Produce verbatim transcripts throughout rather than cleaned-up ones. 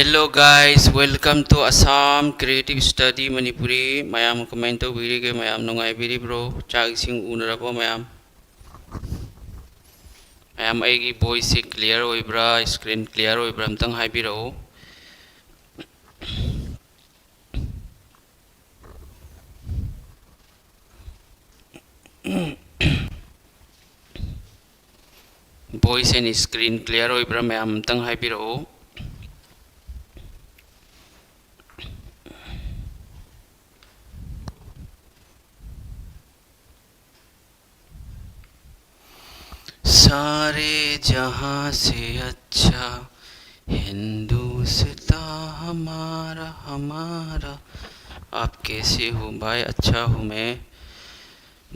Hello guys, welcome to Assam Creative Study Manipuri. ꯃꯌꯥꯝ ꯀꯃꯥꯏꯅ ꯇꯧꯕꯤꯔꯤꯒꯦ? ꯃꯌꯥꯝ ꯅꯨꯡꯉꯥꯏꯕꯤꯔꯤꯕ꯭ꯔꯣ? ꯆꯥꯛ ꯏꯁꯤꯡ ꯎꯅꯔꯕꯣ ꯃꯌꯥꯝ? ꯃꯌꯥꯝ ꯑꯩꯒꯤ voiceꯁꯦ clear ꯑꯣꯏꯕ꯭ꯔꯥ, screen clear ꯑꯣꯏꯕ꯭ꯔꯥ ꯑꯝꯇꯪ ꯍꯥꯏꯕꯤꯔꯛꯎ꯫ Voice and screen clear ꯑꯣꯏꯕ꯭ꯔꯥ ꯃꯌꯥꯝ ꯑꯝꯇꯪ ꯍꯥꯏꯕꯤꯔꯛꯎ꯫ सारे जहां से अच्छा हिंदुस्तां हमारा हमारा। आप कैसे हो भाई? अच्छा हूँ मैं।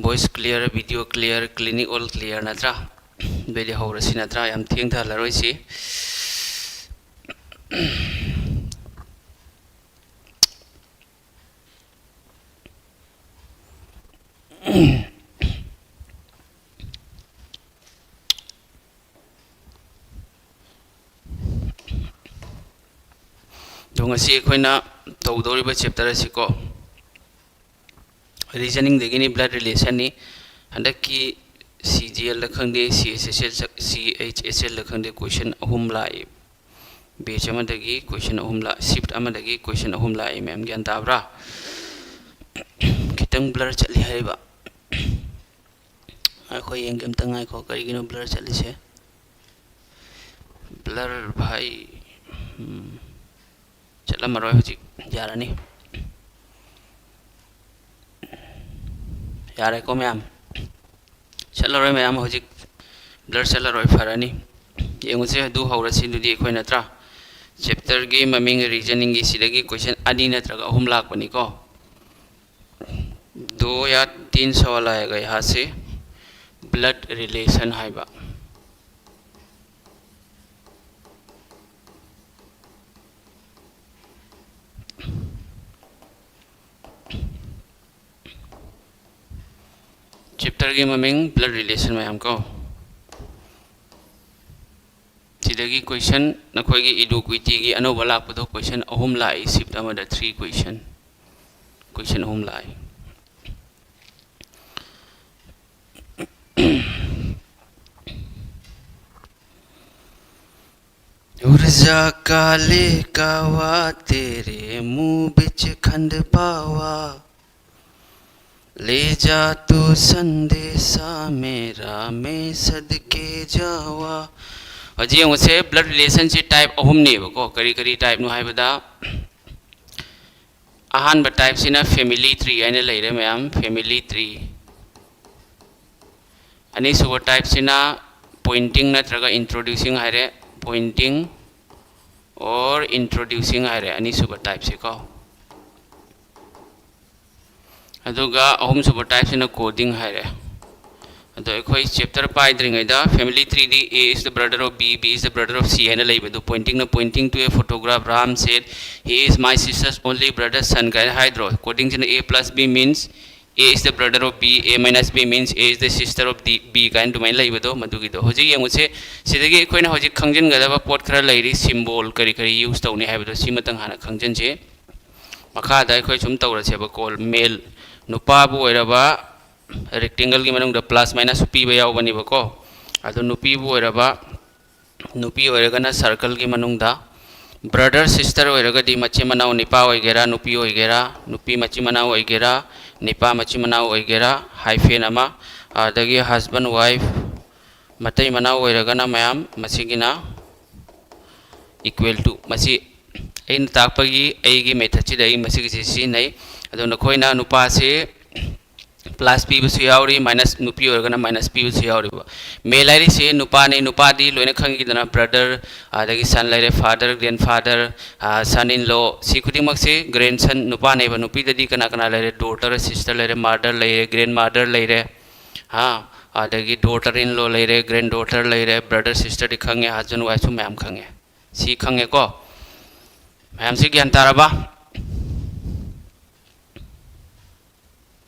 Voice clear, video clear, clinic all clear ꯅꯠꯇ꯭ꯔꯥ? ꯑꯗꯨꯗꯤ ꯍꯧꯔꯁꯤ ꯅꯠꯇ꯭ꯔꯥ? ꯌꯥꯝ ꯊꯦꯡꯊꯍꯜꯂꯔꯣꯏꯁꯤ꯫ ꯑꯗꯣ ꯉꯁꯤ ꯑꯩꯈꯣꯏꯅ ꯇꯧꯗꯧꯔꯤꯕ chapter ꯑꯁꯤꯀꯣ, reasoningꯗꯒꯤꯅꯤ, blood relationꯅꯤ꯫ ꯍꯟꯗꯛꯀꯤ CGLꯗ ꯈꯪꯗꯦ, CHSL, CHSLꯗ ꯈꯪꯗꯦ, question ꯑꯍꯨꯝ ꯂꯥꯛꯏ꯫ Batch ꯑꯃꯗꯒꯤ question ꯑꯍꯨꯝ ꯂꯥꯛ, shift ꯑꯃꯗꯒꯤ question ꯑꯍꯨꯝ ꯂꯥꯛꯏ꯫ ꯃꯌꯥꯝ ꯒ꯭ꯌꯥꯟ ꯇꯥꯕ꯭ꯔꯥ? ꯈꯤꯇꯪ blur ꯆꯠꯂꯤ ꯍꯥꯏꯔꯤꯕ꯫ ꯑꯩꯈꯣꯏ ꯌꯦꯡꯒꯦ ꯑꯝꯇ ꯉꯥꯏꯈꯣ, ꯀꯔꯤꯒꯤꯅꯣ blur ꯆꯠꯂꯤꯁꯦ? Blur ꯚꯥꯏ, ꯎꯝ, ꯆꯠꯂꯝꯃꯔꯣꯏ ꯍꯧꯖꯤꯛ, ꯌꯥꯔꯅꯤ꯫ ꯌꯥꯔꯦꯀꯣ ꯃꯌꯥꯝ? ꯆꯠꯂꯔꯣꯏ ꯃꯌꯥꯝ, ꯍꯧꯖꯤꯛ blur ꯆꯠꯂꯔꯣꯏ, ꯐꯔꯅꯤ꯫ ꯌꯦꯡꯉꯨꯁꯦ, ꯑꯗꯨ ꯍꯧꯔꯁꯤ ꯑꯗꯨꯗꯤ ꯑꯩꯈꯣꯏ ꯅꯠꯇ꯭ꯔꯥ? Chapterꯒꯤ ꯃꯃꯤꯡ reasoningꯒꯤ ꯁꯤꯗꯒꯤ question ꯑꯅꯤ ꯅꯠꯇ꯭ꯔꯒ ꯑꯍꯨꯝ ꯂꯥꯛꯄꯅꯤꯀꯣ꯫ दो या तीन सवाल आएगा यहाँ से, blood relation ꯍꯥꯏꯕ꯫ Chapterꯒꯤ ꯃꯃꯤꯡ blood relation ꯃꯌꯥꯝ ꯀꯣ꯫ ꯁꯤꯗ ꯑꯗꯒꯤ question, ꯅꯈꯣꯏꯒꯤ ꯏꯗꯨ ꯀ꯭ꯋꯤꯇꯤꯒꯤ ꯑꯅꯧꯕ ꯂꯥꯛꯄꯗꯣ, question ꯑꯍꯨꯝ ꯂꯥꯛꯏ, shift ꯑꯃꯗ three question, question ꯑꯍꯨꯝ ꯂꯥꯛꯏ꯫ ꯎꯔꯖꯥ ꯀꯥꯂꯦ ꯀꯥꯋꯥ ꯇꯦꯔꯦ ꯃꯨ ꯕꯤꯆ ꯈꯟꯗ ꯄꯥꯋꯥ, ꯂꯦ ꯖꯥ ꯇꯨ ꯁꯟꯗꯦꯁꯥ ꯃꯦꯔꯥ ꯃꯦ ꯁꯗꯀꯦ ꯖꯥꯋꯥ꯫ ꯍꯧꯖꯤꯛ ꯌꯦꯡꯉꯨꯁꯦ, blood relationꯁꯤ type ꯑꯍꯨꯝꯅꯦꯕꯀꯣ꯫ ꯀꯔꯤ ꯀꯔꯤ typeꯅꯣ ꯍꯥꯏꯕꯗ, ꯑꯍꯥꯟꯕ typeꯁꯤꯅ family tree ꯍꯥꯏꯅ ꯂꯩꯔꯦ ꯃꯌꯥꯝ, family tree꯫ ꯑꯅꯤꯁꯨꯕ typeꯁꯤꯅ pointing ꯅꯠꯇ꯭ꯔꯒ introducing ꯍꯥꯏꯔꯦ, pointing or introducing ꯍꯥꯏꯔꯦ ꯑꯅꯤꯁꯨꯕ typeꯁꯤꯀꯣ꯫ ꯑꯗꯨꯒ ꯑꯍꯨꯝꯁꯨꯕ typeꯁꯤꯅ coding ꯍꯥꯏꯔꯦ꯫ ꯑꯗꯣ ꯑꯩꯈꯣꯏ chapter ꯄꯥꯏꯗ꯭ꯔꯤꯉꯩꯗ family treeꯗꯤ A is the brother of B, B is the brother of C ꯍꯥꯏꯅ ꯂꯩꯕꯗꯣ, pointingꯅ pointing to a photograph, Ram said, "He is my sister's only brother son" ꯀꯥꯏꯅ ꯍꯥꯏꯗ꯭ꯔꯣ? Codingꯁꯤꯅ A plus B means A is the brother of B, A minus B means A is the sister of D, B ꯀꯥꯏꯅ ꯑꯗꯨꯃꯥꯏꯅ ꯂꯩꯕꯗꯣ, ꯃꯗꯨꯒꯤꯗꯣ꯫ ꯍꯧꯖꯤꯛ ꯌꯦꯡꯉꯨꯁꯦ, ꯁꯤꯗꯒꯤ ꯑꯩꯈꯣꯏꯅ ꯍꯧꯖꯤꯛ ꯈꯪꯖꯤꯟꯒꯗꯕ ꯄꯣꯠ ꯈꯔ ꯂꯩꯔꯤ, symbol ꯀꯔꯤ ꯀꯔꯤ use ꯇꯧꯅꯤ ꯍꯥꯏꯕꯗꯣ, ꯁꯤꯃꯇꯪ ꯍꯥꯟꯅ ꯈꯪꯖꯤꯟꯁꯦ꯫ ꯃꯈꯥꯗ ꯑꯩꯈꯣꯏ ꯁꯨꯝ ꯇꯧꯔꯁꯦꯕꯀꯣ, male, ꯅꯨꯄꯥꯕꯨ ꯑꯣꯏꯔꯕ rectangleꯒꯤ ꯃꯅꯨꯡꯗ plus minus ꯄꯤꯕ ꯌꯥꯎꯕꯅꯦꯕꯀꯣ꯫ ꯑꯗꯣ ꯅꯨꯄꯤꯕꯨ ꯑꯣꯏꯔꯕ, ꯅꯨꯄꯤ ꯑꯣꯏꯔꯒꯅ circleꯒꯤ ꯃꯅꯨꯡꯗ, brother sister ꯑꯣꯏꯔꯒꯗꯤ ꯃꯆꯤꯟ ꯃꯅꯥꯎ ꯅꯤꯄꯥ ꯑꯣꯏꯒꯦꯔꯥ, ꯅꯨꯄꯤ ꯑꯣꯏꯒꯦꯔꯥ, ꯅꯨꯄꯤ ꯃꯆꯤꯟ ꯃꯅꯥꯎ ꯑꯣꯏꯒꯦꯔꯥ, ꯅꯤꯄꯥ ꯃꯆꯤꯟ ꯃꯅꯥꯎ ꯑꯣꯏꯒꯦꯔꯥ, hyphen ꯑꯃ, ꯑꯗꯒꯤ husband wife, ꯃꯇꯩ ꯃꯅꯥꯎ ꯑꯣꯏꯔꯒꯅ ꯃꯌꯥꯝ, ꯃꯁꯤꯒꯤꯅ equal to, ꯃꯁꯤ ꯑꯩꯅ ꯇꯥꯛꯄꯒꯤ ꯑꯩꯒꯤ methodꯁꯤꯗ ꯑꯩ ꯃꯁꯤꯒꯤꯁꯤ ꯁꯤꯖꯤꯟꯅꯩ꯫ ꯑꯗꯣ ꯅꯈꯣꯏꯅ ꯅꯨꯄꯥꯁꯤ plus ꯄꯤꯕꯁꯨ ꯌꯥꯎꯔꯤ, minus, ꯅꯨꯄꯤ ꯑꯣꯏꯔꯒꯅ minus ꯄꯤꯕꯁꯨ ꯌꯥꯎꯔꯤꯕ꯫ Male ꯍꯥꯏꯔꯤꯁꯦ ꯅꯨꯄꯥꯅꯤ, ꯅꯨꯄꯥꯗꯤ ꯂꯣꯏꯅ ꯈꯪꯈꯤꯗꯅ, brother, ꯑꯗꯒꯤ son ꯂꯩꯔꯦ, father, grandfather, ꯑ, son in law, ꯁꯤ ꯈꯨꯗꯤꯡꯃꯛꯁꯦ grandson ꯅꯨꯄꯥꯅꯦꯕ꯫ ꯅꯨꯄꯤꯗꯗꯤ ꯀꯅꯥ ꯀꯅꯥ ꯂꯩꯔꯦ? Daughter, sister ꯂꯩꯔꯦ, mother ꯂꯩꯔꯦ, grandmother ꯂꯩꯔꯦ, ꯍꯥ, ꯑꯗꯒꯤ daughter in law ꯂꯩꯔꯦ, granddaughter ꯂꯩꯔꯦ, brother sisterꯗꯤ ꯈꯪꯉꯦ, husband wifeꯁꯨ ꯃꯌꯥꯝ ꯈꯪꯉꯦ꯫ ꯁꯤ ꯈꯪꯉꯦꯀꯣ? ꯃꯌꯥꯝꯁꯤ ꯒ꯭ꯌꯥꯟ ꯇꯥꯔꯕ?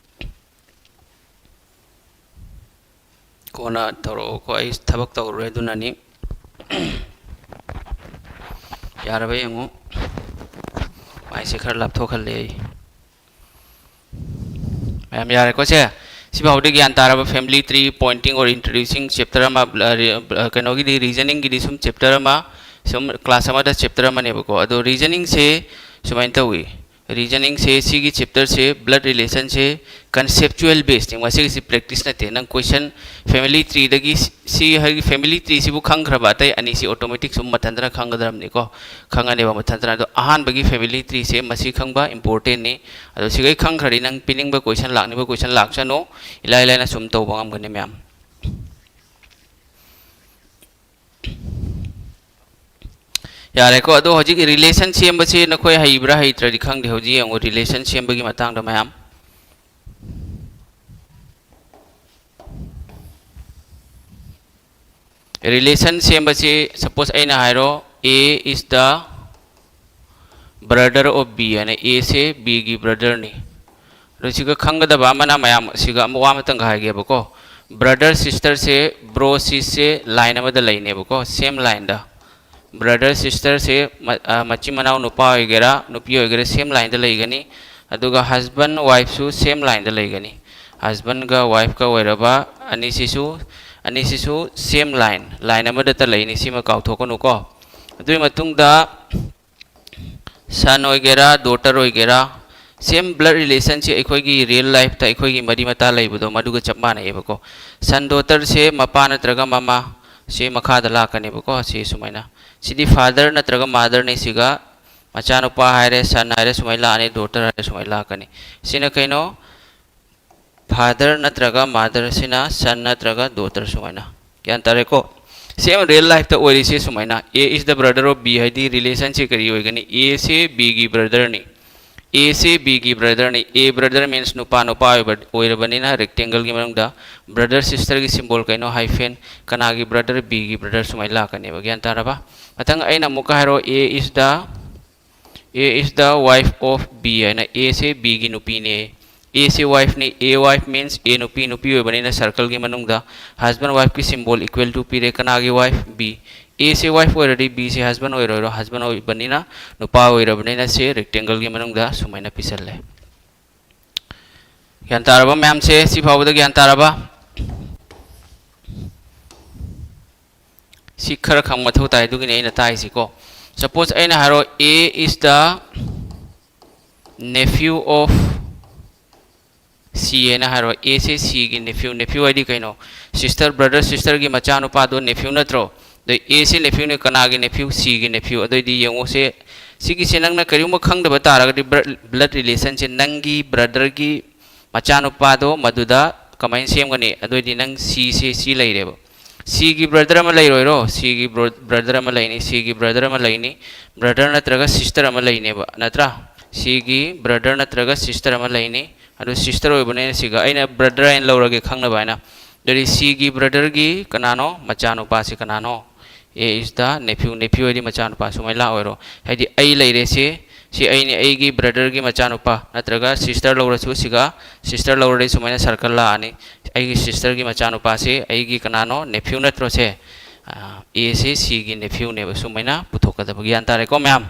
ꯀꯣꯟꯅ ꯇꯧꯔꯛꯑꯣꯀꯣ, ꯑꯩ ꯊꯕꯛ ꯇꯧꯔꯨꯔꯦ ꯑꯗꯨꯅꯅꯤ꯫ ꯌꯥꯔꯕ ꯌꯦꯡꯉꯨ꯫ ꯃꯥꯏꯁꯦ ꯈꯔ ꯂꯥꯞꯊꯣꯛꯍꯜꯂꯦ ꯑꯩ꯫ ꯃꯌꯥꯝ ꯌꯥꯔꯦꯀꯣ ꯁꯦ? ꯁꯤꯐꯥꯎꯗꯤ ꯒ꯭ꯌꯥꯟ ꯇꯥꯔꯕ? Family tree pointing or introducing chapter ꯑꯃ, ꯑ, ꯔꯤ-, ꯑ, ꯀꯩꯅꯣꯒꯤꯗꯤ, reasoningꯒꯤꯗꯤ ꯁꯨꯝ chapter ꯑꯃ, ꯁꯨꯝ class ꯑꯃꯗ chapter ꯑꯃꯅꯦꯕꯀꯣ꯫ ꯑꯗꯣ reasoningꯁꯦ ꯁꯨꯃꯥꯏꯅ ꯇꯧꯏ꯫ Reasoningꯁꯦ, ꯁꯤꯒꯤ chapterꯁꯦ, blood relationꯁꯦ conceptual baseꯅꯤ꯫ ꯃꯁꯤꯒꯤꯁꯤ practice ꯅꯠꯇꯦ꯫ ꯅꯪ question family treeꯗꯒꯤ ꯁꯤ, ꯁꯤ ꯍꯥꯏꯗꯤ family treeꯁꯤꯕꯨ ꯈꯪꯈ꯭ꯔꯕ, ꯑꯇꯩ ꯑꯅꯤꯁꯤ automatic ꯁꯨꯝ ꯃꯊꯟꯇꯅ ꯈꯪꯒꯗꯕꯅꯤꯀꯣ, ꯈꯪꯉꯅꯦꯕ ꯃꯊꯟꯇꯅ꯫ ꯑꯗꯣ ꯑꯍꯥꯟꯕꯒꯤ family treeꯁꯦ ꯃꯁꯤ ꯈꯪꯕ importantꯅꯤ꯫ ꯑꯗꯣ ꯁꯤꯈꯩ ꯈꯪꯈ꯭ꯔꯗꯤ ꯅꯪ ꯄꯤꯅꯤꯡꯕ question, ꯂꯥꯛꯅꯤꯡꯕ question ꯂꯥꯛꯁꯅꯨ, ꯏꯂꯥꯏ ꯂꯥꯏꯅ ꯁꯨꯝ ꯇꯧꯕ ꯉꯝꯒꯅꯤ ꯃꯌꯥꯝ꯫ ꯌꯥꯔꯦꯀꯣ꯫ ꯑꯗꯣ ꯍꯧꯖꯤꯛ relation ꯁꯦꯝꯕꯁꯦ ꯅꯈꯣꯏ ꯍꯩꯕ꯭ꯔꯥ ꯍꯩꯇ꯭ꯔꯗꯤ ꯈꯪꯗꯦ꯫ ꯍꯧꯖꯤꯛ ꯌꯦꯡꯉꯨ, relation ꯁꯦꯝꯕꯒꯤ ꯃꯇꯥꯡꯗ ꯃꯌꯥꯝ꯫ Relation ꯁꯦꯝꯕꯁꯤ, suppose ꯑꯩꯅ ꯍꯥꯏꯔꯣ, A is the brother of B ꯍꯥꯏꯅ, Aꯁꯦ Bꯒꯤ brotherꯅꯤ꯫ ꯑꯗꯣ ꯁꯤꯒ ꯈꯪꯒꯗꯕ ꯑꯃꯅ, ꯃꯌꯥꯝ ꯁꯤꯒ ꯑꯃ ꯋꯥ ꯑꯃꯇꯪꯒ ꯍꯥꯏꯒꯦꯕꯀꯣ, brother sisterꯁꯦ, bro sisꯁꯦ line ꯑꯃꯗ ꯂꯩꯅꯦꯕꯀꯣ, same lineꯗ꯫ Brother sisterꯁꯦ ꯃ-, ꯑ, ꯃꯆꯤꯟ ꯃꯅꯥꯎ ꯅꯨꯄꯥ ꯑꯣꯏꯒꯦꯔꯥ ꯅꯨꯄꯤ ꯑꯣꯏꯒꯦꯔꯥ same lineꯗ ꯂꯩꯒꯅꯤ꯫ ꯑꯗꯨꯒ husband wifeꯁꯨ same lineꯗ ꯂꯩꯒꯅꯤ꯫ Husbandꯒ wifeꯀ ꯑꯣꯏꯔꯕ ꯑꯅꯤꯁꯤꯁꯨ, ꯑꯅꯤꯁꯤꯁꯨ same line, line ꯑꯃꯗꯇ ꯂꯩꯅꯤ꯫ ꯁꯤꯃ ꯀꯥꯎꯊꯣꯛꯀꯅꯨꯀꯣ꯫ ꯑꯗꯨꯒꯤ ꯃꯇꯨꯡꯗ son ꯑꯣꯏꯒꯦꯔꯥ daughter ꯑꯣꯏꯒꯦꯔꯥ, same blood relationꯁꯤ ꯑꯩꯈꯣꯏꯒꯤ real lifeꯇ ꯑꯩꯈꯣꯏꯒꯤ ꯃꯔꯤ ꯃꯇꯥ ꯂꯩꯕꯗꯣ ꯃꯗꯨꯒ ꯆꯞ ꯃꯥꯟꯅꯩꯌꯦꯕꯀꯣ꯫ Son daughterꯁꯦ ꯃꯄꯥ ꯅꯠꯇ꯭ꯔꯒ ꯃꯃꯥ, ꯁꯤ ꯃꯈꯥꯗ ꯂꯥꯛꯀꯅꯦꯕꯀꯣ꯫ ꯁꯤ ꯁꯨꯃꯥꯏꯅ, ꯁꯤꯗꯤ father ꯅꯠꯇ꯭ꯔꯒ motherꯅꯤ꯫ ꯁꯤꯒ ꯃꯆꯥꯅꯨꯄꯥ ꯍꯥꯏꯔꯦ, son ꯍꯥꯏꯔꯦ, ꯁꯨꯃꯥꯏꯅ ꯂꯥꯛꯑꯅꯤ, daughter ꯍꯥꯏꯔꯦ, ꯁꯨꯃꯥꯏꯅ ꯂꯥꯛꯀꯅꯤ꯫ ꯁꯤꯅ ꯀꯩꯅꯣ? Father ꯅꯠꯇ꯭ꯔꯒ mother, ꯁꯤꯅ son ꯅꯠꯇ꯭ꯔꯒ daughter ꯁꯨꯃꯥꯏꯅ꯫ ꯒ꯭ꯌꯥꯟ ꯇꯥꯔꯦꯀꯣ? Same real lifeꯇ ꯑꯣꯏꯔꯤꯁꯦ ꯁꯨꯃꯥꯏꯅ, A is the brother of B ꯍꯥꯏꯗꯤ relationꯁꯦ ꯀꯔꯤ ꯑꯣꯏꯒꯅꯤ? Aꯁꯦ Bꯒꯤ brotherꯅꯤ꯫ Aꯁꯦ Bꯒꯤ brotherꯅꯤ꯫ A brother means ꯅꯨꯄꯥ, ꯅꯨꯄꯥ ꯑꯣꯏꯕ-, ꯑꯣꯏꯔꯕꯅꯤꯅ rectangleꯒꯤ ꯃꯅꯨꯡꯗ brother sisterꯒꯤ symbol ꯀꯩꯅꯣ? Hyphen꯫ ꯀꯅꯥꯒꯤ brother? Bꯒꯤ brother ꯁꯨꯃꯥꯏꯅ ꯂꯥꯛꯀꯅꯦꯕ꯫ ꯒ꯭ꯌꯥꯟ ꯇꯥꯔꯕ? ꯃꯊꯪ ꯑꯩꯅ ꯑꯃꯨꯛꯀ ꯍꯥꯏꯔꯣ, A is the, A is the wife of B ꯍꯥꯏꯅ, Aꯁꯦ Bꯒꯤ ꯅꯨꯄꯤꯅꯦ꯫ ꯑꯦꯁꯦ ꯋꯥꯏꯐꯅꯤ, ꯑꯦ ꯋꯥꯏꯐ ꯃꯤꯟꯁ ꯑꯦ ꯅꯨꯄꯤ, ꯅꯨꯄꯤ ꯑꯣꯏꯕꯅꯤꯅ ꯁꯔꯀꯜꯒꯤ ꯃꯅꯨꯡꯗ ꯍꯁꯕꯦꯟ ꯋꯥꯏꯐꯀꯤ ꯁꯤꯝꯕꯣꯜ ꯏꯀ꯭ꯋꯦꯜ ꯇꯨ ꯄꯤꯔꯦ꯫ ꯀꯅꯥꯒꯤ ꯋꯥꯏꯐ? ꯕꯤ꯫ ꯑꯦꯁꯦ ꯋꯥꯏꯐ ꯑꯣꯏꯔꯗꯤ ꯕꯤꯁꯦ ꯍꯁꯕꯦꯟ ꯑꯣꯏꯔꯣꯏꯔꯣ, ꯍꯁꯕꯦꯟ ꯑꯣꯏꯕꯅꯤꯅ, ꯅꯨꯄꯥ ꯑꯣꯏꯔꯕꯅꯤꯅ ꯁꯦ ꯔꯦꯛꯇꯦꯡꯒꯜꯒꯤ ꯃꯅꯨꯡꯗ ꯁꯨꯃꯥꯏꯅ ꯄꯤꯁꯜꯂꯦ꯫ ꯒ꯭ꯌꯥꯟ ꯇꯥꯔꯕ ꯃꯌꯥꯝꯁꯦ? ꯁꯤ ꯐꯥꯎꯕꯗ ꯒ꯭ꯌꯥꯟ ꯇꯥꯔꯕ? ꯁꯤ ꯈꯔ ꯈꯪꯕ ꯃꯊꯧ ꯇꯥꯏ, ꯑꯗꯨꯒꯤꯅꯤ ꯑꯩꯅ ꯇꯥꯛꯏꯁꯤꯀꯣ꯫ Suppose ꯑꯩꯅ ꯍꯥꯏꯔꯣ, A is the nephew of C ꯍꯥꯏꯅ ꯍꯥꯏꯔꯣ꯫ ꯑꯦꯁꯦ ꯁꯤꯒꯤ ꯅꯦꯐ꯭ꯌꯨ, ꯅꯦꯐ꯭ꯌꯨ ꯍꯥꯏꯗꯤ ꯀꯩꯅꯣ? ꯁꯤꯁꯇꯔ, ꯕ꯭ꯔꯗꯔ, ꯁꯤꯁꯇꯔꯒꯤ ꯃꯆꯥꯅꯨꯄꯥꯗꯣ ꯅꯦꯐ꯭ꯌꯨ ꯅꯠꯇ꯭ꯔꯣ? ꯑꯗꯣ ꯑꯦꯁꯦ ꯅꯦꯐ꯭ꯌꯨꯅꯦ, ꯀꯅꯥꯒꯤ ꯅꯦꯐ꯭ꯌꯨ? ꯁꯤꯒꯤ ꯅꯦꯐ꯭ꯌꯨ꯫ ꯑꯗꯨꯑꯣꯏꯗꯤ ꯌꯦꯡꯉꯨꯁꯦ, ꯁꯤꯒꯤꯁꯦ ꯅꯪꯅ ꯀꯔꯤꯒꯨꯝꯕ ꯈꯪꯗꯕ ꯇꯥꯔꯒꯗꯤ, ꯕ꯭ꯂꯠ ꯔꯤꯂꯦꯁꯟꯁꯦ ꯅꯪꯒꯤ ꯕ꯭ꯔꯗꯔꯒꯤ ꯃꯆꯥꯅꯨꯄꯥꯗꯣ ꯃꯗꯨꯗ ꯀꯃꯥꯏꯅ ꯁꯦꯝꯒꯅꯤ? ꯑꯗꯨꯑꯣꯏꯗꯤ ꯅꯪ ꯁꯤꯁꯦ ꯁꯤ ꯂꯩꯔꯦꯕ꯫ ꯁꯤꯒꯤ ꯕ꯭ꯔꯗꯔ ꯑꯃ ꯂꯩꯔꯣꯏꯔꯣ? ꯁꯤꯒꯤ ꯕ꯭ꯔꯗꯔ ꯑꯃ ꯂꯩꯅꯤ, ꯁꯤꯒꯤ ꯕ꯭ꯔꯗꯔ ꯑꯃ ꯂꯩꯅꯤ, ꯕ꯭ꯔꯗꯔ ꯅꯠꯇ꯭ꯔꯒ ꯁꯤꯁꯇꯔ ꯑꯃ ꯂꯩꯅꯦꯕ, ꯅꯠꯇ꯭ꯔꯥ? ꯁꯤꯒꯤ ꯕ꯭ꯔꯗꯔ ꯅꯠꯇ꯭ꯔꯒ ꯁꯤꯁꯇꯔ ꯑꯃ ꯂꯩꯅꯤ꯫ ꯑꯗꯨ ꯁꯤꯁꯇꯔ ꯑꯣꯏꯕꯅꯤꯅ ꯁꯤꯒ ꯑꯩꯅ ꯕ꯭ꯔꯗꯔ ꯍꯥꯏꯅ ꯂꯧꯔꯒꯦ ꯈꯪꯅꯕ ꯍꯥꯏꯅ꯫ ꯑꯗꯨꯗꯤ ꯁꯤꯒꯤ ꯕ꯭ꯔꯗꯔꯒꯤ ꯀꯅꯥꯅꯣ? ꯃꯆꯥꯅꯨꯄꯥꯁꯤ ꯀꯅꯥꯅꯣ? A is the nephew, nephew ꯍꯥꯏꯗꯤ ꯃꯆꯥꯅꯨꯄꯥ, ꯁꯨꯃꯥꯏꯅ ꯂꯥꯛꯑꯣꯏꯔꯣ? ꯍꯥꯏꯗꯤ ꯑꯩ ꯂꯩꯔꯦ ꯁꯤ, ꯁꯤ ꯑꯩꯅꯤ, ꯑꯩꯒꯤ ꯕ꯭ꯔꯗꯔꯒꯤ ꯃꯆꯥꯅꯨꯄꯥ ꯅꯠꯇ꯭ꯔꯒ ꯁꯤꯁꯇꯔ ꯂꯧꯔꯁꯨ ꯁꯤꯒ ꯁꯤꯁꯇꯔ ꯂꯧꯔꯗꯤ ꯁꯨꯃꯥꯏꯅ ꯁꯔꯀꯜ ꯂꯥꯛꯑꯅꯤ꯫ ꯑꯩꯒꯤ ꯁꯤꯁꯇꯔꯒꯤ ꯃꯆꯥꯅꯨꯄꯥꯁꯤ ꯑꯩꯒꯤ ꯀꯅꯥꯅꯣ? ꯅꯦꯐ꯭ꯌꯨ ꯅꯠꯇ꯭ꯔꯣ ꯁꯦ? ꯑꯦꯁꯦ ꯁꯤꯒꯤ ꯅꯦꯐ꯭ꯌꯨꯅꯦꯕ, ꯁꯨꯃꯥꯏꯅ ꯄꯨꯊꯣꯛꯀꯗꯕ꯫ ꯒ꯭ꯌꯥꯟ ꯇꯥꯔꯦꯀꯣ ꯃꯌꯥꯝ?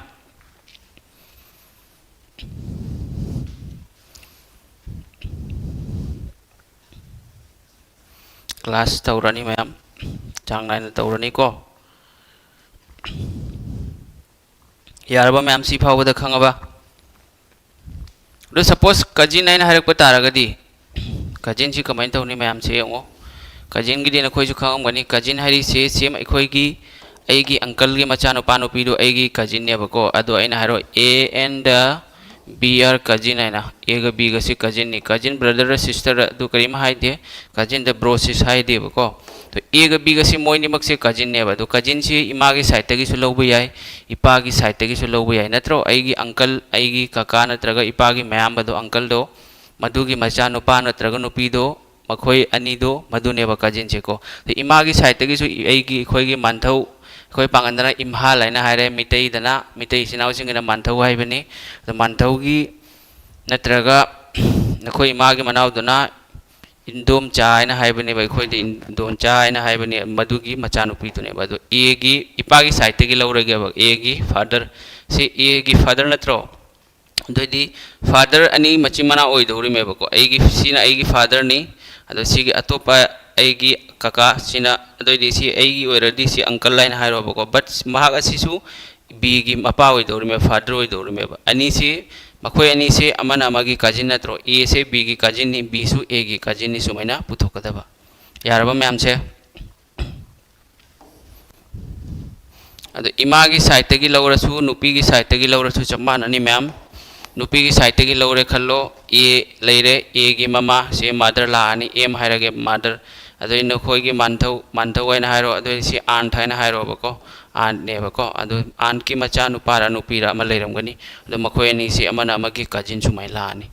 ꯀ꯭ꯂꯥꯁ ꯇꯧꯔꯅꯤ ꯃꯌꯥꯝ, ꯆꯥꯡ ꯅꯥꯏꯅ ꯇꯧꯔꯅꯤꯀꯣ꯫ ꯌꯥꯔꯕ ꯃꯌꯥꯝ, ꯁꯤ ꯐꯥꯎꯕꯗ ꯈꯪꯉꯕ? ꯑꯗꯣ ꯁꯄꯣꯁ ꯀꯖꯤꯟ ꯍꯥꯏꯅ ꯍꯥꯏꯔꯛꯄ ꯇꯥꯔꯒꯗꯤ, ꯀꯖꯤꯟꯁꯤ ꯀꯃꯥꯏꯅ ꯇꯧꯅꯤ ꯃꯌꯥꯝꯁꯦ ꯌꯦꯡꯉꯣ꯫ ꯀꯖꯤꯟꯒꯤꯗꯤ ꯅꯈꯣꯏꯁꯨ ꯈꯪꯉꯝꯒꯅꯤ, ꯀꯖꯤꯟ ꯍꯥꯏꯔꯤꯁꯦ ꯁꯦꯝ ꯑꯩꯈꯣꯏꯒꯤ, ꯑꯩꯒꯤ ꯑꯪꯀꯜꯒꯤ ꯃꯆꯥꯅꯨꯄꯥ ꯅꯨꯄꯤꯗꯣ ꯑꯩꯒꯤ ꯀꯖꯤꯟꯅꯦꯕꯀꯣ꯫ ꯑꯗꯣ ꯑꯩꯅ ꯍꯥꯏꯔꯣ, A and B are cousin ꯍꯥꯏꯅ, ꯑꯦꯒ ꯕꯤꯒꯁꯤ ꯀꯖꯤꯟꯅꯤ꯫ ꯀꯖꯤꯟ ꯕ꯭ꯔꯗꯔ ꯁꯤꯁꯇꯔ ꯑꯗꯨ ꯀꯔꯤꯝ ꯍꯥꯏꯗꯦ, ꯀꯖꯤꯟꯗ ꯕ꯭ꯔꯣ ꯁꯤꯁ ꯍꯥꯏꯗꯦꯕꯀꯣ꯫ ꯑꯗꯣ ꯑꯦꯒ ꯕꯤꯒꯁꯤ ꯃꯣꯏꯅꯤꯃꯛꯁꯦ ꯀꯖꯤꯟꯅꯦꯕ꯫ ꯑꯗꯣ ꯀꯖꯤꯟꯁꯤ ꯏꯃꯥꯒꯤ ꯁꯥꯏꯠꯇꯒꯤꯁꯨ ꯂꯧꯕ ꯌꯥꯏ, ꯏꯄꯥꯒꯤ ꯁꯥꯏꯠꯇꯒꯤꯁꯨ ꯂꯧꯕ ꯌꯥꯏ, ꯅꯠꯇ꯭ꯔꯣ? ꯑꯩꯒꯤ ꯑꯪꯀꯜ, ꯑꯩꯒꯤ ꯀꯀꯥ ꯅꯠꯇ꯭ꯔꯒ ꯏꯄꯥꯒꯤ ꯃꯌꯥꯝꯕꯗꯣ, ꯑꯪꯀꯜꯗꯣ, ꯃꯗꯨꯒꯤ ꯃꯆꯥꯅꯨꯄꯥ ꯅꯠꯇ꯭ꯔꯒ ꯅꯨꯄꯤꯗꯣ, ꯃꯈꯣꯏ ꯑꯅꯤꯗꯣ ꯃꯗꯨꯅꯦꯕ ꯀꯖꯤꯟꯁꯦꯀꯣ꯫ ꯑꯗꯣ ꯏꯃꯥꯒꯤ ꯁꯥꯏꯠꯇꯒꯤꯁꯨ ꯑꯩꯒꯤ, ꯑꯩꯈꯣꯏꯒꯤ ꯃꯥꯟꯊꯧ, ꯑꯩꯈꯣꯏ ꯄꯥꯡꯒꯟꯗꯅ ꯏꯝꯍꯥꯜ ꯍꯥꯏꯅ ꯍꯥꯏꯔꯦ, ꯃꯤꯇꯩꯗꯅ, ꯃꯤꯇꯩ ꯏꯆꯤꯟ ꯏꯅꯥꯎꯁꯤꯡꯒꯤꯅ ꯃꯥꯟꯊꯧ ꯍꯥꯏꯕꯅꯤ꯫ ꯑꯗꯣ ꯃꯥꯟꯊꯧꯒꯤ ꯅꯠꯇ꯭ꯔꯒ ꯅꯈꯣꯏ ꯏꯃꯥꯒꯤ ꯃꯅꯥꯎꯗꯨꯅ ꯏꯟꯗꯣꯝꯆꯥ ꯍꯥꯏꯅ ꯍꯥꯏꯕꯅꯦꯕ, ꯑꯩꯈꯣꯏꯗꯤ ꯏꯟꯗꯣꯟꯆꯥ ꯍꯥꯏꯅ ꯍꯥꯏꯕꯅꯦ, ꯃꯗꯨꯒꯤ ꯃꯆꯥꯅꯨꯄꯤꯗꯨꯅꯦꯕ꯫ ꯑꯗꯣ ꯑꯦꯒꯤ, ꯏꯄꯥꯒꯤ ꯁꯥꯏꯠꯇꯒꯤ ꯂꯧꯔꯒꯦꯕ, ꯑꯦꯒꯤ ꯐꯥꯗꯔ, ꯁꯤ ꯑꯦꯒꯤ ꯐꯥꯗꯔ ꯅꯠꯇ꯭ꯔꯣ? ꯑꯗꯨꯑꯣꯏꯗꯤ ꯐꯥꯗꯔ ꯑꯅꯤ ꯃꯆꯤꯟ ꯃꯅꯥꯎ ꯑꯣꯏꯗꯧꯔꯤꯃꯦꯕꯀꯣ꯫ ꯑꯩꯒꯤ, ꯁꯤꯅ ꯑꯩꯒꯤ ꯐꯥꯗꯔꯅꯤ, ꯑꯗꯣ ꯁꯤꯒꯤ ꯑꯇꯣꯞꯄ ꯑꯩꯒꯤ ꯀꯀꯥꯁꯤꯅ, ꯑꯗꯨꯑꯣꯏꯗꯤ ꯁꯤ ꯑꯩꯒꯤ ꯑꯣꯏꯔꯗꯤ ꯁꯤ ꯑꯪꯀꯜ ꯍꯥꯏꯅ ꯍꯥꯏꯔꯣꯕꯀꯣ꯫ But ꯃꯍꯥꯛ ꯑꯁꯤꯁꯨ ꯕꯤꯒꯤ ꯃꯄꯥ ꯑꯣꯏꯗꯧꯔꯤꯃꯦꯕ, ꯐꯥꯗꯔ ꯑꯣꯏꯗꯧꯔꯤꯃꯦꯕ꯫ ꯑꯅꯤꯁꯤ, ꯃꯈꯣꯏ ꯑꯅꯤꯁꯤ ꯑꯃꯅ ꯑꯃꯒꯤ ꯀꯥꯖꯤꯟ ꯅꯠꯇ꯭ꯔꯣ? ꯑꯦꯁꯦ ꯕꯤꯒꯤ ꯀꯥꯖꯤꯟꯅꯤ, ꯕꯤꯁꯨ ꯑꯦꯒꯤ ꯀꯥꯖꯤꯟꯅꯤ, ꯁꯨꯃꯥꯏꯅ ꯄꯨꯊꯣꯛꯀꯗꯕ꯫ ꯌꯥꯔꯕ ꯃꯌꯥꯝꯁꯦ? ꯑꯗꯣ ꯏꯃꯥꯒꯤ ꯁꯥꯏꯠꯇꯒꯤ ꯂꯧꯔꯁꯨ, ꯅꯨꯄꯤꯒꯤ ꯁꯥꯏꯠꯇꯒꯤ ꯂꯧꯔꯁꯨ ꯆꯞ ꯃꯥꯟꯅꯅꯤ ꯃꯌꯥꯝ꯫ ꯅꯨꯄꯤꯒꯤ ꯁꯥꯏꯠꯇꯒꯤ ꯂꯧꯔꯦ ꯈꯜꯂꯣ, ꯑꯦ ꯂꯩꯔꯦ, ꯑꯦꯒꯤ ꯃꯃꯥ, ꯁꯤ ꯃꯥꯗꯔ ꯂꯥꯛꯑꯅꯤ, ꯑꯦꯝ ꯍꯥꯏꯔꯒꯦ, ꯃꯥꯗꯔ꯫ ꯑꯗꯩ ꯅꯈꯣꯏꯒꯤ ꯃꯥꯟꯊꯧ, ꯃꯥꯟꯊꯧ ꯍꯥꯏꯅ ꯍꯥꯏꯔꯣ, ꯑꯗꯨ ꯁꯤ ꯑꯥꯟꯠ ꯍꯥꯏꯅ ꯍꯥꯏꯔꯣꯕꯀꯣ, ꯑꯥꯟꯠꯅꯦꯕꯀꯣ꯫ ꯑꯗꯨ ꯑꯥꯟꯠꯀꯤ ꯃꯆꯥ ꯅꯨꯄꯥꯔ ꯅꯨꯄꯤꯔ ꯑꯃ ꯂꯩꯔꯝꯒꯅꯤ꯫ ꯑꯗꯣ ꯃꯈꯣꯏ ꯑꯅꯤꯁꯤ ꯑꯃꯅ ꯑꯃꯒꯤ ꯀꯥꯖꯤꯟ ꯁꯨꯃꯥꯏꯅ ꯂꯥꯛꯑꯅꯤ꯫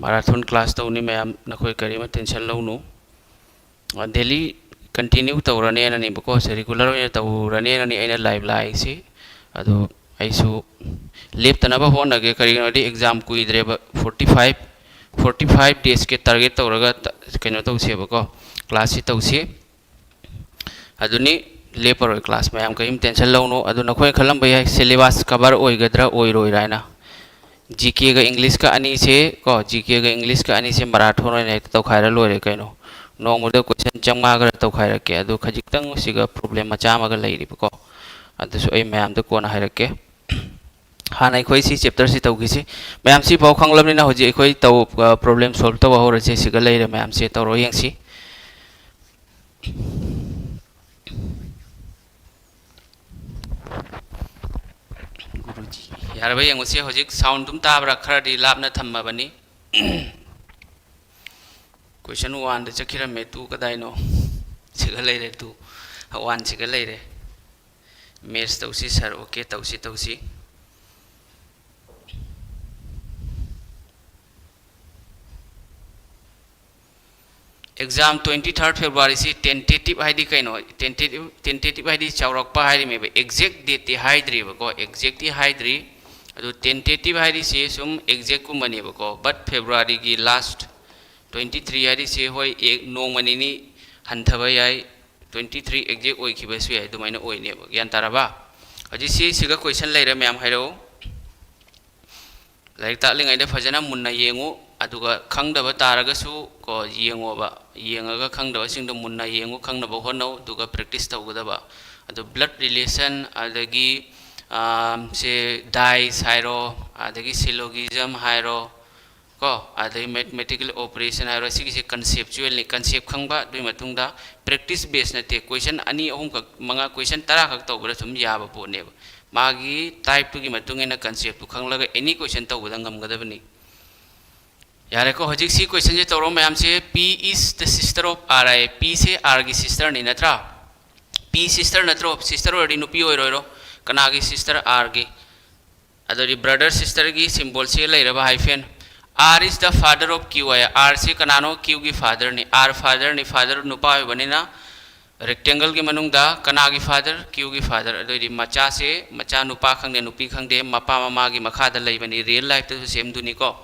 ꯃꯥꯔꯥꯊꯣꯟ ꯀ꯭ꯂꯥꯁ ꯇꯧꯅꯤ ꯃꯌꯥꯝ, ꯅꯈꯣꯏ ꯀꯔꯤꯃ ꯇꯦꯟꯁꯟ ꯂꯧꯅꯨ꯫ ꯑ, ꯗꯦꯂꯤ ꯀꯟꯇꯤꯅ꯭ꯌꯨ ꯇꯧꯔꯅꯦꯅꯅꯦꯕꯀꯣ, ꯁꯦ ꯔꯤꯒꯨꯂꯔ ꯑꯣꯏꯅ ꯇꯧꯔꯅꯦꯅꯅꯦ ꯑꯩꯅ ꯂꯥꯏꯚ ꯂꯥꯛꯏꯁꯤ꯫ ꯑꯗꯣ ꯑꯩꯁꯨ ꯂꯦꯞꯇꯅꯕ ꯍꯣꯠꯅꯒꯦ, ꯀꯔꯤꯒꯤꯅꯣꯗꯤ ꯑꯦꯛꯖꯥꯝ ꯀꯨꯏꯗ꯭ꯔꯦꯕ, ꯐꯣꯔꯇꯤ ꯐꯥꯏꯚ, ꯐꯣꯔꯇꯤ ꯐꯥꯏꯚ ꯗꯦꯖꯀꯤ ꯇꯥꯔꯒꯦꯠ ꯇꯧꯔꯒ ꯇ-, ꯀꯩꯅꯣ ꯇꯧꯁꯦꯕꯀꯣ, ꯀ꯭ꯂꯥꯁꯁꯤ ꯇꯧꯁꯤ꯫ ꯑꯗꯨꯅꯤ, ꯂꯦꯞꯄꯔꯣꯏ ꯀ꯭ꯂꯥꯁ ꯃꯌꯥꯝ, ꯀꯔꯤꯝ ꯇꯦꯟꯁꯟ ꯂꯧꯅꯨ꯫ ꯑꯗꯨ ꯅꯈꯣꯏꯅ ꯈꯜꯂꯝꯕ ꯌꯥꯏ, ꯁꯤꯂꯦꯕꯁ ꯀꯚꯔ ꯑꯣꯏꯒꯗ꯭ꯔꯥ ꯑꯣꯏꯔꯣꯏꯔꯥ ꯍꯥꯏꯅ꯫ ꯖꯤ ꯀꯦꯒ ꯏꯪꯂꯤꯁꯀ ꯑꯅꯤꯁꯦ ꯀꯣ, ꯖꯤ ꯀꯦꯒ ꯏꯪꯂꯤꯁꯀ ꯑꯅꯤꯁꯦ ꯃꯔꯥꯊꯣꯟ ꯑꯣꯏꯅ ꯍꯦꯛꯇ ꯇꯧꯈꯥꯏꯔ ꯂꯣꯏꯔꯦ ꯀꯩꯅꯣ꯫ ꯅꯣꯡꯃꯗ ꯀꯣꯏꯁꯟ ꯆꯥꯝꯃꯉꯥ ꯈꯔ ꯇꯧꯈꯥꯏꯔꯛꯀꯦ꯫ ꯑꯗꯨ ꯈꯖꯤꯛꯇꯪ ꯁꯤꯒ ꯄ꯭ꯔꯣꯕ꯭ꯂꯦꯝ ꯃꯆꯥ ꯑꯃꯒ ꯂꯩꯔꯤꯕꯀꯣ, ꯑꯗꯨꯁꯨ ꯑꯩ ꯃꯌꯥꯝꯗ ꯀꯣꯟꯅ ꯍꯥꯏꯔꯛꯀꯦ꯫ ꯍꯥꯟꯅ ꯑꯩꯈꯣꯏ ꯁꯤ ꯆꯦꯞꯇꯔꯁꯤ ꯇꯧꯈꯤꯁꯤ꯫ ꯃꯌꯥꯝ ꯁꯤ ꯐꯥꯎ ꯈꯪꯂꯕꯅꯤꯅ ꯍꯧꯖꯤꯛ ꯑꯩꯈꯣꯏ ꯇꯧ, ꯑ, ꯄ꯭ꯔꯣꯕ꯭ꯂꯦꯝ ꯁꯣꯜꯕ ꯇꯧꯕ ꯍꯧꯔꯁꯦ꯫ ꯁꯤꯒ ꯂꯩꯔꯦ ꯃꯌꯥꯝꯁꯦ, ꯇꯧꯔꯣ ꯌꯦꯡꯁꯤ꯫ ꯒꯨꯔꯨꯖꯤ꯫ ꯌꯥꯔꯕ ꯌꯦꯡꯉꯨꯁꯤ, ꯍꯧꯖꯤꯛ ꯁꯥꯎꯟ ꯑꯗꯨꯝ ꯇꯥꯕ꯭ꯔꯥ? ꯈꯔꯗꯤ ꯂꯥꯞꯅ ꯊꯝꯃꯕꯅꯤ꯫ ꯀꯣꯏꯁꯟ ꯋꯥꯟꯗ ꯆꯠꯈꯤꯔꯝꯃꯦ, ꯇꯨ ꯀꯗꯥꯏꯅꯣ? ꯁꯤꯒ ꯂꯩꯔꯦ, ꯇꯨ, ꯋꯥꯟꯁꯤꯒ ꯂꯩꯔꯦ꯫ ꯃꯦꯠꯁ ꯇꯧꯁꯤ ꯁꯥꯔ, ꯑꯣꯀꯦ, ꯇꯧꯁꯤ, ꯇꯧꯁꯤ꯫ ꯑꯦꯛꯖꯥꯝ ꯇ꯭ꯋꯦꯟꯇꯤ ꯊꯥꯔꯠ ꯐꯦꯕ꯭ꯔꯨꯋꯥꯔꯤꯁꯤ ꯇꯦꯟꯇꯦꯇꯤꯞ ꯍꯥꯏꯗꯤ ꯀꯩꯅꯣ? ꯇꯦꯟꯇꯦꯇꯤꯞ, ꯇꯦꯟꯇꯦꯇꯤꯞ ꯍꯥꯏꯗꯤ ꯆꯥꯎꯔꯛꯄ ꯍꯥꯏꯔꯤꯃꯦꯕ, ꯑꯦꯛꯖꯦꯛ ꯗꯦꯠꯇꯤ ꯍꯥꯏꯗ꯭ꯔꯤꯕꯀꯣ, ꯑꯦꯛꯖꯦꯛꯇꯤ ꯍꯥꯏꯗ꯭ꯔꯤ꯫ ꯑꯗꯨ ꯇꯦꯟꯇꯦꯇꯤꯞ ꯍꯥꯏꯔꯤꯁꯤ ꯁꯨꯝ ꯑꯦꯛꯖꯦꯛꯀꯨꯝꯕꯅꯦꯕꯀꯣ, ꯕꯠ ꯐꯦꯕ꯭ꯔꯨꯋꯥꯔꯤꯒꯤ ꯂꯥꯁ ꯇ꯭ꯋꯦꯟꯇꯤ ꯊ꯭ꯔꯤ ꯍꯥꯏꯔꯤꯁꯤ ꯍꯣꯏ, ꯑꯦ, ꯅꯣꯡꯃ ꯅꯤꯅꯤ ꯍꯟꯊꯕ ꯌꯥꯏ, ꯇ꯭ꯋꯦꯟꯇꯤ ꯊ꯭ꯔꯤ ꯑꯦꯛꯖꯦꯛ ꯑꯣꯏꯈꯤꯕꯁꯨ ꯌꯥꯏ, ꯑꯗꯨꯃꯥꯏꯅ ꯑꯣꯏꯅꯦꯕ꯫ ꯒ꯭ꯌꯥꯟ ꯇꯥꯔꯕ? ꯍꯧꯖꯤꯛꯁꯤ ꯁꯤꯒ ꯀꯣꯏꯁꯟ ꯂꯩꯔꯦ ꯃꯌꯥꯝ, ꯍꯥꯏꯔꯛꯎ꯫ ꯂꯥꯏꯔꯤꯛ ꯇꯥꯛꯂꯤꯉꯩꯗ ꯐꯖꯅ ꯃꯨꯟꯅ ꯌꯦꯡꯉꯨ, ꯑꯗꯨꯒ ꯈꯪꯗꯕ ꯇꯥꯔꯒꯁꯨ ꯀꯣ, ꯌꯦꯡꯉꯣꯕ, ꯌꯦꯡꯉꯒ ꯈꯪꯗꯕꯁꯤꯡꯗꯣ ꯃꯨꯟꯅ ꯌꯦꯡꯉꯨ, ꯈꯪꯅꯕ ꯍꯣꯠꯅꯧ, ꯑꯗꯨꯒ ꯄ꯭ꯔꯦꯛꯇꯤꯁ ꯇꯧꯒꯗꯕ꯫ ꯑꯗꯨ ꯕ꯭ꯂꯠ ꯔꯤꯂꯦꯁꯟ, ꯑꯗꯒꯤ, ꯑꯥ, ꯁꯦ ꯗꯥꯏꯁ ꯍꯥꯏꯔꯣ, ꯑꯗꯒꯤ ꯁꯤꯂꯣꯒꯤꯖꯝ ꯍꯥꯏꯔꯣ, ꯀꯣ, ꯑꯗꯩ ꯃꯦꯊꯃꯦꯇꯤꯀꯦꯜ ꯑꯣꯄꯔꯦꯁꯟ ꯍꯥꯏꯔꯣ, ꯁꯤꯒꯤꯁꯦ ꯀꯟꯁꯦꯞꯆꯨꯋꯦꯜꯅꯤ꯫ ꯀꯟꯁꯦꯞ ꯈꯪꯕ, ꯑꯗꯨꯒꯤ ꯃꯇꯨꯡꯗ ꯄ꯭ꯔꯦꯛꯇꯤꯁ ꯕꯦꯁ ꯅꯠꯇꯦ, ꯀꯣꯏꯁꯟ ꯑꯅꯤ, ꯑꯍꯨꯝꯈꯛ, ꯃꯉꯥ, ꯀꯣꯏꯁꯟ ꯇꯔꯥꯈꯛ ꯇꯧꯕꯗ ꯁꯨꯝ ꯌꯥꯕ ꯄꯣꯠꯅꯦꯕ꯫ ꯃꯥꯒꯤ ꯇꯥꯏꯞꯇꯨꯒꯤ ꯃꯇꯨꯡ ꯏꯟꯅ ꯀꯟꯁꯦꯞꯇꯨ ꯈꯪꯂꯒ ꯑꯦꯅꯤ ꯀꯣꯏꯁꯟ ꯇꯧꯕꯗ ꯉꯝꯒꯗꯕꯅꯤ꯫ ꯌꯥꯔꯦꯀꯣ, ꯍꯧꯖꯤꯛ ꯁꯤ ꯀꯣꯏꯁꯟꯁꯦ ꯇꯧꯔꯣ ꯃꯌꯥꯝꯁꯦ, P is the sister of R ꯍꯥꯏ꯫ Pꯁꯦ Rꯒꯤ ꯁꯤꯁꯇꯔꯅꯤ ꯅꯠꯇ꯭ꯔꯥ? P ꯁꯤꯁꯇꯔ ꯅꯠꯇ꯭ꯔꯣ? ꯁꯤꯁꯇꯔ ꯑꯣꯏꯔꯗꯤ ꯅꯨꯄꯤ ꯑꯣꯏꯔꯣꯏꯔꯣ? ꯀꯅꯥꯒꯤ ꯁꯤꯁꯇꯔ? Rꯒꯤ꯫ ꯑꯗꯨꯗꯤ ꯕ꯭ꯔꯗꯔ ꯁꯤꯁꯇꯔꯒꯤ ꯁꯤꯝꯕꯣꯜꯁꯦ ꯂꯩꯔꯕ hyphen. R is the father of Q ꯍꯥꯏ꯫ Rꯁꯦ ꯀꯅꯥꯅꯣ? Qꯒꯤ ꯐꯥꯗꯔꯅꯤ꯫ R ꯐꯥꯗꯔꯅꯤ, ꯐꯥꯗꯔ ꯅꯨꯄꯥ ꯑꯣꯏꯕꯅꯤꯅ ꯔꯦꯛꯇꯦꯡꯒꯜꯒꯤ ꯃꯅꯨꯡꯗ ꯀꯅꯥꯒꯤ ꯐꯥꯗꯔ? Qꯒꯤ ꯐꯥꯗꯔ꯫ ꯑꯗꯨꯑꯣꯏꯗꯤ ꯃꯆꯥꯁꯦ, ꯃꯆꯥ ꯅꯨꯄꯥ ꯈꯪꯗꯦ ꯅꯨꯄꯤ ꯈꯪꯗꯦ, ꯃꯄꯥ ꯃꯃꯥꯒꯤ ꯃꯈꯥꯗ ꯂꯩꯕꯅꯤ꯫ ꯔꯤꯌꯦꯜ ꯂꯥꯏꯐꯇꯁꯨ ꯁꯦꯝꯗꯨꯅꯤꯀꯣ꯫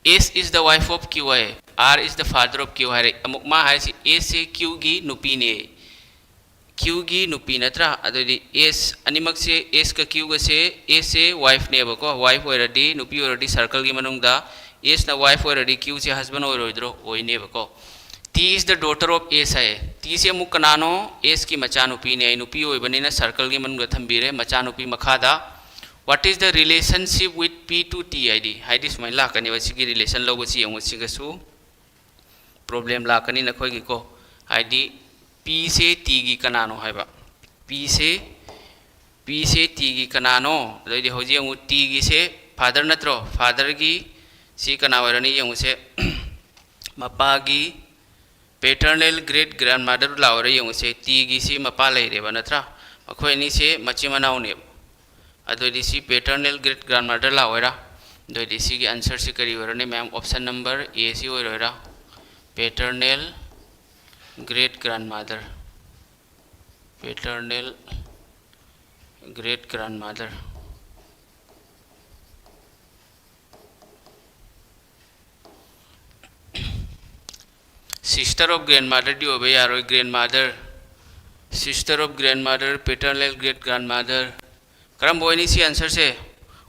S is the wife of Q ꯍꯥꯏ꯫ R is the father of Q ꯍꯥꯏꯔꯦ꯫ ꯑꯃꯨꯛ ꯃꯥ ꯍꯥꯏꯔꯤꯁꯤ Sꯁꯦ Qꯒꯤ ꯅꯨꯄꯤꯅꯦ꯫ Qꯒꯤ ꯅꯨꯄꯤ ꯅꯠꯇ꯭ꯔꯥ? ꯑꯗꯨꯗꯤ S ꯑꯅꯤꯃꯛꯁꯦ, Sꯀ Qꯒꯁꯦ, Sꯁꯦ ꯋꯥꯏꯐꯅꯦꯕꯀꯣ, ꯋꯥꯏꯐ ꯑꯣꯏꯔꯗꯤ, ꯅꯨꯄꯤ ꯑꯣꯏꯔꯗꯤ ꯁꯔꯀꯜꯒꯤ ꯃꯅꯨꯡꯗ, Sꯅ ꯋꯥꯏꯐ ꯑꯣꯏꯔꯗꯤ Qꯁꯦ ꯍꯁꯕꯦꯟ ꯑꯣꯏꯔꯣꯏꯗ꯭ꯔꯣ? ꯑꯣꯏꯅꯦꯕꯀꯣ꯫ T is the daughter of S ꯍꯥꯏꯌꯦ꯫ Tꯁꯦ ꯑꯃꯨꯛ ꯀꯅꯥꯅꯣ? Sꯀꯤ ꯃꯆꯥꯅꯨꯄꯤꯅꯦ ꯍꯥꯏ, ꯅꯨꯄꯤ ꯑꯣꯏꯕꯅꯤꯅ ꯁꯔꯀꯜꯒꯤ ꯃꯅꯨꯡꯗ ꯊꯝꯕꯤꯔꯦ, ꯃꯆꯥꯅꯨꯄꯤ ꯃꯈꯥꯗ꯫ What is the relationship with P to T ꯍꯥꯏꯗꯤ, ꯍꯥꯏꯗꯤ ꯁꯨꯃꯥꯏꯅ ꯂꯥꯛꯀꯅꯦꯕ, ꯁꯤꯒꯤ ꯔꯤꯂꯦꯁꯟ ꯂꯧꯕꯁꯤ ꯌꯦꯡꯉꯨ, ꯁꯤꯒꯁꯨ ꯄ꯭ꯔꯣꯕ꯭ꯂꯦꯝ ꯂꯥꯛꯀꯅꯤ ꯅꯈꯣꯏꯒꯤꯀꯣ꯫ ꯍꯥꯏꯗꯤ Pꯁꯦ Tꯒꯤ ꯀꯅꯥꯅꯣ ꯍꯥꯏꯕ, Pꯁꯦ, Pꯁꯦ Tꯒꯤ ꯀꯅꯥꯅꯣ? ꯑꯗꯩꯗꯤ ꯍꯧꯖꯤꯛ ꯑꯃꯨꯛ Tꯒꯤꯁꯦ ꯐꯥꯗꯔ ꯅꯠꯇ꯭ꯔꯣ? ꯐꯥꯗꯔꯒꯤ ꯁꯤ ꯀꯅꯥ ꯑꯣꯏꯔꯅꯤ ꯌꯦꯡꯉꯨꯁꯦ, ꯃꯄꯥꯒꯤ paternal great grandmother ꯂꯥꯛꯑꯣꯏꯔꯥ ꯌꯦꯡꯉꯨꯁꯦ꯫ Tꯒꯤꯁꯤ ꯃꯄꯥ ꯂꯩꯔꯦꯕ ꯅꯠꯇ꯭ꯔꯥ? ꯃꯈꯣꯏ ꯑꯅꯤꯁꯦ ꯃꯆꯤꯟ ꯃꯅꯥꯎꯅꯦꯕ꯫ ꯑꯗꯨꯑꯣꯏꯗꯤ ꯁꯤ paternal great grandmother ꯂꯥꯛꯑꯣꯏꯔꯥ? ꯑꯗꯨꯑꯣꯏꯗꯤ ꯁꯤꯒꯤ ꯑꯟꯁꯔꯁꯤ ꯀꯔꯤ ꯑꯣꯏꯔꯅꯤ ꯃꯌꯥꯝ? ꯑꯣꯞꯁꯟ ꯅꯝꯕꯔ A ꯁꯤ ꯑꯣꯏꯔꯣꯏꯔꯥ? Paternal Great grandmother, paternal great grandmother. Sister of grandmother ꯗꯤ ꯑꯣꯏꯕ ꯌꯥꯔꯣꯏ, grandmother. Sister of grandmother, paternal great grandmother. ꯀꯔꯝꯕ ꯑꯣꯏꯅꯤ ꯁꯤ answer ꯁꯦ?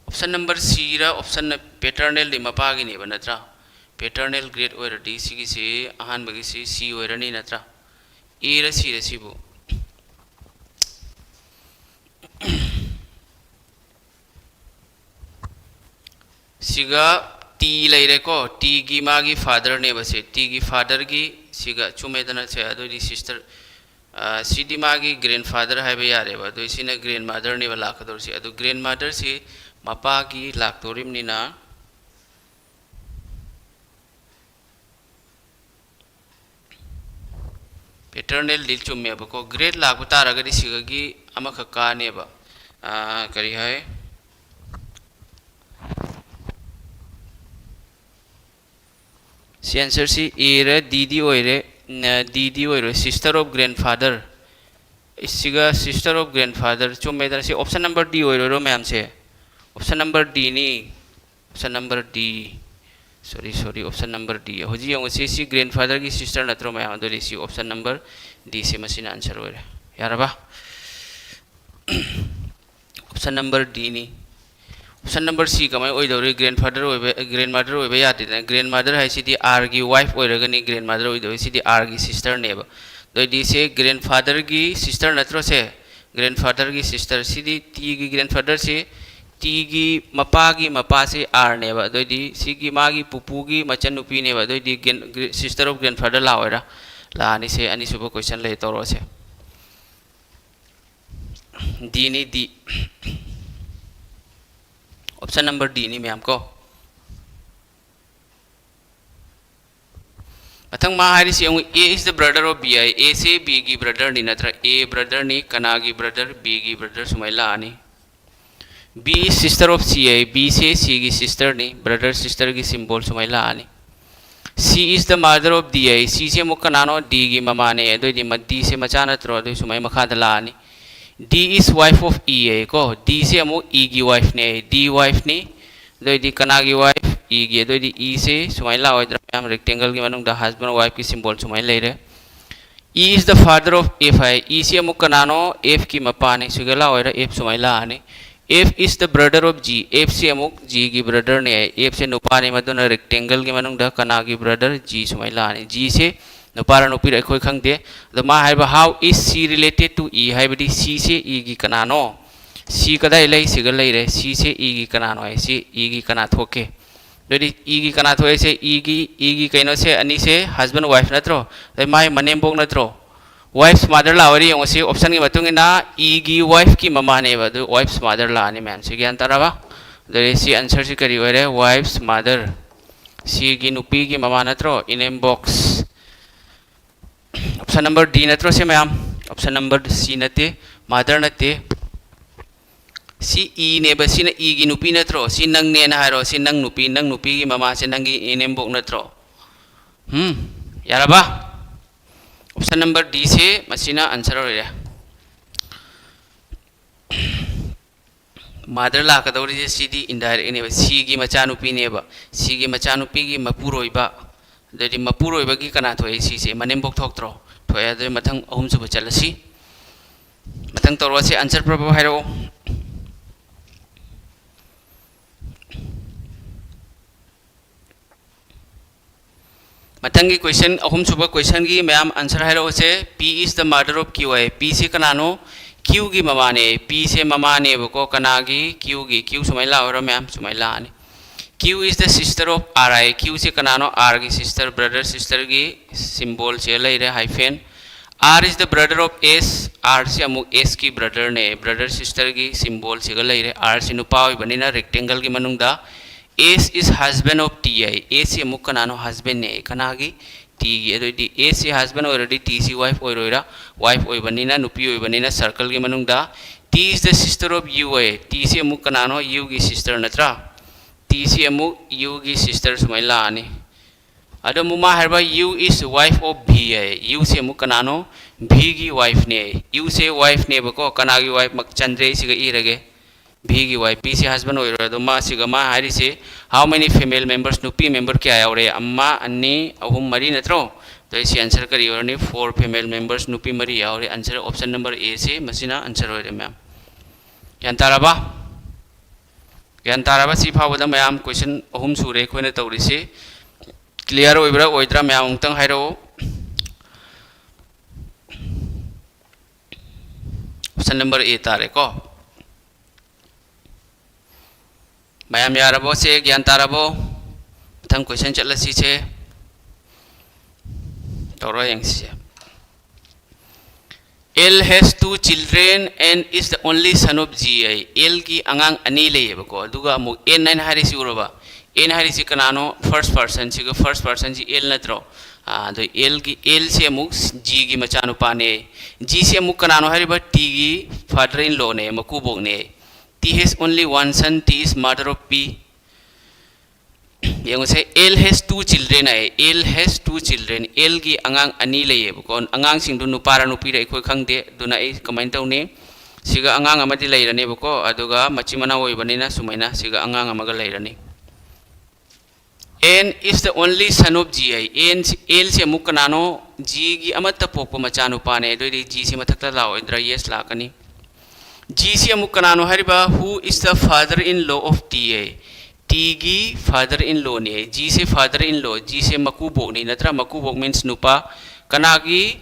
Option number C ꯔ, option paternal ꯗꯤ ꯃꯄꯥꯒꯤꯅꯦꯕ, ꯅꯠꯇ꯭ꯔꯥ? Paternal great ꯑꯣꯏꯔꯗꯤ ꯁꯤꯒꯤꯁꯤ, ꯑꯍꯥꯟꯕꯒꯤꯁꯤ C ꯑꯣꯏꯔꯅꯤ, ꯅꯠꯇ꯭ꯔꯥ? A ꯔ C ꯔ ꯁꯤꯕꯨ? ꯁꯤꯒ T ꯂꯩꯔꯦꯀꯣ, T ꯒꯤ ꯃꯥꯒꯤ father ꯅꯦꯕ ꯁꯦ, T ꯒꯤ father ꯒꯤ ꯁꯤꯒ ꯆꯨꯝꯃꯦꯗꯅ ꯁꯦ, ꯑꯗꯨꯑꯣꯏꯗꯤ sister, ꯑ, ꯁꯤꯗꯤ ꯃꯥꯒꯤ grandfather ꯍꯥꯏꯕ ꯌꯥꯔꯦꯕ, ꯑꯗꯨ ꯁꯤꯅ grandmother ꯅꯦꯕ ꯂꯥꯛꯀꯗꯧꯔꯤꯁꯦ꯫ ꯑꯗꯨ grandmother ꯁꯤ ꯃꯄꯥꯒꯤ ꯂꯥꯛꯇꯣꯔꯤꯕꯅꯤꯅ, paternal ꯗꯤ ꯆꯨꯝꯃꯦꯕꯀꯣ꯫ Great ꯂꯥꯛꯄ ꯇꯥꯔꯒꯗꯤ ꯁꯤꯒꯒꯤ ꯑꯃꯈꯛ ꯀꯥꯅꯦꯕ꯫ ꯑꯥ, ꯀꯔꯤ ꯍꯥꯏ? ꯁꯤ answer ꯁꯤ A ꯔ D ꯗꯤ ꯑꯣꯏꯔꯦ꯫ ꯅ, D ꯗꯤ ꯑꯣꯏꯔꯣꯏ, sister of grandfather꯫ ꯁꯤꯒ sister of grandfather ꯆꯨꯝꯃꯦꯗꯅ꯫ ꯁꯤ option number D ꯑꯣꯏꯔꯣꯏꯔꯣ ꯃꯌꯥꯝꯁꯦ? Option number D ꯅꯤ꯫ Option number D꯫ Sorry, sorry, option number D꯫ ꯍꯧꯖꯤꯛ ꯌꯦꯡꯉꯨꯁꯤ, ꯁꯤ grandfather ꯒꯤ sister ꯅꯠꯇ꯭ꯔꯣ ꯃꯌꯥꯝ? ꯑꯗꯨꯗꯤ ꯁꯤ option number D ꯁꯦ ꯃꯁꯤꯅ answer ꯑꯣꯏꯔꯦ꯫ ꯌꯥꯔꯕ? Option number D ꯅꯤ꯫ Option number C ꯀꯃꯥꯏꯅ ꯑꯣꯏꯗꯧꯔꯤ? Grandfather ꯑꯣꯏꯕ, grandmother ꯑꯣꯏꯕ ꯌꯥꯗꯦꯗꯅ꯫ Grandmother ꯍꯥꯏꯁꯤꯗꯤ R ꯒꯤ wife ꯑꯣꯏꯔꯒꯅꯤ grandmother ꯑꯣꯏꯗꯧꯔꯤ꯫ ꯁꯤꯗꯤ R ꯒꯤ sister ꯅꯦꯕ꯫ ꯑꯗꯨꯑꯣꯏꯗꯤ ꯁꯦ grandfather ꯒꯤ sister ꯅꯠꯇ꯭ꯔꯣ ꯁꯦ? Grandfather ꯒꯤ sister꯫ ꯁꯤꯗꯤ T ꯒꯤ grandfather ꯁꯤ, T ꯒꯤ ꯃꯄꯥꯒꯤ ꯃꯄꯥꯁꯤ R ꯅꯦꯕ꯫ ꯑꯗꯨꯑꯣꯏꯗꯤ ꯁꯤꯒꯤ ꯃꯥꯒꯤ ꯄꯨꯄꯨꯒꯤ ꯃꯆꯟꯅꯨꯄꯤꯅꯦꯕ꯫ ꯑꯗꯨꯑꯣꯏꯗꯤ grain-, grey-, sister of grandfather ꯂꯥꯛꯑꯣꯏꯔꯥ? ꯂꯥꯛꯑꯅꯤ꯫ ꯁꯦ ꯑꯅꯤꯁꯨꯕ question ꯂꯩ, ꯇꯧꯔꯛꯑꯣꯁꯦ꯫ D ꯅꯤ, D꯫ Option number D ꯅꯤ ꯃꯌꯥꯝ ꯀꯣ꯫ ꯃꯊꯪ ꯃꯥ ꯍꯥꯏꯔꯤꯁꯤ ꯌꯦꯡꯉꯨ, A is the brother of B high. A say B ꯒꯤ brother ꯅꯤ ꯅꯠꯇ꯭ꯔꯥ? A brother ꯅꯤ, ꯀꯅꯥꯒꯤ brother? B ꯒꯤ brother꯫ ꯁꯨꯃꯥꯏꯅ ꯂꯥꯛꯑꯅꯤ꯫ B is sister of C high. B say C ꯒꯤ sister ꯅꯤ, brother sister ꯒꯤ symbol ꯁꯨꯃꯥꯏꯅ ꯂꯥꯛꯑꯅꯤ꯫ C is the mother of D ꯑꯩ, C ꯁꯦ ꯑꯃꯨꯛ ꯀꯅꯥꯅꯣ? D ꯒꯤ ꯃꯃꯥꯅꯦ꯫ ꯑꯗꯨꯑꯣꯏꯗꯤ ꯃ-, D ꯁꯦ ꯃꯆꯥ ꯅꯠꯇ꯭ꯔꯣ? ꯑꯗꯨ ꯁꯨꯃꯥꯏꯅ ꯃꯈꯥꯗ ꯂꯥꯛꯑꯅꯤ꯫ D is wife of E ꯑꯩ ꯀꯣ, D ꯁꯦ ꯑꯃꯨꯛ E ꯒꯤ wife ꯅꯦ꯫ D wife ꯅꯤ꯫ ꯑꯗꯨꯑꯣꯏꯗꯤ ꯀꯅꯥꯒꯤ wife? E ꯒꯤ꯫ ꯑꯗꯨꯑꯣꯏꯗꯤ E ꯁꯦ ꯁꯨꯃꯥꯏꯅ ꯂꯥꯛꯑꯣꯏꯗ꯭ꯔꯥ ꯃꯌꯥꯝ? Rectangle ꯒꯤ ꯃꯅꯨꯡꯗ husband wife ꯀꯤ symbol ꯁꯨꯃꯥꯏꯅ ꯂꯩꯔꯦ꯫ E is the father of F high. E ꯁꯤ ꯑꯃꯨꯛ ꯀꯅꯥꯅꯣ? F ꯀꯤ ꯃꯄꯥꯅꯤ꯫ ꯁꯤꯒ ꯂꯥꯛꯑꯣꯏꯔ F ꯁꯨꯃꯥꯏꯅ ꯂꯥꯛꯑꯅꯤ꯫ F is the brother of G꯫ F ꯁꯤ ꯑꯃꯨꯛ G ꯒꯤ brother ꯅꯦ ꯍꯥꯏ꯫ F ꯁꯦ ꯅꯨꯄꯥꯅꯤ, ꯃꯗꯨꯅ rectangle ꯒꯤ ꯃꯅꯨꯡꯗ ꯀꯅꯥꯒꯤ brother? G ꯁꯨꯃꯥꯏꯅ ꯂꯥꯛꯑꯅꯤ꯫ G ꯁꯦ ꯅꯨꯄꯥꯔ ꯅꯨꯄꯤꯔ ꯑꯩꯈꯣꯏ ꯈꯪꯗꯦ꯫ ꯑꯗꯣ ꯃꯥ ꯍꯥꯏꯕ, "How is she related to E?" ꯍꯥꯏꯕꯗꯤ C ꯁꯦ E ꯒꯤ ꯀꯅꯥꯅꯣ? C ꯀꯗꯥꯏ ꯂꯩ? ꯁꯤꯒ ꯂꯩꯔꯦ꯫ C ꯁꯦ E ꯒꯤ ꯀꯅꯥꯅꯣ ꯍꯥꯏ? C E ꯒꯤ ꯀꯅꯥ ꯊꯣꯛꯀꯦ? ꯑꯗꯨꯗꯤ E ꯒꯤ ꯀꯅꯥ ꯊꯣꯛꯑꯦ? ꯁꯦ E ꯒꯤ, E ꯒꯤ ꯀꯩꯅꯣꯁꯦ ꯑꯅꯤꯁꯦ husband wife ꯅꯠꯇ꯭ꯔꯣ? ꯑꯗꯩ ꯃꯥꯏ ꯃꯅꯦꯝꯕꯣꯛ ꯅꯠꯇ꯭ꯔꯣ? Wife's mother ꯂꯥꯛꯑꯣꯏꯔꯦ ꯌꯦꯡꯉꯣ꯫ ꯁꯤ option ꯒꯤ ꯃꯇꯨꯡ ꯏꯟꯅ E ꯒꯤ wife ꯀꯤ ꯃꯃꯥꯅꯦꯕ, ꯑꯗꯨ wife's mother ꯂꯥꯛꯑꯅꯤ ꯃꯌꯥꯝ꯫ ꯁꯤ ꯒ꯭ꯌꯥꯟ ꯇꯥꯔꯕ? ꯑꯗꯨꯗꯤ ꯁꯤ answer ꯁꯤ ꯀꯔꯤ ꯑꯣꯏꯔꯦ? Wife's mother꯫ C ꯒꯤ ꯅꯨꯄꯤꯒꯤ ꯃꯃꯥ ꯅꯠꯇ꯭ꯔꯣ? ꯏꯅꯦꯝꯕꯣꯛ꯫ Option number D ꯅꯠꯇ꯭ꯔꯣ ꯁꯤ ꯃꯌꯥꯝ? Option number C ꯅꯠꯇꯦ, mother ꯅꯠꯇꯦ꯫ ꯁꯤ E ꯅꯦꯕ, ꯁꯤꯅ E ꯒꯤ ꯅꯨꯄꯤ ꯅꯠꯇ꯭ꯔꯣ? ꯁꯤ ꯅꯪꯅꯦꯅ ꯍꯥꯏꯔꯣ, ꯁꯤ ꯅꯪ ꯅꯨꯄꯤ, ꯅꯪ ꯅꯨꯄꯤꯒꯤ ꯃꯃꯥꯁꯦ ꯅꯪꯒꯤ ꯏꯅꯦꯝꯕꯣꯛ ꯅꯠꯇ꯭ꯔꯣ? ꯎꯝ, ꯌꯥꯔꯕ? Option number D ꯁꯦ ꯃꯁꯤꯅ answer ꯑꯣꯏꯔꯦ꯫ Mother ꯂꯥꯛꯀꯗꯧꯔꯤꯁꯦ ꯁꯤꯗꯤ indirect ꯅꯦꯕ, C ꯒꯤ ꯃꯆꯥꯅꯨꯄꯤꯅꯦꯕ, C ꯒꯤ ꯃꯆꯥꯅꯨꯄꯤꯒꯤ ꯃꯄꯨꯔꯣꯏꯕ꯫ ꯑꯗꯨꯗꯤ ꯃꯄꯨꯔꯣꯏꯕꯒꯤ ꯀꯅꯥ ꯊꯣꯛꯑꯦ? C ꯁꯦ ꯃꯅꯦꯝꯕꯣꯛ ꯊꯣꯛꯇ꯭ꯔꯣ? ꯊꯣꯛꯑꯦ꯫ ꯑꯗꯨꯗꯤ ꯃꯊꯪ ꯑꯍꯨꯝꯁꯨꯕ ꯆꯠꯂꯁꯤ꯫ ꯃꯊꯪ ꯇꯧꯔꯛꯑꯁꯤ, answer ꯄ꯭ꯔꯣꯕ ꯍꯥꯏꯔꯛꯑꯣ꯫ ꯃꯊꯪꯒꯤ question, ꯑꯍꯨꯝꯁꯨꯕ question ꯒꯤ ꯃꯌꯥꯝ answer ꯍꯥꯏꯔꯛꯑꯣꯁꯦ꯫ P is the mother of Q high. P ꯁꯦ ꯀꯅꯥꯅꯣ? Q ꯒꯤ ꯃꯃꯥꯅꯦ꯫ P ꯁꯦ ꯃꯃꯥꯅꯦꯕꯀꯣ꯫ ꯀꯅꯥꯒꯤ? Q ꯒꯤ꯫ Q ꯁꯨꯃꯥꯏꯅ ꯂꯥꯛꯑꯣꯏꯔꯣ ꯃꯌꯥꯝ? ꯁꯨꯃꯥꯏꯅ ꯂꯥꯛꯑꯅꯤ꯫ Q is the sister of R high. Q ꯁꯦ ꯀꯅꯥꯅꯣ? R ꯒꯤ sister, brother sister ꯒꯤ symbol ꯁꯤꯒ ꯂꯩꯔꯦ, hyphen꯫ R is the brother of S꯫ R ꯁꯤ ꯑꯃꯨꯛ S ꯀꯤ brother ꯅꯦ꯫ Brother sister ꯒꯤ symbol ꯁꯤꯒ ꯂꯩꯔꯦ꯫ R ꯁꯤ ꯅꯨꯄꯥ ꯑꯣꯏꯕꯅꯤꯅ rectangle ꯒꯤ ꯃꯅꯨꯡꯗ꯫ S is husband of T high. S ꯁꯤ ꯑꯃꯨꯛ ꯀꯅꯥꯅꯣ? Husband ꯅꯦ꯫ ꯀꯅꯥꯒꯤ? T ꯒꯤ꯫ ꯑꯗꯨꯑꯣꯏꯗꯤ S ꯁꯤ husband ꯑꯣꯏꯔꯗꯤ T ꯁꯤ wife ꯑꯣꯏꯔꯣꯏꯔꯥ? Wife ꯑꯣꯏꯕꯅꯤꯅ, ꯅꯨꯄꯤ ꯑꯣꯏꯕꯅꯤꯅ circle ꯒꯤ ꯃꯅꯨꯡꯗ꯫ T is the sister of U high. T ꯁꯤ ꯑꯃꯨꯛ ꯀꯅꯥꯅꯣ? U ꯒꯤ sister ꯅꯠꯇ꯭ꯔꯥ? T ꯁꯤ ꯑꯃꯨꯛ U ꯒꯤ sister ꯁꯨꯃꯥꯏꯅ ꯂꯥꯛꯑꯅꯤ꯫ ꯑꯗꯣ ꯑꯃꯨꯛ ꯃꯥ ꯍꯥꯏꯔꯕ, "U is wife of V" high. U ꯁꯦ ꯑꯃꯨꯛ ꯀꯅꯥꯅꯣ? V ꯒꯤ wife ꯅꯦ꯫ U ꯁꯦ wife ꯅꯦꯕꯀꯣ꯫ ꯀꯅꯥꯒꯤ wife? ꯆꯟꯗ꯭ꯔꯦ, ꯁꯤꯒ ꯏꯔꯒꯦ꯫ V ꯒꯤ wife꯫ P ꯁꯦ husband ꯑꯣꯏꯔꯣꯏ꯫ ꯑꯗꯣ ꯃꯥ ꯁꯤꯒ ꯃꯥ ꯍꯥꯏꯔꯤꯁꯦ, how many female members? ꯅꯨꯄꯤ member ꯀꯌꯥ ꯌꯥꯎꯔꯦ? ꯑꯃ, ꯑꯅꯤ, ꯑꯍꯨꯝ, ꯃꯔꯤ ꯅꯠꯇ꯭ꯔꯣ? ꯑꯗꯣ ꯁꯤ answer ꯀꯔꯤ ꯑꯣꯏꯔꯅꯤ? Four female members, ꯅꯨꯄꯤ ꯃꯔꯤ ꯌꯥꯎꯔꯦ꯫ Answer option number A ꯁꯦ ꯃꯁꯤꯅ answer ꯑꯣꯏꯔꯦ ꯃꯌꯥꯝ꯫ ꯒ꯭ꯌꯥꯟ ꯇꯥꯔꯕ? ꯒ꯭ꯌꯥꯟ ꯇꯥꯔꯕ? ꯁꯤ ꯐꯥꯎꯕꯗ ꯃꯌꯥꯝ question ꯑꯍꯨꯝ ꯁꯨꯔꯦ ꯑꯩꯈꯣꯏꯅ ꯇꯧꯔꯤꯁꯤ꯫ Clear ꯑꯣꯏꯕ꯭ꯔꯥ ꯑꯣꯏꯗ꯭ꯔꯥ ꯃꯌꯥꯝ ꯑꯃꯨꯛꯇꯪ ꯍꯥꯏꯔꯛꯑꯣ꯫ Option number A ꯇꯥꯔꯦꯀꯣ꯫ ꯃꯌꯥꯝ ꯌꯥꯔꯕꯣ? ꯁꯦ ꯒ꯭ꯌꯥꯟ ꯇꯥꯔꯕꯣ? ꯃꯊꯪ question ꯆꯠꯂꯁꯤꯁꯦ꯫ ꯇꯧꯔ ꯌꯦꯡꯁꯤꯁꯦ꯫ "L has two children and is the only son of G" high. L ꯒꯤ ꯑꯉꯥꯡ ꯑꯅꯤ ꯂꯩꯌꯦꯕꯀꯣ꯫ ꯑꯗꯨꯒ ꯑꯃꯨꯛ N ꯍꯥꯏꯅ ꯍꯥꯏꯔꯤꯁꯤ ꯎꯔꯕ? N ꯍꯥꯏꯔꯤꯁꯤ ꯀꯅꯥꯅꯣ? First person꯫ ꯁꯤꯒ first person ꯁꯤ L ꯅꯠꯇ꯭ꯔꯣ? ꯑꯥ, ꯑꯗꯣ L ꯒꯤ, L ꯁꯦ ꯑꯃꯨꯛ G ꯒꯤ ꯃꯆꯥꯅꯨꯄꯥꯅꯦ꯫ G ꯁꯦ ꯑꯃꯨꯛ ꯀꯅꯥꯅꯣ ꯍꯥꯏꯔꯤꯕ? T ꯒꯤ father in law ꯅꯦ, ꯃꯀꯨꯕꯣꯛꯅꯦ꯫ "T has only one son, T is mother of P"꯫ ꯌꯦꯡꯉꯨꯁꯦ, "L has two children" high. "L has two children", L ꯒꯤ ꯑꯉꯥꯡ ꯑꯅꯤ ꯂꯩꯌꯦꯕꯀꯣ꯫ ꯑꯉꯥꯡꯁꯤꯡꯗꯨ ꯅꯨꯄꯥꯔ ꯅꯨꯄꯤꯔ ꯑꯩꯈꯣꯏ ꯈꯪꯗꯦ꯫ ꯑꯗꯨꯅ ꯑꯩ ꯀꯃꯥꯏꯅ ꯇꯧꯅꯤ? ꯁꯤꯒ ꯑꯉꯥꯡ ꯑꯃꯗꯤ ꯂꯩꯔꯅꯦꯕꯀꯣ꯫ ꯑꯗꯨꯒ ꯃꯆꯤꯟ ꯃꯅꯥꯎ ꯑꯣꯏꯕꯅꯤꯅ ꯁꯨꯃꯥꯏꯅ ꯁꯤꯒ ꯑꯉꯥꯡ ꯑꯃꯒ ꯂꯩꯔꯅꯤ꯫ "N is the only son of G" high. N ꯁꯤ, L ꯁꯤ ꯑꯃꯨꯛ ꯀꯅꯥꯅꯣ? G ꯒꯤ ꯑꯃꯠꯇ ꯄꯣꯛꯄ ꯃꯆꯥꯅꯨꯄꯥꯅꯦ꯫ ꯑꯗꯨꯑꯣꯏꯗꯤ G ꯁꯤ ꯃꯊꯛꯇ ꯂꯥꯛꯑꯣꯏꯗ꯭ꯔꯥ? Yes ꯂꯥꯛꯀꯅꯤ꯫ G ꯁꯤ ꯑꯃꯨꯛ ꯀꯅꯥꯅꯣ ꯍꯥꯏꯔꯤꯕ? "Who is the father in law of T" high. T ꯒꯤ father in law ꯅꯦ꯫ G say father in law, G ꯁꯦ ꯃꯀꯨꯕꯣꯛꯅꯤ ꯅꯠꯇ꯭ꯔꯥ? ꯃꯀꯨꯕꯣꯛ means ꯅꯨꯄꯥ꯫ ꯀꯅꯥꯒꯤ?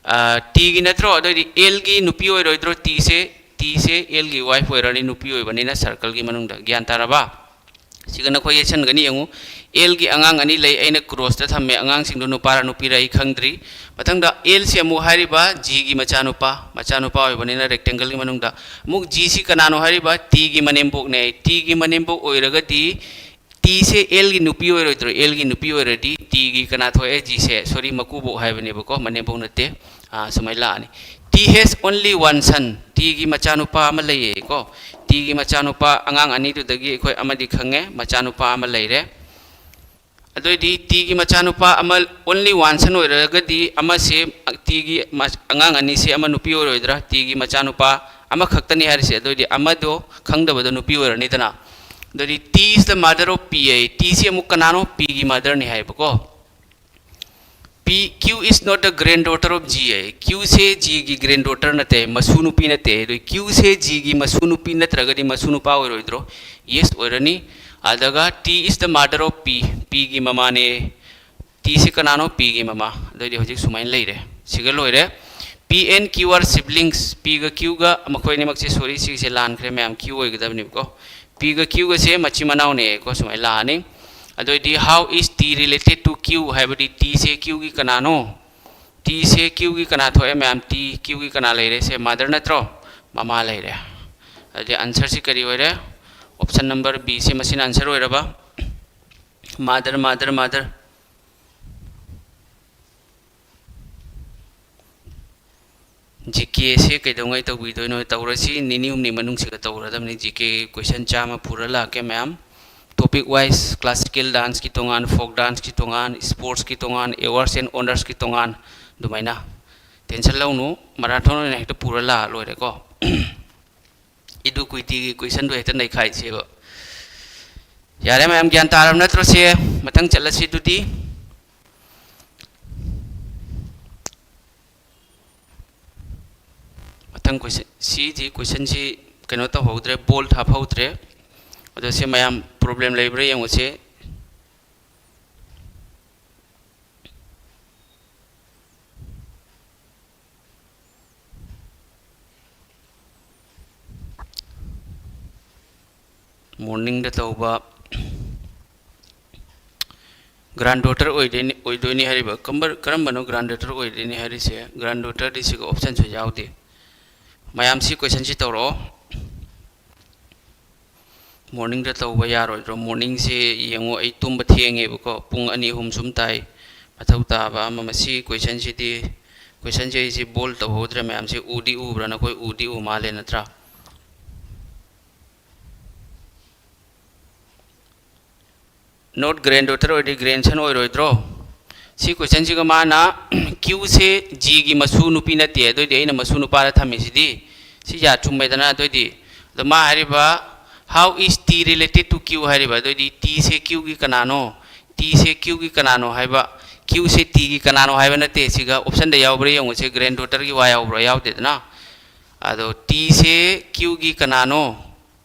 ꯑ, T ꯒꯤ ꯅꯠꯇ꯭ꯔꯣ? ꯑꯗꯨꯑꯣꯏꯗꯤ L ꯒꯤ ꯅꯨꯄꯤ ꯑꯣꯏꯔꯣꯏꯗ꯭ꯔꯣ? T ꯁꯦ, T ꯁꯦ L ꯒꯤ wife ꯑꯣꯏꯔꯅꯤ, ꯅꯨꯄꯤ ꯑꯣꯏꯕꯅꯤꯅ circle ꯒꯤ ꯃꯅꯨꯡꯗ꯫ ꯒ꯭ꯌꯥꯟ ꯇꯥꯔꯕ? ꯁꯤꯒ ꯅꯈꯣꯏ ꯌꯦꯠꯁꯟꯒꯅꯤ ꯌꯦꯡꯉꯨ꯫ L ꯒꯤ ꯑꯉꯥꯡ ꯑꯅꯤ ꯂꯩ, ꯑꯩꯅ cross ꯇ ꯊꯝꯃꯦ꯫ ꯑꯉꯥꯡꯁꯤꯡꯗꯣ ꯅꯨꯄꯥꯔ ꯅꯨꯄꯤꯔ ꯑꯩ ꯈꯪꯗ꯭ꯔꯤ꯫ ꯃꯊꯪꯗ L ꯁꯤ ꯑꯃꯨꯛ ꯍꯥꯏꯔꯤꯕ G ꯒꯤ ꯃꯆꯥꯅꯨꯄꯥ, ꯃꯆꯥꯅꯨꯄꯥ ꯑꯣꯏꯕꯅꯤꯅ rectangle ꯒꯤ ꯃꯅꯨꯡꯗ꯫ ꯑꯃꯨꯛ G ꯁꯤ ꯀꯅꯥꯅꯣ ꯍꯥꯏꯔꯤꯕ? T ꯒꯤ ꯃꯅꯦꯝꯕꯣꯛꯅꯦ꯫ T ꯒꯤ ꯃꯅꯦꯝꯕꯣꯛ ꯑꯣꯏꯔꯒꯗꯤ T ꯁꯦ L ꯒꯤ ꯅꯨꯄꯤ ꯑꯣꯏꯔꯣꯏꯗ꯭ꯔꯣ? L ꯒꯤ ꯅꯨꯄꯤ ꯑꯣꯏꯔꯗꯤ T ꯒꯤ ꯀꯅꯥ ꯊꯣꯛꯑꯦ? G ꯁꯦ, sorry, ꯃꯀꯨꯕꯣꯛ ꯍꯥꯏꯕꯅꯦꯕꯀꯣ, ꯃꯅꯦꯝꯕꯣꯛ ꯅꯠꯇꯦ꯫ ꯑꯥ, ꯁꯨꯃꯥꯏꯅ ꯂꯥꯛꯑꯅꯤ꯫ "T has only one son", T ꯒꯤ ꯃꯆꯥꯅꯨꯄꯥ ꯑꯃ ꯂꯩꯌꯦꯀꯣ꯫ T ꯒꯤ ꯃꯆꯥꯅꯨꯄꯥ, ꯑꯉꯥꯡ ꯑꯅꯤꯗꯨꯗꯒꯤ ꯑꯩꯈꯣꯏ ꯑꯃꯗꯤ ꯈꯪꯉꯦ, ꯃꯆꯥꯅꯨꯄꯥ ꯑꯃ ꯂꯩꯔꯦ꯫ ꯑꯗꯨꯑꯣꯏꯗꯤ ꯇꯤꯒꯤ ꯃꯆꯥꯅꯨꯄꯥ ꯑꯃ, only one son ꯑꯣꯏꯔꯒꯗꯤ ꯑꯃꯁꯦ, ꯇꯤꯒꯤ ꯃ-, ꯑꯉꯥꯡ ꯑꯅꯤꯁꯦ ꯑꯃ ꯅꯨꯄꯤ ꯑꯣꯏꯔꯣꯏꯗ꯭ꯔꯥ? ꯇꯤꯒꯤ ꯃꯆꯥꯅꯨꯄꯥ ꯑꯃꯈꯛꯇꯅꯤ ꯍꯥꯏꯔꯤꯁꯦ꯫ ꯑꯗꯨꯑꯣꯏꯗꯤ ꯑꯃꯗꯣ ꯈꯪꯗꯕꯗꯣ ꯅꯨꯄꯤ ꯑꯣꯏꯔꯅꯤꯗꯅ꯫ ꯑꯗꯨꯑꯣꯏꯗꯤ T is the mother of P ꯑꯌꯦ꯫ ꯇꯤꯁꯦ ꯑꯃꯨꯛ ꯀꯅꯥꯅꯣ? ꯄꯤꯒꯤ ꯃꯥꯗꯔꯅꯤ ꯍꯥꯏꯕꯀꯣ꯫ P, Q is not the granddaughter of G ꯑꯌꯦ꯫ ꯀ꯭ꯌꯨꯁꯦ ꯖꯤꯒꯤ ꯒ꯭ꯔꯦꯟ ꯗꯣꯇꯔ ꯅꯠꯇꯦ, ꯃꯁꯨ ꯅꯨꯄꯤ ꯅꯠꯇꯦ꯫ ꯑꯗꯨ ꯀ꯭ꯌꯨꯁꯦ ꯖꯤꯒꯤ ꯃꯁꯨ ꯅꯨꯄꯤ ꯅꯠꯇ꯭ꯔꯒꯗꯤ ꯃꯁꯨ ꯅꯨꯄꯥ ꯑꯣꯏꯔꯣꯏꯗ꯭ꯔꯣ? ꯌꯦꯁ ꯑꯣꯏꯔꯅꯤ꯫ ꯑꯗꯨꯒ T is the mother of P, ꯄꯤꯒꯤ ꯃꯃꯥꯅꯦ꯫ ꯇꯤꯁꯤ ꯀꯅꯥꯅꯣ? ꯄꯤꯒꯤ ꯃꯃꯥ꯫ ꯑꯗꯨꯑꯣꯏꯗꯤ ꯍꯧꯖꯤꯛ ꯁꯨꯃꯥꯏꯅ ꯂꯩꯔꯦ, ꯁꯤꯒ ꯂꯣꯏꯔꯦ꯫ P and Q are siblings, ꯄꯤꯒ ꯀ꯭ꯌꯨꯒ ꯃꯈꯣꯏ ꯑꯅꯤꯃꯛꯁꯦ, ꯁꯣꯔꯤ, ꯁꯤꯒꯤꯁꯦ ꯂꯥꯟꯈ꯭ꯔꯦ ꯃꯌꯥꯝ, ꯀ꯭ꯌꯨ ꯑꯣꯏꯒꯗꯕꯅꯦꯕꯀꯣ꯫ ꯄꯤꯒ ꯀ꯭ꯌꯨꯒꯁꯦ ꯃꯆꯤꯟ ꯃꯅꯥꯎꯅꯦꯀꯣ, ꯁꯨꯃꯥꯏꯅ ꯂꯥꯛꯑꯅꯤ꯫ ꯑꯗꯨꯑꯣꯏꯗꯤ how is T related to Q ꯍꯥꯏꯕꯗꯤ ꯇꯤꯁꯦ ꯀ꯭ꯌꯨꯒꯤ ꯀꯅꯥꯅꯣ? ꯇꯤꯁꯦ ꯀ꯭ꯌꯨꯒꯤ ꯀꯅꯥ ꯊꯣꯛꯑꯦ ꯃꯌꯥꯝ? ꯇꯤ ꯀ꯭ꯌꯨꯒꯤ ꯀꯅꯥ ꯂꯩꯔꯦ? ꯁꯦ ꯃꯥꯗꯔ ꯅꯠꯇ꯭ꯔꯣ? ꯃꯃꯥ ꯂꯩꯔꯦ꯫ ꯑꯗꯨꯗꯤ ꯑꯟꯁꯔꯁꯤ ꯀꯔꯤ ꯑꯣꯏꯔꯦ? Option number B ꯁꯦ ꯃꯁꯤꯅ ꯑꯟꯁꯔ ꯑꯣꯏꯔꯕ꯫ Mother, mother, mother. ꯖꯤ ꯀꯦꯁꯦ ꯀꯩꯗꯧꯉꯩ ꯇꯧꯕꯤꯗꯣꯏꯅꯣ? ꯇꯧꯔꯁꯤ, ꯅꯤꯅꯤ ꯍꯨꯝꯅꯤ ꯃꯅꯨꯡꯁꯤꯗ ꯇꯧꯔꯗꯕꯅꯤ꯫ ꯖꯤ ꯀꯦ ꯀꯣꯏꯁꯟ ꯆꯥꯝꯃ ꯄꯨꯔ ꯂꯥꯛꯀꯦ ꯃꯌꯥꯝ꯫ Topic wise, classical danceꯀꯤ ꯇꯣꯉꯥꯟ, folk danceꯀꯤ ꯇꯣꯉꯥꯟ, sportsꯀꯤ ꯇꯣꯉꯥꯟ, awards and honorsꯀꯤ ꯇꯣꯉꯥꯟ, ꯑꯗꯨꯃꯥꯏꯅ꯫ Tension ꯂꯧꯅꯨ, marathon ꯑꯣꯏꯅ ꯍꯦꯛꯇ ꯄꯨꯔ ꯂꯥꯛꯑ ꯂꯣꯏꯔꯦꯀꯣ꯫ ꯏꯗꯨ ꯀꯨꯏꯇꯤꯒꯤ ꯀꯣꯏꯁꯟꯗꯣ ꯍꯦꯛꯇ ꯅꯩꯈꯥꯏꯁꯦꯕ꯫ ꯌꯥꯔꯦ ꯃꯌꯥꯝ, ꯒ꯭ꯌꯥꯟ ꯇꯥꯔꯕ ꯅꯠꯇ꯭ꯔꯣ ꯁꯦ? ꯃꯊꯪ ꯆꯠꯂꯁꯤ ꯑꯗꯨꯗꯤ꯫ ꯃꯊꯪ ꯀꯣꯏꯁꯟ, ꯁꯤꯗꯤ ꯀꯣꯏꯁꯟꯁꯤ ꯀꯩꯅꯣ ꯇꯧꯍꯧꯗ꯭ꯔꯦ, ꯕꯣꯜ ꯍꯥꯞꯍꯧꯗ꯭ꯔꯦ꯫ ꯑꯗꯣ ꯁꯤ ꯃꯌꯥꯝ problem ꯂꯩꯕ꯭ꯔꯥ ꯌꯦꯡꯉꯨꯁꯦ꯫ Morningꯗ ꯇꯧꯕ꯫ Granddaughter ꯑꯣꯏꯗꯣꯏꯅꯤ, ꯑꯣꯏꯗꯣꯏꯅꯤ ꯍꯥꯏꯔꯤꯕ꯫ ꯀꯝꯕ-, ꯀꯔꯝꯕꯅꯣ granddaughter ꯑꯣꯏꯗꯣꯏꯅꯤ ꯍꯥꯏꯔꯤꯁꯦ? Granddaughterꯗꯤ ꯁꯤꯒ optionꯁꯨ ꯌꯥꯎꯗꯦ꯫ ꯃꯌꯥꯝ ꯁꯤ ꯀꯣꯏꯁꯟꯁꯤ ꯇꯧꯔꯛꯑꯣ꯫ Morningꯗ ꯇꯧꯕ ꯌꯥꯔꯣꯏꯗ꯭ꯔꯣ? Morningꯁꯦ ꯌꯦꯡꯉꯣ, ꯑꯩ ꯇꯨꯝꯕ ꯊꯦꯡꯉꯦꯕꯀꯣ, ꯄꯨꯡ ꯑꯅꯤ ꯑꯍꯨꯝ ꯁꯨꯝ ꯇꯥꯏ꯫ ꯃꯊꯧ ꯇꯥꯕ ꯑꯃ, ꯃꯁꯤ ꯀꯣꯏꯁꯟꯁꯤꯗꯤ, ꯀꯣꯏꯁꯟꯁꯦ ꯑꯩꯁꯦ ꯕꯣꯜ ꯇꯧꯍꯧꯗ꯭ꯔꯦ꯫ ꯃꯌꯥꯝꯁꯦ ꯎꯗꯤ ꯎꯕ꯭ꯔꯥ? ꯅꯈꯣꯏ ꯎꯗꯤ ꯎ ꯃꯥꯜꯂꯦ ꯅꯠꯇ꯭ꯔꯥ? Not granddaughter ꯑꯣꯏꯔꯗꯤ grandson ꯑꯣꯏꯔꯣꯏꯗ꯭ꯔꯣ? ꯁꯤ questionꯁꯤꯒ ꯃꯥꯅ Qꯁꯦ Gꯒꯤ ꯃꯁꯨ ꯅꯨꯄꯤ ꯅꯠꯇꯦ, ꯑꯗꯨꯑꯣꯏꯗꯤ ꯑꯩꯅ ꯃꯁꯨ ꯅꯨꯄꯥꯗ ꯊꯝꯃꯤꯁꯤꯗꯤ ꯁꯤ ꯌꯥ ꯆꯨꯝꯃꯦꯗꯅ꯫ ꯑꯗꯨꯑꯣꯏꯗꯤ ꯑꯗꯣ ꯃꯥ ꯍꯥꯏꯔꯤꯕ, "How is T related to Q?" ꯍꯥꯏꯔꯤꯕ, ꯑꯗꯨꯑꯣꯏꯗꯤ Tꯁꯦ Qꯒꯤ ꯀꯅꯥꯅꯣ? Tꯁꯦ Qꯒꯤ ꯀꯅꯥꯅꯣ ꯍꯥꯏꯕ? Qꯁꯦ Tꯒꯤ ꯀꯅꯥꯅꯣ ꯍꯥꯏꯕ ꯅꯠꯇꯦ꯫ ꯁꯤꯒ optionꯗ ꯌꯥꯎꯕ꯭ꯔꯥ ꯌꯦꯡꯉꯨꯁꯦ, granddaughterꯒꯤ ꯋꯥ ꯌꯥꯎꯕ꯭ꯔꯥ? ꯌꯥꯎꯗꯦꯗꯅ꯫ ꯑꯗꯣ Tꯁꯦ Qꯒꯤ ꯀꯅꯥꯅꯣ?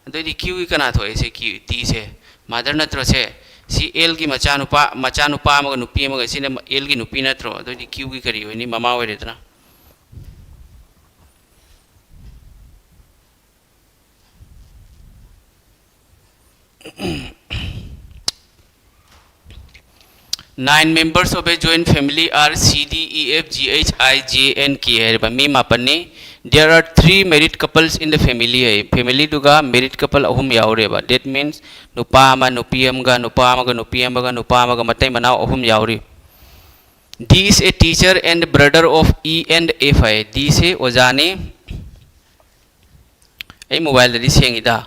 ꯑꯗꯨꯑꯣꯏꯗꯤ Qꯒꯤ ꯀꯅꯥ ꯊꯣꯛꯑꯦ? ꯁꯦ Q, Tꯁꯦ mother ꯅꯠꯇ꯭ꯔꯣ? ꯁꯦ ꯁꯤ Lꯒꯤ ꯃꯆꯥꯅꯨꯄꯥ, ꯃꯆꯥꯅꯨꯄꯥ ꯑꯃꯒ ꯅꯨꯄꯤ ꯑꯃꯒ, ꯁꯤꯅ Lꯒꯤ ꯅꯨꯄꯤ ꯅꯠꯇ꯭ꯔꯣ? ꯑꯗꯨꯑꯣꯏꯗꯤ Qꯒꯤ ꯀꯔꯤ ꯑꯣꯏꯅꯤ? ꯃꯃꯥ ꯑꯣꯏꯔꯦꯗꯅ꯫ Nine members of a joint family are C, D, E, F, G, H, I, J, and K ꯍꯥꯏꯔꯤꯕ ꯃꯤ ꯃꯥꯄꯟꯅꯤ꯫ There are three married couples in the family high. Familyꯗꯨꯒ married couple ꯑꯍꯨꯝ ꯌꯥꯎꯔꯦꯕ꯫ That means ꯅꯨꯄꯥ ꯑꯃ ꯅꯨꯄꯤ ꯑꯃꯒ, ꯅꯨꯄꯥ ꯑꯃꯒ ꯅꯨꯄꯤ ꯑꯃꯒ, ꯅꯨꯄꯥ ꯑꯃꯒ, ꯃꯇꯩ ꯃꯅꯥꯎ ꯑꯍꯨꯝ ꯌꯥꯎꯔꯤ꯫ D is a teacher and brother of E and F ꯍꯥꯏ꯫ Dꯁꯦ ꯑꯣꯖꯥꯅꯤ꯫ ꯑꯩ mobileꯗꯗꯤ ꯁꯦꯡꯉꯤꯗ꯫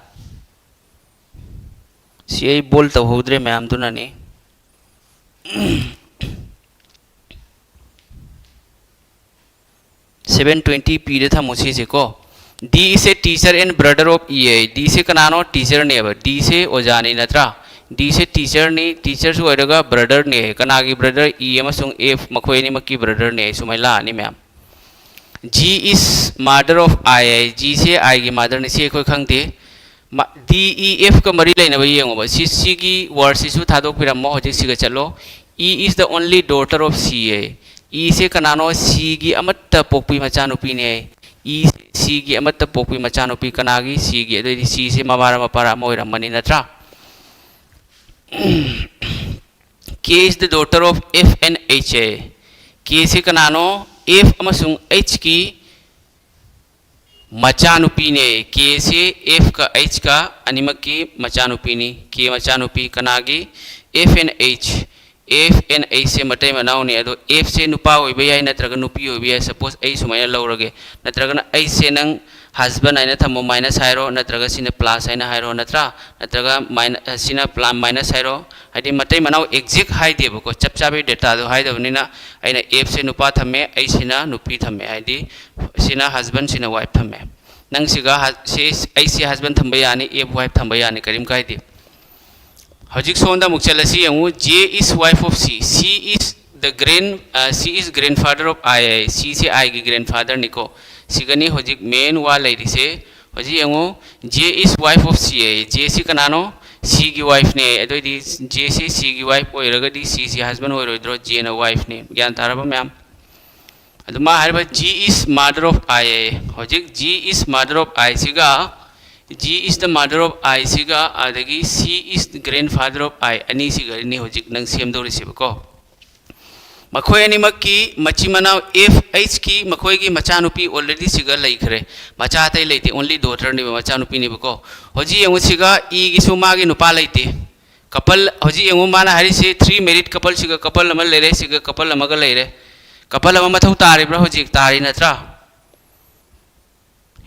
ꯁꯤ ꯑꯩ bold ꯇꯧꯍꯧꯗ꯭ꯔꯦ ꯃꯌꯥꯝꯗꯨꯅꯅꯤ꯫ Seven twenty Pꯗ ꯊꯝꯃꯣ ꯁꯤꯁꯦ ꯀꯣ꯫ D is a teacher and brother of E ꯍꯥꯏ꯫ Dꯁꯦ ꯀꯅꯥꯅꯣ? Teacherꯅꯦꯕ꯫ Dꯁꯦ ꯑꯣꯖꯥꯅꯤ ꯅꯠꯇ꯭ꯔꯥ? Dꯁꯦ teacherꯅꯤ, teacherꯁꯨ ꯑꯣꯏꯔꯒ brotherꯅꯦ꯫ ꯀꯅꯥꯒꯤ brother? E ꯑꯃꯁꯨꯡ F ꯃꯈꯣꯏ ꯑꯅꯤꯃꯛꯀꯤ brotherꯅꯦ꯫ ꯁꯨꯃꯥꯏꯅ ꯂꯥꯛꯑꯅꯤ ꯃꯌꯥꯝ꯫ G is mother of I ꯍꯥꯏ꯫ Gꯁꯦ Iꯒꯤ motherꯅꯤ꯫ ꯁꯤ ꯑꯩꯈꯣꯏ ꯈꯪꯗꯦ꯫ ꯃ-, D, E, Fꯀ ꯃꯔꯤ ꯂꯩꯅꯕ ꯌꯦꯡꯉꯣꯕ꯫ ꯁꯤ, ꯁꯤꯒꯤ wordꯁꯤꯁꯨ ꯊꯥꯗꯣꯛꯄꯤꯔꯝꯃꯣ꯫ ꯍꯧꯖꯤꯛ ꯁꯤꯒ ꯆꯠꯂꯣ꯫ E is the only daughter of C ꯍꯥꯏ꯫ Eꯁꯦ ꯀꯅꯥꯅꯣ? Cꯒꯤ ꯑꯃꯠꯇ ꯄꯣꯛꯄꯤ ꯃꯆꯥꯅꯨꯄꯤꯅꯦ꯫ E, Cꯒꯤ ꯑꯃꯠꯇ ꯄꯣꯛꯄꯤ ꯃꯆꯥꯅꯨꯄꯤ꯫ ꯀꯅꯥꯒꯤ? Cꯒꯤ꯫ ꯑꯗꯨꯑꯣꯏꯗꯤ Cꯁꯦ ꯃꯃꯥꯔ ꯃꯄꯥꯔ ꯑꯃ ꯑꯣꯏꯔꯝꯃꯅꯤ ꯅꯠꯇ꯭ꯔꯥ? K is the daughter of F and H ꯍꯥꯏ꯫ Kꯁꯦ ꯀꯅꯥꯅꯣ? F ꯑꯃꯁꯨꯡ Hꯀꯤ ꯃꯆꯥꯅꯨꯄꯤꯅꯦ꯫ Kꯁꯦ Fꯀ Hꯀ ꯑꯅꯤꯃꯛꯀꯤ ꯃꯆꯥꯅꯨꯄꯤꯅꯤ꯫ K ꯃꯆꯥꯅꯨꯄꯤ ꯀꯅꯥꯒꯤ? F and H꯫ F and Hꯁꯦ ꯃꯇꯩ ꯃꯅꯥꯎꯅꯤ꯫ ꯑꯗꯣ Fꯁꯦ ꯅꯨꯄꯥ ꯑꯣꯏꯕ ꯌꯥꯏ ꯅꯠꯇ꯭ꯔꯒ ꯅꯨꯄꯤ ꯑꯣꯏꯕ ꯌꯥꯏ꯫ Suppose ꯑꯩ ꯁꯨꯃꯥꯏꯅ ꯂꯧꯔꯒꯦ꯫ ꯅꯠꯇ꯭ꯔꯒꯅ Hꯁꯦ ꯅꯪ Husband ꯍꯥꯏꯅ ꯊꯝꯃꯣ, minus ꯍꯥꯏꯔꯣ, ꯅꯠꯇ꯭ꯔꯒ ꯁꯤꯅ plus ꯍꯥꯏꯅ ꯍꯥꯏꯔꯣ, ꯅꯠꯇ꯭ꯔꯥ? ꯅꯠꯇ꯭ꯔꯒ ꯃꯥꯏꯅ-, ꯁꯤꯅ ꯄ꯭ꯂꯥ-, minus ꯍꯥꯏꯔꯣ꯫ ꯍꯥꯏꯗꯤ ꯃꯇꯩ ꯃꯅꯥꯎ exact ꯍꯥꯏꯗꯦꯕꯀꯣ, ꯆꯞ ꯆꯥꯕꯤ dataꯗꯣ ꯍꯥꯏꯗꯕꯅꯤꯅ ꯑꯩꯅ Fꯁꯦ ꯅꯨꯄꯥ ꯊꯝꯃꯦ, ꯑꯩꯁꯤꯅ ꯅꯨꯄꯤ ꯊꯝꯃꯦ, ꯍꯥꯏꯗꯤ ꯁꯤꯅ husband, ꯁꯤꯅ wife ꯊꯝꯃꯦ꯫ ꯅꯪ ꯁꯤꯒ ꯍ-, ꯁꯤ, ꯑꯩꯁꯤ husband ꯊꯝꯕ ꯌꯥꯅꯤ, F wife ꯊꯝꯕ ꯌꯥꯅꯤ, ꯀꯔꯤꯝ ꯀꯥꯏꯗꯦ꯫ ꯍꯧꯖꯤꯛ ꯁꯣꯝꯗ ꯑꯃꯨꯛ ꯆꯠꯂꯁꯤ ꯌꯦꯡꯉꯨ, J is wife of C, C is the grand, ꯑ, C is grandfather of I ꯍꯥꯏ, Cꯁꯦ Iꯒꯤ grandfatherꯅꯤꯀꯣ꯫ ꯁꯤꯒꯅꯤ ꯍꯧꯖꯤꯛ main ꯋꯥ ꯂꯩꯔꯤꯁꯦ꯫ ꯍꯧꯖꯤꯛ ꯌꯦꯡꯉꯨ, J is wife of C ꯍꯥꯏ, Jꯁꯤ ꯀꯅꯥꯅꯣ? Cꯒꯤ wifeꯅꯦ꯫ ꯑꯗꯨꯑꯣꯏꯗꯤ Jꯁꯤ Cꯒꯤ wife ꯑꯣꯏꯔꯒꯗꯤ Cꯁꯤ husband ꯑꯣꯏꯔꯣꯏꯗ꯭ꯔꯣ? Jꯅ wifeꯅꯦ꯫ ꯒ꯭ꯌꯥꯟ ꯇꯥꯔꯕ ꯃꯌꯥꯝ? ꯑꯗꯨ ꯃꯥ ꯍꯥꯏꯔꯤꯕ G is mother of I ꯍꯥꯏ꯫ ꯍꯧꯖꯤꯛ G is mother of I ꯁꯤꯒ, G is the mother of I ꯁꯤꯒ, ꯑꯗꯒꯤ C is the grandfather of I ꯑꯅꯤꯁꯤꯒꯅꯤ ꯍꯧꯖꯤꯛ ꯅꯪ ꯁꯦꯝꯗꯧꯔꯤꯁꯦꯕꯀꯣ꯫ ꯃꯈꯣꯏ ꯑꯅꯤꯃꯛꯀꯤ ꯃꯆꯤꯟ ꯃꯅꯥꯎ F Hꯀꯤ ꯃꯈꯣꯏꯒꯤ ꯃꯆꯥꯅꯨꯄꯤ already ꯁꯤꯒ ꯂꯩꯈ꯭ꯔꯦ꯫ ꯃꯆꯥ ꯑꯇꯩ ꯂꯩꯇꯦ, only daughterꯅꯦꯕ, ꯃꯆꯥꯅꯨꯄꯤꯅꯦꯕꯀꯣ꯫ ꯍꯧꯖꯤꯛ ꯌꯦꯡꯉꯨ, ꯁꯤꯒ Eꯒꯤꯁꯨ ꯃꯥꯒꯤ ꯅꯨꯄꯥ ꯂꯩꯇꯦ꯫ Couple, ꯍꯧꯖꯤꯛ ꯌꯦꯡꯉꯨ, ꯃꯥꯅ ꯍꯥꯏꯔꯤꯁꯦ three married couple, ꯁꯤꯒ couple ꯑꯃ ꯂꯩꯔꯦ, ꯁꯤꯒ couple ꯑꯃꯒ ꯂꯩꯔꯦ꯫ Couple ꯑꯃ ꯃꯊꯧ ꯇꯥꯔꯤꯕ꯭ꯔꯥ? ꯍꯧꯖꯤꯛ ꯇꯥꯔꯤ ꯅꯠꯇ꯭ꯔꯥ?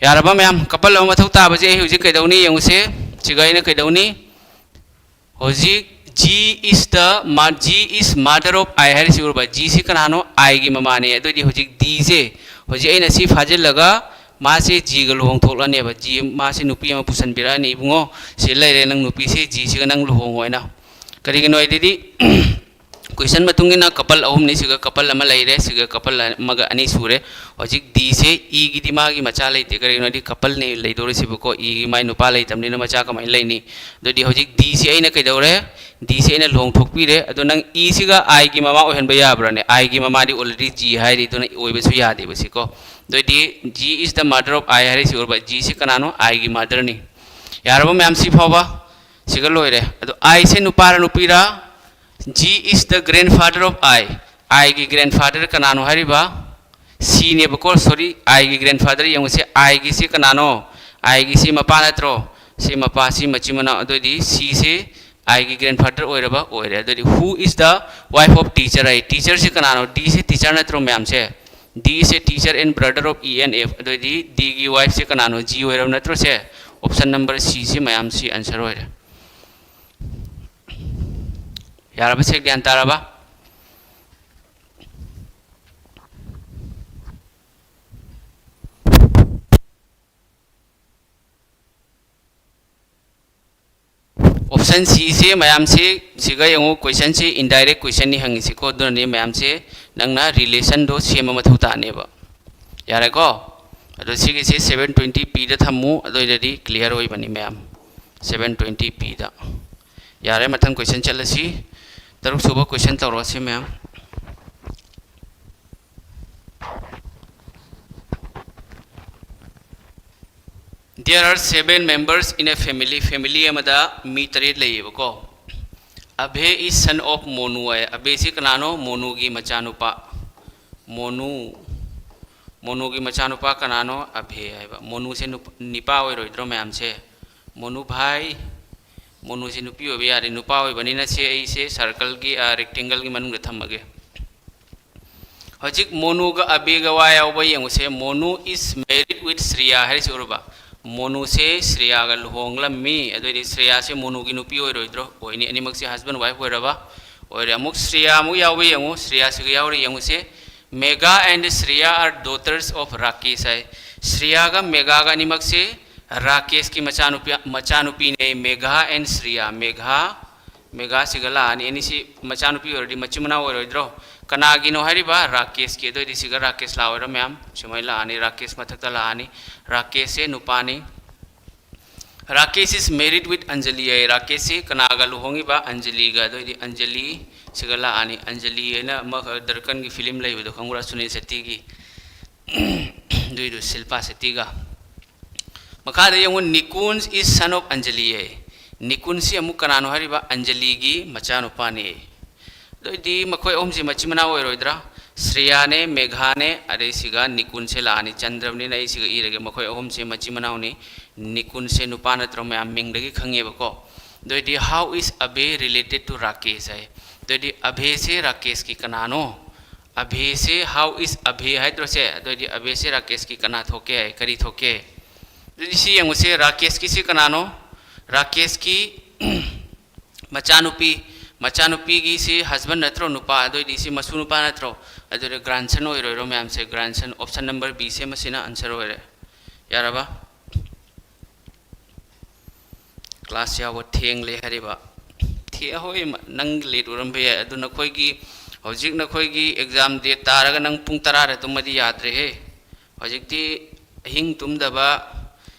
ꯌꯥꯔꯕ ꯃꯌꯥꯝ? Couple ꯑꯃ ꯃꯊꯧ ꯇꯥꯕꯁꯦ ꯑꯩ ꯍꯧꯖꯤꯛ ꯀꯩꯗꯧꯅꯤ ꯌꯦꯡꯉꯨꯁꯦ꯫ ꯁꯤꯒ ꯑꯩꯅ ꯀꯩꯗꯧꯅꯤ? ꯍꯧꯖꯤꯛ G is the ma-, G is mother of I ꯍꯥꯏꯔꯤꯁꯤ ꯎꯔꯕ? Gꯁꯤ ꯀꯅꯥꯅꯣ? Iꯒꯤ ꯃꯃꯥꯅꯦ꯫ ꯑꯗꯨꯑꯣꯏꯗꯤ ꯍꯧꯖꯤꯛ Dꯁꯦ, ꯍꯧꯖꯤꯛ ꯑꯩꯅ ꯁꯤ ꯐꯥꯖꯤꯜꯂꯒ ꯃꯥꯁꯦ Gꯒ ꯂꯨꯍꯣꯡꯊꯣꯛꯂꯅꯦꯕ꯫ G, ꯃꯥꯁꯦ ꯅꯨꯄꯤ ꯑꯃ ꯄꯨꯁꯟꯕꯤꯔꯛꯑꯅꯤ, "ꯏꯕꯨꯡꯉꯣ, ꯁꯤ ꯂꯩꯔꯦ ꯅꯪ ꯅꯨꯄꯤꯁꯦ, Gꯁꯤꯒ ꯅꯪ ꯂꯨꯍꯣꯡꯉꯣ" ꯍꯥꯏꯅ꯫ ꯀꯔꯤꯒꯤꯅꯣ ꯍꯥꯏꯗꯤ, question ꯃꯇꯨꯡ ꯏꯟꯅ couple ꯑꯍꯨꯝꯅꯤ, ꯁꯤꯒ couple ꯑꯃ ꯂꯩꯔꯦ, ꯁꯤꯒ couple ꯑꯃꯒ ꯑꯅꯤ ꯁꯨꯔꯦ꯫ ꯍꯧꯖꯤꯛ Dꯁꯦ, Eꯒꯤꯗꯤ ꯃꯥꯒꯤ ꯃꯆꯥ ꯂꯩꯇꯦ, ꯀꯔꯤꯒꯤꯅꯣ ꯍꯥꯏꯗꯤ coupleꯅꯦ ꯂꯩꯗꯧꯔꯤꯁꯤꯕꯀꯣ, Eꯒꯤ ꯃꯥꯏ ꯅꯨꯄꯥ ꯂꯩꯇꯕꯅꯤꯅ ꯃꯆꯥ ꯀꯃꯥꯏꯅ ꯂꯩꯅꯤ? ꯑꯗꯨꯗꯤ ꯍꯧꯖꯤꯛ Dꯁꯦ ꯑꯩꯅ ꯀꯩꯗꯧꯔꯦ? Dꯁꯦ ꯑꯩꯅ ꯂꯨꯍꯣꯡꯊꯣꯛꯄꯤꯔꯦ꯫ ꯑꯗꯣ ꯅꯪ Eꯁꯤꯒ Iꯒꯤ ꯃꯃꯥ ꯑꯣꯏꯍꯟꯕ ꯌꯥꯕ꯭ꯔꯥꯅꯦ? Iꯒꯤ ꯃꯃꯥꯗꯤ already G ꯍꯥꯏꯔꯤ, ꯑꯗꯨꯅ ꯑꯣꯏꯕꯁꯨ ꯌꯥꯗꯦꯕ ꯁꯤꯀꯣ꯫ ꯑꯗꯨꯑꯣꯏꯗꯤ G is the mother of I ꯍꯥꯏꯔꯤꯁꯤ ꯎꯔꯕ? Gꯁꯤ ꯀꯅꯥꯅꯣ? Iꯒꯤ motherꯅꯤ꯫ ꯌꯥꯔꯕ ꯃꯌꯥꯝ ꯁꯤ ꯐꯥꯎꯕ? ꯁꯤꯒ ꯂꯣꯏꯔꯦ꯫ ꯑꯗꯣ Iꯁꯦ ꯅꯨꯄꯥꯔ ꯅꯨꯄꯤꯔ? G is the grandfather of I꯫ Iꯒꯤ grandfather ꯀꯅꯥꯅꯣ ꯍꯥꯏꯔꯤꯕ? Cꯅꯦꯕꯀꯣ, sorry, Iꯒꯤ grandfather ꯌꯦꯡꯉꯨꯁꯦ, Iꯒꯤꯁꯤ ꯀꯅꯥꯅꯣ? Iꯒꯤꯁꯤ ꯃꯄꯥ ꯅꯠꯇ꯭ꯔꯣ? ꯁꯤ ꯃꯄꯥ, ꯁꯤ ꯃꯆꯤꯟ ꯃꯅꯥꯎ, ꯑꯗꯨꯑꯣꯏꯗꯤ Cꯁꯤ Iꯒꯤ grandfather ꯑꯣꯏꯔꯕ? ꯑꯣꯏꯔꯦ꯫ ꯑꯗꯨꯑꯣꯏꯗꯤ who is the wife of teacher ꯍꯥꯏ, teacherꯁꯤ ꯀꯅꯥꯅꯣ? Dꯁꯤ teacher ꯅꯠꯇ꯭ꯔꯣ ꯃꯌꯥꯝꯁꯦ? D is a teacher and brother of E and F. ꯑꯗꯨꯑꯣꯏꯗꯤ D ꯒꯤ wife ꯁꯦ ꯀꯅꯥꯅꯣ? G ꯑꯣꯏꯔꯕ ꯅꯠꯇ꯭ꯔꯣ ꯁꯦ? Option number C ꯁꯤ ꯃꯌꯥꯝꯁꯤ answer ꯑꯣꯏꯔꯦ꯫ ꯌꯥꯔꯕ ꯁꯦ? ꯒ꯭ꯌꯥꯟ ꯇꯥꯔꯕ? Option C ꯁꯦ ꯃꯌꯥꯝꯁꯦ ꯁꯤꯒ ꯌꯦꯡꯉꯨ, question ꯁꯦ indirect question ꯅꯤ ꯍꯪꯉꯤꯁꯤꯀꯣ, ꯑꯗꯨꯅꯅꯦ ꯃꯌꯥꯝꯁꯦ ꯅꯪꯅ relation ꯗꯣ ꯁꯦꯝꯕ ꯃꯊꯧ ꯇꯥꯅꯦꯕ꯫ ꯌꯥꯔꯦꯀꯣ? ꯑꯗꯣ ꯁꯤꯒꯤꯁꯦ seven twenty P ꯗ ꯊꯝꯃꯨ, ꯑꯗꯨ ꯑꯣꯏꯔꯗꯤ clear ꯑꯣꯏꯕꯅꯤ ꯃꯌꯥꯝ꯫ Seven twenty P ꯗ꯫ ꯌꯥꯔꯦ, ꯃꯊꯪ question ꯆꯠꯂꯁꯤ꯫ ꯇꯔꯨꯛ ꯁꯨꯕ question ꯇꯧꯔꯛꯑꯁꯤ ꯃꯌꯥꯝ꯫ There are seven members in a family. Family ꯑꯃꯗ ꯃꯤ ꯇꯔꯦꯠ ꯂꯩꯌꯦꯕꯀꯣ꯫ Abhay is son of Monu ꯍꯥꯏ꯫ ꯑꯕꯦꯁꯤ ꯀꯅꯥꯅꯣ? ꯃꯣꯅꯨꯒꯤ ꯃꯆꯥꯅꯨꯄꯥ꯫ ꯃꯣꯅꯨ, ꯃꯣꯅꯨꯒꯤ ꯃꯆꯥꯅꯨꯄꯥ ꯀꯅꯥꯅꯣ? ꯑꯕꯦ ꯍꯥꯏꯕ꯫ ꯃꯣꯅꯨꯁꯦ ꯅꯨꯄꯥ, ꯅꯤꯄꯥ ꯑꯣꯏꯔꯣꯏꯗ꯭ꯔꯣ ꯃꯌꯥꯝꯁꯦ? ꯃꯣꯅꯨ ꯚꯥꯏ, ꯃꯣꯅꯨꯁꯦ ꯅꯨꯄꯤ ꯑꯣꯏꯕ ꯌꯥꯔꯦ, ꯅꯨꯄꯥ ꯑꯣꯏꯕꯅꯤꯅ ꯁꯦ ꯑꯩꯁꯦ circle ꯒꯤ, ꯑ, rectangle ꯒꯤ ꯃꯅꯨꯡꯗ ꯊꯝꯃꯒꯦ꯫ ꯍꯧꯖꯤꯛ ꯃꯣꯅꯨꯒ ꯑꯕꯦꯒ ꯋꯥ ꯌꯥꯎꯕ ꯌꯦꯡꯉꯨꯁꯦ꯫ Monu is married with Shreya ꯍꯥꯏꯔꯤꯁꯤ ꯎꯔꯕ? ꯃꯣꯅꯨꯁꯦ ꯁ꯭ꯔꯤꯌꯥꯒ ꯂꯨꯍꯣꯡꯂꯝꯃꯤ꯫ ꯑꯗꯨꯑꯣꯏꯗꯤ ꯁ꯭ꯔꯤꯌꯥꯁꯦ ꯃꯣꯅꯨꯒꯤ ꯅꯨꯄꯤ ꯑꯣꯏꯔꯣꯏꯗ꯭ꯔꯣ? ꯑꯣꯏꯅꯤ꯫ ꯑꯅꯤꯃꯛꯁꯦ husband wife ꯑꯣꯏꯔꯕ? ꯑꯣꯏꯔꯦ꯫ ꯑꯃꯨꯛ ꯁ꯭ꯔꯤꯌꯥ ꯑꯃꯨꯛ ꯌꯥꯎꯕ ꯌꯦꯡꯉꯨ꯫ ꯁ꯭ꯔꯤꯌꯥꯁꯤꯒ ꯌꯥꯎꯔꯤ ꯌꯦꯡꯉꯨꯁꯦ꯫ Megha and Shreya are daughters of Rakesh ꯍꯥꯏ꯫ ꯁ꯭ꯔꯤꯌꯥꯒ ꯃꯦꯘꯥꯒ ꯑꯅꯤꯃꯛꯁꯦ ꯔꯥꯀꯦꯁꯀꯤ ꯃꯆꯥꯅꯨꯄꯤ, ꯃꯆꯥꯅꯨꯄꯤꯅꯦ꯫ Megha and Shreya, ꯃꯦꯘꯥ, ꯃꯦꯘꯥꯁꯤꯒ ꯂꯥꯛꯑꯅꯤ꯫ ꯑꯅꯤꯁꯤ ꯃꯆꯥꯅꯨꯄꯤ ꯑꯣꯏꯔꯗꯤ ꯃꯆꯤꯟ ꯃꯅꯥꯎ ꯑꯣꯏꯔꯣꯏꯗ꯭ꯔꯣ? ꯀꯅꯥꯒꯤꯅꯣ ꯍꯥꯏꯔꯤꯕ? ꯔꯥꯀꯦꯁꯀꯤ꯫ ꯑꯗꯨꯑꯣꯏꯗꯤ ꯁꯤꯒ ꯔꯥꯀꯦꯁ ꯂꯥꯛꯑꯣꯏꯔꯣ ꯃꯌꯥꯝ? ꯁꯨꯃꯥꯏꯅ ꯂꯥꯛꯑꯅꯤ, ꯔꯥꯀꯦꯁ ꯃꯊꯛꯇ ꯂꯥꯛꯑꯅꯤ꯫ ꯔꯥꯀꯦꯁꯁꯦ ꯅꯨꯄꯥꯅꯤ꯫ Rakesh is married with Anjali ꯍꯥꯏ꯫ ꯔꯥꯀꯦꯁꯁꯤ ꯀꯅꯥꯒ ꯂꯨꯍꯣꯡꯉꯤꯕ? ꯑꯟꯖꯂꯤꯒ꯫ ꯑꯗꯨꯑꯣꯏꯗꯤ ꯑꯟꯖꯂꯤ ꯁꯤꯒ ꯂꯥꯛꯑꯅꯤ꯫ ꯑꯟꯖꯂꯤ ꯍꯥꯏꯅ ꯑꯃ ꯗꯔꯀꯟꯒꯤ film ꯂꯩꯕꯗꯣ ꯈꯪꯕ꯭ꯔꯥ? ꯁꯨꯅꯤꯜ ꯁꯦꯠꯇꯤꯒꯤ꯫ ꯑꯗꯨꯏꯗꯨ ꯁꯤꯜꯄꯥ ꯁꯦꯠꯇꯤꯒ꯫ ꯃꯈꯥꯗ ꯌꯦꯡꯉꯨ, Nikunj is son of Anjali ꯍꯥꯏ꯫ ꯅꯤꯀꯨꯟꯁꯤ ꯑꯃꯨꯛ ꯀꯅꯥꯅꯣ ꯍꯥꯏꯔꯤꯕ? ꯑꯟꯖꯂꯤꯒꯤ ꯃꯆꯥꯅꯨꯄꯥꯅꯤ꯫ ꯑꯗꯨ ꯑꯣꯏꯗꯤ ꯃꯈꯣꯏ ꯑꯍꯨꯝꯁꯤ ꯃꯆꯤꯟ ꯃꯅꯥꯎ ꯑꯣꯏꯔꯣꯏꯗ꯭ꯔꯥ? ꯁ꯭ꯔꯤꯌꯥꯅꯦ, ꯃꯦꯘꯥꯅꯦ, ꯑꯗꯩ ꯁꯤꯒ ꯅꯤꯀꯨꯟꯁꯦ ꯂꯥꯛꯑꯅꯤ꯫ ꯆꯟꯗ꯭ꯔꯕꯅꯤꯅ ꯑꯩ ꯁꯤꯒ ꯏꯔꯒꯦ꯫ ꯃꯈꯣꯏ ꯑꯍꯨꯝꯁꯦ ꯃꯆꯤꯟ ꯃꯅꯥꯎꯅꯤ꯫ ꯅꯤꯀꯨꯟꯁꯦ ꯅꯨꯄꯥ ꯅꯠꯇ꯭ꯔꯣ? ꯃꯌꯥꯝ ꯃꯤꯡꯗꯒꯤ ꯈꯪꯉꯦꯕꯀꯣ꯫ ꯑꯗꯨ ꯑꯣꯏꯗꯤ, "How is Abhay related to Rakesh?" ꯍꯥꯏ꯫ ꯑꯗꯨ ꯑꯣꯏꯗꯤ, ꯑꯚꯦꯁꯦ ꯔꯥꯀꯦꯁꯀꯤ ꯀꯅꯥꯅꯣ? ꯑꯚꯦꯁꯦ, how is ꯑꯚꯦ ꯍꯥꯏꯗ꯭ꯔꯣ ꯁꯦ? ꯑꯗꯨ ꯑꯣꯏꯗꯤ ꯑꯚꯦꯁꯦ ꯔꯥꯀꯦꯁꯀꯤ ꯀꯅꯥ ꯊꯣꯛꯀꯦ ꯍꯥꯏ, ꯀꯔꯤ ꯊꯣꯛꯀꯦ? ꯑꯗꯨꯗꯤ ꯁꯤ ꯌꯦꯡꯉꯨꯁꯦ, ꯔꯥꯀꯦꯁꯀꯤꯁꯤ ꯀꯅꯥꯅꯣ? ꯔꯥꯀꯦꯁꯀꯤ ꯃꯆꯥꯅꯨꯄꯤ, ꯃꯆꯥꯅꯨꯄꯤꯒꯤꯁꯤ husband ꯅꯠꯇ꯭ꯔꯣ, ꯅꯨꯄꯥ? ꯑꯗꯨ ꯑꯣꯏꯗꯤ ꯁꯤ ꯃꯁꯨ ꯅꯨꯄꯥ ꯅꯠꯇ꯭ꯔꯣ? ꯑꯗꯨꯗꯤ grandson ꯑꯣꯏꯔꯣꯏꯔꯣ ꯃꯌꯥꯝꯁꯦ? Grandson, option number B ꯁꯦ, ꯃꯁꯤꯅ answer ꯑꯣꯏꯔꯦ꯫ ꯌꯥꯔꯕ? Class ꯌꯥꯎꯕ ꯊꯦꯡꯂꯦ ꯍꯥꯏꯔꯤꯕ꯫ ꯊꯦ-, ꯍꯣꯏ, ꯃ-, ꯅꯪ late ꯑꯣꯏꯔꯝꯕ ꯌꯥꯏ꯫ ꯑꯗꯨ ꯅꯈꯣꯏꯒꯤ, ꯍꯧꯖꯤꯛ ꯅꯈꯣꯏꯒꯤ exam date ꯇꯥꯔꯒ ꯅꯪ ꯄꯨꯡ ꯇꯔꯥꯗ ꯇꯨꯝꯃꯗꯤ ꯌꯥꯗ꯭ꯔꯦꯍꯦ꯫ ꯍꯧꯖꯤꯛꯇꯤ ꯑꯍꯤꯡ ꯇꯨꯝꯗꯕ,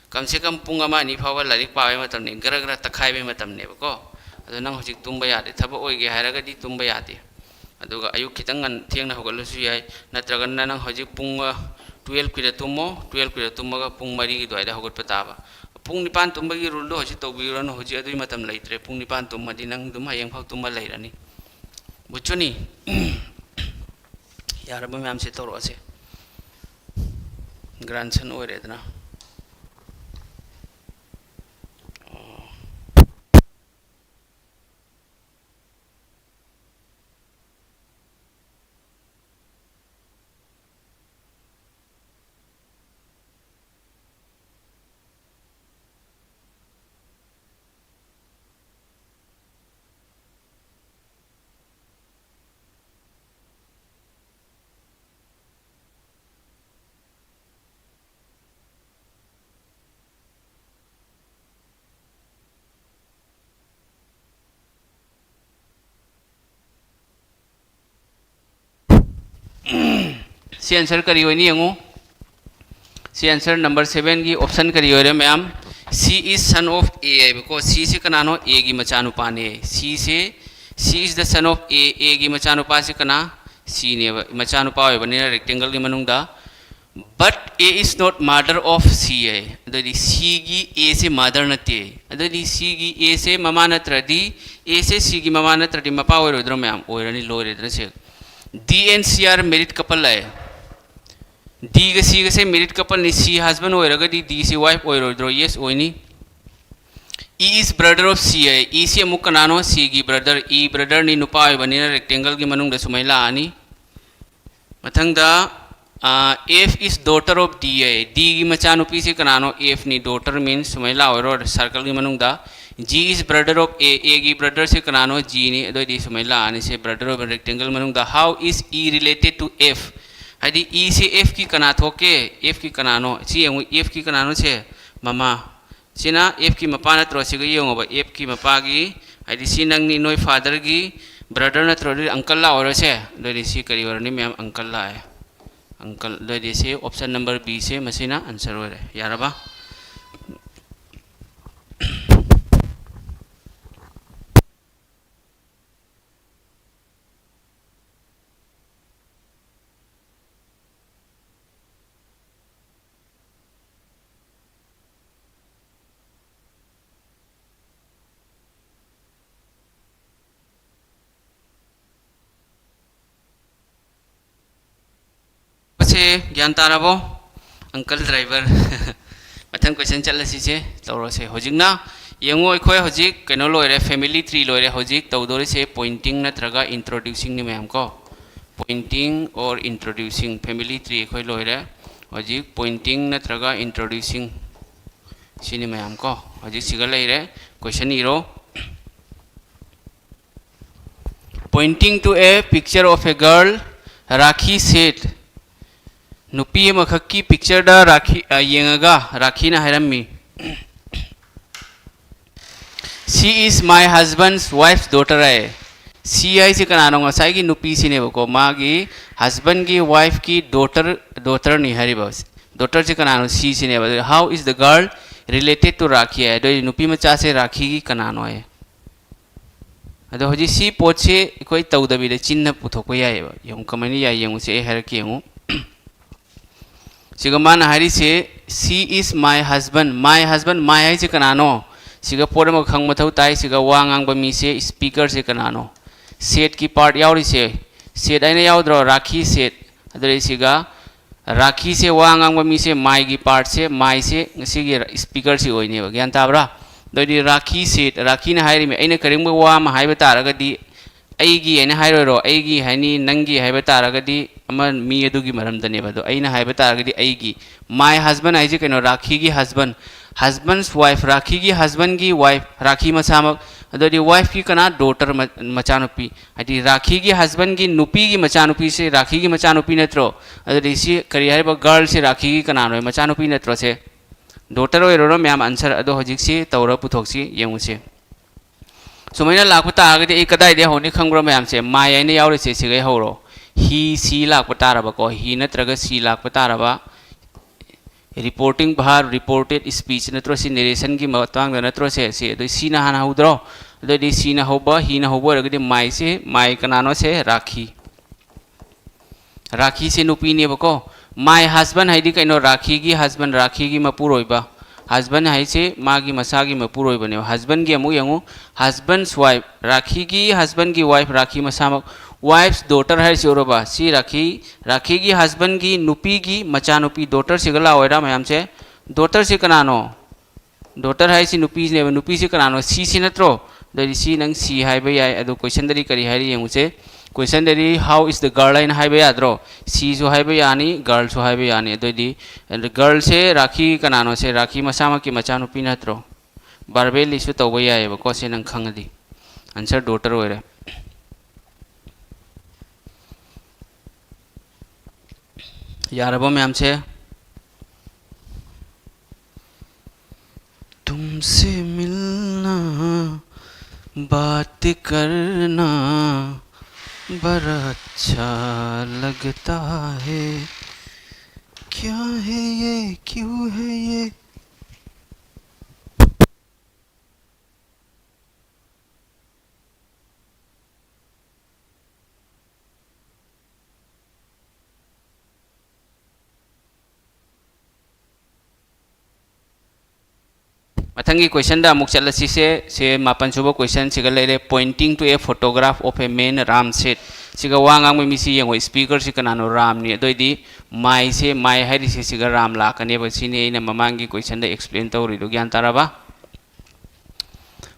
ꯀꯝꯁꯦ ꯀꯝ ꯄꯨꯡ ꯑꯃ ꯑꯅꯤ ꯐꯥꯎꯕ ꯂꯥꯏꯔꯤꯛ ꯄꯥꯕꯒꯤ ꯃꯇꯝꯅꯤ, ꯒꯔ ꯒꯔ ꯇꯛꯈꯥꯏꯕꯒꯤ ꯃꯇꯝꯅꯦꯕꯀꯣ꯫ ꯑꯗꯣ ꯅꯪ ꯍꯧꯖꯤꯛ ꯇꯨꯝꯕ ꯌꯥꯗꯦ, ꯊꯕꯛ ꯑꯣꯏꯒꯦ ꯍꯥꯏꯔꯒꯗꯤ ꯇꯨꯝꯕ ꯌꯥꯗꯦ꯫ ꯑꯗꯨꯒ ꯑꯌꯨꯛ ꯈꯤꯇꯪ ꯉꯟ-, ꯊꯦꯡꯅ ꯍꯧꯒꯠꯂꯁꯨ ꯌꯥꯏ, ꯅꯠꯇ꯭ꯔꯒꯅ ꯅꯪ ꯍꯧꯖꯤꯛ ꯄꯨꯡ, ꯑ, twelve ꯀꯤꯗ ꯇꯨꯝꯃꯣ, twelve ꯀꯤꯗ ꯇꯨꯝꯃꯒ ꯄꯨꯡ ꯃꯔꯤꯒꯤ ꯑꯗꯨꯋꯥꯏꯗ ꯍꯧꯒꯠꯄ ꯇꯥꯕ꯫ ꯄꯨꯡ ꯅꯤꯄꯥꯟ ꯇꯨꯝꯕꯒꯤ rule ꯗꯣ ꯍꯧꯖꯤꯛ ꯇꯧꯕꯤꯔꯨꯔꯅꯨ, ꯍꯧꯖꯤꯛ ꯑꯗꯨꯒꯤ ꯃꯇꯝ ꯂꯩꯇ꯭ꯔꯦ꯫ ꯄꯨꯡ ꯅꯤꯄꯥꯟ ꯇꯨꯝꯃꯗꯤ ꯅꯪ ꯑꯗꯨꯝ ꯍꯌꯦꯡ ꯐꯥꯎ ꯇꯨꯝꯃ ꯂꯩꯔꯅꯤ꯫ ꯕꯨꯆꯨꯅꯤ꯫ ꯌꯥꯔꯕ ꯃꯌꯥꯝꯁꯦ ꯇꯧꯔꯛꯑꯁꯦ꯫ Grandson ꯑꯣꯏꯔꯦꯗꯅ꯫ ꯑꯣ꯫ ꯁꯤ answer ꯀꯔꯤ ꯑꯣꯏꯅꯤ ꯌꯦꯡꯉꯨ꯫ ꯁꯤ answer number seven ꯒꯤ option ꯀꯔꯤ ꯑꯣꯏꯔꯦ ꯃꯌꯥꯝ? C is son of A ꯍꯥꯏꯕꯀꯣ꯫ C ꯁꯤ ꯀꯅꯥꯅꯣ? A ꯒꯤ ꯃꯆꯥꯅꯨꯄꯥꯅꯦ꯫ C say, C is the son of A, A ꯒꯤ ꯃꯆꯥꯅꯨꯄꯥꯁꯤ ꯀꯅꯥ? C ꯅꯦꯕ꯫ ꯃꯆꯥꯅꯨꯄꯥ ꯑꯣꯏꯕꯅꯤꯅ rectangle ꯒꯤ ꯃꯅꯨꯡꯗ꯫ But A is not mother of C ꯍꯥꯏ꯫ ꯑꯗꯨꯗꯤ C ꯒꯤ A ꯁꯦ mother ꯅꯠꯇꯦ꯫ ꯑꯗꯨꯗꯤ C ꯒꯤ A ꯁꯦ ꯃꯃꯥ ꯅꯠꯇ꯭ꯔꯗꯤ, A ꯁꯦ C ꯒꯤ ꯃꯃꯥ ꯅꯠꯇ꯭ꯔꯗꯤ ꯃꯄꯥ ꯑꯣꯏꯔꯣꯏꯗ꯭ꯔꯣ ꯃꯌꯥꯝ? ꯑꯣꯏꯔꯅꯤ, ꯂꯣꯏꯔꯦꯗꯅ ꯁꯦ꯫ D and C are married couple high. D ꯒ C ꯒꯁꯦ married couple ꯅꯤ, C husband ꯑꯣꯏꯔꯒꯗꯤ D ꯁꯤ wife ꯑꯣꯏꯔꯣꯏꯗ꯭ꯔꯣ? Yes ꯑꯣꯏꯅꯤ꯫ E is brother of C high. E ꯁꯤ ꯑꯃꯨꯛ ꯀꯅꯥꯅꯣ? C ꯒꯤ brother꯫ E brother ꯅꯤ, ꯅꯨꯄꯥ ꯑꯣꯏꯕꯅꯤꯅ rectangle ꯒꯤ ꯃꯅꯨꯡꯗ ꯁꯨꯃꯥꯏꯅ ꯂꯥꯛꯑꯅꯤ꯫ ꯃꯊꯪꯗ, ꯑꯥ, F is daughter of D high. D ꯒꯤ ꯃꯆꯥꯅꯨꯄꯤꯁꯤ ꯀꯅꯥꯅꯣ? F ꯅꯤ꯫ Daughter means ꯁꯨꯃꯥꯏꯅ ꯂꯥꯛꯑꯣꯏꯔꯣ circle ꯒꯤ ꯃꯅꯨꯡꯗ꯫ G is brother of A, A ꯒꯤ brother ꯁꯤ ꯀꯅꯥꯅꯣ? G ꯅꯤ꯫ ꯑꯗꯨꯑꯣꯏꯗꯤ ꯁꯨꯃꯥꯏꯅ ꯂꯥꯛꯑꯅꯤ ꯁꯦ, brother of rectangle ꯃꯅꯨꯡꯗ꯫ How is E related to F? ꯍꯥꯏꯗꯤ E ꯁꯦ F ꯀꯤ ꯀꯅꯥ ꯊꯣꯛꯀꯦ? F ꯀꯤ ꯀꯅꯥꯅꯣ? ꯁꯤ ꯌꯦꯡꯉꯨ, F ꯀꯤ ꯀꯅꯥꯅꯣ ꯁꯦ? ꯃꯃꯥ꯫ ꯁꯤꯅ F ꯀꯤ ꯃꯄꯥ ꯅꯠꯇ꯭ꯔꯣ? ꯁꯤꯒ ꯌꯦꯡꯉꯣꯕ, F ꯀꯤ ꯃꯄꯥꯒꯤ, ꯍꯥꯏꯗꯤ ꯁꯤ ꯅꯪꯅꯤ, ꯅꯣꯏ father ꯒꯤ brother ꯅꯠꯇ꯭ꯔꯣ? ꯑꯗꯨꯗꯤ uncle ꯂꯥꯛꯑꯣꯏꯔꯣ ꯁꯦ? ꯑꯗꯨꯗꯤ ꯁꯤ ꯀꯔꯤ ꯑꯣꯏꯔꯅꯤ ꯃꯌꯥꯝ? Uncle ꯂꯥꯛꯑꯦ꯫ Uncle, ꯑꯗꯨꯗꯤ ꯁꯤ option number B ꯁꯦ ꯃꯁꯤꯅ answer ꯑꯣꯏꯔꯦ꯫ ꯌꯥꯔꯕ? ꯁꯦ ꯒ꯭ꯌꯥꯟ ꯇꯥꯔꯕꯣ? Uncle driver꯫ ꯃꯊꯪ question ꯆꯠꯂꯁꯤꯁꯦ, ꯇꯧꯔꯁꯦ꯫ ꯍꯧꯖꯤꯛꯅ ꯌꯦꯡꯉꯨ, ꯑꯩꯈꯣꯏ ꯍꯧꯖꯤꯛ ꯀꯩꯅꯣ ꯂꯣꯏꯔꯦ, family tree ꯂꯣꯏꯔꯦ꯫ ꯍꯧꯖꯤꯛ ꯇꯧꯗꯣꯔꯤꯁꯦ pointing ꯅꯠꯇ꯭ꯔꯒ introducing ꯅꯤ ꯃꯌꯥꯝ ꯀꯣ꯫ Pointing or introducing, family tree ꯑꯩꯈꯣꯏ ꯂꯣꯏꯔꯦ꯫ ꯍꯧꯖꯤꯛ pointing ꯅꯠꯇ꯭ꯔꯒ introducing ꯁꯤꯅꯤ ꯃꯌꯥꯝ ꯀꯣ꯫ ꯍꯧꯖꯤꯛ ꯁꯤꯒ ꯂꯩꯔꯦ, question ꯏꯔꯣ꯫ Pointing to a picture of a girl, Rakhi said, ꯅꯨꯄꯤ ꯑꯃꯈꯛꯀꯤ picture ꯗ ꯔꯥꯈꯤ, ꯑ, ꯌꯦꯡꯉꯒ ꯔꯥꯈꯤꯅ ꯍꯥꯏꯔꯝꯃꯤ, "She is my husband's wife's daughter" high. She ꯍꯥꯏꯁꯦ ꯀꯅꯥꯅꯣ? ꯉꯁꯥꯏꯒꯤ ꯅꯨꯄꯤꯁꯤꯅꯦꯕꯀꯣ, ꯃꯥꯒꯤ husband ꯒꯤ wife ꯀꯤ daughter, daughter ꯅꯤ ꯍꯥꯏꯔꯤꯕ꯫ Daughter ꯁꯦ ꯀꯅꯥꯅꯣ? She ꯁꯤꯅꯦꯕ꯫ ꯑꯗꯨꯗꯤ, "How is the girl related to Rakhi?" ꯍꯥꯏ꯫ ꯑꯗꯨ ꯑꯣꯏꯗꯤ ꯅꯨꯄꯤ ꯃꯆꯥꯁꯦ ꯔꯥꯈꯤꯒꯤ ꯀꯅꯥꯅꯣ ꯍꯥꯏ꯫ ꯑꯗꯣ ꯍꯧꯖꯤꯛ ꯁꯤ ꯄꯣꯠꯁꯤ ꯑꯩꯈꯣꯏ ꯇꯧꯗꯕꯤꯗ ꯆꯤꯟꯅ ꯄꯨꯊꯣꯛꯄ ꯌꯥꯏꯑꯕ꯫ ꯌꯦꯡꯉꯨ, ꯀꯃꯥꯏꯅ ꯌꯥꯏ ꯌꯦꯡꯉꯨꯁꯦ, ꯑꯩ ꯍꯥꯏꯔꯛꯀꯦ ꯌꯦꯡꯉꯨ꯫ ꯁꯤꯒ ꯃꯥꯅ ꯍꯥꯏꯔꯤꯁꯦ, "She is my husband." My husband, my ꯍꯥꯏꯁꯦ ꯀꯅꯥꯅꯣ? ꯁꯤꯒ ꯄꯣꯠ ꯑꯃ ꯈꯪꯕ ꯃꯊꯧ ꯇꯥꯏ꯫ ꯁꯤꯒ ꯋꯥ ꯉꯥꯡꯕ ꯃꯤꯁꯦ, speaker ꯁꯦ ꯀꯅꯥꯅꯣ? Said ꯀꯤ part ꯌꯥꯎꯔꯤꯁꯦ, said ꯍꯥꯏꯅ ꯌꯥꯎꯗ꯭ꯔꯣ? ꯔꯥꯈꯤ said꯫ ꯑꯗꯨꯗꯩ ꯁꯤꯒ ꯔꯥꯈꯤꯁꯦ, ꯋꯥ ꯉꯥꯡꯕ ꯃꯤꯁꯦ, my ꯒꯤ part ꯁꯦ, my ꯁꯦ ꯉꯁꯤꯒꯤ speaker ꯁꯤ ꯑꯣꯏꯅꯦꯕ꯫ ꯒ꯭ꯌꯥꯟ ꯇꯥꯕ꯭ꯔꯥ? ꯑꯗꯨꯑꯣꯏꯗꯤ ꯔꯥꯈꯤ said, ꯔꯥꯈꯤꯅ ꯍꯥꯏꯔꯤꯃꯤ, ꯑꯩꯅ ꯀꯔꯤꯒꯨꯝꯕ ꯋꯥ ꯑꯃ ꯍꯥꯏꯕ ꯇꯥꯔꯒꯗꯤ, ꯑꯩꯒꯤ ꯍꯥꯏꯅ ꯍꯥꯏꯔꯣꯏꯔꯣ? ꯑꯩꯒꯤ ꯍꯥꯏꯅꯤ, ꯅꯪꯒꯤ ꯍꯥꯏꯕ ꯇꯥꯔꯒꯗꯤ ꯑꯃ ꯃꯤ ꯑꯗꯨꯒꯤ ꯃꯔꯝꯗꯅꯦꯕ꯫ ꯑꯗꯣ ꯑꯩꯅ ꯍꯥꯏꯕ ꯇꯥꯔꯒꯗꯤ ꯑꯩꯒꯤ꯫ My husband ꯍꯥꯏꯁꯦ ꯀꯩꯅꯣ? ꯔꯥꯈꯤꯒꯤ husband, husband's wife, ꯔꯥꯈꯤꯒꯤ husbandꯒꯤ wife, ꯔꯥꯈꯤ ꯃꯁꯥꯃꯛ꯫ ꯑꯗꯨꯗꯤ wifeꯀꯤ ꯀꯅꯥ? Daughter, ꯃ-, ꯃꯆꯥꯅꯨꯄꯤ꯫ ꯍꯥꯏꯗꯤ ꯔꯥꯈꯤꯒꯤ husbandꯒꯤ ꯅꯨꯄꯤꯒꯤ ꯃꯆꯥꯅꯨꯄꯤꯁꯦ ꯔꯥꯈꯤꯒꯤ ꯃꯆꯥꯅꯨꯄꯤ ꯅꯠꯇ꯭ꯔꯣ? ꯑꯗꯨꯗꯤ ꯁꯤ ꯀꯔꯤ ꯍꯥꯏꯔꯤꯕ? Girlꯁꯦ ꯔꯥꯈꯤꯒꯤ ꯀꯅꯥꯅꯣ? ꯃꯆꯥꯅꯨꯄꯤ ꯅꯠꯇ꯭ꯔꯣ ꯁꯦ? Daughter ꯑꯣꯏꯔꯣꯔꯣ ꯃꯌꯥꯝ answer? ꯑꯗꯣ ꯍꯧꯖꯤꯛꯁꯤ ꯇꯧꯔ ꯄꯨꯊꯣꯛꯁꯤ, ꯌꯦꯡꯉꯨꯁꯦ꯫ ꯁꯨꯃꯥꯏꯅ ꯂꯥꯛꯄ ꯇꯥꯔꯒꯗꯤ ꯑꯩ ꯀꯗꯥꯏꯗꯒꯤ ꯍꯧꯅꯤ ꯈꯪꯕ꯭ꯔꯥ ꯃꯌꯥꯝꯁꯦ? My ꯍꯥꯏꯅ ꯌꯥꯎꯔꯤꯁꯦ ꯁꯤꯒꯩ ꯍꯧꯔꯣ꯫ He, she ꯂꯥꯛꯄ ꯇꯥꯔꯕꯀꯣ, he ꯅꯠꯇ꯭ꯔꯒ she ꯂꯥꯛꯄ ꯇꯥꯔꯕ꯫ Reporting verb, reported speech ꯅꯠꯇ꯭ꯔꯣ? ꯁꯤ narrationꯒꯤ ꯃꯇꯥꯡꯗ ꯅꯠꯇ꯭ꯔꯣ ꯁꯦ? ꯁꯤ ꯑꯗꯨ sheꯅ ꯍꯥꯟꯅ ꯍꯧꯗ꯭ꯔꯣ? ꯑꯗꯨꯑꯣꯏꯗꯤ sheꯅ ꯍꯧꯕ, heꯅ ꯍꯧꯕ ꯑꯣꯏꯔꯒꯗꯤ myꯁꯦ, my ꯀꯅꯥꯅꯣ ꯁꯦ? ꯔꯥꯈꯤ꯫ ꯔꯥꯈꯤꯁꯦ ꯅꯨꯄꯤꯅꯦꯕꯀꯣ꯫ My husband ꯍꯥꯏꯗꯤ ꯀꯩꯅꯣ? ꯔꯥꯈꯤꯒꯤ husband, ꯔꯥꯈꯤꯒꯤ ꯃꯄꯨꯔꯣꯏꯕ꯫ Husband ꯍꯥꯏꯁꯦ ꯃꯥꯒꯤ ꯃꯁꯥꯒꯤ ꯃꯄꯨꯔꯣꯏꯕꯅꯦꯕ꯫ Husbandꯒꯤ ꯑꯃꯨꯛ ꯌꯦꯡꯉꯨ, husband's wife, ꯔꯥꯈꯤꯒꯤ husbandꯒꯤ wife, ꯔꯥꯈꯤ ꯃꯁꯥꯃꯛ꯫ Wife's daughter ꯍꯥꯏꯔꯤꯁꯤ ꯎꯔꯕ? ꯁꯤ ꯔꯥꯈꯤ, ꯔꯥꯈꯤꯒꯤ husbandꯒꯤ ꯅꯨꯄꯤꯒꯤ ꯃꯆꯥꯅꯨꯄꯤ, daughterꯁꯤꯒ ꯂꯥꯛꯑꯣꯏꯔꯥ ꯃꯌꯥꯝꯁꯦ? Daughterꯁꯤ ꯀꯅꯥꯅꯣ? Daughter ꯍꯥꯏꯁꯤ ꯅꯨꯄꯤꯅꯦꯕ꯫ ꯅꯨꯄꯤꯁꯤ ꯀꯅꯥꯅꯣ? Sheꯁꯤ ꯅꯠꯇ꯭ꯔꯣ? ꯑꯗꯨꯗꯤ she ꯅꯪ she ꯍꯥꯏꯕ ꯌꯥꯏ꯫ ꯑꯗꯣ questionꯗꯗꯤ ꯀꯔꯤ ꯍꯥꯏꯔꯤ ꯌꯦꯡꯉꯨꯁꯦ꯫ Questionꯗꯗꯤ how is the girl ꯍꯥꯏꯅ ꯍꯥꯏꯕ ꯌꯥꯗ꯭ꯔꯣ? Sheꯁꯨ ꯍꯥꯏꯕ ꯌꯥꯅꯤ, girlꯁꯨ ꯍꯥꯏꯕ ꯌꯥꯅꯤ꯫ ꯑꯗꯨꯑꯣꯏꯗꯤ girlꯁꯦ ꯔꯥꯈꯤ ꯀꯅꯥꯅꯣ ꯁꯦ? ꯔꯥꯈꯤ ꯃꯁꯥꯃꯛꯀꯤ ꯃꯆꯥꯅꯨꯄꯤ ꯅꯠꯇ꯭ꯔꯣ? Verbally ꯁꯨ ꯇꯧꯕ ꯌꯥꯏꯑꯕꯀꯣ, ꯁꯦ ꯅꯪ ꯈꯪꯉꯗꯤ꯫ Answer daughter ꯑꯣꯏꯔꯦ꯫ ꯌꯥꯔꯕꯣ ꯃꯌꯥꯝꯁꯦ? तुमसे मिलना, बात करना बड़ा अच्छा लगता है। क्या है ये, क्यों है ये? ꯃꯊꯪꯒꯤ questionꯗ ꯑꯃꯨꯛ ꯆꯠꯂꯁꯤꯁꯦ꯫ ꯁꯦ ꯃꯥꯄꯟ ꯁꯨꯕ questionꯁꯤꯒ ꯂꯩꯔꯦ꯫ Pointing to a photograph of a man, Ram set. ꯁꯤꯒ ꯋꯥ ꯉꯥꯡꯕ ꯃꯤꯁꯤ ꯌꯦꯡꯉꯣ, speakerꯁꯤ ꯀꯅꯥꯅꯣ? ꯔꯥꯝꯅꯤ꯫ ꯑꯗꯨꯑꯣꯏꯗꯤ myꯁꯦ, my ꯍꯥꯏꯔꯤꯁꯦ ꯁꯤꯒ ꯔꯥꯝ ꯂꯥꯛꯀꯅꯦꯕ꯫ ꯁꯤꯅꯤ ꯑꯩꯅ ꯃꯃꯥꯡꯒꯤ questionꯗ explain ꯇꯧꯔꯤꯗꯣ꯫ ꯒ꯭ꯌꯥꯟ ꯇꯥꯔꯕ?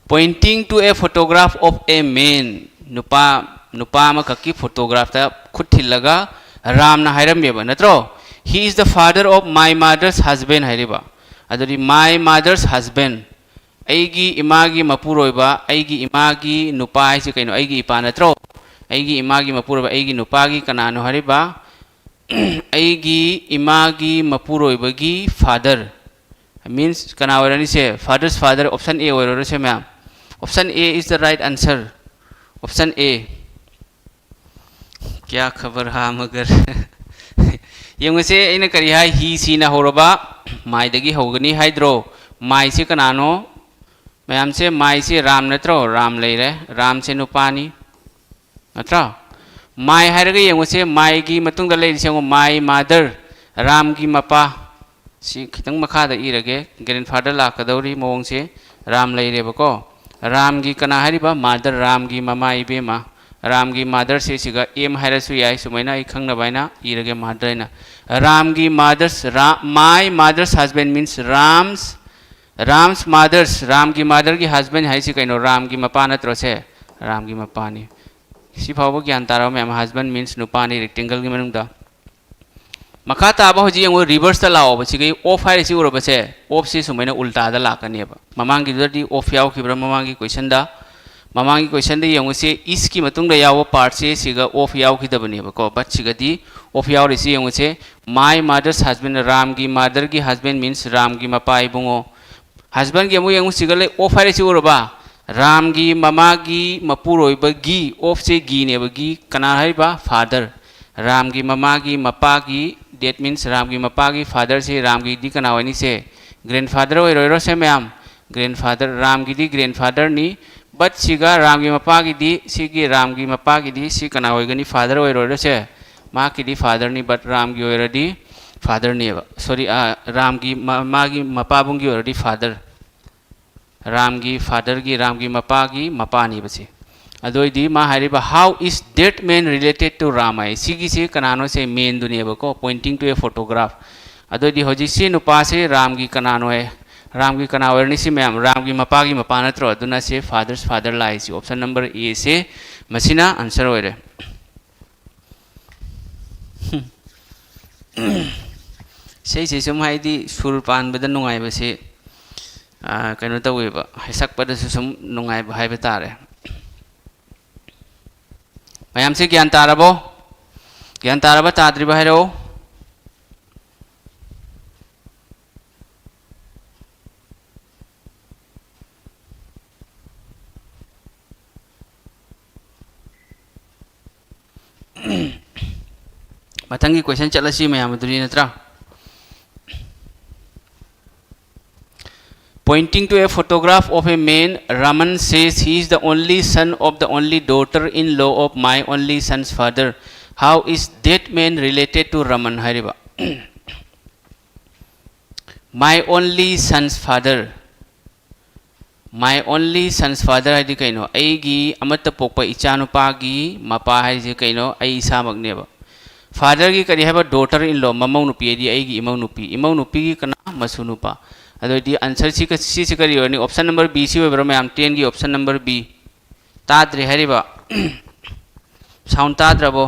Pointing to a photograph of a man, ꯅꯨꯄꯥ, ꯅꯨꯄꯥ ꯑꯃꯈꯛꯀꯤ ꯐꯣꯇꯣꯒ꯭ꯔꯥꯐꯇ ꯈꯨꯠ ꯊꯤꯜꯂꯒ ꯔꯥꯝꯅ ꯍꯥꯏꯔꯝꯃꯦꯕ, ꯅꯠꯇ꯭ꯔꯣ? "He is the father of my mother's husband" ꯍꯥꯏꯔꯤꯕ꯫ ꯑꯗꯨꯗꯤ "my mother's husband", ꯑꯩꯒꯤ ꯏꯃꯥꯒꯤ ꯃꯄꯨꯔꯣꯏꯕ, ꯑꯩꯒꯤ ꯏꯃꯥꯒꯤ ꯅꯨꯄꯥ ꯍꯥꯏꯁꯤ ꯀꯩꯅꯣ? ꯑꯩꯒꯤ ꯏꯄꯥ ꯅꯠꯇ꯭ꯔꯣ? ꯑꯩꯒꯤ ꯏꯃꯥꯒꯤ ꯃꯄꯨꯔꯣꯏꯕ, ꯑꯩꯒꯤ ꯅꯨꯄꯥꯒꯤ ꯀꯅꯥꯅꯣ ꯍꯥꯏꯔꯤꯕ? ꯑꯩꯒꯤ ꯏꯃꯥꯒꯤ ꯃꯄꯨꯔꯣꯏꯕꯒꯤ father꯫ Means ꯀꯅꯥ ꯑꯣꯏꯔꯅꯤ ꯁꯦ? Father's father, option A ꯑꯣꯏꯔꯔꯣꯏꯁꯦ ꯃꯌꯥꯝ꯫ Option A is the right answer. Option A. "क्या खबर हाँ मगर"? ꯌꯦꯡꯉꯨꯁꯦ, ꯑꯩꯅ ꯀꯔꯤ ꯍꯥꯏ? "He" ꯁꯤꯅ ꯍꯧꯔꯕ "my"ꯗꯒꯤ ꯍꯧꯒꯅꯤ ꯍꯥꯏꯗ꯭ꯔꯣ? "My" ꯁꯤ ꯀꯅꯥꯅꯣ? ꯃꯌꯥꯝꯁꯦ, "My" ꯁꯤ ꯔꯥꯝ ꯅꯠꯇ꯭ꯔꯣ? ꯔꯥꯝ ꯂꯩꯔꯦ꯫ ꯔꯥꯝꯁꯦ ꯅꯨꯄꯥꯅꯤ꯫ ꯅꯠꯇ꯭ꯔꯣ? "My" ꯍꯥꯏꯔꯒ ꯌꯦꯡꯉꯨꯁꯦ, "my"ꯒꯤ ꯃꯇꯨꯡꯗ ꯂꯩꯔꯤꯁꯦ ꯌꯦꯡꯉꯨ, "my mother", ꯔꯥꯝꯒꯤ ꯃꯄꯥ꯫ ꯁꯤ ꯈꯤꯇꯪ ꯃꯈꯥꯗ ꯏꯔꯒꯦ, grandfather ꯂꯥꯛꯀꯗꯧꯔꯤ ꯃꯑꯣꯡꯁꯦ꯫ ꯔꯥꯝ ꯂꯩꯔꯦꯕꯀꯣ꯫ ꯔꯥꯝꯒꯤ ꯀꯅꯥ ꯍꯥꯏꯔꯤꯕ? Mother, ꯔꯥꯝꯒꯤ ꯃꯃꯥ ꯏꯕꯦꯝꯃ꯫ ꯔꯥꯝꯒꯤ motherꯁꯦ ꯁꯤꯒ M ꯍꯥꯏꯔꯁꯨ ꯌꯥꯏ, ꯁꯨꯃꯥꯏꯅ ꯑꯩ ꯈꯪꯅꯕ ꯍꯥꯏꯅ ꯏꯔꯒꯦ, mother ꯍꯥꯏꯅ꯫ ꯔꯥꯝꯒꯤ mother's, ꯔꯥ-, "My mother's husband" means Ram's, Ram's mother's, ꯔꯥꯝꯒꯤ motherꯒꯤ husband ꯍꯥꯏꯁꯤ ꯀꯩꯅꯣ? ꯔꯥꯝꯒꯤ ꯃꯄꯥ ꯅꯠꯇ꯭ꯔꯣ ꯁꯦ? ꯔꯥꯝꯒꯤ ꯃꯄꯥꯅꯤ꯫ ꯁꯤ ꯐꯥꯎꯕ ꯒ꯭ꯌꯥꯟ ꯇꯥꯔꯕ ꯃꯌꯥꯝ? Husband means ꯅꯨꯄꯥꯅꯤ rectangleꯒꯤ ꯃꯅꯨꯡꯗ꯫ ꯃꯈꯥ ꯇꯥꯕ ꯍꯧꯖꯤꯛ ꯌꯦꯡꯉꯨ, reverseꯇ ꯂꯥꯛꯑꯣꯕ꯫ ꯁꯤꯒꯤ "of" ꯍꯥꯏꯔꯤꯁꯤ ꯎꯔꯕꯁꯦ? "Of" ꯁꯤ ꯁꯨꯃꯥꯏꯅ ꯎꯜꯇꯥꯗ ꯂꯥꯛꯀꯅꯦꯕ꯫ ꯃꯃꯥꯡꯒꯤꯗꯨꯗꯗꯤ "of" ꯌꯥꯎꯈꯤꯕ꯭ꯔꯥ ꯃꯃꯥꯡꯒꯤ questionꯗ? ꯃꯃꯥꯡꯒꯤ questionꯗ ꯌꯦꯡꯉꯨꯁꯦ, "isꯀꯤ ꯃꯇꯨꯡꯗ ꯌꯥꯎꯕ partꯁꯦ ꯁꯤꯒ "of" ꯌꯥꯎꯈꯤꯗꯕꯅꯦꯕꯀꯣ, but ꯁꯤꯒꯗꯤ "of" ꯌꯥꯎꯔꯤꯁꯤ ꯌꯦꯡꯉꯨꯁꯦ꯫ "My mother's husband", ꯔꯥꯝꯒꯤ motherꯒꯤ husband means ꯔꯥꯝꯒꯤ ꯃꯄꯥ ꯏꯕꯨꯡꯉꯣ꯫ Husbandꯒꯤ ꯑꯃꯨꯛ ꯌꯦꯡꯉꯨ, ꯁꯤꯒ ꯂꯩ, "of" ꯍꯥꯏꯔꯤꯁꯤ ꯎꯔꯕ? ꯔꯥꯝꯒꯤ ꯃꯃꯥꯒꯤ ꯃꯄꯨꯔꯣꯏꯕꯒꯤ, "of" ꯁꯦ "ꯒꯤ"ꯅꯦꯕ, "ꯒꯤ" ꯀꯅꯥ ꯍꯥꯏꯔꯤꯕ? Father꯫ ꯔꯥꯝꯒꯤ ꯃꯃꯥꯒꯤ ꯃꯄꯥꯒꯤ, that means ꯔꯥꯝꯒꯤ ꯃꯄꯥꯒꯤ fatherꯁꯤ ꯔꯥꯝꯒꯤꯗꯤ ꯀꯅꯥ ꯑꯣꯏꯅꯤ ꯁꯦ? Grandfather ꯑꯣꯏꯔꯣꯏꯔꯣ ꯁꯦ ꯃꯌꯥꯝ? Grandfather, ꯔꯥꯝꯒꯤꯗꯤ grandfatherꯅꯤ, but ꯁꯤꯒ ꯔꯥꯝꯒꯤ ꯃꯄꯥꯒꯤꯗꯤ, ꯁꯤꯒꯤ ꯔꯥꯝꯒꯤ ꯃꯄꯥꯒꯤꯗꯤ ꯁꯤ ꯀꯅꯥ ꯑꯣꯏꯒꯅꯤ? Father ꯑꯣꯏꯔꯣꯏꯔꯣ say? ꯃꯍꯥꯛꯀꯤꯗꯤ fatherꯅꯤ, but ꯔꯥꯝꯒꯤ ꯑꯣꯏꯔꯗꯤ fatherꯅꯦꯕ꯫ Sorry, ꯑ, ꯔꯥꯝꯒꯤ ꯃ-, ꯃꯥꯒꯤ ꯃꯄꯥꯕꯨꯡꯒꯤ ꯑꯣꯏꯔꯗꯤ father꯫ ꯔꯥꯝꯒꯤ fatherꯒꯤ, ꯔꯥꯝꯒꯤ ꯃꯄꯥꯒꯤ ꯃꯄꯥꯅꯦꯕ ꯁꯤ꯫ ꯑꯗꯨ ꯑꯣꯏꯗꯤ ꯃꯥ ꯍꯥꯏꯔꯤꯕ, "How is that man related to Ram?" ꯍꯥꯏ꯫ ꯁꯤꯒꯤꯁꯤ ꯀꯅꯥꯅꯣ ꯁꯦ? Manꯗꯨꯅꯦꯕꯀꯣ, pointing to a photograph꯫ ꯑꯗꯨ ꯑꯣꯏꯗꯤ ꯍꯧꯖꯤꯛꯁꯤ ꯅꯨꯄꯥꯁꯤ ꯔꯥꯝꯒꯤ ꯀꯅꯥꯅꯣ ꯍꯥꯏ? ꯔꯥꯝꯒꯤ ꯀꯅꯥ ꯑꯣꯏꯔꯅꯤ ꯁꯤ ꯃꯌꯥꯝ? ꯔꯥꯝꯒꯤ ꯃꯄꯥꯒꯤ ꯃꯄꯥ ꯅꯠꯇ꯭ꯔꯣ? ꯑꯗꯨꯅ ꯁꯤ father's father ꯂꯥꯛꯏꯁꯤ option number A ꯁꯤ, ꯃꯁꯤꯅ answer ꯑꯣꯏꯔꯦ꯫ ꯏꯁꯩꯁꯦ ꯁꯨꯝ ꯍꯥꯏꯗꯤ ꯁꯨꯔ ꯄꯥꯟꯕꯗ ꯅꯨꯡꯉꯥꯏꯕꯁꯤ, ꯑꯥ, ꯀꯩꯅꯣ ꯇꯧꯋꯦꯕ, ꯁꯛꯄꯗꯁꯨ ꯁꯨꯝ ꯅꯨꯡꯉꯥꯏꯕ ꯍꯥꯏꯕ ꯇꯥꯔꯦ꯫ ꯃꯌꯥꯝꯁꯦ ꯒ꯭ꯌꯥꯟ ꯇꯥꯔꯕꯣ? ꯒ꯭ꯌꯥꯟ ꯇꯥꯔꯕ ꯇꯥꯗ꯭ꯔꯤꯕ ꯍꯥꯏꯔꯛꯑꯣ꯫ ꯃꯊꯪꯒꯤ question ꯆꯠꯂꯁꯤ ꯃꯌꯥꯝ ꯑꯗꯨꯗꯤ, ꯅꯠꯇ꯭ꯔꯥ? Pointing to a photograph of a man, Raman says he is the only son of the only daughter-in-law of my only son's father. How is that man related to Raman? ꯍꯥꯏꯔꯤꯕ꯫ My only son's father. My only son's father ꯍꯥꯏꯗꯤ ꯀꯩꯅꯣ? ꯑꯩꯒꯤ ꯑꯃꯠꯇ ꯄꯣꯛꯄ ꯏꯆꯥꯅꯨꯄꯥꯒꯤ ꯃꯄꯥ ꯍꯥꯏꯁꯦ ꯀꯩꯅꯣ? ꯑꯩ ꯏꯁꯥꯃꯛꯅꯦꯕ꯫ Fatherꯒꯤ ꯀꯔꯤ ꯍꯥꯏꯕ? Daughter-in-law, ꯃꯃꯧ ꯅꯨꯄꯤ ꯍꯥꯏꯗꯤ ꯑꯩꯒꯤ ꯏꯃꯧ ꯅꯨꯄꯤ꯫ ꯏꯃꯧ ꯅꯨꯄꯤꯒꯤ ꯀꯅꯥ? ꯃꯁꯨ ꯅꯨꯄꯥ꯫ ꯑꯗꯨ ꯑꯣꯏꯗꯤ answer ꯁꯤ ꯀ-, ꯁꯤꯁꯤ ꯀꯔꯤ ꯑꯣꯏꯔꯅꯤ? Option number B ꯁꯤ ꯑꯣꯏꯕ꯭ꯔꯥ ꯃꯌꯥꯝ? Tenꯒꯤ option number B꯫ ꯇꯥꯗ꯭ꯔꯦ ꯍꯥꯏꯔꯤꯕ? Sound ꯇꯥꯗ꯭ꯔꯕꯣ?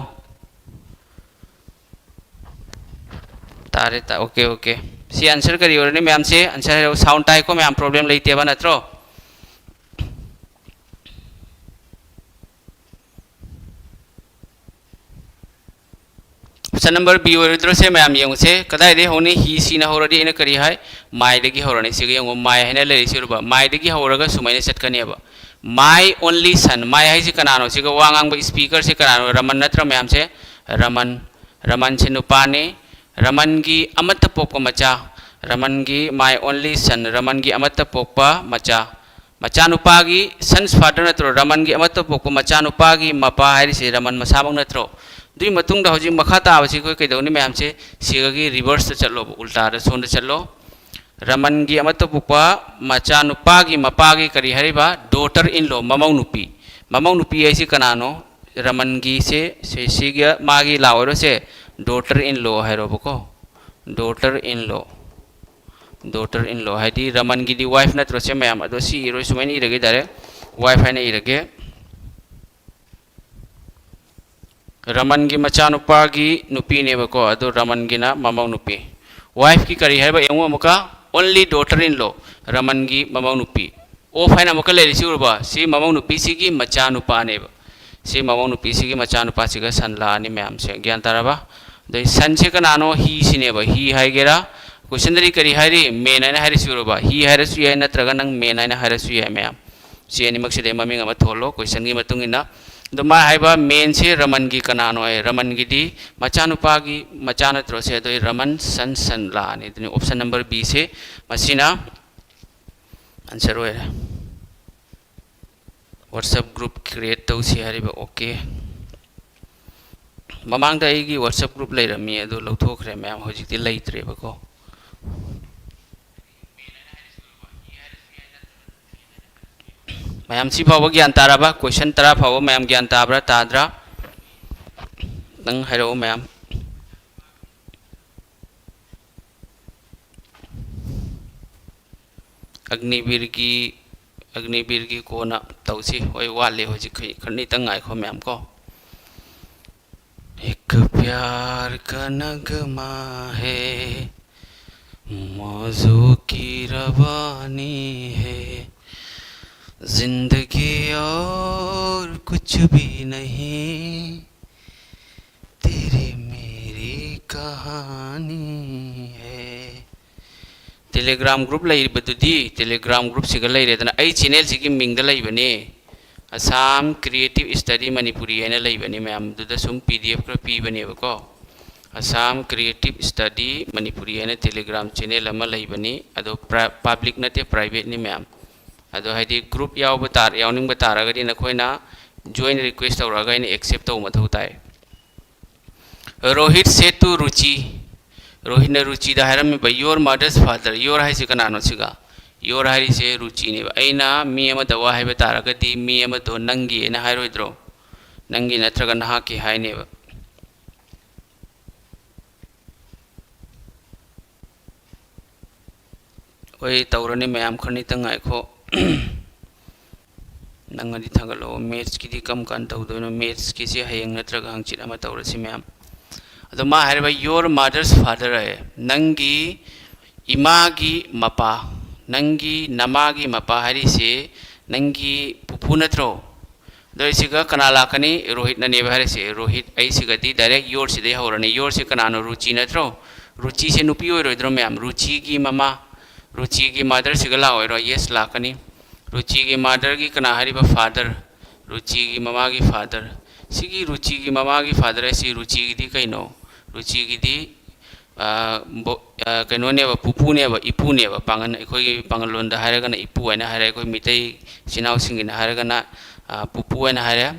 ꯇꯥꯔꯦ, ꯇꯥ-, okay, okay꯫ ꯁꯤ answer ꯀꯔꯤ ꯑꯣꯏꯔꯅꯤ ꯃꯌꯥꯝꯁꯦ? Answer ꯍꯥꯏꯔꯛꯑꯣ꯫ Sound ꯇꯥꯏꯀꯣ ꯃꯌꯥꯝ, problem ꯂꯩꯇꯦꯕ ꯅꯠꯇ꯭ꯔꯣ? Option number B ꯑꯣꯏꯔꯣꯏꯗ꯭ꯔꯣ? ꯁꯦ ꯃꯌꯥꯝ ꯌꯦꯡꯉꯨꯁꯦ꯫ ꯀꯗꯥꯏꯗꯒꯤ ꯍꯧꯅꯤ? He, sheꯅ ꯍꯧꯔꯗꯤ ꯑꯩꯅ ꯀꯔꯤ ꯍꯥꯏ? Myꯗꯒꯤ ꯍꯧꯔꯅꯤ꯫ ꯁꯤꯒ ꯌꯦꯡꯉꯨ, my ꯍꯥꯏꯅ ꯂꯩꯔꯤꯁꯤ ꯎꯔꯕ? Myꯗꯒꯤ ꯍꯧꯔꯒ ꯁꯨꯃꯥꯏꯅ ꯆꯠꯀꯅꯦꯕ꯫ My only son꯫ My ꯍꯥꯏꯁꯤ ꯀꯅꯥꯅꯣ? ꯁꯤꯒ ꯋꯥ ꯉꯥꯡꯕ speakerꯁꯦ ꯀꯅꯥꯅꯣ? ꯔꯃꯟ ꯅꯠꯇ꯭ꯔ ꯃꯌꯥꯝꯁꯦ? ꯔꯃꯟ꯫ ꯔꯃꯟꯁꯦ ꯅꯨꯄꯥꯅꯤ꯫ ꯔꯃꯟꯒꯤ ꯑꯃꯠꯇ ꯄꯣꯛꯄ ꯃꯆꯥ꯫ ꯔꯃꯟꯒꯤ my only son꯫ ꯔꯃꯟꯒꯤ ꯑꯃꯠꯇ ꯄꯣꯛꯄ ꯃꯆꯥ꯫ ꯃꯆꯥꯅꯨꯄꯥꯒꯤ son's father ꯅꯠꯇ꯭ꯔꯣ? ꯔꯃꯟꯒꯤ ꯑꯃꯠꯇ ꯄꯣꯛꯄ ꯃꯆꯥꯅꯨꯄꯥꯒꯤ ꯃꯄꯥ ꯍꯥꯏꯔꯤꯁꯦ ꯔꯃꯟ ꯃꯁꯥꯃꯛ ꯅꯠꯇ꯭ꯔꯣ? ꯑꯗꯨꯒꯤ ꯃꯇꯨꯡꯗ ꯍꯧꯖꯤꯛ ꯃꯈꯥ ꯇꯥꯕꯁꯤ ꯑꯩꯈꯣꯏ ꯀꯩꯗꯧꯅꯤ ꯃꯌꯥꯝꯁꯦ? ꯁꯤꯒꯒꯤ reverseꯇ ꯆꯠꯂꯣꯕ, ꯎꯜꯇꯥꯗ ꯁꯣꯝꯗ ꯆꯠꯂꯣ꯫ ꯔꯃꯟꯒꯤ ꯑꯃꯠꯇ ꯄꯣꯛꯄ ꯃꯆꯥꯅꯨꯄꯥꯒꯤ ꯃꯄꯥꯒꯤ ꯀꯔꯤ ꯍꯥꯏꯔꯤꯕ? Daughter-in-law, ꯃꯃꯧ ꯅꯨꯄꯤ꯫ ꯃꯃꯧ ꯅꯨꯄꯤ ꯍꯥꯏꯁꯤ ꯀꯅꯥꯅꯣ? ꯔꯃꯟꯒꯤꯁꯦ, ꯁꯦ, ꯁꯤꯒ ꯃꯥꯒꯤ ꯂꯥꯛꯑꯣꯏꯔꯣꯁꯦ, daughter-in-law ꯍꯥꯏꯔꯣꯕꯀꯣ꯫ Daughter-in-law꯫ Daughter in law ꯍꯥꯏꯗꯤ ꯔꯃꯟꯒꯤꯗꯤ wife ꯅꯠꯇ꯭ꯔꯣ ꯁꯦ ꯃꯌꯥꯝ? ꯑꯗꯣ ꯁꯤ ꯏꯔꯣꯏ, ꯁꯨꯃꯥꯏꯅ ꯏꯔꯒꯦ, direct wife ꯍꯥꯏꯅ ꯏꯔꯒꯦ꯫ ꯔꯃꯟꯒꯤ ꯃꯆꯥꯅꯨꯄꯥꯒꯤ ꯅꯨꯄꯤꯅꯦꯕꯀꯣ, ꯑꯗꯣ ꯔꯃꯟꯒꯤꯅ ꯃꯃꯧ ꯅꯨꯄꯤ꯫ Wife ꯀꯤ ꯀꯔꯤ ꯍꯥꯏꯕ ꯌꯦꯡꯉꯨ ꯑꯃꯨꯛꯀ, only daughter in law, ꯔꯃꯟꯒꯤ ꯃꯃꯧ ꯅꯨꯄꯤ꯫ Of ꯍꯥꯏꯅ ꯑꯃꯨꯛꯀ ꯂꯩꯔꯤꯁꯤ ꯎꯔꯕ? ꯁꯤ ꯃꯃꯧ ꯅꯨꯄꯤꯁꯤꯒꯤ ꯃꯆꯥꯅꯨꯄꯥꯅꯦꯕ꯫ ꯁꯤ ꯃꯃꯧ ꯅꯨꯄꯤꯁꯤꯒꯤ ꯃꯆꯥꯅꯨꯄꯥꯁꯤꯒ son ꯂꯥꯛꯑꯅꯤ ꯃꯌꯥꯝꯁꯦ, ꯒ꯭ꯌꯥꯟ ꯇꯥꯔꯕ? ꯑꯗꯩ son ꯁꯦ ꯀꯅꯥꯅꯣ? He ꯁꯤꯅꯦꯕ꯫ He ꯍꯥꯏꯒꯦꯔꯥ, question ꯗꯗꯤ ꯀꯔꯤ ꯍꯥꯏꯔꯤ? Man ꯍꯥꯏꯅ ꯍꯥꯏꯔꯤꯁꯤ ꯎꯔꯕ? He ꯍꯥꯏꯔꯁꯨ ꯌꯥꯏ, ꯅꯠꯇ꯭ꯔꯒ ꯅꯪ man ꯍꯥꯏꯅ ꯍꯥꯏꯔꯁꯨ ꯌꯥꯏ ꯃꯌꯥꯝ꯫ ꯁꯤ ꯑꯅꯤꯃꯛꯁꯤꯗꯩ ꯃꯃꯤꯡ ꯑꯃ ꯊꯣꯜꯂꯣ question ꯒꯤ ꯃꯇꯨꯡ ꯏꯟꯅ꯫ ꯑꯗꯣ ꯃꯥ ꯍꯥꯏꯕ man ꯁꯦ ꯔꯃꯟꯒꯤ ꯀꯅꯥꯅꯣ ꯍꯥꯏ? ꯔꯃꯟꯒꯤꯗꯤ ꯃꯆꯥꯅꯨꯄꯥꯒꯤ ꯃꯆꯥ ꯅꯠꯇ꯭ꯔꯣ ꯁꯦ? ꯑꯗꯣ ꯑꯩ ꯔꯃꯟ son, son ꯂꯥꯛꯑꯅꯤ꯫ ꯑꯗꯨꯅꯤ option number B ꯁꯦ, ꯃꯁꯤꯅ answer ꯑꯣꯏꯔꯦ꯫ WhatsApp group create ꯇꯧꯁꯤ ꯍꯥꯏꯔꯤꯕ, okay꯫ ꯃꯃꯥꯡꯗ ꯑꯩꯒꯤ WhatsApp group ꯂꯩꯔꯝꯃꯤ, ꯑꯗꯨ ꯂꯧꯊꯣꯛꯈ꯭ꯔꯦ ꯃꯌꯥꯝ, ꯍꯧꯖꯤꯛꯇꯤ ꯂꯩꯇ꯭ꯔꯦꯕꯀꯣ꯫ ꯃꯌꯥꯝ ꯁꯤ ꯐꯥꯎꯕ ꯒ꯭ꯌꯥꯟ ꯇꯥꯔꯕ? Question ꯇꯔꯥ ꯐꯥꯎꯕ ꯃꯌꯥꯝ ꯒ꯭ꯌꯥꯟ ꯇꯥꯕ꯭ꯔꯥ, ꯇꯥꯗ꯭ꯔꯥ? ꯅꯪ ꯍꯥꯏꯔꯛꯑꯣ ꯃꯌꯥꯝ꯫ ꯑꯒꯅꯤꯕꯤꯔꯒꯤ, ꯑꯒꯅꯤꯕꯤꯔꯒꯤ ꯀꯣꯟꯅ ꯇꯧꯁꯤ꯫ ꯍꯣꯏ, ꯋꯥꯠꯂꯤ ꯍꯧꯖꯤꯛ, ꯈ-, ꯈꯔꯅꯤꯇꯪ ꯉꯥꯏꯈꯣ ꯃꯌꯥꯝ ꯀꯣ꯫ एक प्यार का नगमा है, मौजों की रवानी है, जिंदगी और कुछ भी नहीं, तेरी मेरी कहानी है꯫ Telegram group ꯂꯩꯔꯤꯕꯗꯨꯗꯤ, Telegram group ꯁꯤꯒ ꯂꯩꯔꯦꯗꯅ, ꯑꯩ channel ꯁꯤꯒꯤ ꯃꯤꯡꯗ ꯂꯩꯕꯅꯦ, Assam Creative Study Manipuri ꯍꯥꯏꯅ ꯂꯩꯕꯅꯤ ꯃꯌꯥꯝ, ꯑꯗꯨꯗ ꯁꯨꯝ P D F ꯈꯔ ꯄꯤꯕꯅꯦꯕꯀꯣ꯫ Assam Creative Study Manipuri ꯍꯥꯏꯅ Telegram channel ꯑꯃ ꯂꯩꯕꯅꯤ, ꯑꯗꯣ ꯄ꯭ꯔ-, public ꯅꯠꯇꯦ, private ꯅꯤ ꯃꯌꯥꯝ꯫ ꯑꯗꯣ ꯍꯥꯏꯗꯤ group ꯌꯥꯎꯕ ꯇꯥꯔ-, ꯌꯥꯎꯅꯤꯡꯕ ꯇꯥꯔꯒꯗꯤ ꯅꯈꯣꯏꯅ join request ꯇꯧꯔꯛꯑꯒ ꯑꯩꯅ accept ꯇꯧꯕ ꯃꯊꯧ ꯇꯥꯏ꯫ Rohit said to Ruchi, ꯔꯣꯍꯤꯠꯅ ꯔꯨꯆꯤꯗ ꯍꯥꯏꯔꯝꯃꯤꯕ, "Your mother's father", your ꯍꯥꯏꯁꯦ ꯀꯅꯥꯅꯣ ꯁꯤꯒ? Your ꯍꯥꯏꯔꯤꯁꯦ ꯔꯨꯆꯤꯅꯦꯕ꯫ ꯑꯩꯅ ꯃꯤ ꯑꯃꯗ ꯋꯥ ꯍꯥꯏꯕ ꯇꯥꯔꯒꯗꯤ ꯃꯤ ꯑꯃꯗꯣ ꯅꯪꯒꯤ ꯑꯅ ꯍꯥꯏꯔꯣꯏꯗ꯭ꯔꯣ? ꯅꯪꯒꯤ ꯅꯠꯇ꯭ꯔꯒ ꯅꯍꯥꯛꯀꯤ ꯍꯥꯏꯅꯦꯕ꯫ ꯍꯣꯏ, ꯇꯧꯔꯅꯤ ꯃꯌꯥꯝ, ꯈꯔꯅꯤꯇꯪ ꯉꯥꯏꯈꯣ꯫ ꯅꯪꯅꯗꯤ ꯊꯥꯒꯠꯂꯛꯑꯣ꯫ Mathsꯀꯤꯗꯤ ꯀꯔꯝ ꯀꯥꯟꯗ ꯇꯧꯗꯣꯏꯅꯣ? Mathsꯀꯤꯁꯦ ꯍꯌꯦꯡ ꯅꯠꯇ꯭ꯔꯒ ꯍꯪꯆꯤꯠ ꯑꯃ ꯇꯧꯔꯁꯤ ꯃꯌꯥꯝ꯫ ꯑꯗꯣ ꯃꯥ ꯍꯥꯏꯔꯤꯕ your mother's father ꯍꯥꯏ, ꯅꯪꯒꯤ ꯏꯃꯥꯒꯤ ꯃꯄꯥ, ꯅꯪꯒꯤ ꯅꯃꯥꯒꯤ ꯃꯄꯥ ꯍꯥꯏꯔꯤꯁꯦ ꯅꯪꯒꯤ ꯄꯨꯄꯨ ꯅꯠꯇ꯭ꯔꯣ? ꯑꯗꯣ ꯑꯩꯁꯤꯒ ꯀꯅꯥ ꯂꯥꯛꯀꯅꯤ? ꯔꯣꯍꯤꯠꯅꯅꯦꯕ ꯍꯥꯏꯔꯤꯁꯦ꯫ ꯔꯣꯍꯤꯠ, ꯑꯩꯁꯤꯒꯗꯤ direct yourꯁꯤꯗꯩ ꯍꯧꯔꯅꯤ꯫ Yourꯁꯤ ꯀꯅꯥꯅꯣ? ꯔꯨꯆꯤ ꯅꯠꯇ꯭ꯔꯣ? ꯔꯨꯆꯤꯁꯦ ꯅꯨꯄꯤ ꯑꯣꯏꯔꯣꯏꯗ꯭ꯔꯣ ꯃꯌꯥꯝ? ꯔꯨꯆꯤꯒꯤ ꯃꯃꯥ, ꯔꯨꯆꯤꯒꯤ motherꯁꯤꯒ ꯂꯥꯛꯑꯣꯏꯔꯣ? Yes, ꯂꯥꯛꯀꯅꯤ꯫ ꯔꯨꯆꯤꯒꯤ motherꯒꯤ ꯀꯅꯥ ꯍꯥꯏꯔꯤꯕ? Father꯫ ꯔꯨꯆꯤꯒꯤ ꯃꯃꯥꯒꯤ father꯫ ꯁꯤꯒꯤ ꯔꯨꯆꯤꯒꯤ ꯃꯃꯥꯒꯤ father ꯍꯥꯏꯁꯤ ꯔꯨꯆꯤꯒꯤꯗꯤ ꯀꯩꯅꯣ? ꯔꯨꯆꯤꯒꯤꯗꯤ, ꯑ, ꯕꯣ-, ꯑ, ꯀꯩꯅꯣꯅꯦꯕ, ꯄꯨꯄꯨꯅꯦꯕ, ꯏꯄꯨꯅꯦꯕ꯫ ꯄꯥꯡꯒꯜ, ꯑꯩꯈꯣꯏꯒꯤ ꯄꯥꯡꯒꯜ ꯂꯣꯟꯗ ꯍꯥꯏꯔꯒꯅ ꯏꯄꯨ ꯍꯥꯏꯅ ꯍꯥꯏꯔꯦ, ꯑꯩꯈꯣꯏ ꯃꯤꯇꯩ ꯏꯆꯤꯟ ꯏꯅꯥꯎꯁꯤꯡꯒꯤꯅ ꯍꯥꯏꯔꯒꯅ, ꯑ, ꯄꯨꯄꯨ ꯍꯥꯏꯅ ꯍꯥꯏꯔꯦ꯫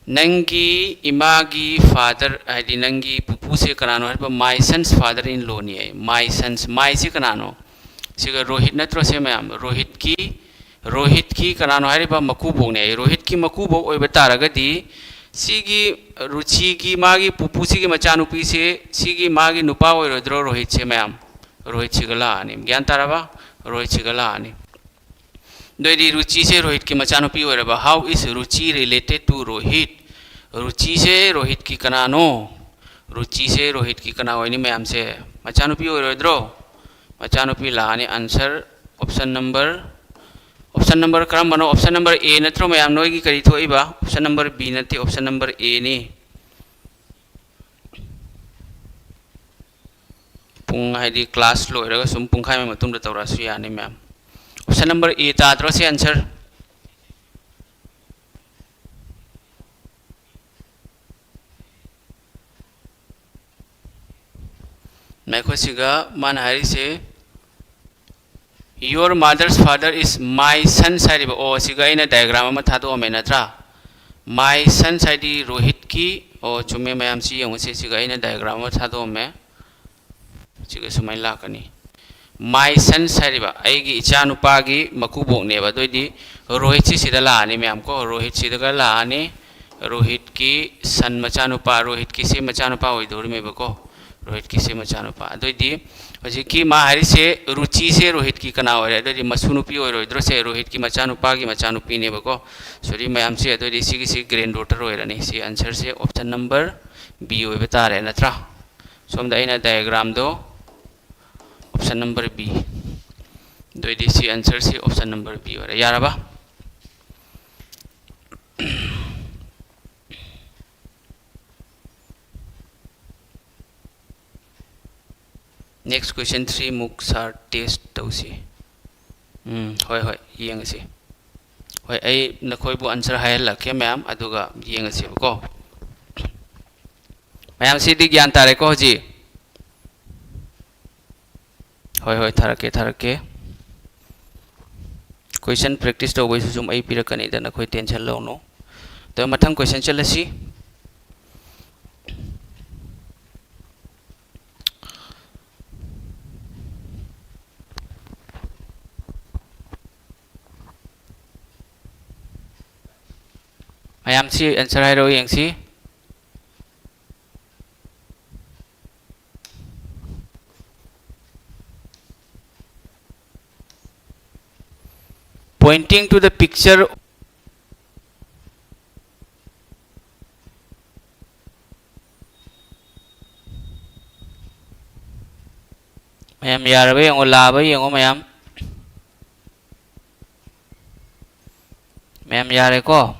ꯅꯪꯒꯤ ꯏꯃꯥꯒꯤ father, ꯍꯥꯏꯗꯤ ꯅꯪꯒꯤ ꯄꯨꯄꯨꯁꯦ ꯀꯅꯥꯅꯣ ꯍꯥꯏꯔꯤꯕ? My son's father in lawꯅꯤ high. My son's, myꯁꯦ ꯀꯅꯥꯅꯣ? ꯁꯤꯒ ꯔꯣꯍꯤꯠ ꯅꯠꯇ꯭ꯔꯣ ꯁꯦ ꯃꯌꯥꯝ? ꯔꯣꯍꯤꯠꯀꯤ, ꯔꯣꯍꯤꯠꯀꯤ ꯀꯅꯥꯅꯣ ꯍꯥꯏꯔꯤꯕ? ꯃꯀꯨꯕꯣꯛꯅꯦ ꯍꯥꯏ꯫ ꯔꯣꯍꯤꯠꯀꯤ ꯃꯀꯨꯕꯣꯛ ꯑꯣꯏꯕ ꯇꯥꯔꯒꯗꯤ ꯁꯤꯒꯤ ꯔꯨꯆꯤꯒꯤ ꯃꯥꯒꯤ ꯄꯨꯄꯨꯁꯤꯒꯤ ꯃꯆꯥꯅꯨꯄꯤꯁꯦ ꯁꯤꯒꯤ ꯃꯥꯒꯤ ꯅꯨꯄꯥ ꯑꯣꯏꯔꯣꯏꯗ꯭ꯔꯣ ꯔꯣꯍꯤꯠꯁꯦ ꯃꯌꯥꯝ? ꯔꯣꯍꯤꯠꯁꯤꯒ ꯂꯥꯛꯑꯅꯤ꯫ ꯒ꯭ꯌꯥꯟ ꯇꯥꯔꯕ? ꯔꯣꯍꯤꯠꯁꯤꯒ ꯂꯥꯛꯑꯅꯤ꯫ ꯑꯗꯨꯑꯣꯏꯗꯤ ꯔꯨꯆꯤꯁꯦ ꯔꯣꯍꯤꯠꯀꯤ ꯃꯆꯥꯅꯨꯄꯤ ꯑꯣꯏꯔꯕ? How is Ruchi related to Rohit? ꯔꯨꯆꯤꯁꯦ ꯔꯣꯍꯤꯠꯀꯤ ꯀꯅꯥꯅꯣ? ꯔꯨꯆꯤꯁꯦ ꯔꯣꯍꯤꯠꯀꯤ ꯀꯅꯥ ꯑꯣꯏꯅꯤ ꯃꯌꯥꯝꯁꯦ? ꯃꯆꯥꯅꯨꯄꯤ ꯑꯣꯏꯔꯣꯏꯗ꯭ꯔꯣ? ꯃꯆꯥꯅꯨꯄꯤ ꯂꯥꯛꯑꯅꯤ꯫ Answer option number, option number ꯀꯔꯝꯕꯅꯣ? Option number A ꯅꯠꯇ꯭ꯔꯣ ꯃꯌꯥꯝ? ꯅꯣꯏꯒꯤ ꯀꯔꯤ ꯊꯣꯛꯏꯕ? Option number B ꯅꯠꯇꯦ, option number Aꯅꯤ꯫ ꯄꯨꯡ, ꯍꯥꯏꯗꯤ class ꯂꯣꯏꯔꯒ ꯁꯨꯝ ꯄꯨꯡꯈꯥꯏ ꯑꯃ ꯃꯇꯨꯡꯗ ꯇꯧꯔꯛꯑꯁꯨ ꯌꯥꯅꯤ ꯃꯌꯥꯝ꯫ Option number A ꯇꯥꯗ꯭ꯔꯣ ꯁꯤ answer? ꯉꯥꯏꯈꯣ, ꯁꯤꯒ ꯃꯥꯅ ꯍꯥꯏꯔꯤꯁꯦ, "Your mother's father is my son's" ꯍꯥꯏꯔꯤꯕ꯫ ꯑꯣ, ꯁꯤꯒ ꯑꯩꯅ diagram ꯑꯃ ꯊꯥꯗꯣꯛꯑꯝꯃꯦ ꯅꯠꯇ꯭ꯔꯥ? My son's ꯍꯥꯏꯗꯤ ꯔꯣꯍꯤꯠꯀꯤ, ꯑꯣ, ꯆꯨꯝꯃꯦ ꯃꯌꯥꯝ, ꯁꯤ ꯌꯦꯡꯉꯨꯁꯦ, ꯁꯤꯒ ꯑꯩꯅ diagram ꯑꯃ ꯊꯥꯗꯣꯛꯑꯝꯃꯦ꯫ ꯁꯤꯒ ꯁꯨꯃꯥꯏꯅ ꯂꯥꯛꯀꯅꯤ꯫ My son's ꯍꯥꯏꯔꯤꯕ ꯑꯩꯒꯤ ꯏꯆꯥꯅꯨꯄꯥꯒꯤ ꯃꯀꯨꯕꯣꯛꯅꯦꯕ꯫ ꯑꯗꯨꯑꯣꯏꯗꯤ ꯔꯣꯍꯤꯠꯁꯤ ꯁꯤꯗ ꯂꯥꯛꯑꯅꯤ ꯃꯌꯥꯝ ꯀꯣ, ꯔꯣꯍꯤꯠ ꯁꯤꯗꯒ ꯂꯥꯛꯑꯅꯤ꯫ ꯔꯣꯍꯤꯠꯀꯤ son ꯃꯆꯥꯅꯨꯄꯥ, ꯔꯣꯍꯤꯠꯀꯤꯁꯦ ꯃꯆꯥꯅꯨꯄꯥ ꯑꯣꯏꯗꯧꯔꯤꯃꯦꯕꯀꯣ, ꯔꯣꯍꯤꯠꯀꯤꯁꯦ ꯃꯆꯥꯅꯨꯄꯥ꯫ ꯑꯗꯨꯑꯣꯏꯗꯤ ꯍꯧꯖꯤꯛꯀꯤ ꯃꯥ ꯍꯥꯏꯔꯤꯁꯦ ꯔꯨꯆꯤꯁꯦ ꯔꯣꯍꯤꯠꯀꯤ ꯀꯅꯥ ꯑꯣꯏꯔꯦ? ꯑꯗꯨꯗꯤ ꯃꯁꯨ ꯅꯨꯄꯤ ꯑꯣꯏꯔꯣꯏꯗ꯭ꯔꯣ? ꯁꯦ ꯔꯣꯍꯤꯠꯀꯤ ꯃꯆꯥꯅꯨꯄꯥꯒꯤ ꯃꯆꯥꯅꯨꯄꯤꯅꯦꯕꯀꯣ꯫ ꯁꯣꯔꯤ ꯃꯌꯥꯝꯁꯦ, ꯑꯗꯨꯑꯣꯏꯗꯤ ꯁꯤꯒꯤꯁꯤ ꯒ꯭ꯔꯦꯟ ꯗꯣꯇꯔ ꯑꯣꯏꯔꯅꯤ꯫ ꯁꯤ ꯑꯟꯁꯔꯁꯦ ꯑꯣꯞꯁꯟ ꯅꯝꯕꯔ ꯕꯤ ꯑꯣꯏꯕ ꯇꯥꯔꯦ, ꯅꯠꯇ꯭ꯔꯥ? ꯁꯣꯝꯗ ꯑꯩꯅ ꯗꯥꯏꯒ꯭ꯔꯥꯝꯗꯣ ꯑꯣꯞꯁꯟ ꯅꯝꯕꯔ ꯕꯤ꯫ ꯑꯗꯨꯑꯣꯏꯗꯤ ꯁꯤ ꯑꯟꯁꯔꯁꯤ ꯑꯣꯞꯁꯟ ꯅꯝꯕꯔ ꯕꯤ ꯑꯣꯏꯔꯦ꯫ ꯌꯥꯔꯕ? Next question three ꯃꯨꯛ ꯁꯥꯔ ꯇꯦꯁ ꯇꯧꯁꯤ꯫ ꯎꯝ, ꯍꯣꯏ, ꯍꯣꯏ, ꯌꯦꯡꯉꯁꯤ꯫ ꯍꯣꯏ, ꯑꯩ ꯅꯈꯣꯏꯕꯨ ꯑꯟꯁꯔ ꯍꯥꯏꯍꯜꯂꯛꯀꯦ ꯃꯌꯥꯝ, ꯑꯗꯨꯒ ꯌꯦꯡꯉꯁꯦꯕꯀꯣ꯫ ꯃꯌꯥꯝ ꯁꯤꯗꯤ ꯒ꯭ꯌꯥꯟ ꯇꯥꯔꯦꯀꯣ ꯍꯧꯖꯤꯛ? ꯍꯣꯏ, ꯍꯣꯏ, ꯊꯥꯔꯛꯀꯦ, ꯊꯥꯔꯛꯀꯦ꯫ Question practice ꯇꯧꯕꯩꯁꯨ ꯁꯨꯝ ꯑꯩ ꯄꯤꯔꯛꯀꯅꯤꯗ, ꯅꯈꯣꯏ tension ꯂꯧꯅꯨ꯫ ꯑꯗꯣ ꯃꯊꯪ question ꯆꯠꯂꯁꯤ꯫ ꯃꯌꯥꯝꯁꯤ ꯑꯟꯁꯔ ꯍꯥꯏꯔꯛꯑꯣ ꯌꯦꯡꯁꯤ꯫ Pointing to the picture. ꯃꯌꯥꯝ ꯌꯥꯔꯕ ꯌꯦꯡꯉꯣ, ꯂꯥꯕ ꯌꯦꯡꯉꯣ ꯃꯌꯥꯝ꯫ ꯃꯌꯥꯝ ꯌꯥꯔꯦꯀꯣ?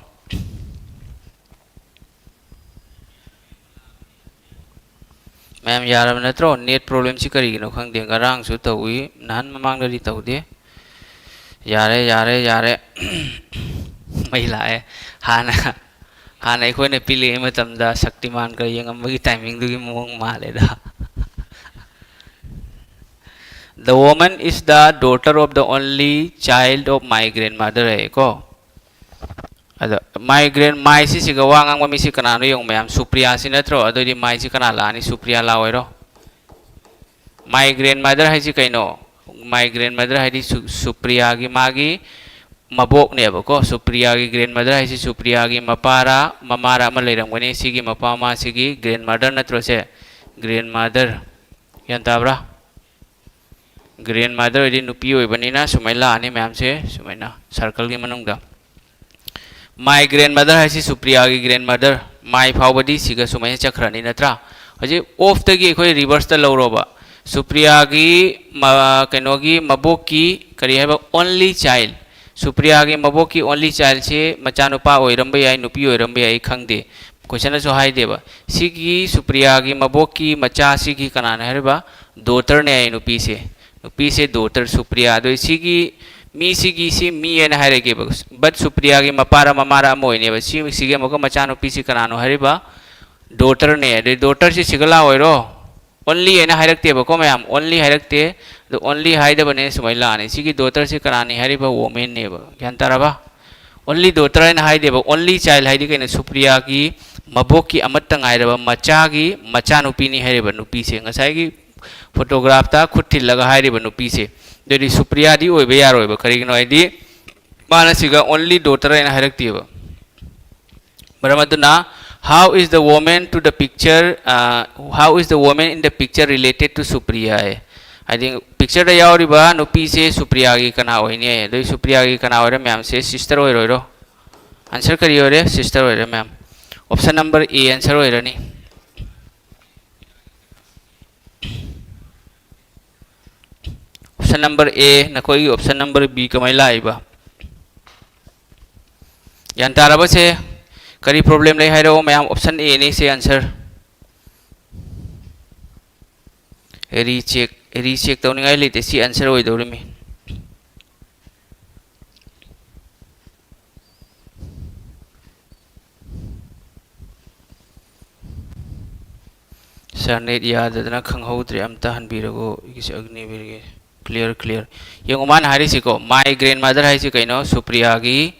ꯃꯌꯥꯝ ꯌꯥꯔꯕ ꯅꯠꯇ꯭ꯔꯣ? Net problemꯁꯤ ꯀꯔꯤꯒꯤꯅꯣ ꯈꯪꯗꯦ, ꯉꯔꯥꯡꯁꯨ ꯇꯧꯏ, ꯅꯍꯥꯟ ꯃꯃꯥꯡꯗꯗꯤ ꯇꯧꯗꯦ꯫ ꯌꯥꯔꯦ, ꯌꯥꯔꯦ, ꯌꯥꯔꯦ꯫ ꯃꯩ ꯂꯥꯛꯑꯦ꯫ ꯍꯥꯟꯅ, ꯍꯥꯟꯅ ꯑꯩꯈꯣꯏꯅ ꯄꯤꯛꯂꯤꯉꯩ ꯃꯇꯝꯗ ꯁꯛꯇꯤꯃꯥꯟꯒ ꯌꯦꯡꯉꯝꯕꯒꯤ timingꯗꯨꯒꯤ ꯃꯑꯣꯡ ꯃꯥꯜꯂꯦꯗ꯫ The woman is the daughter of the only child of my grandmother ꯍꯥꯏꯌꯦꯀꯣ꯫ ꯑꯗꯣ my grand, my ꯁꯤꯁꯤꯒ ꯋꯥ ꯉꯥꯡꯕ ꯃꯤꯁꯤ ꯀꯅꯥꯅꯣ ꯌꯦꯡꯉꯨ ꯃꯌꯥꯝ, ꯁꯨꯄ꯭ꯔꯤꯌꯥꯁꯤ ꯅꯠꯇ꯭ꯔꯣ? ꯑꯗꯨꯑꯣꯏꯗꯤ myꯁꯤ ꯀꯅꯥ ꯂꯥꯛꯑꯅꯤ? ꯁꯨꯄ꯭ꯔꯤꯌꯥ ꯂꯥꯛꯑꯣꯏꯔꯣ? My grandmother ꯍꯥꯏꯁꯤ ꯀꯩꯅꯣ? My grandmother ꯍꯥꯏꯗꯤ ꯁꯨ-, ꯁꯨꯄ꯭ꯔꯤꯌꯥꯒꯤ ꯃꯥꯒꯤ ꯃꯕꯣꯛꯅꯦꯕꯀꯣ꯫ ꯁꯨꯄ꯭ꯔꯤꯌꯥꯒꯤ grandmother ꯍꯥꯏꯁꯤ ꯁꯨꯄ꯭ꯔꯤꯌꯥꯒꯤ ꯃꯄꯥꯔꯥ ꯃꯃꯥꯔꯥ ꯑꯃ ꯂꯩꯔꯝꯒꯅꯤ꯫ ꯁꯤꯒꯤ ꯃꯄꯥ ꯃꯃꯥꯁꯤꯒꯤ grandmother ꯅꯠꯇ꯭ꯔꯣ ꯁꯦ? Grandmother꯫ ꯒ꯭ꯌꯥꯟ ꯇꯥꯕ꯭ꯔꯥ? Grandmother ꯑꯣꯏꯗꯤ ꯅꯨꯄꯤ ꯑꯣꯏꯕꯅꯤꯅ ꯁꯨꯃꯥꯏꯅ ꯂꯥꯛꯑꯅꯤ ꯃꯌꯥꯝꯁꯦ, ꯁꯨꯃꯥꯏꯅ circleꯒꯤ ꯃꯅꯨꯡꯗ꯫ My grandmother ꯍꯥꯏꯁꯤ ꯁꯨꯄ꯭ꯔꯤꯌꯥꯒꯤ grandmother, my ꯐꯥꯎꯕꯗꯤ ꯁꯤꯒ ꯁꯨꯃꯥꯏꯅ ꯆꯠꯈ꯭ꯔꯅꯤ ꯅꯠꯇ꯭ꯔꯥ? ꯍꯧꯖꯤꯛ ofꯇꯒꯤ ꯑꯩꯈꯣꯏ reverseꯇ ꯂꯧꯔꯣꯕ꯫ ꯁꯨꯄ꯭ꯔꯤꯌꯥꯒꯤ ꯃ-, ꯀꯩꯅꯣꯒꯤ ꯃꯕꯣꯛꯀꯤ ꯀꯔꯤ ꯍꯥꯏꯕ, only child, ꯁꯨꯄ꯭ꯔꯤꯌꯥꯒꯤ ꯃꯕꯣꯛꯀꯤ only childꯁꯦ ꯃꯆꯥꯅꯨꯄꯥ ꯑꯣꯏꯔꯝꯕ ꯌꯥꯏ, ꯅꯨꯄꯤ ꯑꯣꯏꯔꯝꯕ ꯌꯥꯏ, ꯑꯩ ꯈꯪꯗꯦ꯫ Questionꯗꯁꯨ ꯍꯥꯏꯗꯦꯕ꯫ ꯁꯤꯒꯤ ꯁꯨꯄ꯭ꯔꯤꯌꯥꯒꯤ ꯃꯕꯣꯛꯀꯤ ꯃꯆꯥꯁꯤꯒꯤ ꯀꯅꯥꯅ ꯍꯥꯏꯔꯤꯕ? Daughterꯅꯦ ꯍꯥꯏ ꯅꯨꯄꯤꯁꯦ꯫ ꯅꯨꯄꯤꯁꯦ daughter ꯁꯨꯄ꯭ꯔꯤꯌꯥ꯫ ꯑꯗꯣ ꯁꯤꯒꯤ ꯃꯤꯁꯤꯒꯤ ꯁꯤ ꯃꯤ ꯍꯥꯏꯅ ꯍꯥꯏꯔꯒꯦꯕ꯫ But ꯁꯨꯄ꯭ꯔꯤꯌꯥꯒꯤ ꯃꯄꯥꯔ ꯃꯃꯥꯔ ꯑꯃ ꯑꯣꯏꯅꯦꯕ꯫ ꯁꯤ, ꯁꯤꯒꯤ ꯑꯃꯨꯛꯀ ꯃꯆꯥꯅꯨꯄꯤꯁꯤ ꯀꯅꯥꯅꯣ ꯍꯥꯏꯔꯤꯕ? Daughterꯅꯦ꯫ ꯑꯗꯩ daughterꯁꯤ ꯁꯤꯒ ꯂꯥꯛꯑꯣꯏꯔꯣ? Only ꯍꯥꯏꯅ ꯍꯥꯏꯔꯛꯇꯦꯕꯀꯣ ꯃꯌꯥꯝ, only ꯍꯥꯏꯔꯛꯇꯦ꯫ ꯑꯗꯣ only ꯍꯥꯏꯗꯕꯅꯦ ꯁꯨꯃꯥꯏꯅ ꯂꯥꯛꯑꯅꯤ꯫ ꯁꯤꯒꯤ daughterꯁꯤ ꯀꯅꯥꯅꯤ ꯍꯥꯏꯔꯤꯕ? Womanꯅꯦꯕ꯫ ꯒ꯭ꯌꯥꯟ ꯇꯥꯔꯕ? Only daughter ꯍꯥꯏꯅ ꯍꯥꯏꯗꯦꯕ꯫ Only child ꯍꯥꯏꯗꯤ ꯀꯩꯅꯣ? ꯁꯨꯄ꯭ꯔꯤꯌꯥꯒꯤ ꯃꯕꯣꯛꯀꯤ ꯑꯃꯠꯇ ꯉꯥꯏꯔꯕ ꯃꯆꯥꯒꯤ ꯃꯆꯥꯅꯨꯄꯤꯅꯤ ꯍꯥꯏꯔꯤꯕ ꯅꯨꯄꯤꯁꯦ꯫ ꯉꯁꯥꯏꯒꯤ photographꯇ ꯈꯨꯠ ꯊꯤꯜꯂꯒ ꯍꯥꯏꯔꯤꯕ ꯅꯨꯄꯤꯁꯦ꯫ ꯑꯗꯨꯗꯤ ꯁꯨꯄ꯭ꯔꯤꯌꯥꯗꯤ ꯑꯣꯏꯕ ꯌꯥꯔꯣꯏꯕ꯫ ꯀꯔꯤꯒꯤꯅꯣ ꯍꯥꯏꯗꯤ ꯃꯥꯅ ꯁꯤꯒ only daughter ꯍꯥꯏꯅ ꯍꯥꯏꯔꯛꯇꯦꯕ꯫ ꯃꯔꯝ ꯑꯗꯨꯅ, how is the woman to the picture, uh, how is the woman in the picture related to Supriya? ꯍꯥꯏꯗꯤ pictureꯗ ꯌꯥꯎꯔꯤꯕ ꯅꯨꯄꯤꯁꯦ ꯁꯨꯄ꯭ꯔꯤꯌꯥꯒꯤ ꯀꯅꯥ ꯑꯣꯏꯅꯤ? ꯑꯗꯨꯏ ꯁꯨꯄ꯭ꯔꯤꯌꯥꯒꯤ ꯀꯅꯥ ꯑꯣꯏꯔꯦ ꯃꯌꯥꯝꯁꯦ? Sister ꯑꯣꯏꯔꯣꯏꯔꯣ? Answer ꯀꯔꯤ ꯑꯣꯏꯔꯦ? Sister ꯑꯣꯏꯔꯦ ꯃꯌꯥꯝ꯫ Option number A answer ꯑꯣꯏꯔꯅꯤ꯫ Option number A, ꯅꯈꯣꯏꯒꯤ option number B ꯀꯃꯥꯏꯅ ꯂꯥꯛꯏꯕ? ꯒ꯭ꯌꯥꯟ ꯇꯥꯔꯕꯁꯦ? ꯀꯔꯤ problem ꯂꯩ ꯍꯥꯏꯔꯛꯑꯣ ꯃꯌꯥꯝ, option Aꯅꯤ ꯁꯤ answer꯫ Recheck, recheck ꯇꯧꯅꯤꯡꯉꯥꯏ ꯂꯩꯇꯦ, ꯁꯤ answer ꯑꯣꯏꯗꯧꯔꯤꯃꯤ꯫ Sir, net ꯌꯥꯗꯗꯅ ꯈꯪꯍꯧꯗ꯭ꯔꯦ, ꯑꯝꯇ ꯍꯟꯕꯤꯔꯒꯣ꯫ ꯑꯩꯒꯤꯁꯦ ꯑꯒꯅꯤꯕꯤꯔꯒꯤ꯫ Clear, clear꯫ ꯌꯦꯡꯉꯨ, ꯃꯥꯅ ꯍꯥꯏꯔꯤꯁꯤꯀꯣ, my grandmother ꯍꯥꯏꯁꯤ ꯀꯩꯅꯣ? ꯁꯨꯄ꯭ꯔꯤꯌꯥꯒꯤ,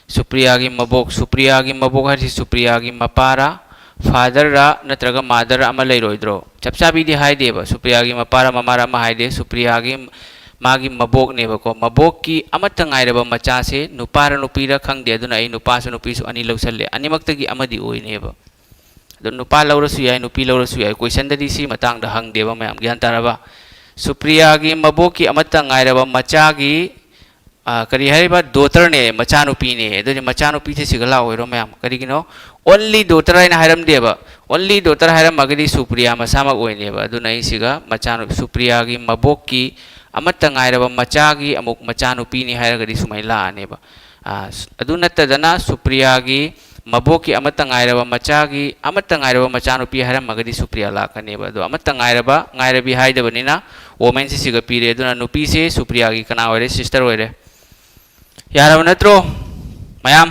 ꯁꯨꯄ꯭ꯔꯤꯌꯥꯒꯤ ꯃꯕꯣꯛ꯫ ꯁꯨꯄ꯭ꯔꯤꯌꯥꯒꯤ ꯃꯕꯣꯛ ꯍꯥꯏꯁꯤ ꯁꯨꯄ꯭ꯔꯤꯌꯥꯒꯤ ꯃꯄꯥꯔꯥ, fatherꯔꯥ ꯅꯠꯇ꯭ꯔꯒ motherꯔꯥ ꯑꯃ ꯂꯩꯔꯣꯏꯗ꯭ꯔꯣ? ꯆꯞ ꯆꯥꯕꯤꯗꯤ ꯍꯥꯏꯗꯦꯕ, ꯁꯨꯄ꯭ꯔꯤꯌꯥꯒꯤ ꯃꯄꯥꯔꯥ ꯃꯃꯥꯔꯥ ꯑꯃ ꯍꯥꯏꯗꯦ꯫ ꯁꯨꯄ꯭ꯔꯤꯌꯥꯒꯤ, ꯃꯥꯒꯤ ꯃꯕꯣꯛꯅꯦꯕꯀꯣ꯫ ꯃꯕꯣꯛꯀꯤ ꯑꯃꯠꯇ ꯉꯥꯏꯔꯕ ꯃꯆꯥꯁꯦ ꯅꯨꯄꯥꯔ ꯅꯨꯄꯤꯔ ꯈꯪꯗꯦ, ꯑꯗꯨꯅ ꯑꯩ ꯅꯨꯄꯥꯁꯨ ꯅꯨꯄꯤꯁꯨ ꯑꯅꯤ ꯂꯧꯁꯜꯂꯦ꯫ ꯑꯅꯤꯃꯛꯇꯒꯤ ꯑꯃꯗꯤ ꯑꯣꯏꯅꯦꯕ꯫ ꯑꯗꯣ ꯅꯨꯄꯥ ꯂꯧꯔꯁꯨ ꯌꯥꯏ, ꯅꯨꯄꯤ ꯂꯧꯔꯁꯨ ꯌꯥꯏ꯫ Questionꯗꯗꯤ ꯁꯤ ꯃꯇꯥꯡꯗ ꯍꯪꯗꯦꯕ ꯃꯌꯥꯝ, ꯒ꯭ꯌꯥꯟ ꯇꯥꯔꯕ? ꯁꯨꯄ꯭ꯔꯤꯌꯥꯒꯤ ꯃꯕꯣꯛꯀꯤ ꯑꯃꯠꯇ ꯉꯥꯏꯔꯕ ꯃꯆꯥꯒꯤ, ꯑ, ꯀꯔꯤ ꯍꯥꯏꯔꯤꯕ? Daughterꯅꯦ, ꯃꯆꯥꯅꯨꯄꯤꯅꯦ꯫ ꯑꯗꯨꯗꯤ ꯃꯆꯥꯅꯨꯄꯤꯁꯦ ꯁꯤꯒ ꯂꯥꯛꯑꯣꯏꯔꯣ ꯃꯌꯥꯝ? ꯀꯔꯤꯒꯤꯅꯣ? Only daughter ꯍꯥꯏꯅ ꯍꯥꯏꯔꯝꯗꯦꯕ꯫ Only daughter ꯍꯥꯏꯔꯝꯃꯒꯗꯤ ꯁꯨꯄ꯭ꯔꯤꯌꯥ ꯃꯁꯥꯃꯛ ꯑꯣꯏꯅꯦꯕ꯫ ꯑꯗꯨꯅ ꯑꯩ ꯁꯤꯒ ꯃꯆꯥꯅꯨ-, ꯁꯨꯄ꯭ꯔꯤꯌꯥꯒꯤ ꯃꯕꯣꯛꯀꯤ ꯑꯃꯠꯇ ꯉꯥꯏꯔꯕ ꯃꯆꯥꯒꯤ ꯑꯃꯨꯛ ꯃꯆꯥꯅꯨꯄꯤꯅꯤ ꯍꯥꯏꯔꯒꯗꯤ ꯁꯨꯃꯥꯏꯅ ꯂꯥꯛꯑꯅꯦꯕ꯫ ꯑ, ꯁ-, ꯑꯗꯨ ꯅꯠꯇꯗꯅ ꯁꯨꯄ꯭ꯔꯤꯌꯥꯒꯤ ꯃꯕꯣꯛꯀꯤ ꯑꯃꯠꯇ ꯉꯥꯏꯔꯕ ꯃꯆꯥꯒꯤ ꯑꯃꯠꯇ ꯉꯥꯏꯔꯕ ꯃꯆꯥꯅꯨꯄꯤ ꯍꯥꯏꯔꯝꯃꯒꯗꯤ ꯁꯨꯄ꯭ꯔꯤꯌꯥ ꯂꯥꯛꯀꯅꯦꯕ꯫ ꯑꯗꯣ ꯑꯃꯠꯇ ꯉꯥꯏꯔꯕ, ꯉꯥꯏꯔꯕꯤ ꯍꯥꯏꯗꯕꯅꯤꯅ womanꯁꯤ ꯁꯤꯒ ꯄꯤꯔꯦ꯫ ꯑꯗꯨꯅ ꯅꯨꯄꯤꯁꯦ ꯁꯨꯄ꯭ꯔꯤꯌꯥꯒꯤ ꯀꯅꯥ ꯑꯣꯏꯔꯦ? Sister ꯑꯣꯏꯔꯦ꯫ ꯌꯥꯔꯕ ꯅꯠꯇ꯭ꯔꯣ ꯃꯌꯥꯝ?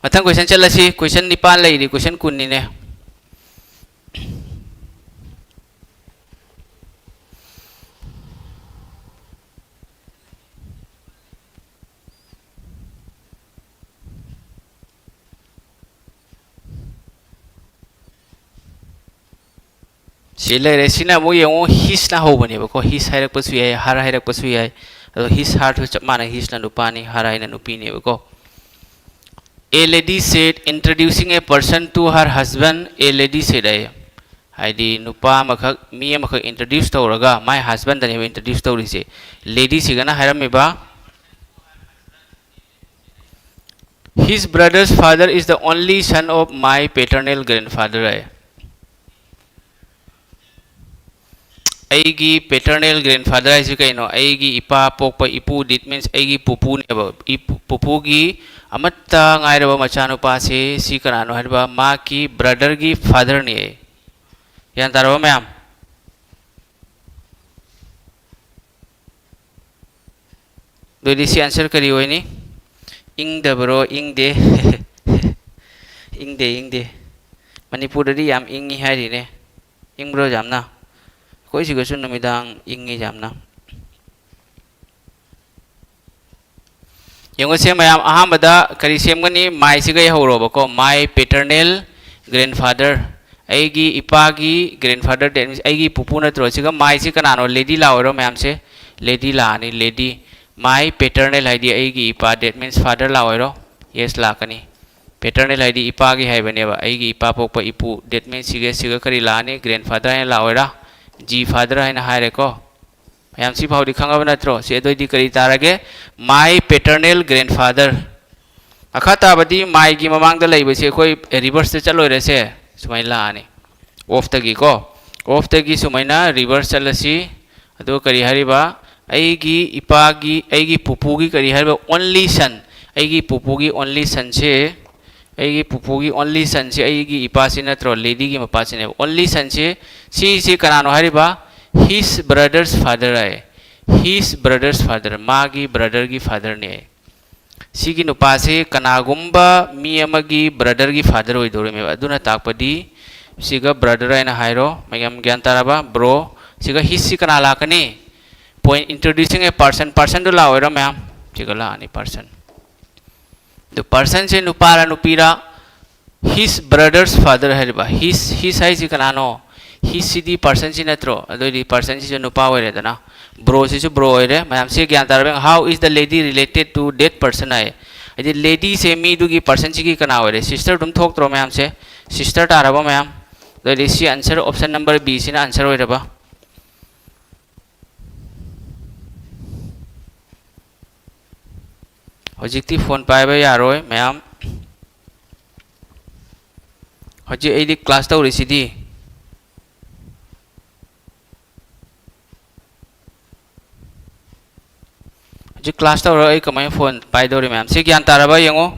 ꯃꯊꯪ question ꯆꯠꯂꯁꯤ꯫ Question ꯅꯤꯄꯥꯟ ꯂꯩꯔꯤ, question ꯀꯨꯟꯅꯤꯅꯦ꯫ ꯁꯤ ꯂꯩꯔꯦ꯫ ꯁꯤꯅ ꯑꯃꯨꯛ ꯌꯦꯡꯉꯨ, his ꯅ ꯍꯧꯕꯅꯦꯕꯀꯣ꯫ His ꯍꯥꯏꯔꯛꯄꯁꯨ ꯌꯥꯏ, her ꯍꯥꯏꯔꯛꯄꯁꯨ ꯌꯥꯏ꯫ ꯑꯗꯣ his, her ꯁꯨ ꯆꯞ ꯃꯥꯟꯅꯩ, his ꯅ ꯅꯨꯄꯥꯅꯤ, her ꯍꯥꯏꯅ ꯅꯨꯄꯤꯅꯦꯕꯀꯣ꯫ A lady said, introducing a person to her husband, a lady said ꯍꯥꯏꯌꯦ꯫ ꯍꯥꯏꯗꯤ ꯅꯨꯄꯥ ꯑꯃꯈꯛ, ꯃꯤ ꯑꯃꯈꯛ introduce ꯇꯧꯔꯒ, my husband ꯗꯅꯦꯕ introduce ꯇꯧꯔꯤꯁꯦ꯫ Lady ꯁꯤꯒꯅ ꯍꯥꯏꯔꯝꯃꯤꯕ, "His brother's father is the only son of my paternal grandfather" ꯍꯥꯏ꯫ ꯑꯩꯒꯤ paternal grandfather ꯍꯥꯏꯁꯤ ꯀꯩꯅꯣ? ꯑꯩꯒꯤ ꯏꯄꯥ ꯄꯣꯛꯄ ꯏꯄꯨ, that means ꯑꯩꯒꯤ ꯄꯨꯄꯨꯅꯦꯕ꯫ ꯏꯄꯨ-, ꯄꯨꯄꯨꯒꯤ ꯑꯃꯠꯇ ꯉꯥꯏꯔꯕ ꯃꯆꯥꯅꯨꯄꯥꯁꯦ ꯁꯤ ꯀꯅꯥꯅꯣ ꯍꯥꯏꯔꯤꯕ? ꯃꯥꯒꯤ brother ꯒꯤ father ꯅꯦ꯫ ꯒ꯭ꯌꯥꯟ ꯇꯥꯔꯕ ꯃꯌꯥꯝ? ꯑꯗꯨꯗꯤ ꯁꯤ answer ꯀꯔꯤ ꯑꯣꯏꯅꯤ? ꯏꯪꯗꯕ꯭ꯔꯣ? ꯏꯪꯗꯦ꯫ ꯏꯪꯗꯦ, ꯏꯪꯗꯦ꯫ ꯃꯅꯤꯄꯨꯔꯗꯗꯤ ꯌꯥꯝ ꯏꯪꯉꯤ ꯍꯥꯏꯔꯤꯅꯦ꯫ ꯏꯪꯕ꯭ꯔꯣ ꯌꯥꯝꯅ? ꯑꯩꯈꯣꯏ ꯁꯤꯒꯁꯨ ꯅꯨꯃꯤꯗꯥꯡ ꯏꯪꯉꯤ ꯌꯥꯝꯅ꯫ ꯌꯦꯡꯉꯨꯁꯦ ꯃꯌꯥꯝ, ꯑꯍꯥꯟꯕꯗ ꯀꯔꯤ ꯁꯦꯝꯒꯅꯤ? My ꯁꯤꯒ ꯍꯧꯔꯣꯕꯀꯣ꯫ My paternal grandfather, ꯑꯩꯒꯤ ꯏꯄꯥꯒꯤ grandfather, that means ꯑꯩꯒꯤ ꯄꯨꯄꯨ ꯅꯠꯇ꯭ꯔꯣ? ꯁꯤꯒ my ꯁꯤ ꯀꯅꯥꯅꯣ? Lady ꯂꯥꯛꯑꯣꯏꯔꯣ ꯃꯌꯥꯝꯁꯦ? Lady ꯂꯥꯛꯑꯅꯤ, lady꯫ My paternal ꯍꯥꯏꯗꯤ ꯑꯩꯒꯤ ꯏꯄꯥ, that means father ꯂꯥꯛꯑꯣꯏꯔꯣ? Yes ꯂꯥꯛꯀꯅꯤ꯫ Paternal ꯍꯥꯏꯗꯤ ꯏꯄꯥꯒꯤ ꯍꯥꯏꯕꯅꯦꯕ, ꯑꯩꯒꯤ ꯏꯄꯥ ꯄꯣꯛꯄ ꯏꯄꯨ, that means ꯁꯤꯒ, ꯁꯤꯒ ꯀꯔꯤ ꯂꯥꯛꯑꯅꯤ? Grandfather ꯍꯥꯏꯅ ꯂꯥꯛꯑꯣꯏꯔꯥ? G father ꯍꯥꯏꯅ ꯍꯥꯏꯔꯦꯀꯣ꯫ ꯃꯌꯥꯝ ꯁꯤ ꯐꯥꯎꯗꯤ ꯈꯪꯉꯕ ꯅꯠꯇ꯭ꯔꯣ? ꯁꯤ ꯑꯗꯨꯑꯣꯏꯗꯤ ꯀꯔꯤ ꯇꯥꯔꯒꯦ? My paternal grandfather꯫ ꯃꯈꯥ ꯇꯥꯕꯗꯤ my ꯒꯤ ꯃꯃꯥꯡꯗ ꯂꯩꯕꯁꯦ ꯑꯩꯈꯣꯏ reverse ꯇ ꯆꯠꯂꯣꯏꯔꯁꯦ꯫ ꯁꯨꯃꯥꯏꯅ ꯂꯥꯛꯑꯅꯤ꯫ Of ꯇꯒꯤꯀꯣ꯫ Of ꯇꯒꯤ ꯁꯨꯃꯥꯏꯅ reverse ꯆꯠꯂꯁꯤ꯫ ꯑꯗꯨꯒ ꯀꯔꯤ ꯍꯥꯏꯔꯤꯕ? ꯑꯩꯒꯤ ꯏꯄꯥꯒꯤ, ꯑꯩꯒꯤ ꯄꯨꯄꯨꯒꯤ ꯀꯔꯤ ꯍꯥꯏꯔꯤꯕ? Only son꯫ ꯑꯩꯒꯤ ꯄꯨꯄꯨꯒꯤ only son ꯁꯦ, ꯑꯩꯒꯤ ꯄꯨꯄꯨꯒꯤ only son ꯁꯦ ꯑꯩꯒꯤ ꯏꯄꯥꯁꯤ ꯅꯠꯇ꯭ꯔꯣ? Lady ꯒꯤ ꯃꯄꯥꯁꯤꯅꯦꯕ꯫ Only son ꯁꯦ, ꯁꯤꯁꯦ ꯀꯅꯥꯅꯣ ꯍꯥꯏꯔꯤꯕ? His brother's father ꯍꯥꯏ꯫ His brother's father, ꯃꯥꯒꯤ brother ꯒꯤ father ꯅꯦ꯫ ꯁꯤꯒꯤ ꯅꯨꯄꯥꯁꯤ ꯀꯅꯥꯒꯨꯝꯕ ꯃꯤ ꯑꯃꯒꯤ brother ꯒꯤ father ꯑꯣꯏꯗꯧꯔꯤꯃꯦꯕ꯫ ꯑꯗꯨꯅ ꯇꯥꯛꯄꯗꯤ ꯁꯤꯒ brother ꯍꯥꯏꯅ ꯍꯥꯏꯔꯣ꯫ ꯃꯌꯥꯝ ꯒ꯭ꯌꯥꯟ ꯇꯥꯔꯕ? Bro꯫ ꯁꯤꯒ his ꯁꯤ ꯀꯅꯥ ꯂꯥꯛꯀꯅꯤ? Point introducing a person, person ꯗꯨ ꯂꯥꯛꯑꯣꯏꯔꯣ ꯃꯌꯥꯝ? ꯁꯤꯒ ꯂꯥꯛꯑꯅꯤ, person꯫ ꯑꯗꯨ person ꯁꯦ ꯅꯨꯄꯥꯔ ꯅꯨꯄꯤꯔ? His brother's father ꯍꯥꯏꯔꯤꯕ his, his ꯍꯥꯏꯁꯤ ꯀꯅꯥꯅꯣ? His ꯁꯤꯗꯤ person ꯁꯤ ꯅꯠꯇ꯭ꯔꯣ? ꯑꯗꯨꯑꯣꯏꯗꯤ person ꯁꯤꯁꯨ ꯅꯨꯄꯥ ꯑꯣꯏꯔꯦꯗꯅ, bro ꯁꯤꯁꯨ bro ꯑꯣꯏꯔꯦ꯫ ꯃꯌꯥꯝ ꯁꯤ ꯒ꯭ꯌꯥꯟ ꯇꯥꯔꯕ ꯌꯦꯡꯉꯣ꯫ How is the lady related to that person ꯍꯥꯏ꯫ ꯍꯥꯏꯗꯤ lady ꯁꯦ ꯃꯤꯗꯨꯒꯤ person ꯁꯤꯒꯤ ꯀꯅꯥ ꯑꯣꯏꯔꯦ? Sister ꯑꯗꯨꯝ ꯊꯣꯛꯇ꯭ꯔꯣ ꯃꯌꯥꯝꯁꯦ? Sister ꯇꯥꯔꯕ ꯃꯌꯥꯝ? ꯑꯗꯨꯑꯣꯏꯗꯤ ꯁꯤ answer, option number B ꯁꯤꯅ answer ꯑꯣꯏꯔꯕ? ꯍꯧꯖꯤꯛꯇꯤ phone ꯄꯥꯏꯕ ꯌꯥꯔꯣꯏ ꯃꯌꯥꯝ꯫ ꯍꯧꯖꯤꯛ ꯑꯩꯗꯤ class ꯇꯧꯔꯤꯁꯤꯗꯤ꯫ ꯍꯧꯖꯤꯛ class ꯇꯧꯔꯒ ꯑꯩ ꯀꯃꯥꯏꯅ phone ꯄꯥꯏꯗꯧꯔꯤ ꯃꯌꯥꯝ? ꯁꯤ ꯒ꯭ꯌꯥꯟ ꯇꯥꯔꯕ ꯌꯦꯡꯉꯣ꯫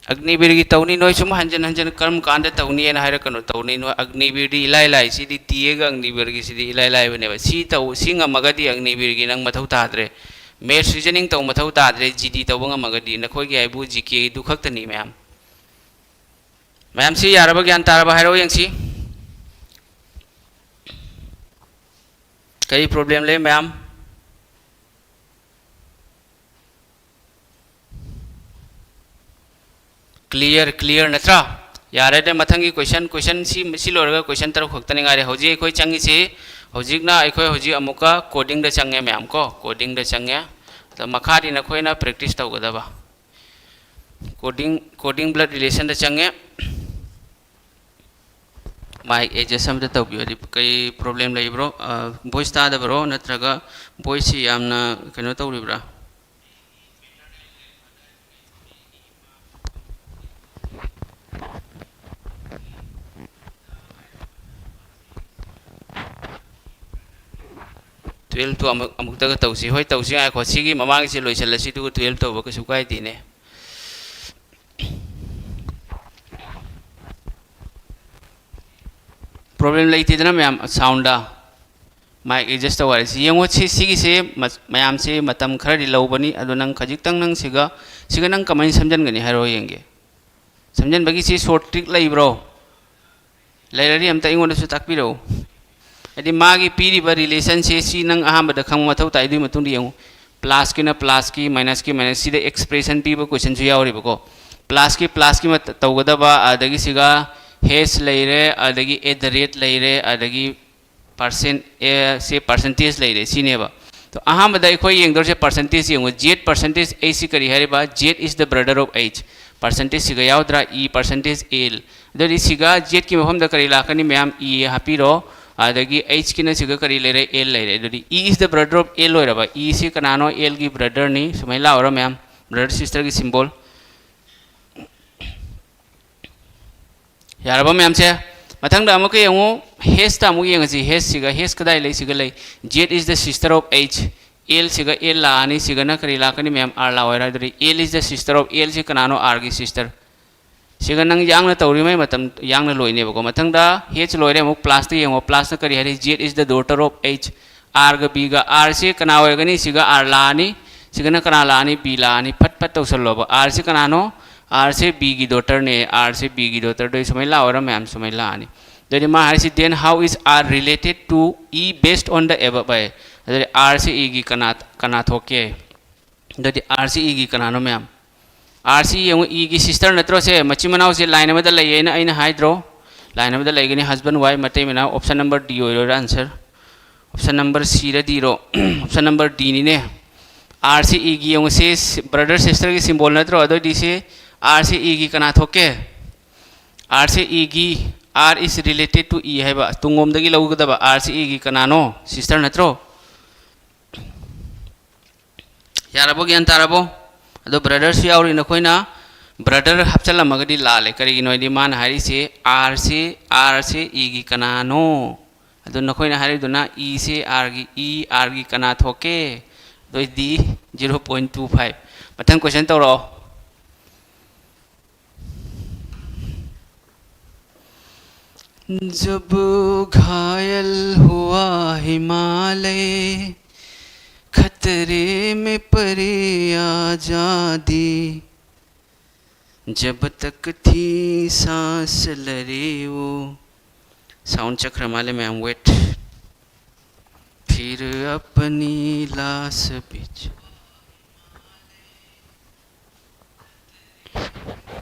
ꯑꯒꯅꯤꯕꯤꯔꯒꯤ ꯇꯧꯅꯤ, ꯅꯣꯏ ꯁꯨꯝ ꯍꯟꯖꯤꯟ ꯍꯟꯖꯤꯟ ꯀꯔꯝ ꯀꯥꯟꯗ ꯇꯧꯅꯤꯅ ꯍꯥꯏꯔꯛꯀꯅꯨ, ꯇꯧꯅꯤ ꯅꯣꯏ꯫ ꯑꯒꯅꯤꯕꯤꯔꯗꯤ ꯏꯂꯥꯏ ꯂꯥꯏ, ꯁꯤꯗꯤ TA ꯒ ꯑꯒꯅꯤꯕꯤꯔꯒꯤꯁꯤꯗꯤ ꯏꯂꯥꯏ ꯂꯥꯏꯕꯅꯦꯕ꯫ ꯁꯤ ꯇꯧ, ꯁꯤ ꯉꯝꯃꯒꯗꯤ ꯑꯒꯅꯤꯕꯤꯔꯒꯤ ꯅꯪ ꯃꯊꯧ ꯇꯥꯗ꯭ꯔꯦ꯫ Maths reasoning ꯇꯧ ꯃꯊꯧ ꯇꯥꯗ꯭ꯔꯦ, GD ꯇꯧꯕ ꯉꯝꯃꯒꯗꯤ꯫ ꯅꯈꯣꯏꯒꯤ ꯍꯥꯏꯕꯨ GK ꯗꯨ ꯈꯛꯇꯅꯤ ꯃꯌꯥꯝ꯫ ꯃꯌꯥꯝ ꯁꯤ ꯌꯥꯔꯕ, ꯒ꯭ꯌꯥꯟ ꯇꯥꯔꯕ ꯍꯥꯏꯔꯛꯑꯣ ꯌꯦꯡꯁꯤ꯫ ꯀꯔꯤ problem ꯂꯩ ꯃꯌꯥꯝ? Clear, clear ꯅꯠꯇ꯭ꯔꯥ? ꯌꯥꯔꯦꯅꯦ, ꯃꯊꯪꯒꯤ question, question ꯁꯤ, ꯁꯤ ꯂꯣꯏꯔꯒ question ꯇꯔꯨꯛ ꯈꯛꯇꯅꯤ ꯉꯥꯏꯔꯦ꯫ ꯍꯧꯖꯤꯛ ꯑꯩꯈꯣꯏ ꯆꯪꯉꯤꯁꯤ, ꯍꯧꯖꯤꯛꯅ ꯑꯩꯈꯣꯏ ꯍꯧꯖꯤꯛ ꯑꯃꯨꯛꯀ coding ꯗ ꯆꯪꯉꯦ ꯃꯌꯥꯝ ꯀꯣ, coding ꯗ ꯆꯪꯉꯦ꯫ ꯑꯗꯣ ꯃꯈꯥꯗꯤ ꯅꯈꯣꯏꯅ practice ꯇꯧꯒꯗꯕ꯫ Coding, coding blood relation ꯗ ꯆꯪꯉꯦ꯫ Mic adjust ꯑꯝꯇ ꯇꯧꯕꯤꯌꯨ꯫ ꯍꯥꯏꯗꯤ ꯀꯩ problem ꯂꯩꯕ꯭ꯔꯣ? ꯑ, voice ꯇꯥꯗꯕ꯭ꯔꯣ? ꯅꯠꯇ꯭ꯔꯒ voiceꯁꯤ ꯌꯥꯝꯅ ꯀꯩꯅꯣ ꯇꯧꯔꯤꯕ꯭ꯔꯥ? Twelve ꯇꯨ ꯑꯃꯨꯛ, ꯑꯃꯨꯛꯇꯒ ꯇꯧꯁꯤ꯫ ꯍꯣꯏ, ꯇꯧꯁꯤ, ꯉꯥꯏꯈꯣ꯫ ꯁꯤꯒꯤ ꯃꯃꯥꯡꯒꯤꯁꯦ ꯂꯣꯏꯁꯤꯜꯂꯁꯤ, ꯑꯗꯨꯒ twelve ꯇꯧꯕ ꯀꯩꯁꯨ ꯀꯥꯏꯗꯦꯅꯦ꯫ Problem ꯂꯩꯇꯦꯗꯅ ꯃꯌꯥꯝ, soundꯗ? Mic adjust ꯇꯧ ꯍꯥꯏꯔꯁꯤ꯫ ꯌꯦꯡꯉꯣ, ꯁꯤ, ꯁꯤꯒꯤꯁꯦ ꯃ-, ꯃꯌꯥꯝꯁꯦ ꯃꯇꯝ ꯈꯔꯗꯤ ꯂꯧꯕꯅꯤ꯫ ꯑꯗꯣ ꯅꯪ ꯈꯖꯤꯛꯇꯪ, ꯅꯪ ꯁꯤꯒ, ꯁꯤꯒ ꯅꯪ ꯀꯃꯥꯏꯅ ꯁꯝꯖꯟꯒꯅꯤ ꯍꯥꯏꯔꯣ ꯌꯦꯡꯒꯦ꯫ ꯁꯝꯖꯟꯕꯒꯤ ꯁꯤ short trick ꯂꯩꯕ꯭ꯔꯣ? ꯂꯩꯔꯗꯤ ꯑꯝꯇ ꯑꯩꯉꯣꯟꯗꯁꯨ ꯇꯥꯛꯄꯤꯔꯛꯎ꯫ ꯍꯥꯏꯗꯤ ꯃꯥꯒꯤ ꯄꯤꯔꯤꯕ relationꯁꯦ ꯁꯤ ꯅꯪ ꯑꯍꯥꯟꯕꯗ ꯈꯪꯕ ꯃꯊꯧ ꯇꯥꯏ꯫ ꯑꯗꯨꯒꯤ ꯃꯇꯨꯡꯗ ꯌꯦꯡꯉꯨ, plusꯀꯤꯅ plusꯀꯤ, minusꯀꯤ minus, ꯁꯤꯗ expression ꯄꯤꯕ questionꯁꯨ ꯌꯥꯎꯔꯤꯕꯀꯣ꯫ Plusꯀꯤ, plusꯀꯤ ꯃꯠ-, ꯇꯧꯒꯗꯕ, ꯑꯗꯒꯤ ꯁꯤꯒ has ꯂꯩꯔꯦ, ꯑꯗꯒꯤ at the rate ꯂꯩꯔꯦ, ꯑꯗꯒꯤ percent, ꯑꯦ, ꯁꯤ percentage ꯂꯩꯔꯦ, ꯁꯤꯅꯦꯕ꯫ ꯑꯗꯣ ꯑꯍꯥꯟꯕꯗ ꯑꯩꯈꯣꯏ ꯌꯦꯡꯗꯧꯔꯤꯁꯦ percentage ꯌꯦꯡꯉꯨ꯫ Z percentage H ꯁꯤ ꯀꯔꯤ ꯍꯥꯏꯔꯤꯕ? Z is the brother of H꯫ Percentageꯁꯤꯒ ꯌꯥꯎꯗ꯭ꯔꯥ? E percentage L꯫ ꯑꯗꯨꯗꯤ ꯁꯤꯒ Zꯀꯤ ꯃꯐꯝꯗ ꯀꯔꯤ ꯂꯥꯛꯀꯅꯤ ꯃꯌꯥꯝ? E ꯍꯥꯞꯄꯤꯔꯣ꯫ ꯑꯗꯒꯤ Hꯀꯤꯅ ꯁꯤꯒ ꯀꯔꯤ ꯂꯩꯔꯦ? L ꯂꯩꯔꯦ꯫ ꯑꯗꯨꯗꯤ E is the brother of L ꯑꯣꯏꯔꯕ? E ꯁꯤ ꯀꯅꯥꯅꯣ? Lꯒꯤ brotherꯅꯤ꯫ ꯁꯨꯃꯥꯏꯅ ꯂꯥꯛꯑꯣꯔꯥ ꯃꯌꯥꯝ? Brother sisterꯒꯤ symbol꯫ ꯌꯥꯔꯕ ꯃꯌꯥꯝꯁꯦ? ꯃꯊꯪꯗ ꯑꯃꯨꯛꯀ ꯌꯦꯡꯉꯨ, Hꯇ ꯑꯃꯨꯛ ꯌꯦꯡꯉꯁꯤ꯫ Hꯁꯤꯒ, H ꯀꯗꯥꯏ ꯂꯩ? ꯁꯤꯒ ꯂꯩ꯫ Z is the sister of H꯫ Lꯁꯤꯒ L ꯂꯥꯛꯑꯅꯤ, ꯁꯤꯒꯅ ꯀꯔꯤ ꯂꯥꯛꯀꯅꯤ ꯃꯌꯥꯝ? R ꯂꯥꯛꯑꯣꯏꯔꯥ? ꯑꯗꯨꯗꯤ L is the sister of, Lꯁꯤ ꯀꯅꯥꯅꯣ? Rꯒꯤ sister꯫ ꯁꯤꯒ ꯅꯪ ꯌꯥꯡꯅ ꯇꯧꯔꯤꯉꯩ ꯃꯇꯝ ꯌꯥꯡꯅ ꯂꯣꯏꯅꯦꯕꯀꯣ꯫ ꯃꯊꯪꯗ H ꯂꯣꯏꯔꯦ, ꯑꯃꯨꯛ plusꯇ ꯌꯦꯡꯉꯣ꯫ Plusꯅ ꯀꯔꯤ ꯍꯥꯏꯔꯤ? Z is the daughter of H꯫ Rꯒ Bꯒ, Rꯁꯤ ꯀꯅꯥ ꯑꯣꯏꯔꯒꯅꯤ? ꯁꯤꯒ R ꯂꯥꯛꯑꯅꯤ, ꯁꯤꯒꯅ ꯀꯅꯥ ꯂꯥꯛꯑꯅꯤ? B ꯂꯥꯛꯑꯅꯤ꯫ ꯐꯠ ꯐꯠ ꯇꯧꯁꯜꯂꯣꯕ꯫ Rꯁꯤ ꯀꯅꯥꯅꯣ? Rꯁꯤ Bꯒꯤ daughterꯅꯦ꯫ Rꯁꯤ Bꯒꯤ daughter꯫ ꯑꯗꯨꯗꯤ ꯁꯨꯃꯥꯏꯅ ꯂꯥꯛꯑꯣꯔꯥ ꯃꯌꯥꯝ? ꯁꯨꯃꯥꯏꯅ ꯂꯥꯛꯑꯅꯤ꯫ ꯑꯗꯨꯗꯤ ꯃꯥ ꯍꯥꯏꯔꯤꯁꯤ, "Then how is R related to E based on the above?" ꯍꯥꯏ꯫ ꯑꯗꯨꯗꯤ Rꯁꯤ Eꯒꯤ ꯀꯅꯥ, ꯀꯅꯥ ꯊꯣꯛꯀꯦ? ꯑꯗꯨꯗꯤ Rꯁꯤ Eꯒꯤ ꯀꯅꯥꯅꯣ ꯃꯌꯥꯝ? Rꯁꯤ ꯌꯦꯡꯉꯨ, Eꯒꯤ sister ꯅꯠꯇ꯭ꯔꯣ ꯁꯦ? ꯃꯆꯤꯟ ꯃꯅꯥꯎꯁꯦ line ꯑꯃꯗ ꯂꯩꯌꯦꯅ ꯑꯩꯅ ꯍꯥꯏꯗ꯭ꯔꯣ? Line ꯑꯃꯗ ꯂꯩꯒꯅꯤ, husband wife, ꯃꯇꯩ ꯃꯅꯥꯎ꯫ Option number D ꯑꯣꯏꯔꯣꯏꯔꯥ answer? Option number Cꯔ Dꯔꯣ? Option number Dꯅꯤꯅꯦ꯫ Rꯁꯤ Eꯒꯤ ꯌꯦꯡꯉꯨ, ꯁꯤ brother sisterꯒꯤ symbol ꯅꯠꯇ꯭ꯔꯣ? ꯑꯗꯨꯑꯣꯏꯗꯤ ꯁꯤ Rꯁꯤ Eꯒꯤ ꯀꯅꯥ ꯊꯣꯛꯀꯦ? Rꯁꯤ Eꯒꯤ, R is related to E ꯍꯥꯏꯕ, ꯇꯨꯡꯂꯣꯝꯗꯒꯤ ꯂꯧꯒꯗꯕ꯫ R ꯁꯤ E ꯒꯤ ꯀꯅꯥꯅꯣ? Sister ꯅꯠꯇ꯭ꯔꯣ? ꯌꯥꯔꯕꯣ? ꯒ꯭ꯌꯥꯟ ꯇꯥꯔꯕꯣ? ꯑꯗꯣ brother ꯁꯨ ꯌꯥꯎꯔꯤ, ꯅꯈꯣꯏꯅ brother ꯍꯥꯞꯆꯜꯂꯝꯃꯒꯗꯤ ꯂꯥꯜꯂꯦ꯫ ꯀꯔꯤꯒꯤꯅꯣ ꯍꯥꯏꯗꯤ ꯃꯥꯅ ꯍꯥꯏꯔꯤꯁꯦ R ꯁꯤ, R ꯁꯤ E ꯒꯤ ꯀꯅꯥꯅꯣ? ꯑꯗꯣ ꯅꯈꯣꯏꯅ ꯍꯥꯏꯔꯤꯗꯨꯅ E ꯁꯦ R ꯒꯤ, E R ꯒꯤ ꯀꯅꯥ ꯊꯣꯛꯀꯦ? ꯑꯗꯨ ꯑꯣꯏꯗꯤ zero point two five꯫ ꯃꯊꯪ question ꯇꯧꯔꯛꯑꯣ꯫ जब घायल हुआ हिमालय, खतरे में पड़ी आजादी, जब तक थी सांस लड़े वो। Sound चक्र माले में हम wait। फिर अपनी लाश बिछ।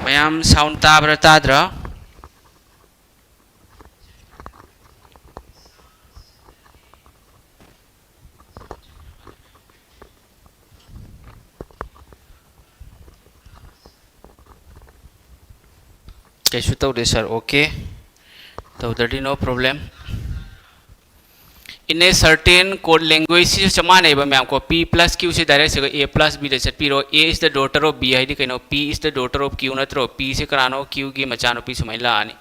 ꯃꯌꯥꯝ sound ꯇꯥꯕ꯭ꯔꯥ ꯇꯥꯗ꯭ꯔꯥ? ꯀꯩꯁꯨ ꯇꯧꯗꯦ sir, okay꯫ ꯇꯧꯗ꯭ꯔꯗꯤ no problem꯫ In a certain code language, ꯁꯤꯁꯨ ꯆꯞ ꯃꯥꯟꯅꯩꯕ ꯃꯌꯥꯝ ꯀꯣ꯫ P plus Q ꯁꯤ direct ꯁꯤꯒ A plus B the ꯆꯠꯄꯤꯔꯣ꯫ A is the daughter of B ꯍꯥꯏꯗꯤ ꯀꯩꯅꯣ? P is the daughter of Q ꯅꯠꯇ꯭ꯔꯣ? P ꯁꯤ ꯀꯅꯥꯅꯣ? Q ꯒꯤ ꯃꯆꯥꯅꯨꯄꯤ ꯁꯨꯃꯥꯏꯅ ꯂꯥꯛꯑꯅꯤ꯫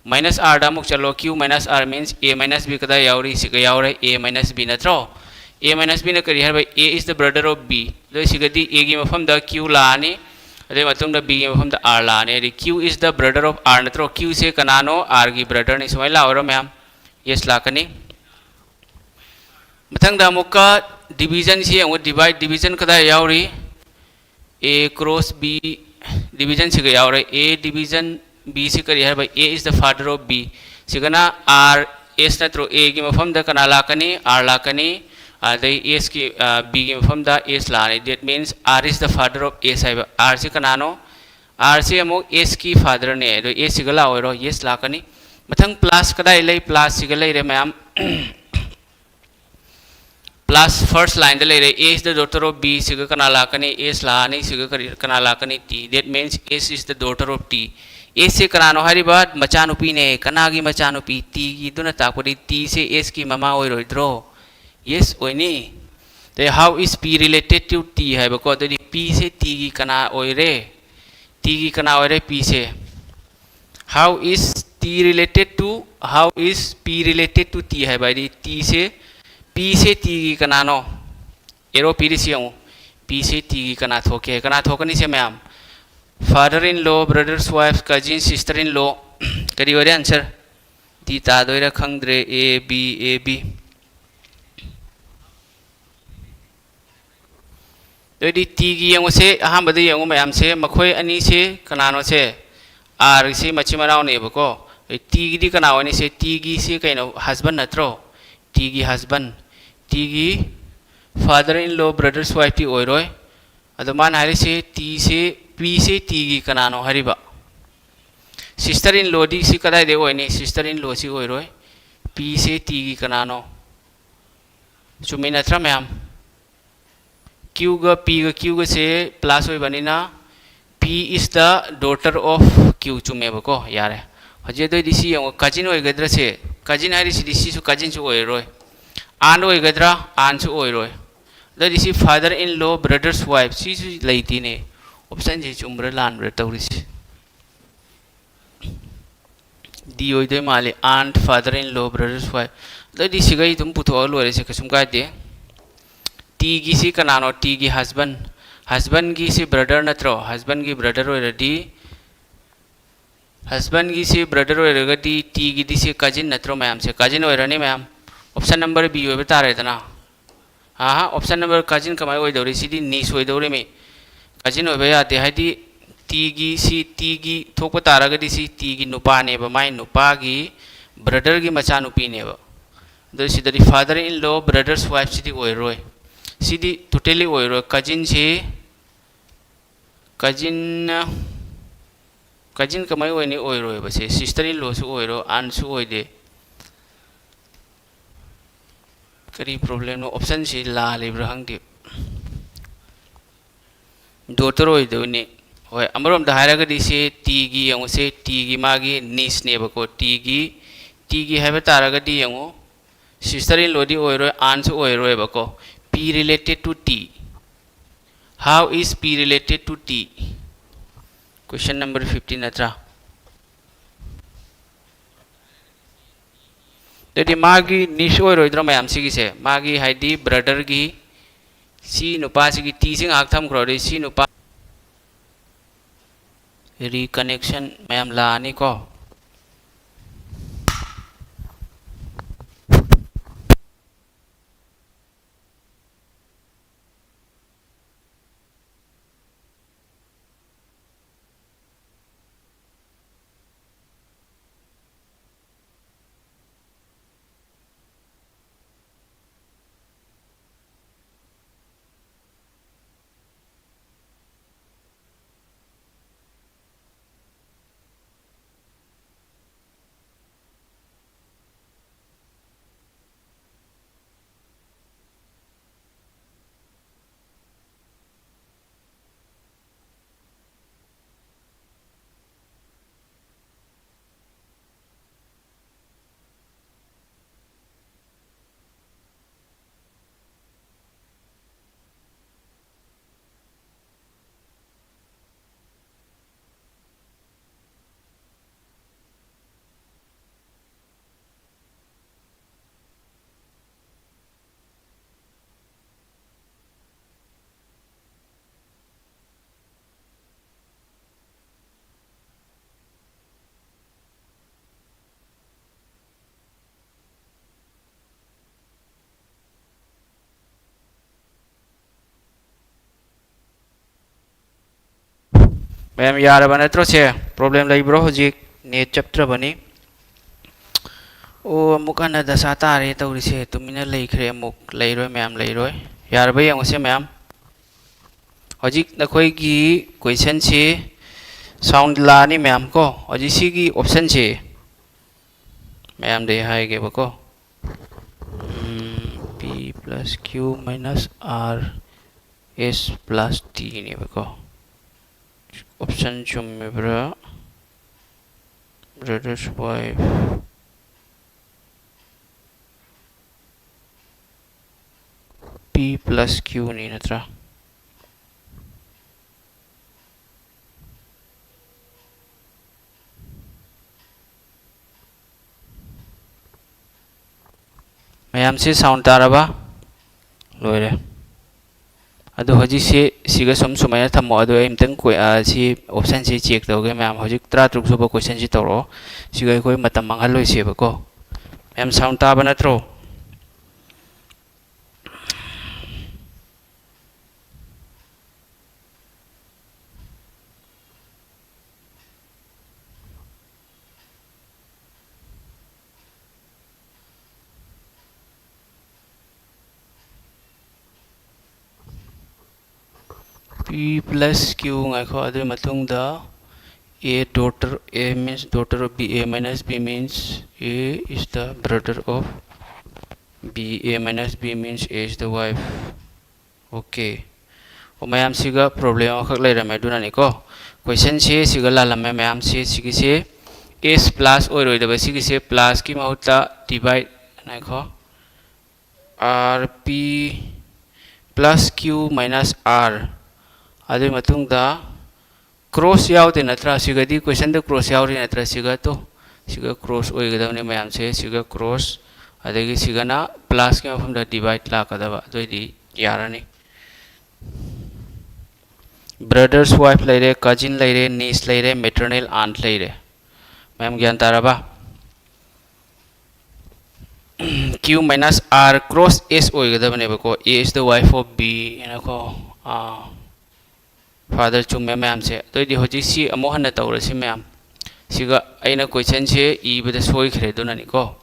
Minus R ꯗ ꯑꯃꯨꯛ ꯆꯠꯂꯣ꯫ Q minus R means A minus B ꯀꯗꯥꯏ ꯌꯥꯎꯔꯤ? ꯁꯤꯒ ꯌꯥꯎꯔꯦ, A minus B ꯅꯠꯇ꯭ꯔꯣ? A minus B ꯅ ꯀꯔꯤ ꯍꯥꯏꯔꯕ? A is the brother of B꯫ ꯑꯗꯣ ꯁꯤꯒꯗꯤ A ꯒꯤ ꯃꯐꯝꯗ Q ꯂꯥꯛꯑꯅꯤ, ꯑꯗꯨꯒꯤ ꯃꯇꯨꯡꯗ B ꯒꯤ ꯃꯐꯝꯗ R ꯂꯥꯛꯑꯅꯤ꯫ ꯍꯥꯏꯗꯤ Q is the brother of R ꯅꯠꯇ꯭ꯔꯣ? Q ꯁꯦ ꯀꯅꯥꯅꯣ? R ꯒꯤ brother ꯅꯤ꯫ ꯁꯨꯃꯥꯏꯅ ꯂꯥꯛꯑꯣꯏꯔꯣ ꯃꯌꯥꯝ? Yes ꯂꯥꯛꯀꯅꯤ꯫ ꯃꯊꯪꯗ ꯑꯃꯨꯛꯀ division ꯁꯤ ꯌꯦꯡꯉꯨ꯫ Divide, division ꯀꯗꯥꯏ ꯌꯥꯎꯔꯤ? A cross B division ꯁꯤꯒ ꯌꯥꯎꯔꯦ꯫ A division B ꯁꯤ ꯀꯔꯤ ꯍꯥꯏꯕ? A is the father of B꯫ ꯁꯤꯒꯅ R, S ꯅꯠꯇ꯭ꯔꯣ? A ꯒꯤ ꯃꯐꯝꯗ ꯀꯅꯥ ꯂꯥꯛꯀꯅꯤ? R ꯂꯥꯛꯀꯅꯤ꯫ ꯑꯗꯩ S ꯀꯤ, ꯑ, B ꯒꯤ ꯃꯐꯝꯗ S ꯂꯥꯛꯑꯅꯤ꯫ That means R is the father of S ꯍꯥꯏꯕ꯫ R ꯁꯤ ꯀꯅꯥꯅꯣ? R ꯁꯤ ꯑꯃꯨꯛ S ꯀꯤ father ꯅꯦ꯫ ꯑꯗꯣ S ꯁꯤꯒ ꯂꯥꯛꯑꯣꯏꯔꯣ? Yes ꯂꯥꯛꯀꯅꯤ꯫ ꯃꯊꯪ plus ꯀꯗꯥꯏ ꯂꯩ? Plus ꯁꯤꯒ ꯂꯩꯔꯦ ꯃꯌꯥꯝ꯫ Plus first line ꯗ ꯂꯩꯔꯦ꯫ A is the daughter of B꯫ ꯁꯤꯒ ꯀꯅꯥ ꯂꯥꯛꯀꯅꯤ? S ꯂꯥꯛꯑꯅꯤ꯫ ꯁꯤꯒ ꯀꯔꯤ, ꯀꯅꯥ ꯂꯥꯛꯀꯅꯤ? T꯫ That means S is the daughter of T꯫ ꯑꯦꯁꯁꯦ ꯀꯅꯥꯅꯣ ꯍꯥꯏꯔꯤꯕ? ꯃꯆꯥꯅꯨꯄꯤꯅꯦ꯫ ꯀꯅꯥꯒꯤ ꯃꯆꯥꯅꯨꯄꯤ? ꯇꯤꯒꯤꯗꯨꯅ ꯇꯥꯛꯄꯗꯤ ꯇꯤꯁꯦ ꯑꯦꯁꯀꯤ ꯃꯃꯥ ꯑꯣꯏꯔꯣꯏꯗ꯭ꯔꯣ? ꯌꯦꯁ ꯑꯣꯏꯅꯤ꯫ ꯑꯗꯩ, how is P related to T ꯍꯥꯏꯕꯀꯣ? ꯑꯗꯨꯗꯤ ꯄꯤꯁꯦ ꯇꯤꯒꯤ ꯀꯅꯥ ꯑꯣꯏꯔꯦ? ꯇꯤꯒꯤ ꯀꯅꯥ ꯑꯣꯏꯔꯦ ꯄꯤꯁꯦ? How is T related to, how is P related to T ꯍꯥꯏꯕ ꯍꯥꯏꯗꯤ ꯇꯤꯁꯦ, ꯄꯤꯁꯦ ꯇꯤꯒꯤ ꯀꯅꯥꯅꯣ? ꯑꯦꯔꯣ ꯄꯤꯔꯤꯁꯤ ꯌꯦꯡꯉꯨ꯫ ꯄꯤꯁꯦ ꯇꯤꯒꯤ ꯀꯅꯥ ꯊꯣꯛꯀꯦ? ꯀꯅꯥ ꯊꯣꯛꯀꯅꯤ ꯁꯦ ꯃꯌꯥꯝ? Father in law, brother's wife, cousin, sister in law꯫ ꯀꯔꯤ ꯑꯣꯏꯔꯦ answer? ꯗꯤ ꯇꯥꯗꯣꯏꯔꯥ ꯈꯪꯗ꯭ꯔꯦ꯫ A B, A B. ꯑꯗꯨꯑꯣꯏꯗꯤ ꯇꯤꯒꯤ ꯌꯦꯡꯉꯨꯁꯦ꯫ ꯑꯍꯥꯟꯕꯗ ꯌꯦꯡꯉꯨ ꯃꯌꯥꯝꯁꯦ, ꯃꯈꯣꯏ ꯑꯅꯤꯁꯦ ꯀꯅꯥꯅꯣꯁꯦ? ꯑꯥꯔꯒꯤꯁꯤ ꯃꯆꯤꯟ ꯃꯅꯥꯎꯅꯦꯕꯀꯣ꯫ ꯑꯗꯩ ꯇꯤꯒꯤꯗꯤ ꯀꯅꯥ ꯑꯣꯏꯅꯤ ꯁꯦ? ꯇꯤꯒꯤꯁꯤ ꯀꯩꯅꯣ? Husband ꯅꯠꯇ꯭ꯔꯣ? ꯇꯤꯒꯤ husband꯫ ꯇꯤꯒꯤ father in law, brother's wifeꯇꯤ ꯑꯣꯏꯔꯣꯏ꯫ ꯑꯗꯣ ꯃꯥꯅ ꯍꯥꯏꯔꯤꯁꯦ ꯇꯤꯁꯦ, ꯄꯤꯁꯦ ꯇꯤꯒꯤ ꯀꯅꯥꯅꯣ ꯍꯥꯏꯔꯤꯕ? Sister in lawꯗꯤ ꯁꯤ ꯀꯗꯥꯏꯗꯩ ꯑꯣꯏꯅꯤ? Sister in lawꯁꯤ ꯑꯣꯏꯔꯣꯏ꯫ ꯄꯤꯁꯦ ꯇꯤꯒꯤ ꯀꯅꯥꯅꯣ? ꯆꯨꯝꯃꯤ ꯅꯠꯇ꯭ꯔꯥ ꯃꯌꯥꯝ? ꯀ꯭ꯌꯨꯒ ꯄꯤꯒ ꯀ꯭ꯌꯨꯒꯁꯦ plus ꯑꯣꯏꯕꯅꯤꯅ P is the daughter of Q ꯆꯨꯝꯃꯦꯕꯀꯣ꯫ ꯌꯥꯔꯦ꯫ ꯍꯧꯖꯤꯛ ꯑꯗꯨꯑꯣꯏꯗꯤ ꯁꯤ ꯌꯦꯡꯉꯣ, cousin ꯑꯣꯏꯒꯗ꯭ꯔꯥ ꯁꯦ? Cousin ꯍꯥꯏꯔꯤꯁꯤꯗꯤ ꯁꯤꯁꯨ cousinꯁꯨ ꯑꯣꯏꯔꯔꯣꯏ꯫ Aunt ꯑꯣꯏꯒꯗ꯭ꯔꯥ? Auntꯁꯨ ꯑꯣꯏꯔꯣꯏ꯫ ꯑꯗꯨꯑꯣꯏꯗꯤ ꯁꯤ father in law, brother's wife ꯁꯤꯁꯨ ꯂꯩꯇꯦꯅꯦ꯫ Optionꯁꯦ ꯆꯨꯝꯕ꯭ꯔꯥ ꯂꯥꯟꯕ꯭ꯔꯥ ꯇꯧꯔꯤꯁꯦ? ꯗꯤ ꯑꯣꯏꯗꯣꯏ ꯃꯥꯜꯂꯤ꯫ Aunt, father in law, brother's wife꯫ ꯑꯗꯨꯑꯣꯏꯗꯤ ꯁꯤꯈꯩ ꯑꯗꯨꯝ ꯄꯨꯊꯣꯛꯑ ꯂꯣꯏꯔꯦꯁꯦ, ꯀꯩꯁꯨꯝ ꯀꯥꯏꯗꯦ꯫ ꯇꯤꯒꯤꯁꯤ ꯀꯅꯥꯅꯣ? ꯇꯤꯒꯤ husband꯫ Husbandꯒꯤꯁꯤ brother ꯅꯠꯇ꯭ꯔꯣ? Husbandꯒꯤ brother ꯑꯣꯏꯔꯗꯤ, husbandꯒꯤꯁꯤ brother ꯑꯣꯏꯔꯒꯗꯤ ꯇꯤꯒꯤꯗꯤ ꯁꯤ cousin ꯅꯠꯇ꯭ꯔꯣ ꯃꯌꯥꯝꯁꯦ? Cousin ꯑꯣꯏꯔꯅꯤ ꯃꯌꯥꯝ꯫ Option number B ꯑꯣꯏꯕ ꯇꯥꯔꯦꯗꯅ꯫ ꯑꯍꯥ, option number cousin ꯀꯃꯥꯏꯅ ꯑꯣꯏꯗꯧꯔꯤ? ꯁꯤꯗꯤ niece ꯑꯣꯏꯗꯧꯔꯤꯃꯤ꯫ Cousin ꯑꯣꯏꯕ ꯌꯥꯗꯦ꯫ ꯍꯥꯏꯗꯤ ꯇꯤꯒꯤ ꯁꯤ, ꯇꯤꯒꯤ ꯊꯣꯛꯄ ꯇꯥꯔꯒꯗꯤ ꯁꯤ ꯇꯤꯒꯤ ꯅꯨꯄꯥꯅꯦꯕ, ꯃꯥꯏ ꯅꯨꯄꯥꯒꯤ brotherꯒꯤ ꯃꯆꯥꯅꯨꯄꯤꯅꯦꯕ꯫ ꯑꯗꯣ ꯁꯤꯗꯗꯤ father in law, brother's wifeꯁꯤꯗꯤ ꯑꯣꯏꯔꯣꯏ꯫ ꯁꯤꯗꯤ totally ꯑꯣꯏꯔꯣꯏ꯫ Cousinꯁꯤ, cousin, cousin ꯀꯃꯥꯏꯅ ꯑꯣꯏꯅꯤ? ꯑꯣꯏꯔꯣꯏꯕ ꯁꯦ꯫ Sister in lawꯁꯨ ꯑꯣꯏꯔꯣꯏ, auntꯁꯨ ꯑꯣꯏꯗꯦ꯫ ꯀꯔꯤ problemꯅꯣ? Optionꯁꯤ ꯂꯥꯜꯂꯤꯕ꯭ꯔꯥ ꯈꯪꯗꯦ꯫ Daughter ꯑꯣꯏꯗꯣꯏꯅꯤ꯫ ꯍꯣꯏ, ꯑꯃꯔꯣꯝꯗ ꯍꯥꯏꯔꯒꯗꯤ ꯁꯤ ꯇꯤꯒꯤ ꯌꯦꯡꯉꯨꯁꯦ, ꯇꯤꯒꯤ ꯃꯥꯒꯤ ꯅꯤꯁꯅꯦꯕꯀꯣ꯫ ꯇꯤꯒꯤ, ꯇꯤꯒꯤ ꯍꯥꯏꯕ ꯇꯥꯔꯒꯗꯤ ꯌꯦꯡꯉꯨ, sister in lawꯗꯤ ꯑꯣꯏꯔꯣꯏ, auntꯁꯨ ꯑꯣꯏꯔꯣꯏꯕꯀꯣ꯫ P related to T. How is P related to T? Question number fifteen ꯅꯠꯇ꯭ꯔꯥ? ꯑꯗꯨꯗꯤ ꯃꯥꯒꯤ ꯅꯤꯁ ꯑꯣꯏꯔꯣꯏꯗ꯭ꯔꯣ ꯃꯌꯥꯝ ꯁꯤꯒꯤꯁꯦ? ꯃꯥꯒꯤ ꯍꯥꯏꯗꯤ brotherꯒꯤ, ꯁꯤ ꯅꯨꯄꯥꯁꯤꯒꯤ ꯇꯤꯁꯤ ꯉꯥꯏꯍꯥꯛ ꯊꯝꯈ꯭ꯔꯣ꯫ ꯑꯗꯩ ꯁꯤ ꯅꯨꯄꯥ reconnection ꯃꯌꯥꯝ ꯂꯥꯛꯑꯅꯤꯀꯣ꯫ ꯃꯌꯥꯝ ꯌꯥꯔꯕ ꯅꯠꯇ꯭ꯔꯣ ꯁꯦ? Problem ꯂꯩꯕ꯭ꯔꯣ ꯍꯧꯖꯤꯛ? Net ꯆꯞꯇ꯭ꯔꯕꯅꯤ꯫ ꯑꯣ, ꯑꯃꯨꯛ ꯍꯟꯅ ꯗꯁꯥ ꯇꯥꯔꯦ ꯇꯧꯔꯤꯁꯦ꯫ ꯇꯨꯃꯤꯟꯅ ꯂꯩꯈ꯭ꯔꯦ ꯑꯃꯨꯛ꯫ ꯂꯩꯔꯣꯏ ꯃꯌꯥꯝ, ꯂꯩꯔꯣꯏ꯫ ꯌꯥꯔꯕ ꯌꯦꯡꯉꯨꯁꯦ ꯃꯌꯥꯝ꯫ ꯍꯧꯖꯤꯛ ꯅꯈꯣꯏꯒꯤ questionꯁꯤ sound ꯂꯥꯛꯑꯅꯤ ꯃꯌꯥꯝ ꯀꯣ꯫ ꯍꯧꯖꯤꯛ ꯁꯤꯒꯤ optionꯁꯤ ꯃꯌꯥꯝꯗ ꯑꯩ ꯍꯥꯏꯒꯦꯕꯀꯣ꯫ ꯎꯝ, P plus Q minus R S plus T ꯅꯦꯕꯀꯣ꯫ Option ꯆꯨꯝꯃꯤꯕ꯭ꯔꯥ? Brother's wife, P plus Q ꯅꯤ ꯅꯠꯇ꯭ꯔꯥ? ꯃꯌꯥꯝꯁꯤ sound ꯇꯥꯔꯕ? ꯂꯣꯏꯔꯦ꯫ ꯑꯗꯣ ꯍꯧꯖꯤꯛꯁꯤ ꯁꯤꯒ ꯁꯨꯝ ꯁꯨꯃꯥꯏꯅ ꯊꯝꯃꯣ꯫ ꯑꯗꯣ ꯑꯩ ꯑꯝꯇꯪ ꯀꯣꯏ-, ꯑ, ꯁꯤ option ꯁꯤ check ꯇꯧꯒꯦ꯫ ꯃꯌꯥꯝ ꯍꯧꯖꯤꯛ ꯇꯔꯥꯇꯔꯨꯛ ꯁꯨꯕ question ꯁꯤ ꯇꯧꯔꯛꯑꯣ꯫ ꯁꯤꯒ ꯑꯩꯈꯣꯏ ꯃꯇꯝ ꯃꯥꯡꯍꯜꯂꯣꯏꯁꯦꯕꯀꯣ꯫ ꯃꯌꯥꯝ sound ꯇꯥꯕ ꯅꯠꯇ꯭ꯔꯣ? P plus Q, ꯉꯥꯏꯈꯣ, ꯑꯗꯨꯒꯤ ꯃꯇꯨꯡꯗ A daughter, A means daughter of B, A minus B means A is the brother of B, A minus B means A is the wife꯫ Okay꯫ ꯑꯣ, ꯃꯌꯥꯝꯁꯤꯒ problem ꯑꯃꯈꯛ ꯂꯩꯔꯝꯃꯦ, ꯑꯗꯨꯅꯅꯤꯀꯣ꯫ Question ꯁꯦ ꯁꯤꯒ ꯂꯥꯜꯂꯝꯃꯦ ꯃꯌꯥꯝꯁꯦ꯫ ꯁꯤꯒꯤꯁꯦ S plus ꯑꯣꯏꯔꯣꯏꯗꯕ, ꯁꯤꯒꯤꯁꯦ plus ꯀꯤ ꯃꯍꯨꯠꯇ divide, ꯉꯥꯏꯈꯣ, R P plus Q minus R꯫ ꯑꯗꯨꯒꯤ ꯃꯇꯨꯡꯗ cross ꯌꯥꯎꯗꯦ ꯅꯠꯇ꯭ꯔꯥ? ꯁꯤꯒꯗꯤ question ꯗ cross ꯌꯥꯎꯔꯤ ꯅꯠꯇ꯭ꯔꯥ? ꯁꯤꯒ ꯇꯣ, ꯁꯤꯒ cross ꯑꯣꯏꯒꯗꯕꯅꯤ ꯃꯌꯥꯝꯁꯦ꯫ ꯁꯤꯒ cross, ꯑꯗꯒꯤ ꯁꯤꯒꯅ plus ꯀꯤ ꯃꯐꯝꯗ divide ꯂꯥꯛꯀꯗꯕ, ꯑꯗꯨꯑꯣꯏꯗꯤ ꯌꯥꯔꯅꯤ꯫ Brother's wife ꯂꯩꯔꯦ, cousin ꯂꯩꯔꯦ, niece ꯂꯩꯔꯦ, maternal aunt ꯂꯩꯔꯦ꯫ ꯃꯌꯥꯝ ꯒ꯭ꯌꯥꯟ ꯇꯥꯔꯕ? Q minus R cross S ꯑꯣꯏꯒꯗꯕꯅꯦꯕꯀꯣ꯫ A is the wife of B ꯍꯥꯏꯅꯀꯣ꯫ ꯑꯥ, father ꯆꯨꯝꯃꯦ ꯃꯌꯥꯝꯁꯦ꯫ ꯑꯗꯨꯑꯣꯏꯗꯤ ꯍꯧꯖꯤꯛꯁꯤ ꯑꯃꯨꯛ ꯍꯟꯅ ꯇꯧꯔꯁꯤ ꯃꯌꯥꯝ꯫ ꯁꯤꯒ ꯑꯩꯅ question ꯁꯦ ꯏꯕꯗ ꯁꯣꯏꯈ꯭ꯔꯦ, ꯑꯗꯨꯅꯅꯤꯀꯣ꯫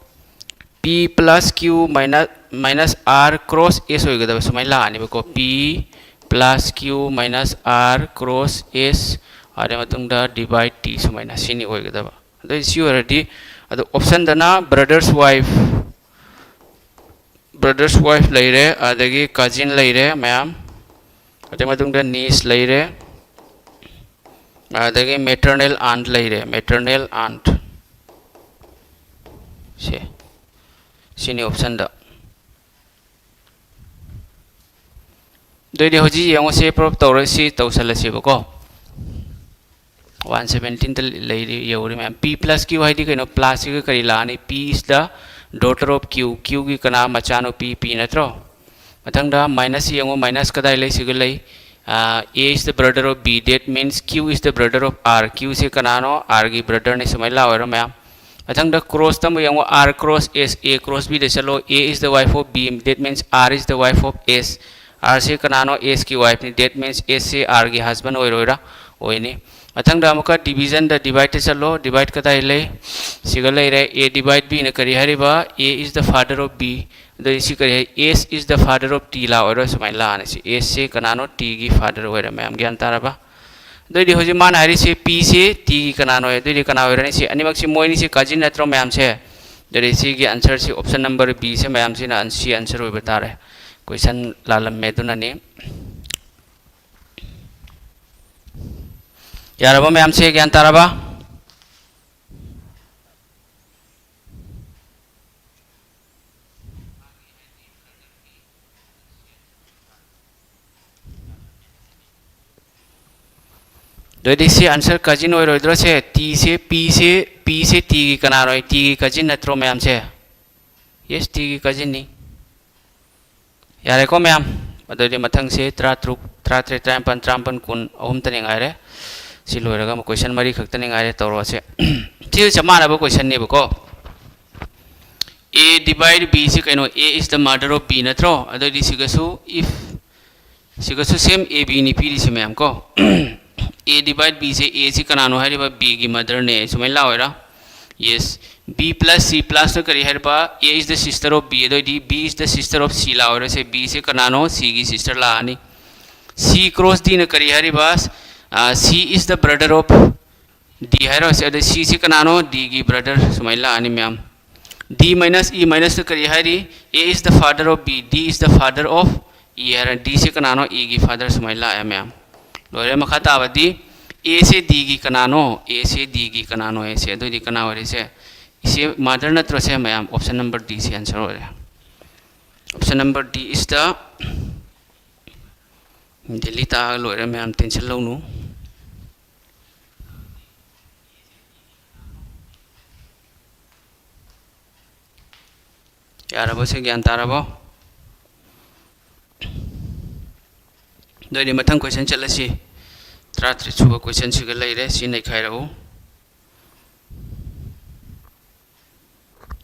P plus Q minus, minus R cross S ꯑꯣꯏꯒꯗꯕ ꯁꯨꯃꯥꯏꯅ ꯂꯥꯛꯑꯅꯦꯕꯀꯣ꯫ P plus Q minus R cross S, ꯑꯗꯨꯒꯤ ꯃꯇꯨꯡꯗ divide T ꯁꯨꯃꯥꯏꯅ, ꯁꯤꯅꯤ ꯑꯣꯏꯒꯗꯕ꯫ ꯑꯗꯨ ꯁꯤ ꯑꯣꯏꯔꯗꯤ, ꯑꯗꯣ option ꯗꯅ brother's wife, brother's wife ꯂꯩꯔꯦ, ꯑꯗꯒꯤ cousin ꯂꯩꯔꯦ ꯃꯌꯥꯝ, ꯑꯗꯨꯒꯤ ꯃꯇꯨꯡꯗ niece ꯂꯩꯔꯦ, ꯑꯗꯒꯤ maternal aunt ꯂꯩꯔꯦ, maternal aunt꯫ ꯁꯦ, ꯁꯤꯅꯤ option ꯗ꯫ ꯑꯗꯨꯑꯣꯏꯗꯤ ꯍꯧꯖꯤꯛ ꯌꯦꯡꯉꯨꯁꯦ, proof ꯇꯧꯔꯁꯤ, ꯇꯧꯁꯜꯂꯁꯦꯕꯀꯣ꯫ One seventeen ꯗ ꯂꯩꯔꯤ, ꯌꯧꯔꯤ ꯃꯌꯥꯝ꯫ P plus Q ꯍꯥꯏꯗꯤ ꯀꯩꯅꯣ? Plus ꯁꯤꯒ ꯀꯔꯤ ꯂꯥꯛꯑꯅꯤ? P is the daughter of Q, Q ꯒꯤ ꯀꯅꯥ? ꯃꯆꯥꯅꯨꯄꯤ P ꯅꯠꯇ꯭ꯔꯣ? ꯃꯊꯪꯗ minus ꯌꯦꯡꯉꯨ, minus ꯀꯗꯥꯏ ꯂꯩ? ꯁꯤꯒ ꯂꯩ꯫ ꯑꯥ, A is the brother of B, that means Q is the brother of R, Q ꯁꯦ ꯀꯅꯥꯅꯣ? R ꯒꯤ brother ꯅꯤ꯫ ꯁꯨꯃꯥꯏꯅ ꯂꯥꯛꯑꯣꯏꯔꯣ ꯃꯌꯥꯝ? ꯃꯊꯪꯗ cross ꯇ ꯑꯃꯨꯛ ꯌꯦꯡꯉꯨ, R cross S, A cross B ꯗ ꯆꯠꯂꯣ, A is the wife of B, that means R is the wife of S, R ꯁꯦ ꯀꯅꯥꯅꯣ? S ꯀꯤ wife ꯅꯤ, that means S say R ꯒꯤ husband ꯑꯣꯏꯔꯣꯏꯔꯥ? ꯑꯣꯏꯅꯤ꯫ ꯃꯊꯪꯗ ꯑꯃꯨꯛꯀ division ꯗ divide ꯇ ꯆꯠꯂꯣ, divide ꯀꯗꯥꯏ ꯂꯩ? ꯁꯤꯒ ꯂꯩꯔꯦ, A divide B ꯅ ꯀꯔꯤ ꯍꯥꯏꯔꯤꯕ? A is the father of B꯫ ꯑꯗꯨꯗꯤ ꯁꯤ ꯀꯔꯤ ꯍꯥꯏ? S is the father of T ꯂꯥꯛꯑꯣꯏꯔꯣ? ꯁꯨꯃꯥꯏꯅ ꯂꯥꯛꯑꯅꯤ꯫ ꯁꯤ S ꯁꯦ ꯀꯅꯥꯅꯣ? T ꯒꯤ father ꯑꯣꯏꯔꯦ꯫ ꯃꯌꯥꯝ ꯒ꯭ꯌꯥꯟ ꯇꯥꯔꯕ? ꯑꯗꯨꯑꯣꯏꯗꯤ ꯍꯧꯖꯤꯛ ꯃꯥꯅ ꯍꯥꯏꯔꯤꯁꯤ P ꯁꯤ T ꯒꯤ ꯀꯅꯥꯅꯣ? ꯑꯗꯨꯑꯣꯏꯗꯤ ꯀꯅꯥ ꯑꯣꯏꯔꯅꯤ? ꯁꯤ ꯑꯅꯤꯃꯛꯁꯤ, ꯃꯣꯏꯅꯤꯁꯤ cousin ꯅꯠꯇ꯭ꯔꯣ ꯃꯌꯥꯝꯁꯦ? ꯑꯗꯨꯗꯤ ꯁꯤꯒꯤ answer ꯁꯤ option number B ꯁꯦ ꯃꯌꯥꯝꯁꯤꯅ ꯑꯟ-, ꯁꯤ answer ꯑꯣꯏꯕ ꯇꯥꯔꯦ꯫ Question ꯂꯥꯜꯂꯝꯃꯦ ꯑꯗꯨꯅꯅꯤ꯫ ꯌꯥꯔꯕ ꯃꯌꯥꯝꯁꯦ? ꯒ꯭ꯌꯥꯟ ꯇꯥꯔꯕ? ꯑꯗꯨꯑꯣꯏꯗꯤ ꯁꯤ answer cousin ꯑꯣꯏꯔꯣꯏꯗ꯭ꯔꯣ? ꯁꯦ T ꯁꯦ, P ꯁꯦ, P ꯁꯦ T ꯒꯤ ꯀꯅꯥꯅꯣ? T ꯒꯤ cousin ꯅꯠꯇ꯭ꯔꯣ ꯃꯌꯥꯝꯁꯦ? Yes, T ꯒꯤ cousin ꯅꯤ꯫ ꯌꯥꯔꯦꯀꯣ ꯃꯌꯥꯝ? ꯑꯗꯨꯑꯣꯏꯗꯤ ꯃꯊꯪꯁꯦ ꯇꯔꯥꯇꯔꯨꯛ, ꯇꯔꯥꯇꯔꯦꯠ, ꯇꯔꯥꯅꯤꯄꯥꯟ, ꯇꯔꯥꯃꯥꯄꯟ, ꯀꯨꯟ, ꯑꯍꯨꯝꯇꯅꯤ ꯉꯥꯏꯔꯦ꯫ ꯁꯤ ꯂꯣꯏꯔꯒ ꯑꯃꯨꯛ question ꯃꯔꯤ ꯈꯛꯇꯅꯤ ꯉꯥꯏꯔꯦ, ꯇꯧꯔꯛꯑꯁꯦ꯫ ꯁꯤꯁꯨ ꯆꯞ ꯃꯥꯟꯅꯕ question ꯅꯦꯕꯀꯣ꯫ A divide B ꯁꯤ ꯀꯩꯅꯣ? A is the mother of B ꯅꯠꯇ꯭ꯔꯣ? ꯑꯗꯨꯑꯣꯏꯗꯤ ꯁꯤꯒꯁꯨ if, ꯁꯤꯒꯁꯨ same A B ꯅꯤ ꯄꯤꯔꯤꯁꯤ ꯃꯌꯥꯝ ꯀꯣ꯫ A divide B say, A ꯁꯤ ꯀꯅꯥꯅꯣ ꯍꯥꯏꯔꯤꯕ? B ꯒꯤ mother ꯅꯦ꯫ ꯁꯨꯃꯥꯏꯅ ꯂꯥꯛꯑꯣꯏꯔꯥ? Yes꯫ B plus C plus ꯅ ꯀꯔꯤ ꯍꯥꯏꯔꯤꯕ? A is the sister of B꯫ ꯑꯗꯨꯑꯣꯏꯗꯤ B is the sister of C ꯂꯥꯛꯑꯣꯏꯔꯁꯦ꯫ B ꯁꯦ ꯀꯅꯥꯅꯣ? C ꯒꯤ sister ꯂꯥꯛꯑꯅꯤ꯫ C cross D ꯅ ꯀꯔꯤ ꯍꯥꯏꯔꯤꯕ? ꯑꯥ, C is the brother of D ꯍꯥꯏꯔꯣꯁꯦ꯫ ꯑꯗꯨ C ꯁꯤ ꯀꯅꯥꯅꯣ? D ꯒꯤ brother꯫ ꯁꯨꯃꯥꯏꯅ ꯂꯥꯛꯑꯅꯤ ꯃꯌꯥꯝ꯫ D minus E minus ꯅ ꯀꯔꯤ ꯍꯥꯏꯔꯤ? A is the father of B, D is the father of E ꯍꯥꯏꯔ꯫ D ꯁꯤ ꯀꯅꯥꯅꯣ? E ꯒꯤ father꯫ ꯁꯨꯃꯥꯏꯅ ꯂꯥꯛꯑꯦ ꯃꯌꯥꯝ꯫ ꯂꯣꯏꯔꯦ꯫ ꯃꯈꯥ ꯇꯥꯕꯗꯤ ꯑꯦꯁꯦ ꯗꯤꯒꯤ ꯀꯅꯥꯅꯣ? ꯑꯦꯁꯦ ꯗꯤꯒꯤ ꯀꯅꯥꯅꯣ? ꯑꯦꯁꯦ ꯑꯗꯨꯑꯣꯏꯗꯤ ꯀꯅꯥ ꯑꯣꯏꯔꯦ? ꯁꯦ ꯏꯁꯦ ꯃꯥꯗꯔ ꯅꯠꯇ꯭ꯔꯣ? ꯁꯦ ꯃꯌꯥꯝ, option number D ꯁꯦ answer ꯑꯣꯏꯔꯦ꯫ Option number D is the, Delhi ꯇꯥ ꯂꯣꯏꯔꯦ ꯃꯌꯥꯝ, tension ꯂꯧꯅꯨ꯫ ꯌꯥꯔꯕꯣ? ꯁꯦ ꯒ꯭ꯌꯥꯟ ꯇꯥꯔꯕꯣ? ꯑꯗꯨꯑꯣꯏꯗꯤ ꯃꯊꯪ question ꯆꯠꯂꯁꯤ꯫ ꯇꯔꯥꯇꯔꯦꯠ ꯁꯨꯕ questionꯁꯤꯒ ꯂꯩꯔꯦ, ꯁꯤ ꯅꯩꯈꯥꯏꯔꯛꯎ꯫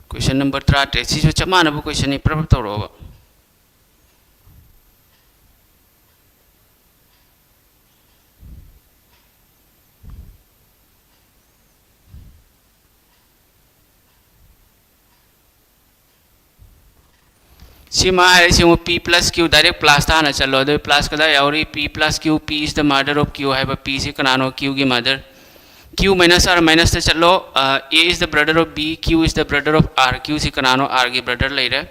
Question number ꯇꯔꯥꯇꯔꯦꯠ, ꯁꯤꯁꯨ ꯆꯞ ꯃꯥꯟꯅꯕ questionꯅꯤ, ꯄ꯭ꯔꯞ ꯄ꯭ꯔꯞ ꯇꯧꯔꯛꯑꯣꯕ꯫ ꯁꯤꯃ ꯍꯥꯏꯔꯤꯁꯤ ꯑꯃꯨꯛ P plus Q, direct plusꯇ ꯍꯥꯟꯅ ꯆꯠꯂꯣ꯫ ꯑꯗꯨ plus ꯀꯗꯥꯏ ꯌꯥꯎꯔꯤ? P plus Q, P is the mother of Q ꯍꯥꯏꯕ P ꯁꯤ ꯀꯅꯥꯅꯣ? Q ꯒꯤ mother꯫ Q minus R minusꯇ ꯆꯠꯂꯣ꯫ ꯑ, A is the brother of B, Q is the brother of R꯫ Q ꯁꯤ ꯀꯅꯥꯅꯣ? R ꯒꯤ brother ꯂꯩꯔꯦ꯫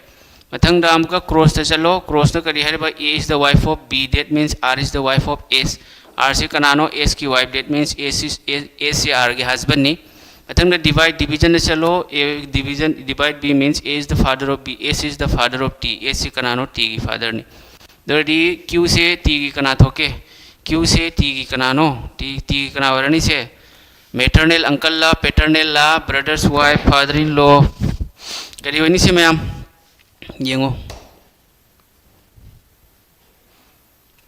ꯃꯊꯪꯗ ꯑꯃꯨꯛꯀ crossꯇ ꯆꯠꯂꯣ꯫ Crossꯅ ꯀꯔꯤ ꯍꯥꯏꯔꯤꯕ? A is the wife of B, that means R is the wife of S꯫ R ꯁꯤ ꯀꯅꯥꯅꯣ? S ꯀꯤ wife, that means S is, S, S ꯁꯤ R ꯒꯤ husbandꯅꯤ꯫ ꯃꯊꯪꯗ divide, divisionꯗ ꯆꯠꯂꯣ꯫ A division, divide B means A is the father of B, S is the father of T꯫ S ꯁꯤ ꯀꯅꯥꯅꯣ? T ꯒꯤ fatherꯅꯤ꯫ ꯑꯗꯨ ꯑꯣꯏꯔꯗꯤ Q ꯁꯦ T ꯒꯤ ꯀꯅꯥ ꯊꯣꯛꯀꯦ? Q ꯁꯦ T ꯒꯤ ꯀꯅꯥꯅꯣ? T, T ꯒꯤ ꯀꯅꯥ ꯑꯣꯏꯔꯅꯤ ꯁꯦ? Maternal uncleꯂ, paternalꯂ, brother's wife, father in law, ꯀꯔꯤ ꯑꯣꯏꯅꯤ ꯁꯤ ꯃꯌꯥꯝ? ꯌꯦꯡꯉꯣ꯫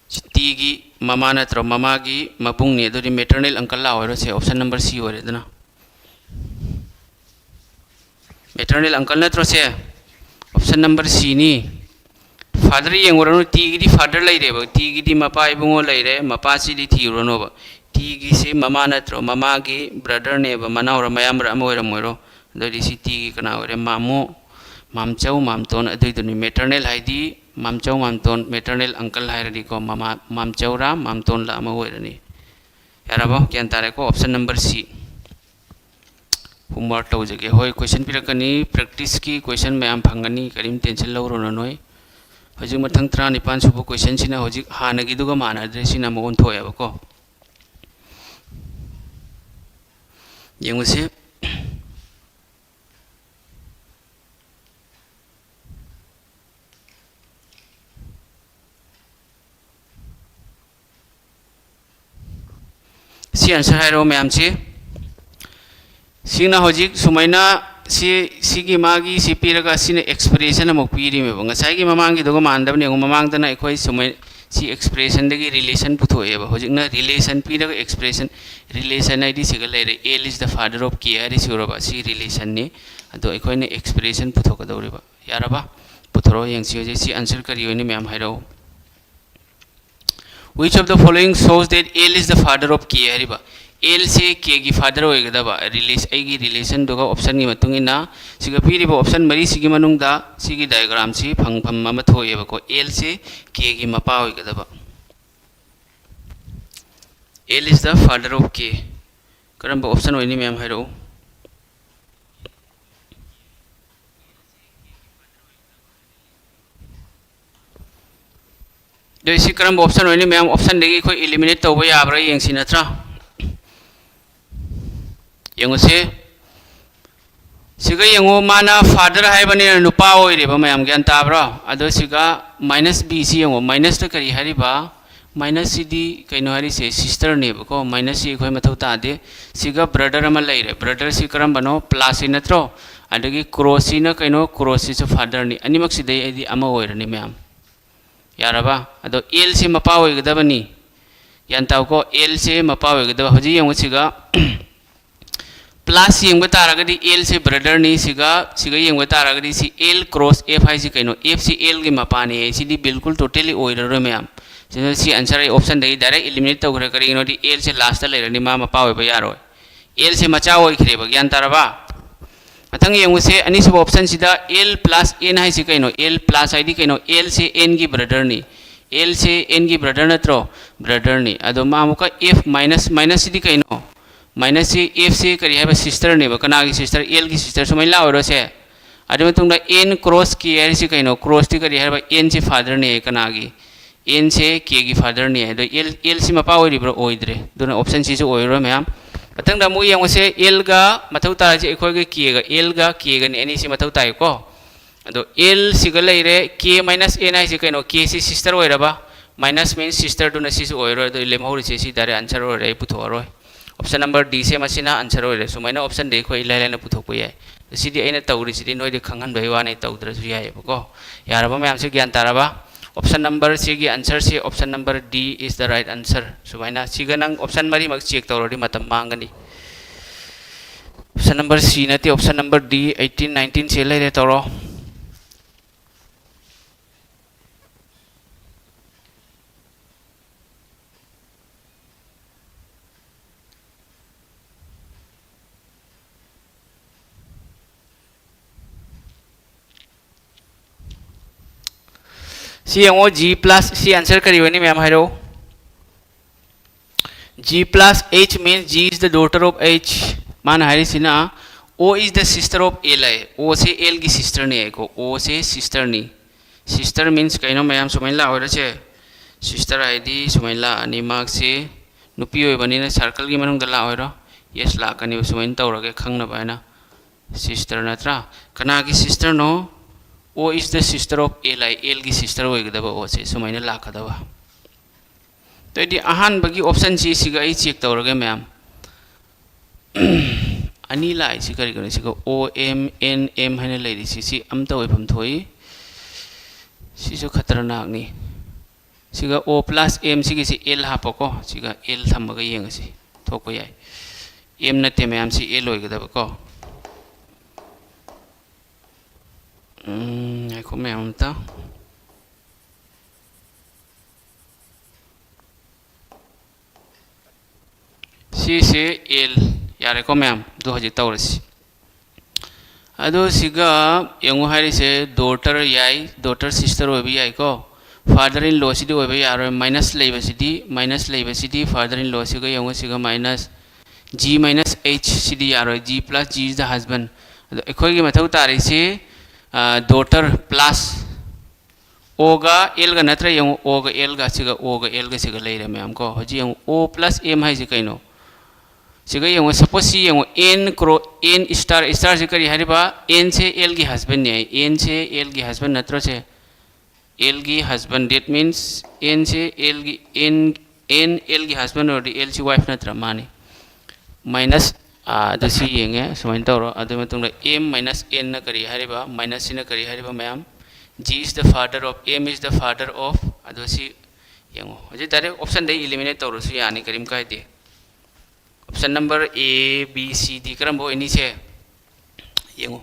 ꯁꯤ T ꯒꯤ ꯃꯃꯥ ꯅꯠꯇ꯭ꯔꯣ? ꯃꯃꯥꯒꯤ ꯃꯕꯨꯡꯅꯤ꯫ ꯑꯗꯨꯗꯤ maternal uncleꯂ ꯑꯣꯏꯔꯣ ꯁꯦ? Option number C ꯑꯣꯏꯔꯦꯗꯅ꯫ Maternal uncle ꯅꯠꯇ꯭ꯔꯣ ꯁꯦ? Option number Cꯅꯤ꯫ Father ꯌꯦꯡꯉꯨꯔꯅꯨ, T ꯒꯤꯗꯤ father ꯂꯩꯔꯦꯕ, T ꯒꯤꯗꯤ ꯃꯄꯥ ꯏꯕꯨꯡꯉꯣ ꯂꯩꯔꯦ, ꯃꯄꯥꯁꯤꯗꯤ ꯊꯤꯔꯨꯔꯅꯣꯕ꯫ T ꯒꯤꯁꯤ ꯃꯃꯥ ꯅꯠꯇ꯭ꯔꯣ? ꯃꯃꯥꯒꯤ brotherꯅꯦꯕ, ꯃꯅꯥꯎꯔ ꯃꯌꯥꯝꯕꯔ ꯑꯃ ꯑꯣꯏꯔꯝꯃꯣꯏꯔꯣ? ꯑꯗꯨꯑꯣꯏꯗꯤ ꯁꯤ T ꯒꯤ ꯀꯅꯥ ꯑꯣꯏꯔꯦ? ꯃꯥꯃꯣ, ꯃꯥꯝꯆꯧ, ꯃꯥꯝꯇꯣꯟ ꯑꯗꯨꯏꯗꯨꯅꯤ꯫ Maternal ꯍꯥꯏꯗꯤ ꯃꯥꯝꯆꯧ, ꯃꯥꯝꯇꯣꯟ, maternal uncle ꯍꯥꯏꯔꯗꯤꯀꯣ, ꯃꯃꯥ, ꯃꯥꯝꯆꯧꯔꯥ ꯃꯥꯝꯇꯣꯟꯂ ꯑꯃ ꯑꯣꯏꯔꯅꯤ꯫ ꯌꯥꯔꯕꯣ? ꯒ꯭ꯌꯥꯟ ꯇꯥꯔꯦꯀꯣ? Option number C꯫ Homework ꯇꯧꯖꯒꯦ꯫ ꯍꯣꯏ, question ꯄꯤꯔꯛꯀꯅꯤ, practiceꯀꯤ question ꯃꯌꯥꯝ ꯐꯪꯒꯅꯤ, ꯀꯔꯤꯝ tension ꯂꯧꯔꯨꯅꯨ ꯅꯣꯏ꯫ ꯍꯧꯖꯤꯛ ꯃꯊꯪ ꯇꯔꯥꯅꯤꯄꯥꯟ ꯁꯨꯕ questionꯁꯤꯅ ꯍꯧꯖꯤꯛ ꯍꯥꯟꯅꯒꯤꯗꯨꯒ ꯃꯥꯟꯅꯗ꯭ꯔꯦ, ꯁꯤꯅ ꯑꯃꯨꯛ ꯑꯣꯟꯊꯣꯛꯑꯦꯕꯀꯣ꯫ ꯌꯦꯡꯉꯨꯁꯤ꯫ ꯁꯤ answer ꯍꯥꯏꯔꯛꯑꯣ ꯃꯌꯥꯝꯁꯤ꯫ ꯁꯤꯅ ꯍꯧꯖꯤꯛ ꯁꯨꯃꯥꯏꯅ ꯁꯤ, ꯁꯤꯒꯤ ꯃꯥꯒꯤ ꯁꯤ ꯄꯤꯔꯒ ꯁꯤꯅ expression ꯑꯃꯨꯛ ꯄꯤꯔꯤꯃꯦꯕ꯫ ꯉꯁꯥꯏꯒꯤ ꯃꯃꯥꯡꯒꯤꯗꯨꯒ ꯃꯥꯟꯅꯗꯕꯅꯦ꯫ ꯌꯦꯡꯉꯨ, ꯃꯃꯥꯡꯗꯅ ꯑꯩꯈꯣꯏ ꯁꯨꯃꯥꯏ ꯁꯤ expressionꯗꯒꯤ relation ꯄꯨꯊꯣꯛꯑꯦꯕ꯫ ꯍꯧꯖꯤꯛꯅ relation ꯄꯤꯔꯒ expression, relation ꯍꯥꯏꯗꯤ ꯁꯤꯒ ꯂꯩꯔꯦ, L is the father of K ꯍꯥꯏꯔꯤꯁꯤ ꯎꯔꯕ? ꯁꯤ relationꯅꯤ꯫ ꯑꯗꯣ ꯑꯩꯈꯣꯏꯅ expression ꯄꯨꯊꯣꯛꯀꯗꯧꯔꯤꯕ꯫ ꯌꯥꯔꯕ? ꯄꯨꯊꯣꯔꯛꯑꯣ ꯌꯦꯡꯁꯤ꯫ ꯍꯧꯖꯤꯛ ꯁꯤ answer ꯀꯔꯤ ꯑꯣꯏꯅꯤ ꯃꯌꯥꯝ ꯍꯥꯏꯔꯛꯑꯣ꯫ Which of the following shows that L is the father of K ꯍꯥꯏꯔꯤꯕ? L ꯁꯦ Kꯒꯤ father ꯑꯣꯏꯒꯗꯕ relation, ꯑꯩꯒꯤ relationꯗꯨꯒ optionꯒꯤ ꯃꯇꯨꯡ ꯏꯟꯅ꯫ ꯁꯤꯒ ꯄꯤꯔꯤꯕ option ꯃꯔꯤꯁꯤꯒꯤ ꯃꯅꯨꯡꯗ ꯁꯤꯒꯤ diagramꯁꯤ ꯐꯪꯐꯝ ꯑꯃ ꯊꯣꯛꯑꯦꯕꯀꯣ꯫ L ꯁꯦ Kꯒꯤ ꯃꯄꯥ ꯑꯣꯏꯒꯗꯕ꯫ L is the father of K꯫ ꯀꯔꯝꯕ option ꯑꯣꯏꯅꯤ ꯃꯌꯥꯝ ꯍꯥꯏꯔꯛꯎ꯫ ꯑꯗꯣ ꯁꯤ ꯀꯔꯝꯕ option ꯑꯣꯏꯅꯤ ꯃꯌꯥꯝ? Optionꯗꯒꯤ ꯑꯩꯈꯣꯏ eliminate ꯇꯧꯕ ꯌꯥꯕ꯭ꯔꯥ ꯌꯦꯡꯁꯤ ꯅꯠꯇ꯭ꯔꯥ? ꯌꯦꯡꯉꯨꯁꯦ꯫ ꯁꯤꯒ ꯌꯦꯡꯉꯨ, ꯃꯥꯅ father ꯍꯥꯏꯕꯅꯤꯅ ꯅꯨꯄꯥ ꯑꯣꯏꯔꯦꯕ ꯃꯌꯥꯝ, ꯒ꯭ꯌꯥꯟ ꯇꯥꯕ꯭ꯔꯣ? ꯑꯗꯣ ꯁꯤꯒ minus B ꯁꯤ ꯌꯦꯡꯉꯨ, minusꯇ ꯀꯔꯤ ꯍꯥꯏꯔꯤꯕ? Minus ꯁꯤꯗꯤ ꯀꯩꯅꯣ ꯍꯥꯏꯔꯤꯁꯦ, sisterꯅꯦꯕꯀꯣ꯫ Minus ꯁꯤ ꯑꯩꯈꯣꯏ ꯃꯊꯧ ꯇꯥꯗꯦ꯫ ꯁꯤꯒ brother ꯑꯃ ꯂꯩꯔꯦ꯫ Brother ꯁꯤ ꯀꯔꯝꯕꯅꯣ? Plus ꯁꯤ ꯅꯠꯇ꯭ꯔꯣ? ꯑꯗꯒꯤ cross ꯁꯤꯅ ꯀꯩꯅꯣ? Cross ꯁꯤꯁꯨ fatherꯅꯤ꯫ ꯑꯅꯤꯃꯛꯁꯤꯗꯩ ꯑꯩꯗꯤ ꯑꯃ ꯑꯣꯏꯔꯅꯤ ꯃꯌꯥꯝ꯫ ꯌꯥꯔꯕ? ꯑꯗꯣ L ꯁꯤ ꯃꯄꯥ ꯑꯣꯏꯒꯗꯕꯅꯤ꯫ ꯒ꯭ꯌꯥꯟ ꯇꯥꯎꯀꯣ? L ꯁꯦ ꯃꯄꯥ ꯑꯣꯏꯒꯗꯕ꯫ ꯍꯧꯖꯤꯛ ꯌꯦꯡꯉꯨ ꯁꯤꯒ, plus ꯌꯦꯡꯕ ꯇꯥꯔꯒꯗꯤ L ꯁꯦ brotherꯅꯤ꯫ ꯁꯤꯒ, ꯁꯤꯒ ꯌꯦꯡꯕ ꯇꯥꯔꯒꯗꯤ ꯁꯤ L cross F ꯍꯥꯏꯁꯤ ꯀꯩꯅꯣ? F ꯁꯤ Lꯒꯤ ꯃꯄꯥꯅꯤ꯫ ꯁꯤꯗꯤ ꯕꯤꯜꯀꯨꯜ totally ꯑꯣꯏꯔꯔꯣꯏ ꯃꯌꯥꯝ꯫ ꯁꯤꯅ ꯁꯤ answer ꯑꯩ optionꯗꯒꯤ direct eliminate ꯇꯧꯈ꯭ꯔꯦ꯫ ꯀꯔꯤꯒꯤꯅꯣꯗꯤ L ꯁꯦ lastꯇ ꯂꯩꯔꯅꯤ, ꯃꯥ ꯃꯄꯥ ꯑꯣꯏꯕ ꯌꯥꯔꯣꯏ꯫ L ꯁꯦ ꯃꯆꯥ ꯑꯣꯏꯈ꯭ꯔꯦꯕ꯫ ꯒ꯭ꯌꯥꯟ ꯇꯥꯔꯕ? ꯃꯊꯪ ꯌꯦꯡꯉꯨꯁꯦ, ꯑꯅꯤꯁꯨꯕ optionꯁꯤꯗ L plus N ꯍꯥꯏꯁꯤ ꯀꯩꯅꯣ? L plus ꯍꯥꯏꯗꯤ ꯀꯩꯅꯣ? L ꯁꯦ Nꯒꯤ brotherꯅꯤ꯫ L ꯁꯦ Nꯒꯤ brother ꯅꯠꯇ꯭ꯔꯣ? Brotherꯅꯤ꯫ ꯑꯗꯣ ꯃꯥ ꯑꯃꯨꯛꯀ F minus, minus ꯁꯤꯗꯤ ꯀꯩꯅꯣ? Minus ꯁꯤ, F ꯁꯤ ꯀꯔꯤ ꯍꯥꯏꯕ? Sisterꯅꯦꯕ꯫ ꯀꯅꯥꯒꯤ sister? Lꯒꯤ sister꯫ ꯁꯨꯃꯥꯏꯅ ꯂꯥꯛꯑꯣꯏꯔꯣ ꯁꯦ? ꯑꯗꯨ ꯃꯇꯨꯡꯗ N cross K ꯍꯥꯏꯔꯤꯁꯤ ꯀꯩꯅꯣ? Crossꯇꯤ ꯀꯔꯤ ꯍꯥꯏꯕ? N ꯁꯤ fatherꯅꯦ꯫ ꯀꯅꯥꯒꯤ? N ꯁꯦ Kꯒꯤ fatherꯅꯦ꯫ ꯑꯗꯣ L, L ꯁꯤ ꯃꯄꯥ ꯑꯣꯏꯔꯤꯕ꯭ꯔꯥ? ꯑꯣꯏꯗ꯭ꯔꯦ꯫ ꯑꯗꯨꯅ option ꯁꯤꯁꯨ ꯑꯣꯏꯔꯔꯣꯏ ꯃꯌꯥꯝ꯫ ꯃꯊꯪꯗ ꯑꯃꯨꯛ ꯌꯦꯡꯉꯨꯁꯦ, ꯑꯦꯜꯒ ꯃꯊꯧ ꯇꯥꯔꯤꯁꯦ ꯑꯩꯈꯣꯏꯒꯤ ꯀꯦꯒ, ꯑꯦꯜꯒ ꯀꯦꯒꯅꯤ ꯑꯅꯤꯁꯤ ꯃꯊꯧ ꯇꯥꯏꯀꯣ꯫ ꯑꯗꯣ ꯑꯦꯜ ꯁꯤꯒ ꯂꯩꯔꯦ, ꯀꯦ ꯃꯥꯏꯅꯁ ꯑꯦꯟ ꯍꯥꯏꯁꯦ ꯀꯩꯅꯣ? ꯀꯦꯁꯤ ꯁꯤꯁꯇꯔ ꯑꯣꯏꯔꯕ, ꯃꯥꯏꯅꯁ ꯃꯤꯟꯁ ꯁꯤꯁꯇꯔꯗꯨꯅ ꯁꯤꯁꯨ ꯑꯣꯏꯔꯣꯏ, ꯑꯗꯨ ꯂꯦꯝꯍꯧꯔꯤꯁꯦ ꯁꯤ ꯗꯥꯏꯔꯦꯛ ꯑꯟꯁꯔ ꯑꯣꯏꯔꯦ, ꯑꯩ ꯄꯨꯊꯣꯛꯑꯔꯣꯏ꯫ ꯑꯣꯞꯁꯟ ꯅꯝꯕꯔ ꯗꯤꯁꯦ ꯃꯁꯤꯅ ꯑꯟꯁꯔ ꯑꯣꯏꯔꯦ꯫ ꯁꯨꯃꯥꯏꯅ ꯑꯣꯞꯁꯟꯗꯤ ꯑꯩꯈꯣꯏ ꯏꯂꯥꯏ ꯂꯥꯏꯅ ꯄꯨꯊꯣꯛꯄ ꯌꯥꯏ꯫ ꯁꯤꯗꯤ ꯑꯩꯅ ꯇꯧꯔꯤꯁꯤꯗꯤ ꯅꯣꯏꯗ ꯈꯪꯍꯟꯕꯒꯤ ꯋꯥꯅꯤ, ꯇꯧꯗ꯭ꯔꯁꯨ ꯌꯥꯏꯑꯕꯀꯣ꯫ ꯌꯥꯔꯕ ꯃꯌꯥꯝꯁꯦ ꯒ꯭ꯌꯥꯟ ꯇꯥꯔꯕ? ꯑꯣꯞꯁꯟ ꯅꯝꯕꯔ ꯁꯤꯒꯤ ꯑꯟꯁꯔꯁꯤ, option number D is the right answer꯫ ꯁꯨꯃꯥꯏꯅ ꯁꯤꯒ ꯅꯪ ꯑꯣꯞꯁꯟ ꯃꯔꯤꯃꯛ ꯆꯦꯛ ꯇꯧꯔꯗꯤ ꯃꯇꯝ ꯃꯥꯡꯒꯅꯤ꯫ ꯑꯣꯞꯁꯟ ꯅꯝꯕꯔ ꯁꯤ ꯅꯠꯇꯦ, ꯑꯣꯞꯁꯟ ꯅꯝꯕꯔ ꯗꯤ, ꯑꯩꯠꯇꯤꯟ, ꯅꯥꯏꯟꯇꯤꯟꯁꯦ ꯂꯩꯔꯦ, ꯇꯧꯔꯣ꯫ ꯁꯤ ꯌꯦꯡꯉꯣ, G plus, ꯁꯤ ꯑꯟꯁꯔ ꯀꯔꯤ ꯑꯣꯏꯅꯤ ꯃꯌꯥꯝ ꯍꯥꯏꯔꯛꯑꯣ꯫ G plus H means G is the daughter of H꯫ ꯃꯥꯅ ꯍꯥꯏꯔꯤꯁꯤꯅ O is the sister of L high. O say L ꯒꯤ ꯁꯤꯁꯇꯔꯅꯤ ꯍꯥꯏꯀꯣ꯫ O ꯁꯦ ꯁꯤꯁꯇꯔꯅꯤ꯫ ꯁꯤꯁꯇꯔ ꯃꯤꯟꯁ ꯀꯩꯅꯣ ꯃꯌꯥꯝ? ꯁꯨꯃꯥꯏꯅ ꯂꯥꯛꯑꯣꯏꯔꯁꯦ꯫ ꯁꯤꯁꯇꯔ ꯍꯥꯏꯗꯤ ꯁꯨꯃꯥꯏꯅ ꯂꯥꯛꯑꯅꯤ꯫ ꯃꯍꯥꯛꯁꯤ ꯅꯨꯄꯤ ꯑꯣꯏꯕꯅꯤꯅ ꯁꯥꯔꯀꯜꯒꯤ ꯃꯅꯨꯡꯗ ꯂꯥꯛꯑꯣꯏꯔꯣ? ꯌꯦꯁ, ꯂꯥꯛꯀꯅꯦꯕ꯫ ꯁꯨꯃꯥꯏꯅ ꯇꯧꯔꯒꯦ ꯈꯪꯅꯕ ꯍꯥꯏꯅ꯫ ꯁꯤꯁꯇꯔ ꯅꯠꯇ꯭ꯔꯥ? ꯀꯅꯥꯒꯤ ꯁꯤꯁꯇꯔꯅꯣ? O is the sister of L ꯍꯥꯏ꯫ L ꯒꯤ ꯁꯤꯁꯇꯔ ꯑꯣꯏꯒꯗꯕ O ꯁꯦ ꯁꯨꯃꯥꯏꯅ ꯂꯥꯛꯀꯗꯕ꯫ ꯑꯗꯨꯑꯣꯏꯗꯤ ꯑꯍꯥꯟꯕꯒꯤ ꯑꯣꯞꯁꯟꯁꯤ ꯁꯤꯒ ꯑꯩ ꯆꯦꯛ ꯇꯧꯔꯒꯦ ꯃꯌꯥꯝ꯫ ꯑꯅꯤ ꯂꯥꯛꯏꯁꯤ ꯀꯔꯤꯒꯤꯅꯣ? ꯁꯤꯒ O M N M ꯍꯥꯏꯅ ꯂꯩꯔꯤꯁꯤ, ꯁꯤ ꯑꯝꯇ ꯑꯣꯏꯐꯝ ꯊꯣꯛꯏ꯫ ꯁꯤꯁꯨ ꯈꯇꯔꯅꯥꯛꯅꯤ꯫ ꯁꯤꯒ O plus M, ꯁꯤꯒꯤꯁꯤ L ꯍꯥꯞꯄꯣꯀꯣ꯫ ꯁꯤꯒ L ꯊꯝꯃꯒ ꯌꯦꯡꯉꯁꯤ, ꯊꯣꯛꯄ ꯌꯥꯏ꯫ M ꯅꯠꯇꯦ ꯃꯌꯥꯝ, ꯁꯤ L ꯑꯣꯏꯒꯗꯕꯀꯣ꯫ ꯎꯝ, ꯉꯥꯏꯈꯣ ꯃꯌꯥꯝ ꯑꯝꯇ꯫ ꯁꯤꯁꯦ L꯫ ꯌꯥꯔꯦꯀꯣ ꯃꯌꯥꯝ? ꯑꯗꯨ ꯍꯧꯖꯤꯛ ꯇꯧꯔꯁꯤ꯫ ꯑꯗꯣ ꯁꯤꯒ ꯌꯦꯡꯉꯨ ꯍꯥꯏꯔꯤꯁꯦ, daughter ꯌꯥꯏ, daughter sister ꯑꯣꯏꯕ ꯌꯥꯏꯀꯣ꯫ Father in law ꯁꯤꯗꯤ ꯑꯣꯏꯕ ꯌꯥꯔꯣꯏ, ꯃꯥꯏꯅꯁ ꯂꯩꯕꯁꯤꯗꯤ, ꯃꯥꯏꯅꯁ ꯂꯩꯕꯁꯤꯗꯤ father in law ꯁꯤꯒ ꯌꯦꯡꯉꯨ, ꯁꯤꯒ ꯃꯥꯏꯅꯁ꯫ G minus H ꯁꯤꯗꯤ ꯌꯥꯔꯣꯏ, G plus G is the husband꯫ ꯑꯗꯣ ꯑꯩꯈꯣꯏꯒꯤ ꯃꯊꯧ ꯇꯥꯔꯤꯁꯤ, ꯑ, daughter plus Oꯒ Lꯒ ꯅꯠꯇ꯭ꯔꯥ? ꯌꯦꯡꯉꯨ, Oꯒ Lꯒ ꯁꯤꯒ, Oꯒ Lꯒ ꯁꯤꯒ ꯂꯩꯔꯦ ꯃꯌꯥꯝ ꯀꯣ꯫ ꯍꯧꯖꯤꯛ ꯌꯦꯡꯉꯨ, O plus M ꯍꯥꯏꯁꯦ ꯀꯩꯅꯣ? ꯁꯤꯒ ꯌꯦꯡꯉꯣ, ꯁꯄꯣꯁ ꯁꯤ ꯌꯦꯡꯉꯣ, ꯑꯦꯟ ꯀ꯭ꯔꯣ ꯑꯦꯟ ꯁ꯭ꯇꯥꯔ, ꯁ꯭ꯇꯥꯔꯁꯦ ꯀꯔꯤ ꯍꯥꯏꯔꯤꯕ? ꯑꯦꯟꯁꯦ ꯑꯦꯜꯒꯤ ꯍꯁꯕꯦꯟꯅꯦ꯫ ꯑꯦꯟꯁꯦ ꯑꯦꯜꯒꯤ ꯍꯁꯕꯦꯟ ꯅꯠꯇ꯭ꯔꯣ ꯁꯦ? ꯑꯦꯜꯒꯤ ꯍꯁꯕꯦꯟ, that means ꯑꯦꯟꯁꯦ ꯑꯦꯜꯒꯤ, ꯑꯦꯟ, ꯑꯦꯟ ꯑꯦꯜꯒꯤ ꯍꯁꯕꯦꯟ ꯑꯣꯏꯔꯗꯤ ꯑꯦꯜꯁꯤ ꯋꯥꯏꯐ ꯅꯠꯇ꯭ꯔꯥ? ꯃꯥꯅꯤ꯫ ꯃꯥꯏꯅꯁ, ꯑꯗꯨ ꯁꯤ ꯌꯦꯡꯉꯦ, ꯁꯨꯃꯥꯏꯅ ꯇꯧꯔꯣ꯫ ꯑꯗꯨ ꯃꯇꯨꯡꯗ ꯑꯦꯝ ꯃꯥꯏꯅꯁ ꯑꯦꯟꯅ ꯀꯔꯤ ꯍꯥꯏꯔꯤꯕ? ꯃꯥꯏꯅꯁꯁꯤꯅ ꯀꯔꯤ ꯍꯥꯏꯔꯤꯕ ꯃꯌꯥꯝ? G is the father of, M is the father of, ꯑꯗꯨ ꯁꯤ ꯌꯦꯡꯉꯣ꯫ ꯍꯧꯖꯤꯛ ꯗꯥꯏꯔꯦꯛ ꯑꯣꯞꯁꯟꯗꯩ ꯏꯂꯤꯃꯤꯅꯦꯠ ꯇꯧꯔꯁꯨ ꯌꯥꯅꯤ, ꯀꯔꯤꯝ ꯀꯥꯏꯗꯦ꯫ ꯑꯣꯞꯁꯟ ꯅꯝꯕꯔ ꯑꯦ, ꯕꯤ, ꯁꯤ, ꯗꯤ ꯀꯔꯝꯕ ꯑꯣꯏꯅꯤ ꯁꯦ? ꯌꯦꯡꯉꯨ꯫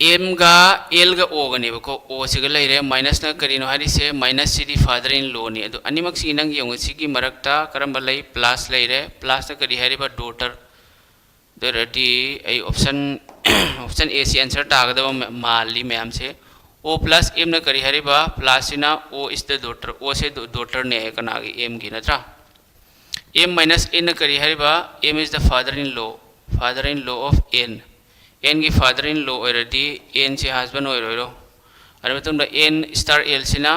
ꯑꯦꯝꯒ ꯑꯦꯜꯒ ꯑꯣꯒꯅꯦꯕꯀꯣ꯫ ꯑꯣꯁꯤꯒ ꯂꯩꯔꯦ꯫ ꯃꯥꯏꯅꯁꯅ ꯀꯔꯤꯅꯣ ꯍꯥꯏꯔꯤꯁꯦ? ꯃꯥꯏꯅꯁꯁꯤꯗꯤ ꯐꯥꯗꯔ ꯏꯟ ꯂꯣꯅꯤ꯫ ꯑꯗꯣ ꯑꯅꯤꯃꯛꯁꯤ ꯅꯪ ꯌꯦꯡꯉꯨ, ꯁꯤꯒꯤ ꯃꯔꯛꯇ ꯀꯔꯝꯕ ꯂꯩ? ꯄ꯭ꯂꯁ ꯂꯩꯔꯦ꯫ ꯄ꯭ꯂꯁꯅ ꯀꯔꯤ ꯍꯥꯏꯔꯤꯕ? ꯗꯣꯇꯔ꯫ ꯑꯗꯨ ꯑꯣꯏꯔꯗꯤ ꯑꯩ ꯑꯣꯞꯁꯟ, ꯑꯣꯞꯁꯟ ꯑꯦꯁꯤ ꯑꯟꯁꯔ ꯇꯥꯒꯗꯕ ꯃ-, ꯃꯥꯜꯂꯤ ꯃꯌꯥꯝꯁꯦ꯫ ꯑꯣ ꯄ꯭ꯂꯁ ꯑꯦꯝꯅ ꯀꯔꯤ ꯍꯥꯏꯔꯤꯕ? ꯄ꯭ꯂꯁꯁꯤꯅ ꯑꯣ ꯏꯁ ꯗ ꯗꯣꯇꯔ꯫ ꯑꯣꯁꯦ ꯗꯣ-, ꯗꯣꯇꯔꯅꯦ ꯀꯅꯥꯒꯤ? ꯑꯦꯝꯒꯤ ꯅꯠꯇ꯭ꯔꯥ? ꯑꯦꯝ ꯃꯥꯏꯅꯁ ꯑꯦꯟꯅ ꯀꯔꯤ ꯍꯥꯏꯔꯤꯕ? M is the father in law, father in law of N꯫ ꯑꯦꯟꯒꯤ ꯐꯥꯗꯔ ꯏꯟ ꯂꯣ ꯑꯣꯏꯔꯗꯤ ꯑꯦꯟꯁꯦ ꯍꯁꯕꯦꯟ ꯑꯣꯏꯔꯣꯏꯔꯣ? ꯑꯗꯨ ꯃꯇꯨꯡꯗ ꯑꯦꯟ ꯁ꯭ꯇꯥꯔ ꯑꯦꯜꯁꯤꯅ,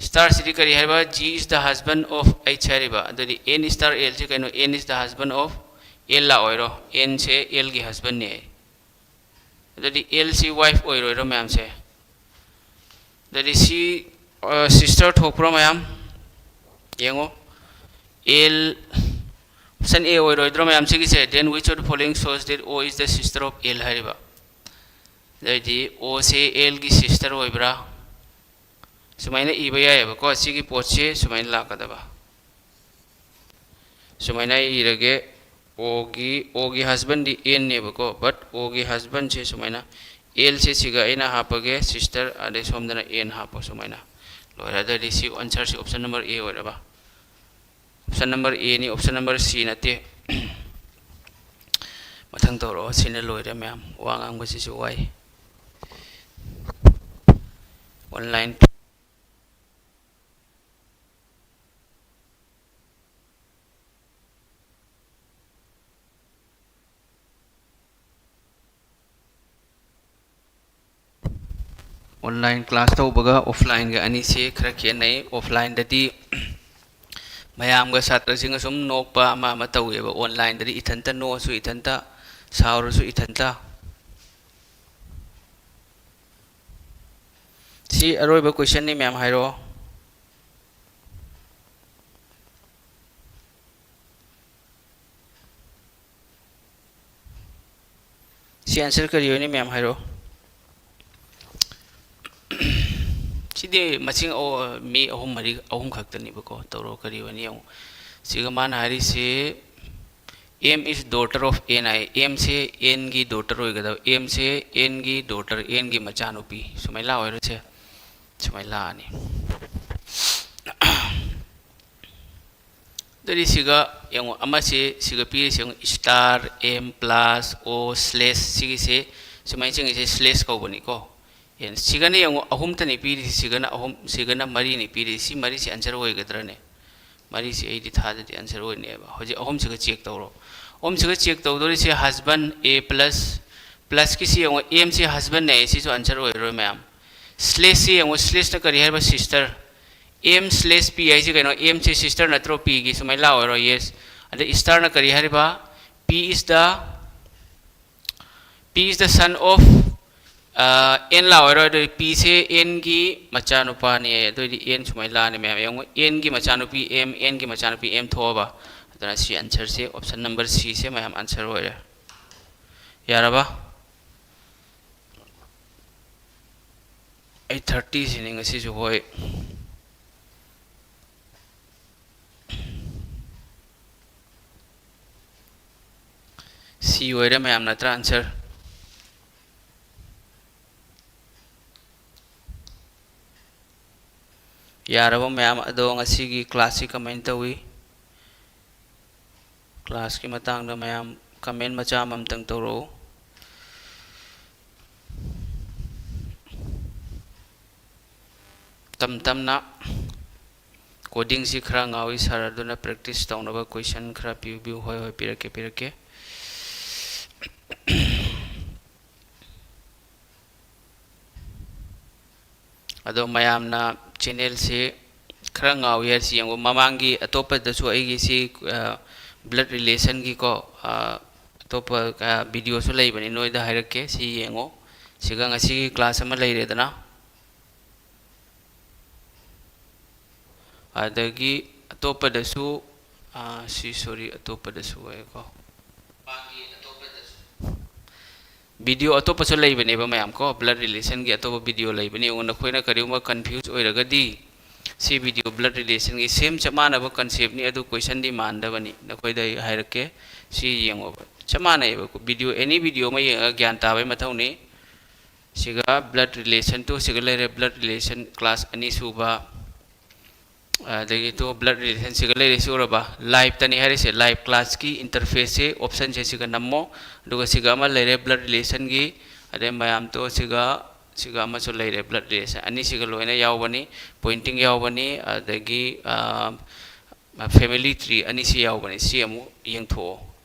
ꯁ꯭ꯇꯥꯔꯁꯤꯗꯤ ꯀꯔꯤ ꯍꯥꯏꯕ? G is the husband of H ꯍꯥꯏꯔꯤꯕ꯫ ꯑꯗꯨꯗꯤ ꯑꯦꯟ ꯁ꯭ꯇꯥꯔ ꯑꯦꯜꯁꯤ ꯀꯩꯅꯣ? M is the husband of L ꯂꯥꯛꯑꯣꯏꯔꯣ? ꯑꯦꯟꯁꯦ ꯑꯦꯜꯒꯤ ꯍꯁꯕꯦꯟꯅꯦ꯫ ꯑꯗꯨꯗꯤ ꯑꯦꯜꯁꯤ ꯋꯥꯏꯐ ꯑꯣꯏꯔꯣꯏꯔꯣ ꯃꯌꯥꯝꯁꯦ? ꯑꯗꯨꯗꯤ ꯁꯤ, ꯑ, ꯁꯤꯁꯇꯔ ꯊꯣꯛꯄ꯭ꯔꯣ ꯃꯌꯥꯝ? ꯌꯦꯡꯉꯣ꯫ ꯑꯦꯜ, ꯑꯣꯞꯁꯟ ꯑꯦ ꯑꯣꯏꯔꯣꯏꯗ꯭ꯔꯣ ꯃꯌꯥꯝ ꯁꯤꯒꯤꯁꯦ? Then which of the following shows that O is the sister of L ꯍꯥꯏꯔꯤꯕ? ꯑꯗꯩꯗꯤ ꯑꯣꯁꯦ ꯑꯦꯜꯒꯤ ꯁꯤꯁꯇꯔ ꯑꯣꯏꯕ꯭ꯔꯥ? ꯁꯨꯃꯥꯏꯅ ꯏꯕ ꯌꯥꯏꯑꯕꯀꯣ꯫ ꯁꯤꯒꯤ ꯄꯣꯠꯁꯦ ꯁꯨꯃꯥꯏꯅ ꯂꯥꯛꯀꯗꯕ꯫ ꯁꯨꯃꯥꯏꯅ ꯑꯩ ꯏꯔꯒꯦ, ꯑꯣꯒꯤ, ꯑꯣꯒꯤ ꯍꯁꯕꯦꯟꯗꯤ ꯑꯦꯟꯅꯦꯕꯀꯣ, but ꯑꯣꯒꯤ ꯍꯁꯕꯦꯟꯁꯦ ꯁꯨꯃꯥꯏꯅ, ꯑꯦꯜꯁꯦ ꯁꯤꯒ ꯑꯩꯅ ꯍꯥꯞꯄꯒꯦ, ꯁꯤꯁꯇꯔ, ꯑꯗꯩ ꯁꯣꯝꯗꯅ ꯑꯦꯟ ꯍꯥꯞꯄꯣ ꯁꯨꯃꯥꯏꯅ꯫ ꯂꯣꯏꯔꯦ꯫ ꯑꯗꯨꯗꯤ ꯁꯤ ꯑꯟꯁꯔꯁꯤ ꯑꯣꯞꯁꯟ ꯅꯝꯕꯔ ꯑꯦ ꯑꯣꯏꯔꯕ? ꯑꯣꯞꯁꯟ ꯅꯝꯕꯔ ꯑꯦꯅꯤ, ꯑꯣꯞꯁꯟ ꯅꯝꯕꯔ ꯁꯤ ꯅꯠꯇꯦ꯫ ꯃꯊꯪ ꯇꯧꯔꯛꯑꯣ꯫ ꯁꯤꯅ ꯂꯣꯏꯔꯦ ꯃꯌꯥꯝ꯫ ꯋꯥ ꯉꯥꯡꯕꯁꯤꯁꯨ ꯋꯥꯏ꯫ ꯑꯣꯟꯂꯥꯏꯟ ꯑꯣꯟꯂꯥꯏꯟ ꯀ꯭ꯂꯥꯁ ꯇꯧꯕꯒ ꯑꯣꯐꯂꯥꯏꯟꯒ ꯑꯅꯤꯁꯦ ꯈꯔ ꯈꯦꯠꯅꯩ꯫ ꯑꯣꯐꯂꯥꯏꯟꯗꯗꯤ ꯃꯌꯥꯝꯒ ꯁꯥꯇ꯭ꯔꯁꯤꯡꯒ ꯁꯨꯝ ꯅꯣꯛꯄ ꯑꯃ ꯑꯃ ꯇꯧꯋꯦꯕ꯫ ꯑꯣꯟꯂꯥꯏꯟꯗꯗꯤ ꯏꯊꯟꯇ ꯅꯣꯛꯑꯁꯨ ꯏꯊꯟꯇ, ꯁꯥꯎꯔꯁꯨ ꯏꯊꯟꯇ꯫ ꯁꯤ ꯑꯔꯣꯏꯕ questionꯅꯤ ꯃꯌꯥꯝ, ꯍꯥꯏꯔꯛꯑꯣ꯫ ꯁꯤ answer ꯀꯔꯤ ꯑꯣꯏꯅꯤ ꯃꯌꯥꯝ, ꯍꯥꯏꯔꯛꯑꯣ꯫ ꯁꯤꯗꯤ ꯃꯁꯤꯡ ꯑꯣ-, ꯃꯤ ꯑꯍꯨꯝ ꯃꯔꯤ, ꯑꯍꯨꯝ ꯈꯛꯇꯅꯦꯕꯀꯣ꯫ ꯇꯧꯔꯣ, ꯀꯔꯤ ꯑꯣꯏꯅꯤ ꯌꯦꯡꯉꯣ꯫ ꯁꯤꯒ ꯃꯥꯅ ꯍꯥꯏꯔꯤꯁꯤ, "M is daughter of N" high. Mꯁꯦ Nꯒꯤ daughter ꯑꯣꯏꯒꯗꯕ꯫ Mꯁꯦ Nꯒꯤ daughter, Nꯒꯤ ꯃꯆꯥꯅꯨꯄꯤ꯫ ꯁꯨꯃꯥꯏꯅ ꯂꯥꯛꯑꯣꯏꯔꯣ ꯁꯦ? ꯁꯨꯃꯥꯏꯅ ꯂꯥꯛꯑꯅꯤ꯫ ꯑꯗꯨꯗꯤ ꯁꯤꯒ ꯌꯦꯡꯉꯣ, ꯑꯃꯁꯦ ꯁꯤꯒ ꯄꯤꯔꯤꯁꯦ ꯌꯦꯡꯉꯣ, star, M plus, O slash, ꯁꯤꯒꯤꯁꯦ ꯁꯨꯃꯥꯏꯅ ꯆꯤꯡꯉꯤꯁꯦ slash ꯀꯧꯕꯅꯤꯀꯣ꯫ ꯌꯦꯡ-, ꯁꯤꯒꯅ ꯌꯦꯡꯉꯣ, ꯑꯍꯨꯝꯇꯅꯤ ꯄꯤꯔꯤꯁꯤ, ꯁꯤꯒꯅ ꯑꯍꯨꯝ, ꯁꯤꯒꯅ ꯃꯔꯤꯅꯤ ꯄꯤꯔꯤꯁꯤ꯫ ꯁꯤ ꯃꯔꯤꯁꯤ answer ꯑꯣꯏꯒꯗ꯭ꯔꯅꯦ? ꯃꯔꯤꯁꯤ ꯑꯩꯗꯤ ꯊꯥꯖꯗꯦ answer ꯑꯣꯏꯅꯦꯕ꯫ ꯍꯧꯖꯤꯛ ꯑꯍꯨꯝꯁꯤꯒ check ꯇꯧꯔꯣ꯫ ꯑꯍꯨꯝꯁꯤꯒ check ꯇꯧꯗꯣꯔꯤꯁꯦ husband, A plus, plusꯀꯤꯁꯤ ꯌꯦꯡꯉꯣ, Mꯁꯤ husbandꯅꯦ, ꯁꯤꯁꯨ answer ꯑꯣꯏꯔꯔꯣꯏ ꯃꯌꯥꯝ꯫ Slashꯁꯤ ꯌꯦꯡꯉꯣ, slashꯅ ꯀꯔꯤ ꯍꯥꯏꯔꯤꯕ? Sister꯫ M slash P ꯍꯥꯏꯁꯤ ꯀꯩꯅꯣ? Mꯁꯤ sister ꯅꯠꯇ꯭ꯔꯣ? Pꯒꯤ ꯁꯨꯃꯥꯏꯅ ꯂꯥꯛꯑꯣꯏꯔꯣ? Yes꯫ ꯑꯗ starꯅ ꯀꯔꯤ ꯍꯥꯏꯔꯤꯕ? P is the, P is the son of, ꯑ, N ꯂꯥꯛꯑꯣꯏꯔꯣ? ꯑꯗꯨꯗꯤ Pꯁꯦ Nꯒꯤ ꯃꯆꯥꯅꯨꯄꯥꯅꯦ꯫ ꯑꯗꯨꯑꯣꯏꯗꯤ N ꯁꯨꯃꯥꯏꯅ ꯂꯥꯛꯑꯅꯤ ꯃꯌꯥꯝ꯫ ꯌꯦꯡꯉꯣ, Nꯒꯤ ꯃꯆꯥꯅꯨꯄꯤ M, Nꯒꯤ ꯃꯆꯥꯅꯨꯄꯤ M ꯊꯣꯛꯑꯕ꯫ ꯑꯗꯨꯅ ꯁꯤ answerꯁꯦ option number Cꯁꯦ ꯃꯌꯥꯝ answer ꯑꯣꯏꯔꯦ꯫ ꯌꯥꯔꯕ? Eight thirtyꯁꯤꯅꯤ ꯉꯁꯤꯁꯨ ꯍꯣꯏ꯫ C ꯑꯣꯏꯔꯦ ꯃꯌꯥꯝ, ꯅꯠꯇ꯭ꯔꯥ answer? ꯌꯥꯔꯕ ꯃꯌꯥꯝ? ꯑꯗꯣ ꯉꯁꯤꯒꯤ classꯁꯤ ꯀꯃꯥꯏꯅ ꯇꯧꯏ? Classꯀꯤ ꯃꯇꯥꯡꯗ ꯃꯌꯥꯝ comment ꯃꯆꯥ ꯑꯃꯃꯝꯇꯪ ꯇꯧꯔꯛꯎ꯫ ꯇꯝ ꯇꯝꯅ codingꯁꯤ ꯈꯔ ꯉꯥꯎꯏ sir, ꯑꯗꯨꯅ practice ꯇꯧꯅꯕ question ꯈꯔ ꯄꯤꯕꯤꯌꯨ꯫ ꯍꯣꯏ, ꯍꯣꯏ, ꯄꯤꯔꯛꯀꯦ, ꯄꯤꯔꯛꯀꯦ꯫ ꯑꯗꯣ ꯃꯌꯥꯝꯅ channelꯁꯤ ꯈꯔ ꯉꯥꯎꯏ ꯍꯥꯏꯔꯁꯤ ꯌꯦꯡꯉꯣ꯫ ꯃꯃꯥꯡꯒꯤ ꯑꯇꯣꯞꯄꯗꯁꯨ ꯑꯩꯒꯤ ꯁꯤ blood relationꯒꯤꯀꯣ, ꯑꯇꯣꯞꯄ videoꯁꯨ ꯂꯩꯕꯅꯤ, ꯅꯣꯏꯗ ꯍꯥꯏꯔꯛꯀꯦ, ꯁꯤ ꯌꯦꯡꯉꯣ꯫ ꯁꯤꯒ ꯉꯁꯤꯒꯤ class ꯑꯃ ꯂꯩꯔꯦꯗꯅ꯫ ꯑꯗꯒꯤ ꯑꯇꯣꯞꯄꯗꯁꯨ, ꯑꯥ, ꯁꯤ, sorry, ꯑꯇꯣꯞꯄꯗꯁꯨ ꯑꯣꯏꯀꯣ꯫ Video ꯑꯇꯣꯞꯄꯁꯨ ꯂꯩꯕꯅꯦꯕ ꯃꯌꯥꯝ ꯀꯣ, blood relationꯒꯤ ꯑꯇꯣꯞꯄ video ꯂꯩꯕꯅꯦ꯫ ꯌꯦꯡꯉꯣ, ꯅꯈꯣꯏꯅ ꯀꯔꯤꯒꯨꯝꯕ confuse ꯑꯣꯏꯔꯒꯗꯤ, ꯁꯤ video blood relationꯒꯤ same ꯆꯞ ꯃꯥꯟꯅꯕ conceptꯅꯤ, ꯑꯗꯨ questionꯗꯤ ꯃꯥꯟꯗꯕꯅꯤ꯫ ꯅꯈꯣꯏꯗ ꯑꯩ ꯍꯥꯏꯔꯛꯀꯦ, ꯁꯤ ꯌꯦꯡꯉꯣꯕ, ꯆꯞ ꯃꯥꯟꯅꯩꯕ꯫ Video, any video ꯑꯃ ꯌꯦꯡꯉꯒ ꯒ꯭ꯌꯥꯟ ꯇꯥꯕꯒꯤ ꯃꯊꯧꯅꯤ꯫ ꯁꯤꯒ blood relation to ꯁꯤꯒ ꯂꯩꯔꯦ, blood relation class ꯑꯅꯤꯁꯨꯕ꯫ ꯑꯗꯒꯤ to blood relationꯁꯤꯒ ꯂꯩꯔꯦ, ꯁꯤ ꯎꯔꯕ? Lifeꯇꯅꯤ ꯍꯥꯏꯔꯤꯁꯦ, life classꯀꯤ interfaceꯁꯦ, optionꯁꯦ ꯁꯤꯒ ꯅꯝꯃꯣ꯫ ꯑꯗꯨꯒ ꯁꯤꯒ ꯑꯃ ꯂꯩꯔꯦ blood relationꯒꯤ, ꯑꯗꯩ ꯃꯌꯥꯝ to ꯁꯤꯒ, ꯁꯤꯒ ꯑꯃꯁꯨ ꯂꯩꯔꯦ blood relation꯫ ꯑꯅꯤꯁꯤꯒ ꯂꯣꯏꯅ ꯌꯥꯎꯕꯅꯤ, pointing ꯌꯥꯎꯕꯅꯤ, ꯑꯗꯒꯤ, ꯑ, family tree ꯑꯅꯤꯁꯤ ꯌꯥꯎꯕꯅꯤ꯫ ꯁꯤ ꯑꯃꯨꯛ ꯌꯦꯡꯊꯣꯛꯑꯣ꯫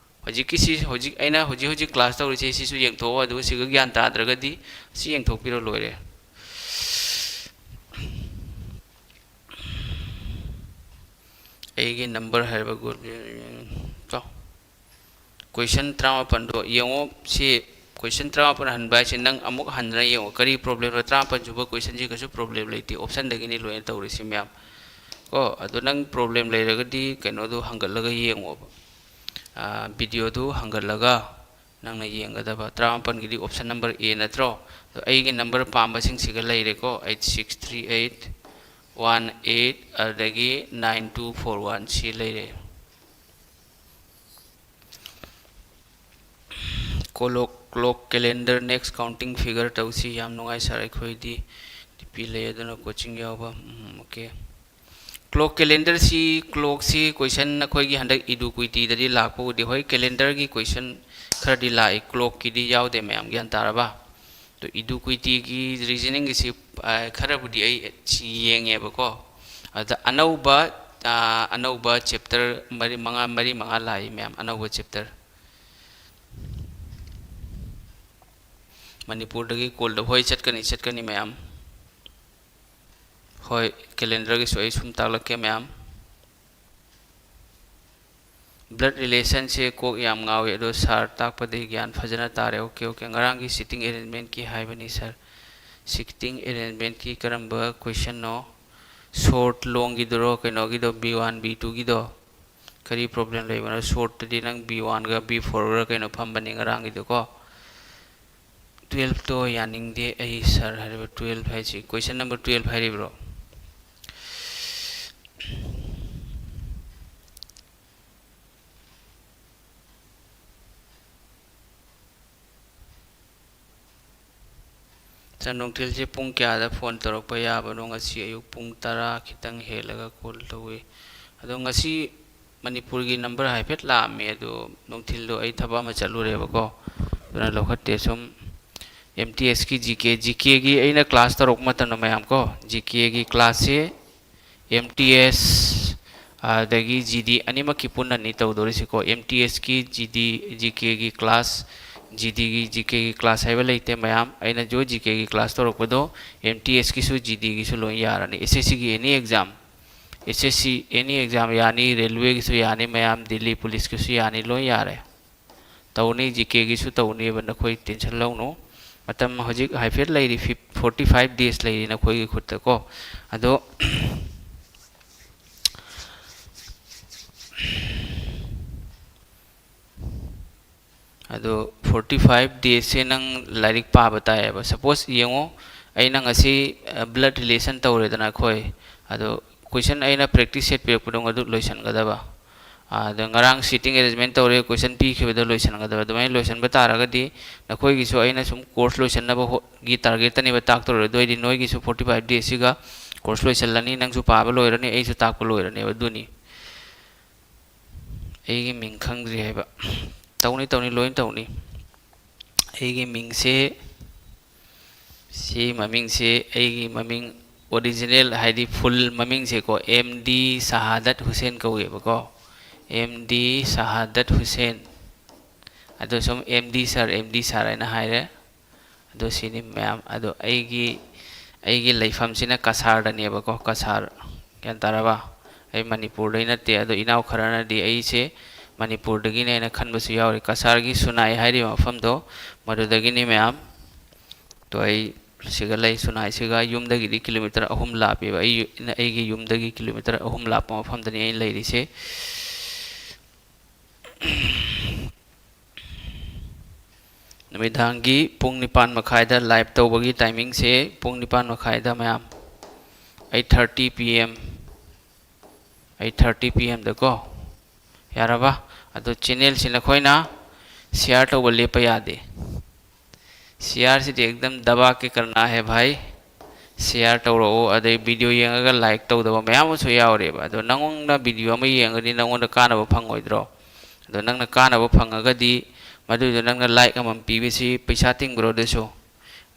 ꯍꯧꯖꯤꯛꯀꯤꯁꯤ, ꯍꯧꯖꯤꯛ ꯑꯩꯅ ꯍꯧꯖꯤꯛ ꯍꯧꯖꯤꯛ class ꯇꯧꯔꯤꯁꯦ, ꯁꯤꯁꯨ ꯌꯦꯡꯊꯣꯛꯑꯣ, ꯑꯗꯨꯒ ꯁꯤꯒ ꯒ꯭ꯌꯥꯟ ꯇꯥꯗ꯭ꯔꯒꯗꯤ ꯁꯤ ꯌꯦꯡꯊꯣꯛꯄꯤꯔꯣ, ꯂꯣꯏꯔꯦ꯫ ꯑꯩꯒꯤ number ꯍꯥꯏꯔꯤꯕ group, ꯆꯥꯎ꯫ Question ꯇꯔꯥꯃꯥꯄꯜꯗꯣ ꯌꯦꯡꯉꯣ꯫ ꯁꯤ question ꯇꯔꯥꯃꯥꯄꯜ ꯍꯟꯕ ꯍꯥꯏꯁꯦ ꯅꯪ ꯑꯃꯨꯛ ꯍꯟꯗꯅ ꯌꯦꯡꯉꯣ, ꯀꯔꯤ problemꯅꯣ꯫ ꯇꯔꯥꯃꯥꯄꯜ ꯁꯨꯕ questionꯁꯤ ꯀꯩꯁꯨ problem ꯂꯩꯇꯦ, optionꯗꯒꯤꯅꯤ ꯂꯣꯏꯅ ꯇꯧꯔꯤꯁꯤ ꯃꯌꯥꯝ ꯀꯣ꯫ ꯑꯗꯣ ꯅꯪ problem ꯂꯩꯔꯒꯗꯤ ꯀꯩꯅꯣꯗꯣ ꯍꯪꯒꯠꯂꯒ ꯌꯦꯡꯉꯣꯕ, videoꯗꯨ ꯍꯪꯒꯠꯂꯒ ꯅꯪꯅ ꯌꯦꯡꯒꯗꯕ꯫ ꯇꯔꯥꯃꯥꯄꯜꯒꯤꯗꯤ option number A ꯅꯠꯇ꯭ꯔꯣ? ꯑꯗꯣ ꯑꯩꯒꯤ number ꯄꯥꯝꯕꯁꯤꯡꯁꯤꯒ ꯂꯩꯔꯦꯀꯣ, eight six three eight one eight, ꯑꯗꯨꯗꯒꯤ nine two four one, ꯁꯤ ꯂꯩꯔꯦ꯫ Clock, clock calendar, next counting figure ꯇꯧꯁꯤ꯫ ꯌꯥꯝ ꯅꯨꯡꯉꯥꯏ sir, ꯑꯩꯈꯣꯏꯗꯤ DP ꯂꯩ, ꯑꯗꯨꯅ coaching ꯌꯥꯎꯕ꯫ ꯎꯝ, okay꯫ Clock calendarꯁꯤ, clockꯁꯤ question ꯑꯩꯈꯣꯏꯒꯤ ꯍꯟꯗꯛ Eduquity ꯗꯗꯤ ꯂꯥꯛꯄ ꯎꯗꯦ꯫ ꯍꯣꯏ, calendarꯒꯤ question ꯈꯔꯗꯤ ꯂꯥꯛꯏ, clockꯀꯤꯗꯤ ꯌꯥꯎꯗꯦ꯫ ꯃꯌꯥꯝ ꯒ꯭ꯌꯥꯟ ꯇꯥꯔꯕ? ꯑꯗꯣ Eduquityꯒꯤ reasoningꯒꯤꯁꯤ, ꯑ, ꯈꯔꯕꯨꯗꯤ ꯑꯩ ꯁꯤ ꯌꯦꯡꯉꯦꯕꯀꯣ꯫ ꯑꯗ ꯑꯅꯧꯕ, ꯑ, ꯑꯅꯧꯕ chapter ꯃꯔꯤ ꯃꯉꯥ, ꯃꯔꯤ ꯃꯉꯥ ꯂꯥꯛꯏ ꯃꯌꯥꯝ, ꯑꯅꯧꯕ chapter꯫ ꯃꯅꯤꯄꯨꯔꯗꯒꯤ callꯗ, ꯍꯣꯏ, ꯆꯠꯀꯅꯤ, ꯆꯠꯀꯅꯤ ꯃꯌꯥꯝ꯫ ꯍꯣꯏ, calendarꯒꯤꯁꯨ ꯑꯩ ꯁꯨꯝ ꯇꯥꯛꯂꯛꯀꯦ ꯃꯌꯥꯝ꯫ Blood relationꯁꯦ ꯀꯣꯛ ꯌꯥꯝ ꯉꯥꯎꯏ, ꯑꯗꯣ sir ꯇꯥꯛꯄꯗꯤ ꯒ꯭ꯌꯥꯟ ꯐꯖꯅ ꯇꯥꯔꯦ꯫ Okay, okay, ꯉꯔꯥꯡꯒꯤ seating arrangementꯀꯤ ꯍꯥꯏꯕꯅꯤ sir꯫ Seating arrangementꯀꯤ ꯀꯔꯝꯕ questionꯅꯣ? Short longꯒꯤꯗꯨꯔꯣ, ꯀꯩꯅꯣꯒꯤꯗꯣ, B one, B twoꯒꯤꯗꯣ? ꯀꯔꯤ problem ꯂꯩꯕꯅꯣ? Shortꯇꯗꯤ ꯅꯪ B oneꯒ B fourꯒ ꯀꯩꯅꯣ ꯐꯝꯕꯅꯤ ꯉꯔꯥꯡꯒꯤꯗꯨꯀꯣ꯫ Twelveꯇꯣ ꯌꯥꯅꯤꯡꯗꯦ ꯑꯩ sir ꯍꯥꯏꯔꯤꯕ, twelve ꯍꯥꯏꯁꯤ, question number twelve ꯍꯥꯏꯔꯤꯕ꯭ꯔꯣ? Sir, ꯅꯨꯡꯊꯤꯜꯁꯦ ꯄꯨꯡ ꯀꯌꯥꯗ phone ꯇꯧꯔꯛꯄ ꯌꯥꯕꯅꯣ? ꯉꯁꯤ ꯑꯌꯨꯛ ꯄꯨꯡ ꯇꯔꯥ ꯈꯤꯇꯪ ꯍꯦꯜꯂꯒ call ꯇꯧꯏ꯫ ꯑꯗꯣ ꯉꯁꯤ ꯃꯅꯤꯄꯨꯔꯒꯤ number ꯍꯥꯏꯐꯦꯠ ꯂꯥꯛꯑꯝꯃꯤ, ꯑꯗꯣ ꯅꯨꯡꯊꯤꯜꯗꯣ ꯑꯩ ꯊꯕꯛ ꯑꯃ ꯆꯠꯂꯨꯔꯦꯕꯀꯣ, ꯑꯗꯨꯅ ꯂꯧꯈꯠꯇꯦ꯫ ꯁꯨꯝ MTSꯀꯤ GK, GKꯒꯤ ꯑꯩꯅ class ꯇꯧꯔꯛꯄ ꯃꯇꯝꯗ ꯃꯌꯥꯝ ꯀꯣ, GKꯒꯤ classꯁꯦ MTS ꯑꯗꯒꯤ GD ꯑꯅꯤꯃꯛꯀꯤ ꯄꯨꯟꯅꯅꯤ ꯇꯧꯗꯣꯔꯤꯁꯤꯀꯣ꯫ MTSꯀꯤ GD, GKꯒꯤ class, GDꯒꯤ, GKꯒꯤ class ꯍꯥꯏꯕ ꯂꯩꯇꯦ ꯃꯌꯥꯝ꯫ ꯑꯩꯅ ꯖꯣꯏ GKꯒꯤ class ꯇꯧꯔꯛꯄꯗꯣ MTSꯀꯤꯁꯨ, GDꯒꯤꯁꯨ ꯂꯣꯏ ꯌꯥꯔꯅꯤ꯫ SSCꯒꯤ any exam, SSC any exam ꯌꯥꯅꯤ, railwayꯒꯤꯁꯨ ꯌꯥꯅꯤ ꯃꯌꯥꯝ, ꯗꯤꯜꯂꯤ ꯄꯨꯂꯤꯁꯀꯤꯁꯨ ꯌꯥꯅꯤ, ꯂꯣꯏ ꯌꯥꯔꯦ꯫ ꯇꯧꯅꯤ, GKꯒꯤꯁꯨ ꯇꯧꯅꯤꯕ, ꯅꯈꯣꯏ tension ꯂꯧꯅꯨ꯫ ꯃꯇꯝ ꯍꯧꯖꯤꯛ ꯍꯥꯏꯐꯦꯠ ꯂꯩꯔꯤ, ꯐꯤꯞ-, forty five days ꯂꯩꯔꯤ ꯅꯈꯣꯏꯒꯤ ꯈꯨꯠꯇꯀꯣ꯫ ꯑꯗꯣ, ꯑꯗꯣ forty five daysꯁꯦ ꯅꯪ ꯂꯥꯏꯔꯤꯛ ꯄꯥꯕ ꯇꯥꯏꯌꯦꯕ꯫ Suppose ꯌꯦꯡꯉꯣ, ꯑꯩꯅ ꯉꯁꯤ, ꯑ, blood relation ꯇꯧꯔꯦꯗꯅ ꯑꯩꯈꯣꯏ, ꯑꯗꯣ question ꯑꯩꯅ practice set ꯄꯤꯔꯛꯄꯗꯣ ꯑꯗꯨ ꯂꯣꯏꯁꯤꯟꯒꯗꯕ꯫ ꯑꯗ ꯉꯔꯥꯡ seating arrangement ꯇꯧꯔꯦ, question ꯄꯤꯈꯤꯕꯗꯣ ꯂꯣꯏꯁꯤꯟꯒꯗꯕ꯫ ꯑꯗꯨꯃꯥꯏꯅ ꯂꯣꯏꯁꯤꯟꯕ ꯇꯥꯔꯒꯗꯤ ꯅꯈꯣꯏꯒꯤꯁꯨ ꯑꯩꯅ ꯁꯨꯝ course ꯂꯣꯏꯁꯤꯟꯅꯕ ꯍꯣ-, ꯒꯤ targetꯇꯅꯦꯕ ꯇꯥꯛꯇꯧꯔꯤꯗꯣ꯫ ꯑꯗꯨ ꯑꯣꯏꯗꯤ ꯅꯣꯏꯒꯤꯁꯨ forty five daysꯁꯤꯒ course ꯂꯣꯏꯁꯤꯜꯂꯅꯤ, ꯅꯪꯁꯨ ꯄꯥꯕ ꯂꯣꯏꯔꯅꯤ, ꯑꯩꯁꯨ ꯇꯥꯛꯄ ꯂꯣꯏꯔꯅꯦꯕ꯫ ꯑꯗꯨꯅꯤ꯫ ꯑꯩꯒꯤ ꯃꯤꯡ ꯈꯪꯗ꯭ꯔꯤ ꯍꯥꯏꯕ꯫ ꯇꯧꯅꯤ, ꯇꯧꯅꯤ, ꯂꯣꯏꯅ ꯇꯧꯅꯤ꯫ ꯑꯩꯒꯤ ꯃꯤꯡꯁꯦ, ꯁꯤ ꯃꯃꯤꯡꯁꯦ, ꯑꯩꯒꯤ ꯃꯃꯤꯡ original ꯍꯥꯏꯗꯤ full ꯃꯃꯤꯡꯁꯦꯀꯣ, M D ꯁꯍꯥꯗꯠ Hussain ꯀꯧꯋꯦꯕꯀꯣ꯫ M D ꯁꯍꯥꯗꯠ Hussain. ꯑꯗꯣ ꯁꯨꯝ M D sir, M D sir ꯍꯥꯏꯅ ꯍꯥꯏꯔꯦ꯫ ꯑꯗꯣ ꯁꯤꯅꯤ ꯃꯌꯥꯝ꯫ ꯑꯗꯣ ꯑꯩꯒꯤ, ꯑꯩꯒꯤ ꯂꯩꯐꯝꯁꯤꯅ ꯀꯁꯥꯔꯗꯅꯦꯕꯀꯣ, ꯀꯁꯥꯔ꯫ ꯒ꯭ꯌꯥꯟ ꯇꯥꯔꯕ? ꯑꯩ ꯃꯅꯤꯄꯨꯔꯗꯩ ꯅꯠꯇꯦ꯫ ꯑꯗꯣ ꯏꯅꯥꯎ ꯈꯔꯅꯗꯤ ꯑꯩꯁꯦ ꯃꯅꯤꯄꯨꯔꯗꯒꯤꯅꯦꯅ ꯈꯟꯕꯁꯨ ꯌꯥꯎꯔꯤ꯫ ꯀꯁꯥꯔꯒꯤ ꯁꯨꯅꯥꯏ ꯍꯥꯏꯔꯤꯕ ꯃꯐꯝꯗꯣ, ꯃꯗꯨꯗꯒꯤꯅꯤ ꯃꯌꯥꯝ꯫ ꯑꯗꯣ ꯑꯩ ꯁꯤꯒ ꯂꯩ, ꯁꯨꯅꯥꯏꯁꯤꯒ ꯌꯨꯝꯗꯒꯤꯗꯤ ꯀꯤꯂꯣꯃꯤꯇꯔ ꯑꯍꯨꯝ ꯂꯥꯞꯄꯦꯕ꯫ ꯑꯩ ꯌꯨ-, ꯑꯩꯒꯤ ꯌꯨꯝꯗꯒꯤ ꯀꯤꯂꯣꯃꯤꯇꯔ ꯑꯍꯨꯝ ꯂꯥꯞꯄ ꯃꯐꯝꯗꯅꯤ ꯑꯩꯅ ꯂꯩꯔꯤꯁꯦ꯫ ꯅꯨꯃꯤꯗꯥꯡꯒꯤ ꯄꯨꯡ ꯅꯤꯄꯥꯟ ꯃꯈꯥꯏꯗ live ꯇꯧꯕꯒꯤ timingꯁꯦ ꯄꯨꯡ ꯅꯤꯄꯥꯟ ꯃꯈꯥꯏꯗ ꯃꯌꯥꯝ, eight thirty P M, eight thirty P M ꯗꯀꯣ꯫ ꯌꯥꯔꯕ? ꯑꯗꯣ channelꯁꯤ ꯅꯈꯣꯏꯅ share ꯇꯧꯕ ꯂꯦꯞꯄ ꯌꯥꯗꯦ꯫ Share ꯁꯤꯗꯤ ꯑꯦꯛꯗꯝ ꯗꯕꯥ ꯀꯦ ꯀꯔꯅꯥ ꯍꯦ ꯚꯥꯏ꯫ Share ꯇꯧꯔꯛꯑꯣ꯫ ꯑꯗꯩ video ꯌꯦꯡꯉꯒ like ꯇꯧꯗꯕ ꯃꯌꯥꯝ ꯑꯃꯁꯨ ꯌꯥꯎꯔꯦꯕ꯫ ꯑꯗꯣ ꯅꯉꯣꯟꯗ video ꯑꯃ ꯌꯦꯡꯉꯒꯗꯤ ꯅꯉꯣꯟꯗ ꯀꯥꯟꯅꯕ ꯐꯪꯉꯣꯏꯗ꯭ꯔꯣ? ꯑꯗꯣ ꯅꯪꯅ ꯀꯥꯟꯅꯕ ꯐꯪꯉꯒꯗꯤ ꯃꯗꯨꯏꯗꯣ ꯅꯪꯅ like ꯑꯃꯃꯝ ꯄꯤꯕꯁꯤ ꯄꯩꯁꯥ ꯇꯤꯡꯕ꯭ꯔꯣ? ꯑꯗꯨꯁꯨ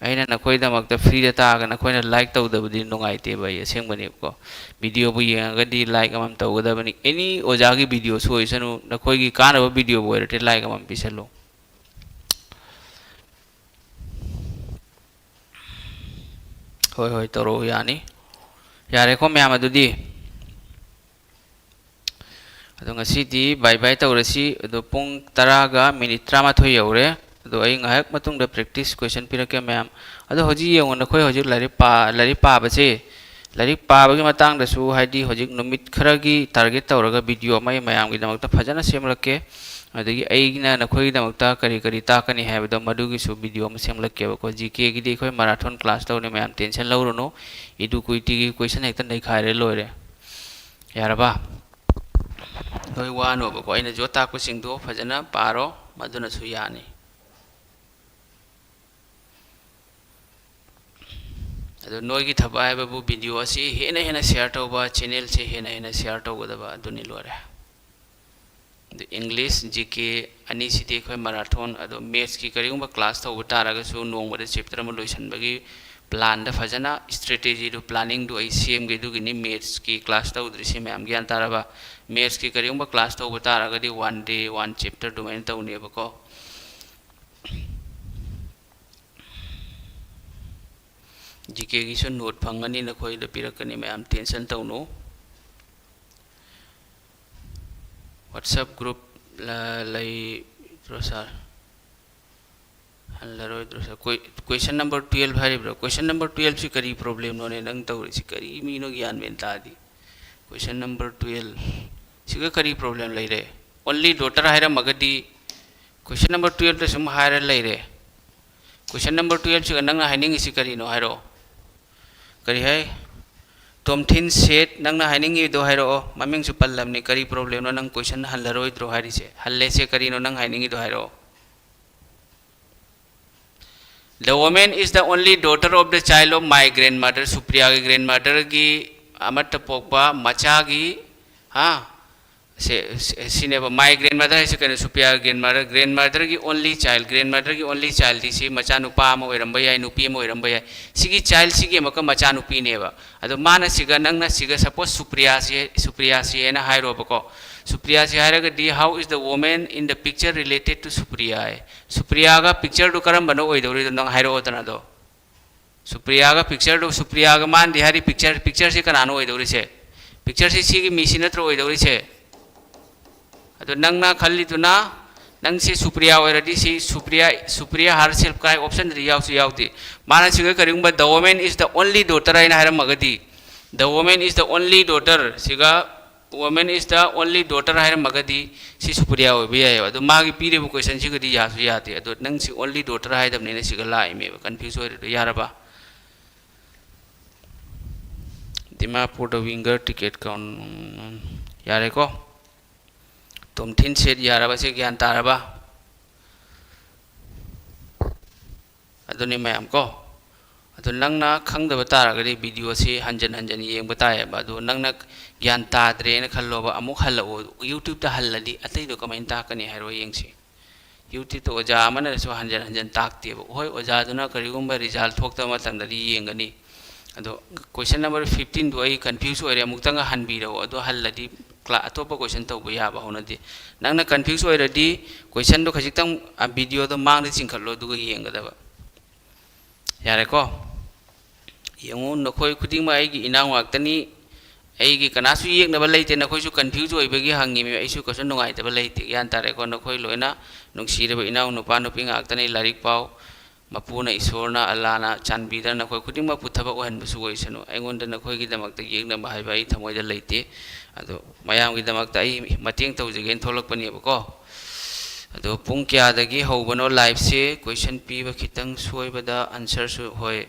ꯑꯩꯅ ꯅꯈꯣꯏꯗꯃꯛꯇ freeꯗ ꯇꯥꯛꯑꯒ ꯅꯈꯣꯏꯅ like ꯇꯧꯗꯕꯗꯤ ꯅꯨꯡꯉꯥꯏꯇꯦꯕ꯫ ꯑꯩ ꯑꯁꯦꯡꯕꯅꯦꯕꯀꯣ꯫ Videoꯕꯨ ꯌꯦꯡꯉꯒꯗꯤ like ꯑꯃꯃꯝ ꯇꯧꯒꯗꯕꯅꯤ꯫ Any ꯑꯣꯖꯥꯒꯤ videoꯁꯨ ꯑꯣꯏꯁꯅꯨ, ꯅꯈꯣꯏꯒꯤ ꯀꯥꯟꯅꯕ videoꯕꯨ ꯑꯣꯏꯔꯗꯤ like ꯑꯃꯃꯝ ꯄꯤꯁꯜꯂꯨ꯫ ꯍꯣꯏ, ꯍꯣꯏ, ꯇꯧꯔꯛꯑꯣ, ꯌꯥꯅꯤ꯫ ꯌꯥꯔꯦꯀꯣ ꯃꯌꯥꯝ ꯑꯗꯨꯗꯤ? ꯑꯗꯣ ꯉꯁꯤꯗꯤ bye bye ꯇꯧꯔꯁꯤ꯫ ꯑꯗꯣ ꯄꯨꯡ ꯇꯔꯥꯒ minute ꯇꯔꯥꯃꯥꯊꯣꯏ ꯌꯧꯔꯦ꯫ ꯑꯗꯣ ꯑꯩ ꯉꯥꯏꯍꯥꯛ ꯃꯇꯨꯡꯗ practice question ꯄꯤꯔꯛꯀꯦ ꯃꯌꯥꯝ꯫ ꯑꯗꯣ ꯍꯧꯖꯤꯛ ꯌꯦꯡꯉꯣ, ꯅꯈꯣꯏ ꯍꯧꯖꯤꯛ ꯂꯥꯏꯔꯤꯛ ꯄꯥ-, ꯂꯥꯏꯔꯤꯛ ꯄꯥꯕꯁꯦ, ꯂꯥꯏꯔꯤꯛ ꯄꯥꯕꯒꯤ ꯃꯇꯥꯡꯗꯁꯨ, ꯍꯥꯏꯗꯤ, ꯍꯧꯖꯤꯛ ꯅꯨꯃꯤꯠ ꯈꯔꯒꯤ target ꯇꯧꯔꯒ video ꯑꯃ ꯑꯩ ꯃꯌꯥꯝꯒꯤꯗꯃꯛꯇ ꯐꯖꯅ ꯁꯦꯝꯂꯛꯀꯦ꯫ ꯑꯗꯒꯤ ꯑꯩꯅ ꯅꯈꯣꯏꯒꯤꯗꯃꯛꯇ ꯀꯔꯤ ꯀꯔꯤ ꯇꯥꯛꯀꯅꯤ ꯍꯥꯏꯕꯗꯣ, ꯃꯗꯨꯒꯤꯁꯨ video ꯑꯃ ꯁꯦꯝꯂꯛꯀꯦꯕꯀꯣ꯫ GKꯒꯤꯗꯤ ꯑꯩꯈꯣꯏ marathon class ꯇꯧꯅꯤ ꯃꯌꯥꯝ, tension ꯂꯧꯔꯨꯅꯨ꯫ Eduquityꯒꯤ question ꯍꯦꯛꯇ ꯅꯩꯈꯥꯏꯔꯦ ꯂꯣꯏꯔꯦ꯫ ꯌꯥꯔꯕ? ꯅꯣꯏ ꯋꯥꯅꯣꯕꯀꯣ, ꯑꯩꯅ ꯖꯣꯠ ꯇꯥꯛꯄꯁꯤꯡꯗꯣ ꯐꯖꯅ ꯄꯥꯔꯣ, ꯃꯗꯨꯅꯁꯨ ꯌꯥꯅꯤ꯫ ꯑꯗꯣ ꯅꯣꯏꯒꯤ ꯊꯕꯛ ꯍꯥꯏꯕꯕꯨ video ꯑꯁꯤ ꯍꯦꯟꯅ ꯍꯦꯟꯅ share ꯇꯧꯕ, channelꯁꯦ ꯍꯦꯟꯅ ꯍꯦꯟꯅ share ꯇꯧꯒꯗꯕ, ꯑꯗꯨꯅꯤ, ꯂꯣꯏꯔꯦ꯫ ꯑꯗꯨ English, GK ꯑꯅꯤꯁꯤꯗꯤ ꯑꯩꯈꯣꯏ marathon, ꯑꯗꯣ mathsꯀꯤ ꯀꯔꯤꯒꯨꯝꯕ class ꯇꯧꯕ ꯇꯥꯔꯒꯁꯨ ꯅꯣꯡꯃꯗ chapter ꯑꯃ ꯂꯣꯏꯁꯤꯟꯕꯒꯤ planꯗ ꯐꯖꯅ strategyꯗꯨ, planningꯗꯨ ꯑꯩ ꯁꯦꯝꯒꯦ꯫ ꯑꯗꯨꯒꯤꯅꯤ mathsꯀꯤ class ꯇꯧꯗ꯭ꯔꯤꯁꯤ ꯃꯌꯥꯝ, ꯒ꯭ꯌꯥꯟ ꯇꯥꯔꯕ? Mathsꯀꯤ ꯀꯔꯤꯒꯨꯝꯕ class ꯇꯧꯕ ꯇꯥꯔꯒꯗꯤ one day, one chapter ꯑꯗꯨꯃꯥꯏꯅ ꯇꯧꯅꯦꯕꯀꯣ꯫ ꯖꯤ ꯀꯦꯒꯤꯁꯨ ꯅꯣꯠ ꯐꯪꯒꯅꯤ, ꯅꯈꯣꯏꯗ ꯄꯤꯔꯛꯀꯅꯤ, ꯃꯌꯥꯝ ꯇꯦꯟꯁꯟ ꯇꯧꯅꯨ꯫ WhatsApp group ꯂ-, ꯂꯩꯇ꯭ꯔꯣ ꯁꯥꯔ? ꯍꯜꯂꯔꯣꯏꯗ꯭ꯔꯣ ꯁꯥꯔ? ꯀꯣꯏ-, question number twelve ꯍꯥꯏꯔꯤꯕ꯭ꯔꯥ? Question number twelve ꯁꯤ ꯀꯔꯤ problemꯅꯣꯅꯦ ꯅꯪ ꯇꯧꯔꯤꯁꯤ? ꯀꯔꯤ ꯃꯤꯅꯣ ꯒ꯭ꯌꯥꯟ ꯃꯦꯟ ꯇꯥꯗꯦ꯫ Question number twelve ꯁꯤꯒ ꯀꯔꯤ problem ꯂꯩꯔꯦ? Only daughter ꯍꯥꯏꯔꯝꯃꯒꯗꯤ question number twelveꯇ ꯁꯨꯝ ꯍꯥꯏꯔ ꯂꯩꯔꯦ꯫ Question number twelve ꯁꯤꯒ ꯅꯪꯅ ꯍꯥꯏꯅꯤꯡꯉꯤꯁꯤ ꯀꯔꯤꯅꯣ ꯍꯥꯏꯔꯛꯑꯣ꯫ ꯀꯔꯤ ꯍꯥꯏ? Tomthin said, ꯅꯪꯅ ꯍꯥꯏꯅꯤꯡꯉꯤꯗꯣ ꯍꯥꯏꯔꯛꯑꯣ꯫ ꯃꯃꯤꯡꯁꯨ ꯄꯜꯂꯕꯅꯤ, ꯀꯔꯤ problemꯅꯣ ꯅꯪ question ꯍꯜꯂꯔꯣꯏꯗ꯭ꯔꯣ ꯍꯥꯏꯔꯤꯁꯦ? ꯍꯜꯂꯦꯁꯦ ꯀꯔꯤꯅꯣ ꯅꯪ ꯍꯥꯏꯅꯤꯡꯉꯤꯗꯣ ꯍꯥꯏꯔꯛꯑꯣ꯫ The woman is the only daughter of the child of my grandmother. ꯁꯨꯄ꯭ꯔꯤꯌꯥꯒꯤ grandmotherꯒꯤ ꯑꯃꯠꯇ ꯄꯣꯛꯄ ꯃꯆꯥꯒꯤ, ꯍꯥ? ꯁꯦ, ꯁꯦ, ꯁꯤꯅꯦꯕ, my grandmother ꯍꯥꯏꯁꯦ ꯀꯩꯅꯣ? ꯁꯨꯄ꯭ꯔꯤꯌꯥꯒꯤ grandmother, grandmotherꯒꯤ only child, grandmotherꯒꯤ only childꯗꯤ ꯁꯤ ꯃꯆꯥꯅꯨꯄꯥ ꯑꯃ ꯑꯣꯏꯔꯝꯕ ꯌꯥꯏ, ꯅꯨꯄꯤ ꯑꯃ ꯑꯣꯏꯔꯝꯕ ꯌꯥꯏ꯫ ꯁꯤꯒꯤ childꯁꯤꯒꯤ ꯑꯃꯨꯛꯀ ꯃꯆꯥꯅꯨꯄꯤꯅꯦꯕ꯫ ꯑꯗꯣ ꯃꯥꯅ ꯁꯤꯒ, ꯅꯪꯅ ꯁꯤꯒ suppose ꯁꯨꯄ꯭ꯔꯤꯌꯥꯁꯤ, ꯁꯨꯄ꯭ꯔꯤꯌꯥꯁꯤ ꯍꯥꯏꯅ ꯍꯥꯏꯔꯣꯕꯀꯣ꯫ ꯁꯨꯄ꯭ꯔꯤꯌꯥꯁꯤ ꯍꯥꯏꯔꯒꯗꯤ, how is the woman in the picture related to Supriya ꯍꯥꯏ꯫ ꯁꯨꯄ꯭ꯔꯤꯌꯥꯒ pictureꯗꯨ ꯀꯔꯝꯕꯅ ꯑꯣꯏꯗꯧꯔꯤꯅꯣ ꯅꯪ ꯍꯥꯏꯔꯛꯑꯣꯗꯅ ꯑꯗꯣ꯫ ꯁꯨꯄ꯭ꯔꯤꯌꯥꯒ pictureꯗꯨ, ꯁꯨꯄ꯭ꯔꯤꯌꯥꯒ ꯃꯥꯅꯗꯤ ꯍꯥꯏꯔꯤ picture, pictureꯁꯤ ꯀꯅꯥꯅꯣ ꯑꯣꯏꯗꯧꯔꯤꯁꯦ? Pictureꯁꯤ ꯁꯤꯒꯤ ꯃꯤꯁꯤ ꯅꯠꯇ꯭ꯔꯣ ꯑꯣꯏꯗꯧꯔꯤꯁꯦ? ꯑꯗꯣ ꯅꯪꯅ ꯈꯜꯂꯤꯗꯨꯅ, ꯅꯪꯁꯤ ꯁꯨꯄ꯭ꯔꯤꯌꯥ ꯑꯣꯏꯔꯗꯤ ꯁꯤ ꯁꯨꯄ꯭ꯔꯤꯌꯥ, ꯁꯨꯄ꯭ꯔꯤꯌꯥ herself ꯀꯥꯏ optionꯗꯗꯤ ꯌꯥꯎꯁꯨ ꯌꯥꯎꯗꯦ꯫ ꯃꯥꯅ ꯁꯤꯒ ꯀꯔꯤꯒꯨꯝꯕ the woman is the only daughter ꯍꯥꯏꯅ ꯍꯥꯏꯔꯝꯃꯒꯗꯤ, the woman is the only daughter, ꯁꯤꯒ woman is the only daughter ꯍꯥꯏꯔꯝꯃꯒꯗꯤ ꯁꯤ ꯁꯨꯄ꯭ꯔꯤꯌꯥ ꯑꯣꯏꯕ ꯌꯥꯏꯑꯕ꯫ ꯑꯗꯣ ꯃꯥꯒꯤ ꯄꯤꯔꯤꯕ questionꯁꯤꯒꯗꯤ ꯌꯥꯁꯨ ꯌꯥꯗꯦ꯫ ꯑꯗꯣ ꯅꯪ ꯁꯤ only daughter ꯍꯥꯏꯗꯕꯅꯤꯅ ꯁꯤꯒ ꯂꯥꯛꯏꯃꯦꯕ, confuse ꯑꯣꯏꯔꯤꯗꯣ꯫ ꯌꯥꯔꯕ? ꯗꯤꯃꯥꯄꯨꯔꯗ winger ticket count ꯌꯥꯔꯦꯀꯣ? Tomthin said ꯌꯥꯔꯕ? ꯁꯤ ꯒ꯭ꯌꯥꯟ ꯇꯥꯔꯕ? ꯑꯗꯨꯅꯤ ꯃꯌꯥꯝ ꯀꯣ꯫ ꯑꯗꯨ ꯅꯪꯅ ꯈꯪꯗꯕ ꯇꯥꯔꯒꯗꯤ videoꯁꯤ ꯍꯟꯖꯟ ꯍꯟꯖꯟ ꯌꯦꯡꯕ ꯇꯥꯏꯌꯦꯕ꯫ ꯑꯗꯨ ꯅꯪꯅ ꯒ꯭ꯌꯥꯟ ꯇꯥꯗ꯭ꯔꯦꯅ ꯈꯜꯂꯣꯕ, ꯑꯃꯨꯛ ꯍꯜꯂꯛꯑꯣ꯫ YouTubeꯇ ꯍꯜꯂꯗꯤ ꯑꯇꯩꯗꯣ ꯀꯃꯥꯏꯅ ꯇꯥꯛꯀꯅꯤ ꯍꯥꯏꯔꯣ ꯌꯦꯡꯁꯤ꯫ YouTubeꯇ ꯑꯣꯖꯥ ꯑꯃꯅꯁꯨ ꯍꯟꯖꯟ ꯍꯟꯖꯟ ꯇꯥꯛꯇꯦꯕ꯫ ꯍꯣꯏ, ꯑꯣꯖꯥꯗꯨꯅ ꯀꯔꯤꯒꯨꯝꯕ result ꯊꯣꯛꯇꯕ ꯃꯇꯝꯗꯗꯤ ꯌꯦꯡꯒꯅꯤ꯫ ꯑꯗꯣ question number fifteenꯗꯣ ꯑꯩ confuse ꯑꯣꯏꯔꯦ, ꯑꯃꯨꯛꯇꯪꯒ ꯍꯟꯕꯤꯔꯛꯑꯣ꯫ ꯑꯗꯣ ꯍꯜꯂꯗꯤ ꯀ꯭ꯂꯥ-, ꯑꯇꯣꯞꯄ question ꯇꯧꯕ ꯌꯥꯕ ꯍꯧꯅꯗꯦ꯫ ꯅꯪꯅ confuse ꯑꯣꯏꯔꯗꯤ questionꯗꯣ ꯈꯖꯤꯛꯇꯪ, ꯑ, videoꯗꯣ ꯃꯥꯡꯗ ꯆꯤꯡꯈꯠꯂꯣ, ꯑꯗꯨꯒ ꯌꯦꯡꯒꯗꯕ꯫ ꯌꯥꯔꯦꯀꯣ? ꯌꯦꯡꯉꯨ, ꯅꯈꯣꯏ ꯈꯨꯗꯤꯡꯃꯛ ꯑꯩꯒꯤ ꯏꯅꯥꯎ ꯉꯥꯛꯇꯅꯤ꯫ ꯑꯩꯒꯤ ꯀꯅꯥꯁꯨ ꯌꯦꯛꯅꯕ ꯂꯩꯇꯦ꯫ ꯅꯈꯣꯏꯁꯨ confuse ꯑꯣꯏꯕꯒꯤ ꯍꯪꯉꯤꯃꯤ꯫ ꯑꯩꯁꯨ ꯀꯩꯁꯨ ꯅꯨꯡꯉꯥꯏꯇꯕ ꯂꯩꯇꯦ꯫ ꯒ꯭ꯌꯥꯟ ꯇꯥꯔꯦꯀꯣ? ꯅꯈꯣꯏ ꯂꯣꯏꯅ ꯅꯨꯡꯁꯤꯔꯕ ꯏꯅꯥꯎ ꯅꯨꯄꯥ ꯅꯨꯄꯤ ꯉꯥꯛꯇꯅꯤ꯫ ꯂꯥꯏꯔꯤꯛ ꯄꯥꯎ꯫ ꯃꯄꯨꯅ, ꯏꯁꯣꯔꯅ, ꯑꯜꯂꯥꯅ ꯆꯥꯟꯕꯤꯗꯅ ꯅꯈꯣꯏ ꯈꯨꯗꯤꯡꯃꯛꯄꯨ ꯊꯕꯛ ꯑꯣꯏꯍꯟꯕꯁꯨ ꯑꯣꯏꯁꯅꯨ꯫ ꯑꯩꯉꯣꯟꯗ ꯅꯈꯣꯏꯒꯤꯗꯃꯛꯇ ꯌꯦꯛꯅꯕ ꯍꯥꯏꯕ ꯑꯩ ꯊꯃꯣꯏꯗ ꯂꯩꯇꯦ꯫ ꯑꯗꯣ ꯃꯌꯥꯝꯒꯤꯗꯃꯛꯇ ꯑꯩ ꯃꯇꯦꯡ ꯇꯧꯖꯒꯦꯅ ꯊꯣꯛꯂꯛꯄꯅꯦꯕꯀꯣ꯫ ꯑꯗꯣ ꯄꯨꯡ ꯀꯌꯥꯗꯒꯤ ꯍꯧꯕꯅꯣ liveꯁꯦ? Question ꯄꯤꯕ ꯈꯤꯇꯪ ꯁꯣꯏꯕꯗ answerꯁꯨ ꯍꯣꯏ꯫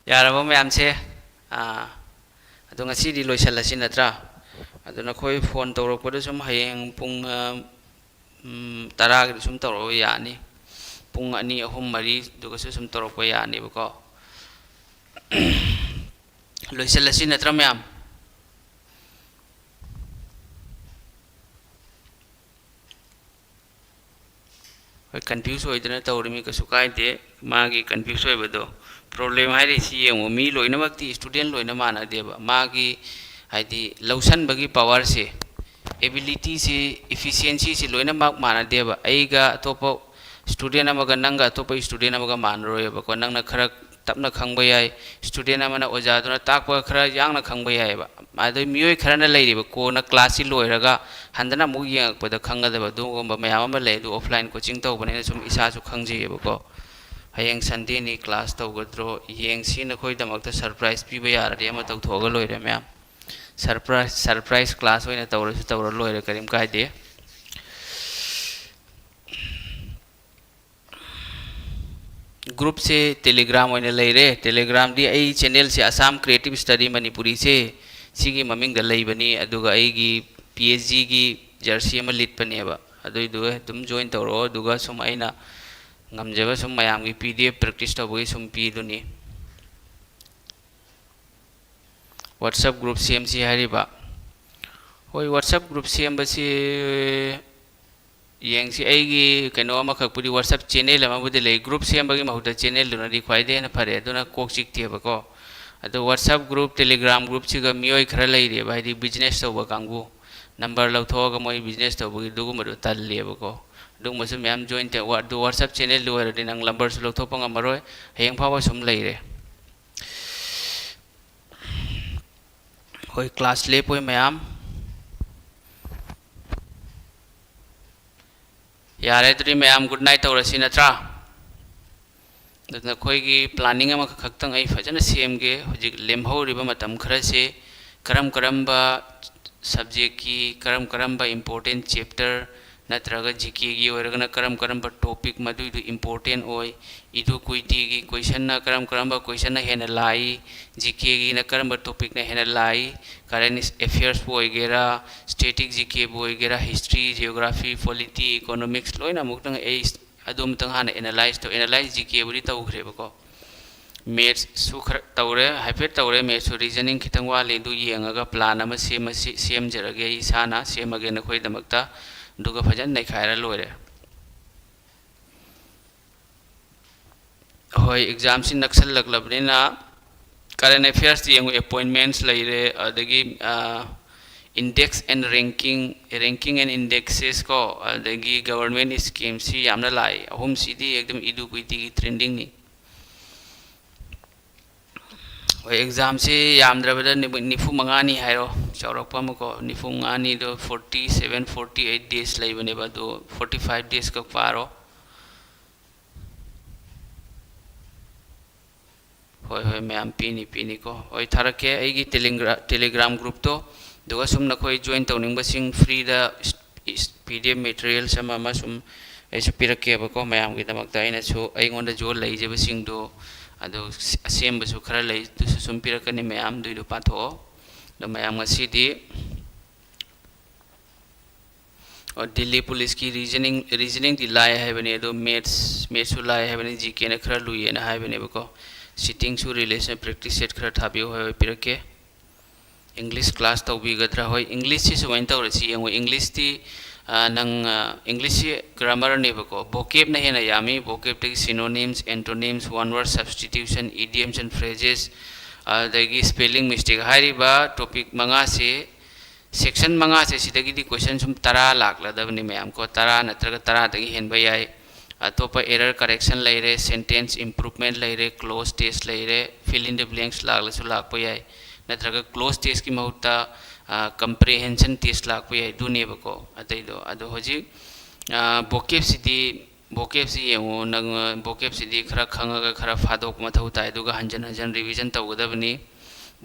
ꯌꯥꯔꯕꯣ ꯃꯌꯥꯝꯁꯦ? ꯑꯥ, ꯑꯗꯣ ꯉꯁꯤꯗꯤ ꯂꯣꯏꯁꯜꯂꯁꯤ ꯅꯠꯇ꯭ꯔꯥ? ꯑꯗꯣ ꯅꯈꯣꯏ phone ꯇꯧꯔꯛꯄꯗ ꯁꯨꯝ ꯍꯌꯦꯡ ꯄꯨꯡ, ꯑ, ꯎꯝ, ꯇꯔꯥꯒꯤꯗ ꯁꯨꯝ ꯇꯧꯔꯛꯑꯣ, ꯌꯥꯅꯤ꯫ ꯄꯨꯡ ꯑꯅꯤ, ꯑꯍꯨꯝ, ꯃꯔꯤꯗꯨꯒꯁꯨ ꯁꯨꯝ ꯇꯧꯔꯛꯄ ꯌꯥꯅꯦꯕꯀꯣ꯫ ꯂꯣꯏꯁꯜꯂꯁꯤ ꯅꯠꯇ꯭ꯔꯥ ꯃꯌꯥꯝ? ꯍꯣꯏ, confuse ꯑꯣꯏꯗꯅ ꯇꯧꯔꯤꯃꯤ, ꯀꯩꯁꯨ ꯀꯥꯏꯗꯦ꯫ ꯃꯥꯒꯤ confuse ꯑꯣꯏꯕꯗꯣ, problem ꯍꯥꯏꯔꯤꯁꯤ ꯌꯦꯡꯉꯨ, ꯃꯤ ꯂꯣꯏꯅꯃꯛꯇꯤ, student ꯂꯣꯏꯅ ꯃꯥꯟꯅꯗꯦꯕ꯫ ꯃꯥꯒꯤ, ꯍꯥꯏꯗꯤ, ꯂꯧꯁꯟꯕꯒꯤ powerꯁꯦ, abilityꯁꯦ, efficiencyꯁꯦ ꯂꯣꯏꯅꯃꯛ ꯃꯥꯟꯅꯗꯦꯕ꯫ ꯑꯩꯒ ꯑꯇꯣꯞꯄ student ꯑꯃꯒ, ꯅꯪꯒ ꯑꯇꯣꯞꯄ student ꯑꯃꯒ ꯃꯥꯟꯅꯔꯣꯏꯕꯀꯣ꯫ ꯅꯪꯅ ꯈꯔ ꯇꯞꯅ ꯈꯪꯕ ꯌꯥꯏ, student ꯑꯃꯅ ꯑꯣꯖꯥꯗꯨꯅ ꯇꯥꯛꯄ ꯈꯔ ꯌꯥꯡꯅ ꯈꯪꯕ ꯌꯥꯏꯑꯕ꯫ ꯑꯗꯩ ꯃꯤꯑꯣꯏ ꯈꯔꯅ ꯂꯩꯔꯤꯕ, ꯀꯣꯟꯅ classꯁꯤ ꯂꯣꯏꯔꯒ ꯍꯟꯗꯅ ꯑꯃꯨꯛ ꯌꯦꯡꯉꯛꯄꯗ ꯈꯪꯒꯗꯕ ꯑꯗꯨꯒꯨꯝꯕ ꯃꯌꯥꯝ ꯑꯃ ꯂꯩ꯫ ꯑꯗꯨ offline coaching ꯇꯧꯕꯅꯤꯅ ꯁꯨꯝ ꯏꯁꯥꯁꯨ ꯈꯪꯖꯩꯑꯕꯀꯣ꯫ ꯍꯌꯦꯡ Sundayꯅꯤ, class ꯇꯧꯒꯗ꯭ꯔꯣ? ꯌꯦꯡꯁꯤ, ꯅꯈꯣꯏꯗꯃꯛꯇ surprise ꯄꯤꯕ ꯌꯥꯔꯗꯤ ꯑꯃ ꯇꯧꯊꯣꯛꯑꯒ ꯂꯣꯏꯔꯦ ꯃꯌꯥꯝ꯫ Surprise, surprise class ꯑꯣꯏꯅ ꯇꯧꯔꯁꯨ ꯇꯧꯔ ꯂꯣꯏꯔꯦ, ꯀꯔꯤꯝ ꯀꯥꯏꯗꯦ꯫ Groupꯁꯦ Telegram ꯑꯣꯏꯅ ꯂꯩꯔꯦ꯫ Telegramꯗꯤ ꯑꯩ channelꯁꯦ Assam Creative Study ꯃꯅꯤꯄꯨꯔꯤꯁꯦ, ꯁꯤꯒꯤ ꯃꯃꯤꯡꯗ ꯂꯩꯕꯅꯤ꯫ ꯑꯗꯨꯒ ꯑꯩꯒꯤ PSGꯒꯤ jersey ꯑꯃ ꯂꯤꯠꯄꯅꯦꯕ, ꯑꯗꯨꯏꯗꯨꯒ ꯑꯗꯨꯝ join ꯇꯧꯔꯛꯑꯣ꯫ ꯑꯗꯨꯒ ꯁꯨꯝ ꯑꯩꯅ ꯉꯝꯖꯕ ꯁꯨꯝ ꯃꯌꯥꯝꯒꯤ PDF practice ꯇꯧꯕꯒꯤ ꯁꯨꯝ ꯄꯤꯗꯨꯅꯤ꯫ WhatsApp group ꯁꯦꯝꯁꯤ ꯍꯥꯏꯔꯤꯕ꯫ ꯍꯣꯏ, WhatsApp group ꯁꯦꯝꯕꯁꯤ ꯌꯦꯡꯁꯤ꯫ ꯑꯩꯒꯤ ꯀꯩꯅꯣ ꯑꯃꯈꯛꯄꯨꯗꯤ, WhatsApp channel ꯑꯃꯕꯨꯗꯤ ꯂꯩ꯫ Group ꯁꯦꯝꯕꯒꯤ ꯃꯍꯨꯠꯇ channelꯗꯨꯅꯗꯤ ꯈ꯭ꯋꯥꯏꯗꯒꯤ ꯍꯦꯟꯅ ꯐꯔꯦ꯫ ꯑꯗꯨꯅ ꯀꯣꯛ ꯆꯤꯛꯇꯦꯕꯀꯣ꯫ ꯑꯗꯣ WhatsApp group, Telegram groupꯁꯤꯒ ꯃꯤꯑꯣꯏ ꯈꯔ ꯂꯩꯔꯤꯑꯕ, ꯍꯥꯏꯗꯤ business ꯇꯧꯕ ꯀꯥꯡꯕꯨ꯫ ꯅꯝꯕꯔ ꯂꯧꯊꯣꯛꯑꯒ ꯃꯣꯏ ꯕꯤꯖꯤꯅꯦꯁ ꯇꯧꯕꯒꯤ ꯑꯗꯨꯒꯨꯝꯕꯗꯣ ꯇꯜꯂꯦꯕꯀꯣ꯫ ꯑꯗꯨꯒꯨꯝꯕꯁꯨ ꯃꯌꯥꯝ ꯖꯣꯏꯟ ꯇꯧ-, ꯋꯥ-, ꯑꯗꯨ ꯋꯥꯆꯞ ꯆꯦꯅꯦꯜꯗꯨ ꯑꯣꯏꯔꯗꯤ ꯅꯪ ꯅꯝꯕꯔꯁꯨ ꯂꯧꯊꯣꯛꯄ ꯉꯝꯃꯔꯣꯏ꯫ ꯍꯌꯦꯡ ꯐꯥꯎꯕ ꯁꯨꯝ ꯂꯩꯔꯦ꯫ ꯍꯣꯏ, ꯀ꯭ꯂꯥꯁ ꯂꯦꯞꯄꯣꯏ ꯃꯌꯥꯝ꯫ ꯌꯥꯔꯦ, ꯑꯗꯨꯗꯤ ꯃꯌꯥꯝ ꯒꯨꯗ ꯅꯥꯏꯠ ꯇꯧꯔꯁꯤ ꯅꯠꯇ꯭ꯔꯥ? ꯑꯗꯨ ꯅꯈꯣꯏꯒꯤ ꯄ꯭ꯂꯥꯅꯤꯡ ꯑꯃꯈꯛꯇꯪ ꯑꯩ ꯐꯖꯅ ꯁꯦꯝꯒꯦ꯫ ꯍꯧꯖꯤꯛ ꯂꯦꯝꯍꯧꯔꯤꯕ ꯃꯇꯝ ꯈꯔꯁꯦ ꯀꯔꯝ ꯀꯔꯝꯕ ꯁꯕꯖꯦꯛꯀꯤ, ꯀꯔꯝ ꯀꯔꯝꯕ ꯏꯝꯄꯣꯔꯇꯦꯟ ꯆꯦꯞꯇꯔ ꯅꯠꯇ꯭ꯔꯒ ꯖꯤ ꯀꯦꯒꯤ ꯑꯣꯏꯔꯒꯅ ꯀꯔꯝ ꯀꯔꯝꯕ ꯇꯣꯄꯤꯛ ꯃꯗꯨꯏꯗꯨ ꯏꯝꯄꯣꯔꯇꯦꯟ ꯑꯣꯏ, ꯏꯗꯨ ꯀꯨꯏꯇꯤꯒꯤ ꯀꯣꯏꯁꯟꯅ ꯀꯔꯝ ꯀꯔꯝꯕ ꯀꯣꯏꯁꯟꯅ ꯍꯦꯟꯅ ꯂꯥꯏ, ꯖꯤ ꯀꯦꯒꯤꯅ ꯀꯔꯝꯕ ꯇꯣꯄꯤꯛꯅ ꯍꯦꯟꯅ ꯂꯥꯏ, ꯀꯔꯦꯟ ꯑꯦꯐꯤꯌꯔꯁꯄꯨ ꯑꯣꯏꯒꯦꯔꯥ, ꯁ꯭ꯇꯦꯇꯤꯛ ꯖꯤ ꯀꯦꯕꯨ ꯑꯣꯏꯒꯦꯔꯥ, ꯍꯤꯁꯇ꯭ꯔꯤ, ꯖꯤꯑꯣꯒ꯭ꯔꯥꯐꯤ, ꯄꯣꯂꯤꯇꯤ, ꯏꯀꯣꯅꯣꯃꯤꯛꯁ ꯂꯣꯏꯅ ꯑꯃꯨꯛꯇꯪ ꯑꯩ ꯑꯗꯨ ꯑꯃꯇꯪ ꯍꯥꯟꯅ ꯑꯦꯅꯥꯂꯥꯏꯁ ꯇꯧ-, ꯑꯦꯅꯥꯂꯥꯏꯁ ꯖꯤ ꯀꯦꯕꯨꯗꯤ ꯇꯧꯈ꯭ꯔꯦꯕꯀꯣ꯫ ꯃꯦꯠꯁꯁꯨ ꯈꯔ ꯇꯧꯔꯦ, ꯍꯥꯏꯐꯦꯠ ꯇꯧꯔꯦ, ꯃꯦꯠꯁꯁꯨ ꯔꯤꯖꯅꯤꯡ ꯈꯤꯇꯪ ꯋꯥꯠꯂꯤ꯫ ꯑꯗꯨ ꯌꯦꯡꯉꯒ ꯄ꯭ꯂꯥꯟ ꯑꯃ ꯁꯦꯝꯃꯁꯤ, ꯁꯦꯝꯖꯔꯒꯦ ꯑꯩ ꯏꯁꯥꯅ, ꯁꯦꯝꯃꯒꯦ ꯅꯈꯣꯏꯒꯤꯗꯃꯛꯇ꯫ ꯑꯗꯨꯒ ꯐꯖꯅ ꯅꯩꯈꯥꯏꯔ ꯂꯣꯏꯔꯦ꯫ ꯍꯣꯏ, ꯑꯦꯛꯖꯥꯝꯁꯤ ꯅꯛꯁꯜꯂꯛꯂꯕꯅꯤꯅ ꯀꯔꯦꯟ ꯑꯦꯐꯤꯌꯔꯁꯇ ꯌꯦꯡꯉꯨ, ꯑꯦꯄꯣꯏꯟꯃꯦꯟꯠꯁ ꯂꯩꯔꯦ, ꯑꯗꯒꯤ, ꯑ, index and ranking, ranking and indexes ꯀꯣ, ꯑꯗꯒꯤ ꯒꯕꯔꯟꯃꯦꯟ ꯁ꯭ꯀꯤꯝꯁꯤ ꯌꯥꯝꯅ ꯂꯥꯛꯏ꯫ ꯑꯍꯨꯝꯁꯤꯗꯤ ꯑꯗꯨꯝ ꯏꯗꯨ ꯀꯨꯏꯇꯤꯒꯤ ꯇ꯭ꯔꯦꯟꯗꯤꯡꯅꯤ꯫ ꯍꯣꯏ, ꯑꯦꯛꯖꯥꯝꯁꯤ ꯌꯥꯝꯗ꯭ꯔꯕꯗ ꯅꯨꯃꯤꯠ ꯅꯤꯐꯨ ꯃꯉꯥꯅꯤ ꯍꯥꯏꯔꯣ, ꯆꯥꯎꯔꯛꯄ ꯑꯃꯀꯣ, ꯅꯤꯐꯨ ꯃꯉꯥꯅꯤꯗꯣ forty seven, forty eight days ꯂꯩꯕꯅꯦꯕ, ꯑꯗꯣ forty five days ꯈꯛ ꯄꯥꯔꯣ꯫ ꯍꯣꯏ, ꯍꯣꯏ, ꯃꯌꯥꯝ ꯄꯤꯅꯤ, ꯄꯤꯅꯤꯀꯣ꯫ ꯍꯣꯏ, ꯊꯥꯔꯛꯀꯦ ꯑꯩꯒꯤ ꯇꯦꯂꯤꯒ꯭ꯔꯥ-, Telegram groupꯇꯣ꯫ ꯑꯗꯨꯒ ꯁꯨꯝ ꯅꯈꯣꯏ join ꯇꯧꯅꯤꯡꯕꯁꯤꯡ freeꯗ ꯏꯁ-, ꯏꯁ-, P D F materials ꯑꯃ ꯑꯃ ꯁꯨꯝ ꯑꯩꯁꯨ ꯄꯤꯔꯛꯀꯦꯕꯀꯣ, ꯃꯌꯥꯝꯒꯤꯗꯃꯛꯇ꯫ ꯑꯩꯅꯁꯨ ꯑꯩꯉꯣꯟꯗ ꯖꯣꯟ ꯂꯩꯖꯕꯁꯤꯡꯗꯣ, ꯑꯗꯨ ꯑꯁꯦꯝꯕꯁꯨ ꯈꯔ ꯂꯩ, ꯑꯗꯨꯁꯨ ꯁꯨꯝ ꯄꯤꯔꯛꯀꯅꯤ ꯃꯌꯥꯝ, ꯑꯗꯨꯏꯗꯣ ꯄꯥꯊꯣꯛꯑꯣ꯫ ꯑꯗꯣ ꯃꯌꯥꯝ ꯉꯁꯤꯗꯤ ꯑꯣ, ꯗꯤꯜꯂꯤ ꯄꯨꯂꯤꯁꯀꯤ ꯔꯤꯖꯅꯤꯡ, ꯔꯤꯖꯅꯤꯡꯗꯤ ꯂꯥꯏ ꯍꯥꯏꯕꯅꯤ, ꯑꯗꯣ ꯃꯦꯠꯁ, ꯃꯦꯠꯁꯁꯨ ꯂꯥꯏ ꯍꯥꯏꯕꯅꯤ, ꯖꯤ ꯀꯦꯅ ꯈꯔ ꯂꯨꯏꯌꯦꯅ ꯍꯥꯏꯕꯅꯦꯕꯀꯣ꯫ ꯁꯤꯠꯇꯤꯡꯁꯨ ꯔꯤꯂꯦꯁꯟ ꯄ꯭ꯔꯦꯛꯇꯤꯁ ꯁꯦꯠ ꯈꯔ ꯊꯥꯕꯤꯌꯨ ꯍꯥꯏꯕ ꯄꯤꯔꯛꯀꯦ꯫ ꯏꯪꯂꯤꯁ ꯀ꯭ꯂꯥꯁ ꯇꯧꯕꯤꯒꯗ꯭ꯔꯥ? ꯍꯣꯏ, ꯏꯪꯂꯤꯁꯁꯤ ꯁꯨꯃꯥꯏꯅ ꯇꯧꯔꯁꯤ ꯌꯦꯡꯉꯨ꯫ ꯏꯪꯂꯤꯁꯇꯤ, ꯑ, ꯅꯪ, ꯑ, ꯏꯪꯂꯤꯁꯁꯤ ꯒ꯭ꯔꯥꯃꯔꯅꯦꯕꯀꯣ, vocabꯅ ꯍꯦꯟꯅ ꯌꯥꯝꯃꯤ꯫ Vocabꯇꯒꯤ synonyms, antonyms, one word substitution, idioms and phrases, ꯑꯗꯒꯤ spelling mistake ꯍꯥꯏꯔꯤꯕ topic ꯃꯉꯥꯁꯤ Section ꯃꯉꯥꯁꯦ ꯁꯤꯗꯒꯤꯗꯤ question ꯁꯨꯝ ꯇꯔꯥ ꯂꯥꯛꯂꯗꯕꯅꯤ ꯃꯌꯥꯝ ꯀꯣ, ꯇꯔꯥ ꯅꯠꯇ꯭ꯔꯒ ꯇꯔꯥꯗꯒꯤ ꯍꯦꯟꯕ ꯌꯥꯏ꯫ ꯑꯇꯣꯞꯄ error correction ꯂꯩꯔꯦ, sentence improvement ꯂꯩꯔꯦ, clause test ꯂꯩꯔꯦ, fill in the blanks ꯂꯥꯛꯂꯁꯨ ꯂꯥꯛꯄ ꯌꯥꯏ, ꯅꯠꯇ꯭ꯔꯒ clause test ꯀꯤ ꯃꯍꯨꯠꯇ, ꯑ, comprehension test ꯂꯥꯛꯄ ꯌꯥꯏ, ꯑꯗꯨꯅꯦꯕꯀꯣ꯫ ꯑꯇꯩꯗꯣ ꯑꯗꯣ ꯍꯧꯖꯤꯛ, ꯑ, vocab ꯁꯤꯗꯤ vocab ꯁꯤ ꯌꯦꯡꯉꯣ, ꯅꯪ vocab ꯁꯤꯗꯤ ꯈꯔ ꯈꯪꯉꯒ ꯈꯔ ꯐꯥꯗꯣꯛꯄ ꯃꯊꯧ ꯇꯥꯏ, ꯑꯗꯨꯒ ꯍꯟꯖꯟ ꯍꯟꯖꯟ revision ꯇꯧꯒꯗꯕꯅꯤ꯫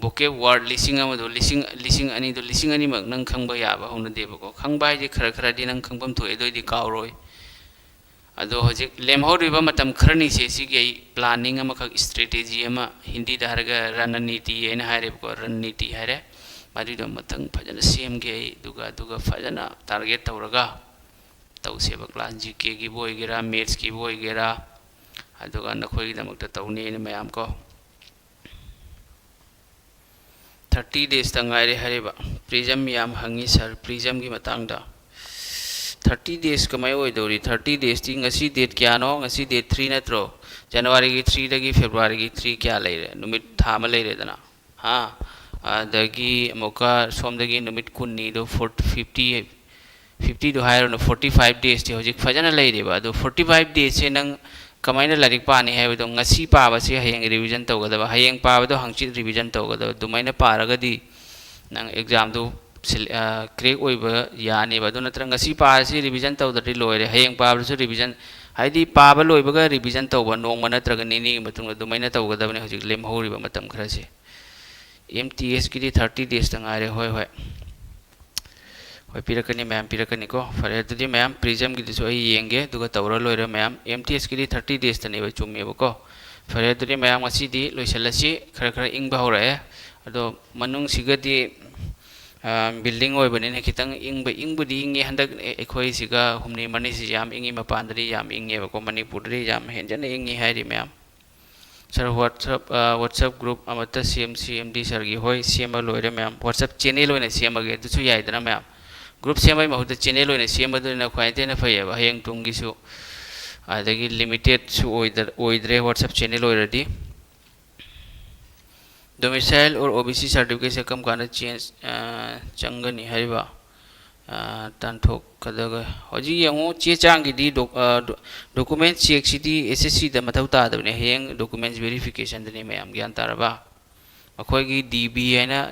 Vocab word ꯂꯤꯁꯤꯡ ꯑꯃꯗꯣ, ꯂꯤꯁꯤꯡ, ꯂꯤꯁꯤꯡ ꯑꯅꯤꯗꯣ, ꯂꯤꯁꯤꯡ ꯑꯅꯤꯃꯛ ꯅꯪ ꯈꯪꯕ ꯌꯥꯕ ꯍꯧꯅꯗꯦꯕꯀꯣ꯫ ꯈꯪꯕ ꯍꯥꯏꯁꯦ ꯈꯔ ꯈꯔꯗꯤ ꯅꯪ ꯈꯪꯐꯝ ꯊꯣꯛꯑꯦ, ꯑꯗꯨ ꯑꯣꯏꯗꯤ ꯀꯥꯎꯔꯣꯏ꯫ ꯑꯗꯣ ꯍꯧꯖꯤꯛ ꯂꯦꯝꯍꯧꯔꯤꯕ ꯃꯇꯝ ꯈꯔꯅꯤꯁꯦ ꯁꯤꯒꯤ ꯑꯩ planning ꯑꯃꯈꯛ, strategy ꯑꯃ, ꯍꯤꯟꯗꯤꯗ ꯍꯥꯏꯔꯒ ꯔꯟꯅꯅꯤꯇꯤ ꯍꯥꯏꯅ ꯍꯥꯏꯔꯦꯕꯀꯣ, ꯔꯟꯅꯤꯇꯤ ꯍꯥꯏꯔꯦ꯫ ꯃꯗꯨꯏꯗꯣ ꯃꯊꯪ ꯐꯖꯅ ꯁꯦꯝꯒꯦ ꯑꯩ, ꯑꯗꯨꯒ, ꯑꯗꯨꯒ ꯐꯖꯅ target ꯇꯧꯔꯒ ꯇꯧꯁꯦꯕ꯫ Class G K ꯒꯤꯕꯨ ꯑꯣꯏꯒꯦꯔꯥ, maths ꯀꯤꯕꯨ ꯑꯣꯏꯒꯦꯔꯥ, ꯑꯗꯨꯒ ꯅꯈꯣꯏꯒꯤꯗꯃꯛꯇ ꯇꯧꯅꯤ ꯑꯩꯅ ꯃꯌꯥꯝ ꯀꯣ꯫ Thirty days ꯇ ꯉꯥꯏꯔꯦ ꯍꯥꯏꯔꯤꯕ꯫ Prism ꯌꯥꯝ ꯍꯪꯉꯤ sir, Prism ꯒꯤ ꯃꯇꯥꯡꯗ꯫ Thirty days ꯀꯃꯥꯏ ꯑꯣꯏꯗꯧꯔꯤ? Thirty days ꯇꯤ ꯉꯁꯤ date ꯀꯌꯥꯅꯣ? ꯉꯁꯤ date three ꯅꯠꯇ꯭ꯔꯣ? January ꯒꯤ three ꯗꯒꯤ February ꯒꯤ three ꯀꯌꯥ ꯂꯩꯔꯦ? ꯅꯨꯃꯤꯠ ꯊꯥ ꯑꯃ ꯂꯩꯔꯦꯗꯅ꯫ ꯍꯥ? ꯑꯗꯒꯤ ꯑꯃꯨꯛꯀ ꯁꯣꯝꯗꯒꯤ ꯅꯨꯃꯤꯠ ꯀꯨꯟꯅꯤꯗꯣ, forty, fifty, fifty ꯗꯣ ꯍꯥꯏꯔꯨꯅꯨ, forty five days ꯇꯤ ꯍꯧꯖꯤꯛ ꯐꯖꯅ ꯂꯩꯔꯤꯕ꯫ ꯑꯗꯣ forty five days ꯁꯦ ꯅꯪ ꯀꯃꯥꯏꯅ ꯂꯥꯏꯔꯤꯛ ꯄꯥꯅꯤ ꯍꯥꯏꯕꯗꯣ, ꯉꯁꯤ ꯄꯥꯕꯁꯤ ꯍꯌꯦꯡ revision ꯇꯧꯒꯗꯕ, ꯍꯌꯦꯡ ꯄꯥꯕꯗꯣ ꯍꯪꯆꯤꯠ revision ꯇꯧꯒꯗꯕ꯫ ꯑꯗꯨꯃꯥꯏꯅ ꯄꯥꯔꯒꯗꯤ ꯅꯪ exam ꯗꯨ ꯁꯤꯜ-, ꯑ, crack ꯑꯣꯏꯕ ꯌꯥꯅꯦꯕ꯫ ꯑꯗꯨ ꯅꯠꯇ꯭ꯔꯒ ꯉꯁꯤ ꯄꯥꯔꯁꯤ, revision ꯇꯧꯗ꯭ꯔꯗꯤ ꯂꯣꯏꯔꯦ, ꯍꯌꯦꯡ ꯄꯥꯕꯗꯁꯨ revision, ꯍꯥꯏꯗꯤ ꯄꯥꯕ ꯂꯣꯏꯕꯒ revision ꯇꯧꯕ, ꯅꯣꯡꯃ ꯅꯠꯇ꯭ꯔꯒ ꯅꯤꯅꯤꯒꯤ ꯃꯇꯨꯡꯗ ꯑꯗꯨꯃꯥꯏꯅ ꯇꯧꯒꯗꯕꯅꯤ ꯍꯧꯖꯤꯛ ꯂꯦꯝꯍꯧꯔꯤꯕ ꯃꯇꯝ ꯈꯔꯁꯦ꯫ M T S ꯀꯤꯗꯤ thirty days ꯇ ꯉꯥꯏꯔꯦ꯫ ꯍꯣꯏ, ꯍꯣꯏ꯫ ꯍꯣꯏ, ꯄꯤꯔꯛꯀꯅꯤ ꯃꯌꯥꯝ, ꯄꯤꯔꯛꯀꯅꯤꯀꯣ꯫ ꯐꯔꯦ, ꯑꯗꯨꯗꯤ ꯃꯌꯥꯝ Prism ꯒꯤꯗꯨꯁꯨ ꯑꯩ ꯌꯦꯡꯒꯦ, ꯑꯗꯨꯒ ꯇꯧꯔ ꯂꯣꯏꯔꯦ ꯃꯌꯥꯝ꯫ M T S ꯀꯤꯗꯤ thirty days ꯇꯅꯦꯕ, ꯆꯨꯝꯃꯦꯕꯀꯣ꯫ ꯐꯔꯦ, ꯑꯗꯨꯗꯤ ꯃꯌꯥꯝ ꯉꯁꯤꯗꯤ ꯂꯣꯏꯁꯤꯜꯂꯁꯤ, ꯈꯔ ꯈꯔ ꯏꯪꯕ ꯍꯧꯔꯛꯑꯦ꯫ ꯑꯗꯣ ꯃꯅꯨꯡꯁꯤꯒꯗꯤ, ꯑ, building ꯑꯣꯏꯕꯅꯤꯅ ꯈꯤꯇꯪ ꯏꯪꯕ, ꯏꯪꯕꯨꯗꯤ ꯏꯪꯉꯤ꯫ ꯍꯟꯗꯛ ꯑꯩꯈꯣꯏꯁꯤꯒ ꯍꯨꯝꯅꯤ ꯃꯔꯤꯁꯤ ꯌꯥꯝ ꯏꯪꯉꯤ, ꯃꯄꯥꯟꯗꯗꯤ ꯌꯥꯝ ꯏꯪꯉꯦꯕꯀꯣ, ꯃꯅꯤꯄꯨꯔꯗꯗꯤ ꯌꯥꯝ ꯍꯦꯟꯖꯟꯅ ꯏꯪꯉꯤ ꯍꯥꯏꯔꯤ ꯃꯌꯥꯝ꯫ Sir, WhatsApp, ꯑ, WhatsApp group ꯑꯃꯠꯇ ꯁꯦꯝꯁꯤ, M D sir ꯒꯤ꯫ ꯍꯣꯏ, ꯁꯦꯝꯕ ꯂꯣꯏꯔꯦ ꯃꯌꯥꯝ꯫ WhatsApp channel ꯑꯣꯏꯅ ꯁꯦꯝꯃꯒꯦ, ꯑꯗꯨꯁꯨ ꯌꯥꯏꯗꯅ ꯃꯌꯥꯝ꯫ Group ꯁꯦꯝꯕꯒꯤ ꯃꯍꯨꯠꯇ channel ꯑꯣꯏꯅ ꯁꯦꯝꯕꯗꯨꯅ ꯈ꯭ꯋꯥꯏꯗꯒꯤ ꯍꯦꯟꯅ ꯐꯩꯌꯦꯕ, ꯍꯌꯦꯡ ꯇꯨꯡꯒꯤꯁꯨ꯫ ꯑꯗꯒꯤ limited ꯁꯨ ꯑꯣꯏꯗ-, ꯑꯣꯏꯗ꯭ꯔꯦ WhatsApp channel ꯑꯣꯏꯔꯗꯤ꯫ Domicile or O B C certificate ꯁꯦ ꯀꯔꯝ ꯀꯥꯟꯗ change, ꯑ, ꯆꯪꯒꯅꯤ ꯍꯥꯏꯔꯤꯕ? ꯑ, ꯇꯥꯟꯊꯣꯛꯀꯗꯒ-, ꯍꯧꯖꯤꯛ ꯌꯦꯡꯉꯨ, ꯆꯦ ꯆꯥꯡꯒꯤꯗꯤ doc-, ꯑ, do-, document check CD S S C ꯗ ꯃꯊꯧ ꯇꯥꯗꯕꯅꯦ, ꯍꯌꯦꯡ documents verification ꯗꯅꯤ, ꯃꯌꯥꯝ ꯒ꯭ꯌꯥꯟ ꯇꯥꯔꯕ? ꯑꯩꯈꯣꯏꯒꯤ D B ꯍꯥꯏꯅ,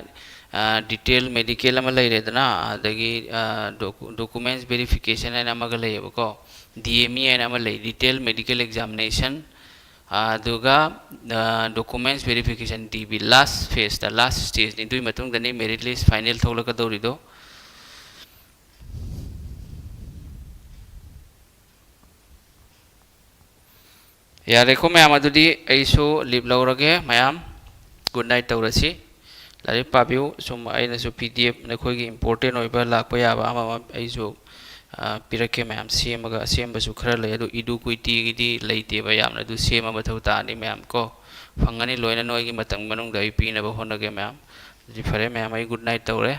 ꯑ, detail medical ꯑꯃ ꯂꯩꯔꯦꯗꯅ, ꯑꯗꯒꯤ, ꯑ, doc-, documents verification ꯍꯥꯏꯅ ꯑꯃꯒ ꯂꯩꯌꯦꯕꯀꯣ, D M E ꯍꯥꯏꯅ ꯑꯃ ꯂꯩ, detail medical examination, ꯑꯗꯨꯒ, ꯑ, documents verification, D B last phase ꯇ, last stage ꯅꯤ꯫ ꯑꯗꯨꯒꯤ ꯃꯇꯨꯡꯗꯅꯤ merit list final ꯊꯣꯛꯂꯛꯀꯗꯧꯔꯤꯗꯣ꯫ ꯌꯥꯔꯦꯀꯣ ꯃꯌꯥꯝ, ꯑꯗꯨꯗꯤ ꯑꯩꯁꯨ leave ꯂꯧꯔꯒꯦ꯫ ꯃꯌꯥꯝ good night ꯇꯧꯔꯁꯤ꯫ ꯂꯥꯏꯔꯤꯛ ꯄꯥꯕꯤꯌꯨ꯫ ꯁꯨꯝ ꯑꯩꯅꯁꯨ P D F ꯅꯈꯣꯏꯒꯤ important ꯑꯣꯏꯕ ꯂꯥꯛꯄ ꯌꯥꯕ ꯑꯃ ꯑꯃ ꯑꯩꯁꯨ, ꯑ, ꯄꯤꯔꯛꯀꯦ ꯃꯌꯥꯝ꯫ ꯁꯦꯝꯃꯒ, ꯑꯁꯦꯝꯕꯁꯨ ꯈꯔ ꯂꯩ, ꯑꯗꯨ Eduquity ꯒꯤꯗꯤ ꯂꯩꯇꯦꯕ ꯌꯥꯝꯅ, ꯑꯗꯨ ꯁꯦꯝꯕ ꯃꯊꯧ ꯇꯥꯔꯅꯤ ꯃꯌꯥꯝ ꯀꯣ꯫ ꯐꯪꯒꯅꯤ ꯂꯣꯏꯅ, ꯅꯣꯏꯒꯤ ꯃꯇꯝ ꯃꯅꯨꯡꯗ ꯑꯩ ꯄꯤꯅꯕ ꯍꯣꯠꯅꯒꯦ ꯃꯌꯥꯝ꯫ ꯑꯗꯨꯗꯤ ꯐꯔꯦ ꯃꯌꯥꯝ, ꯑꯩ good night ꯇꯧꯔꯦ꯫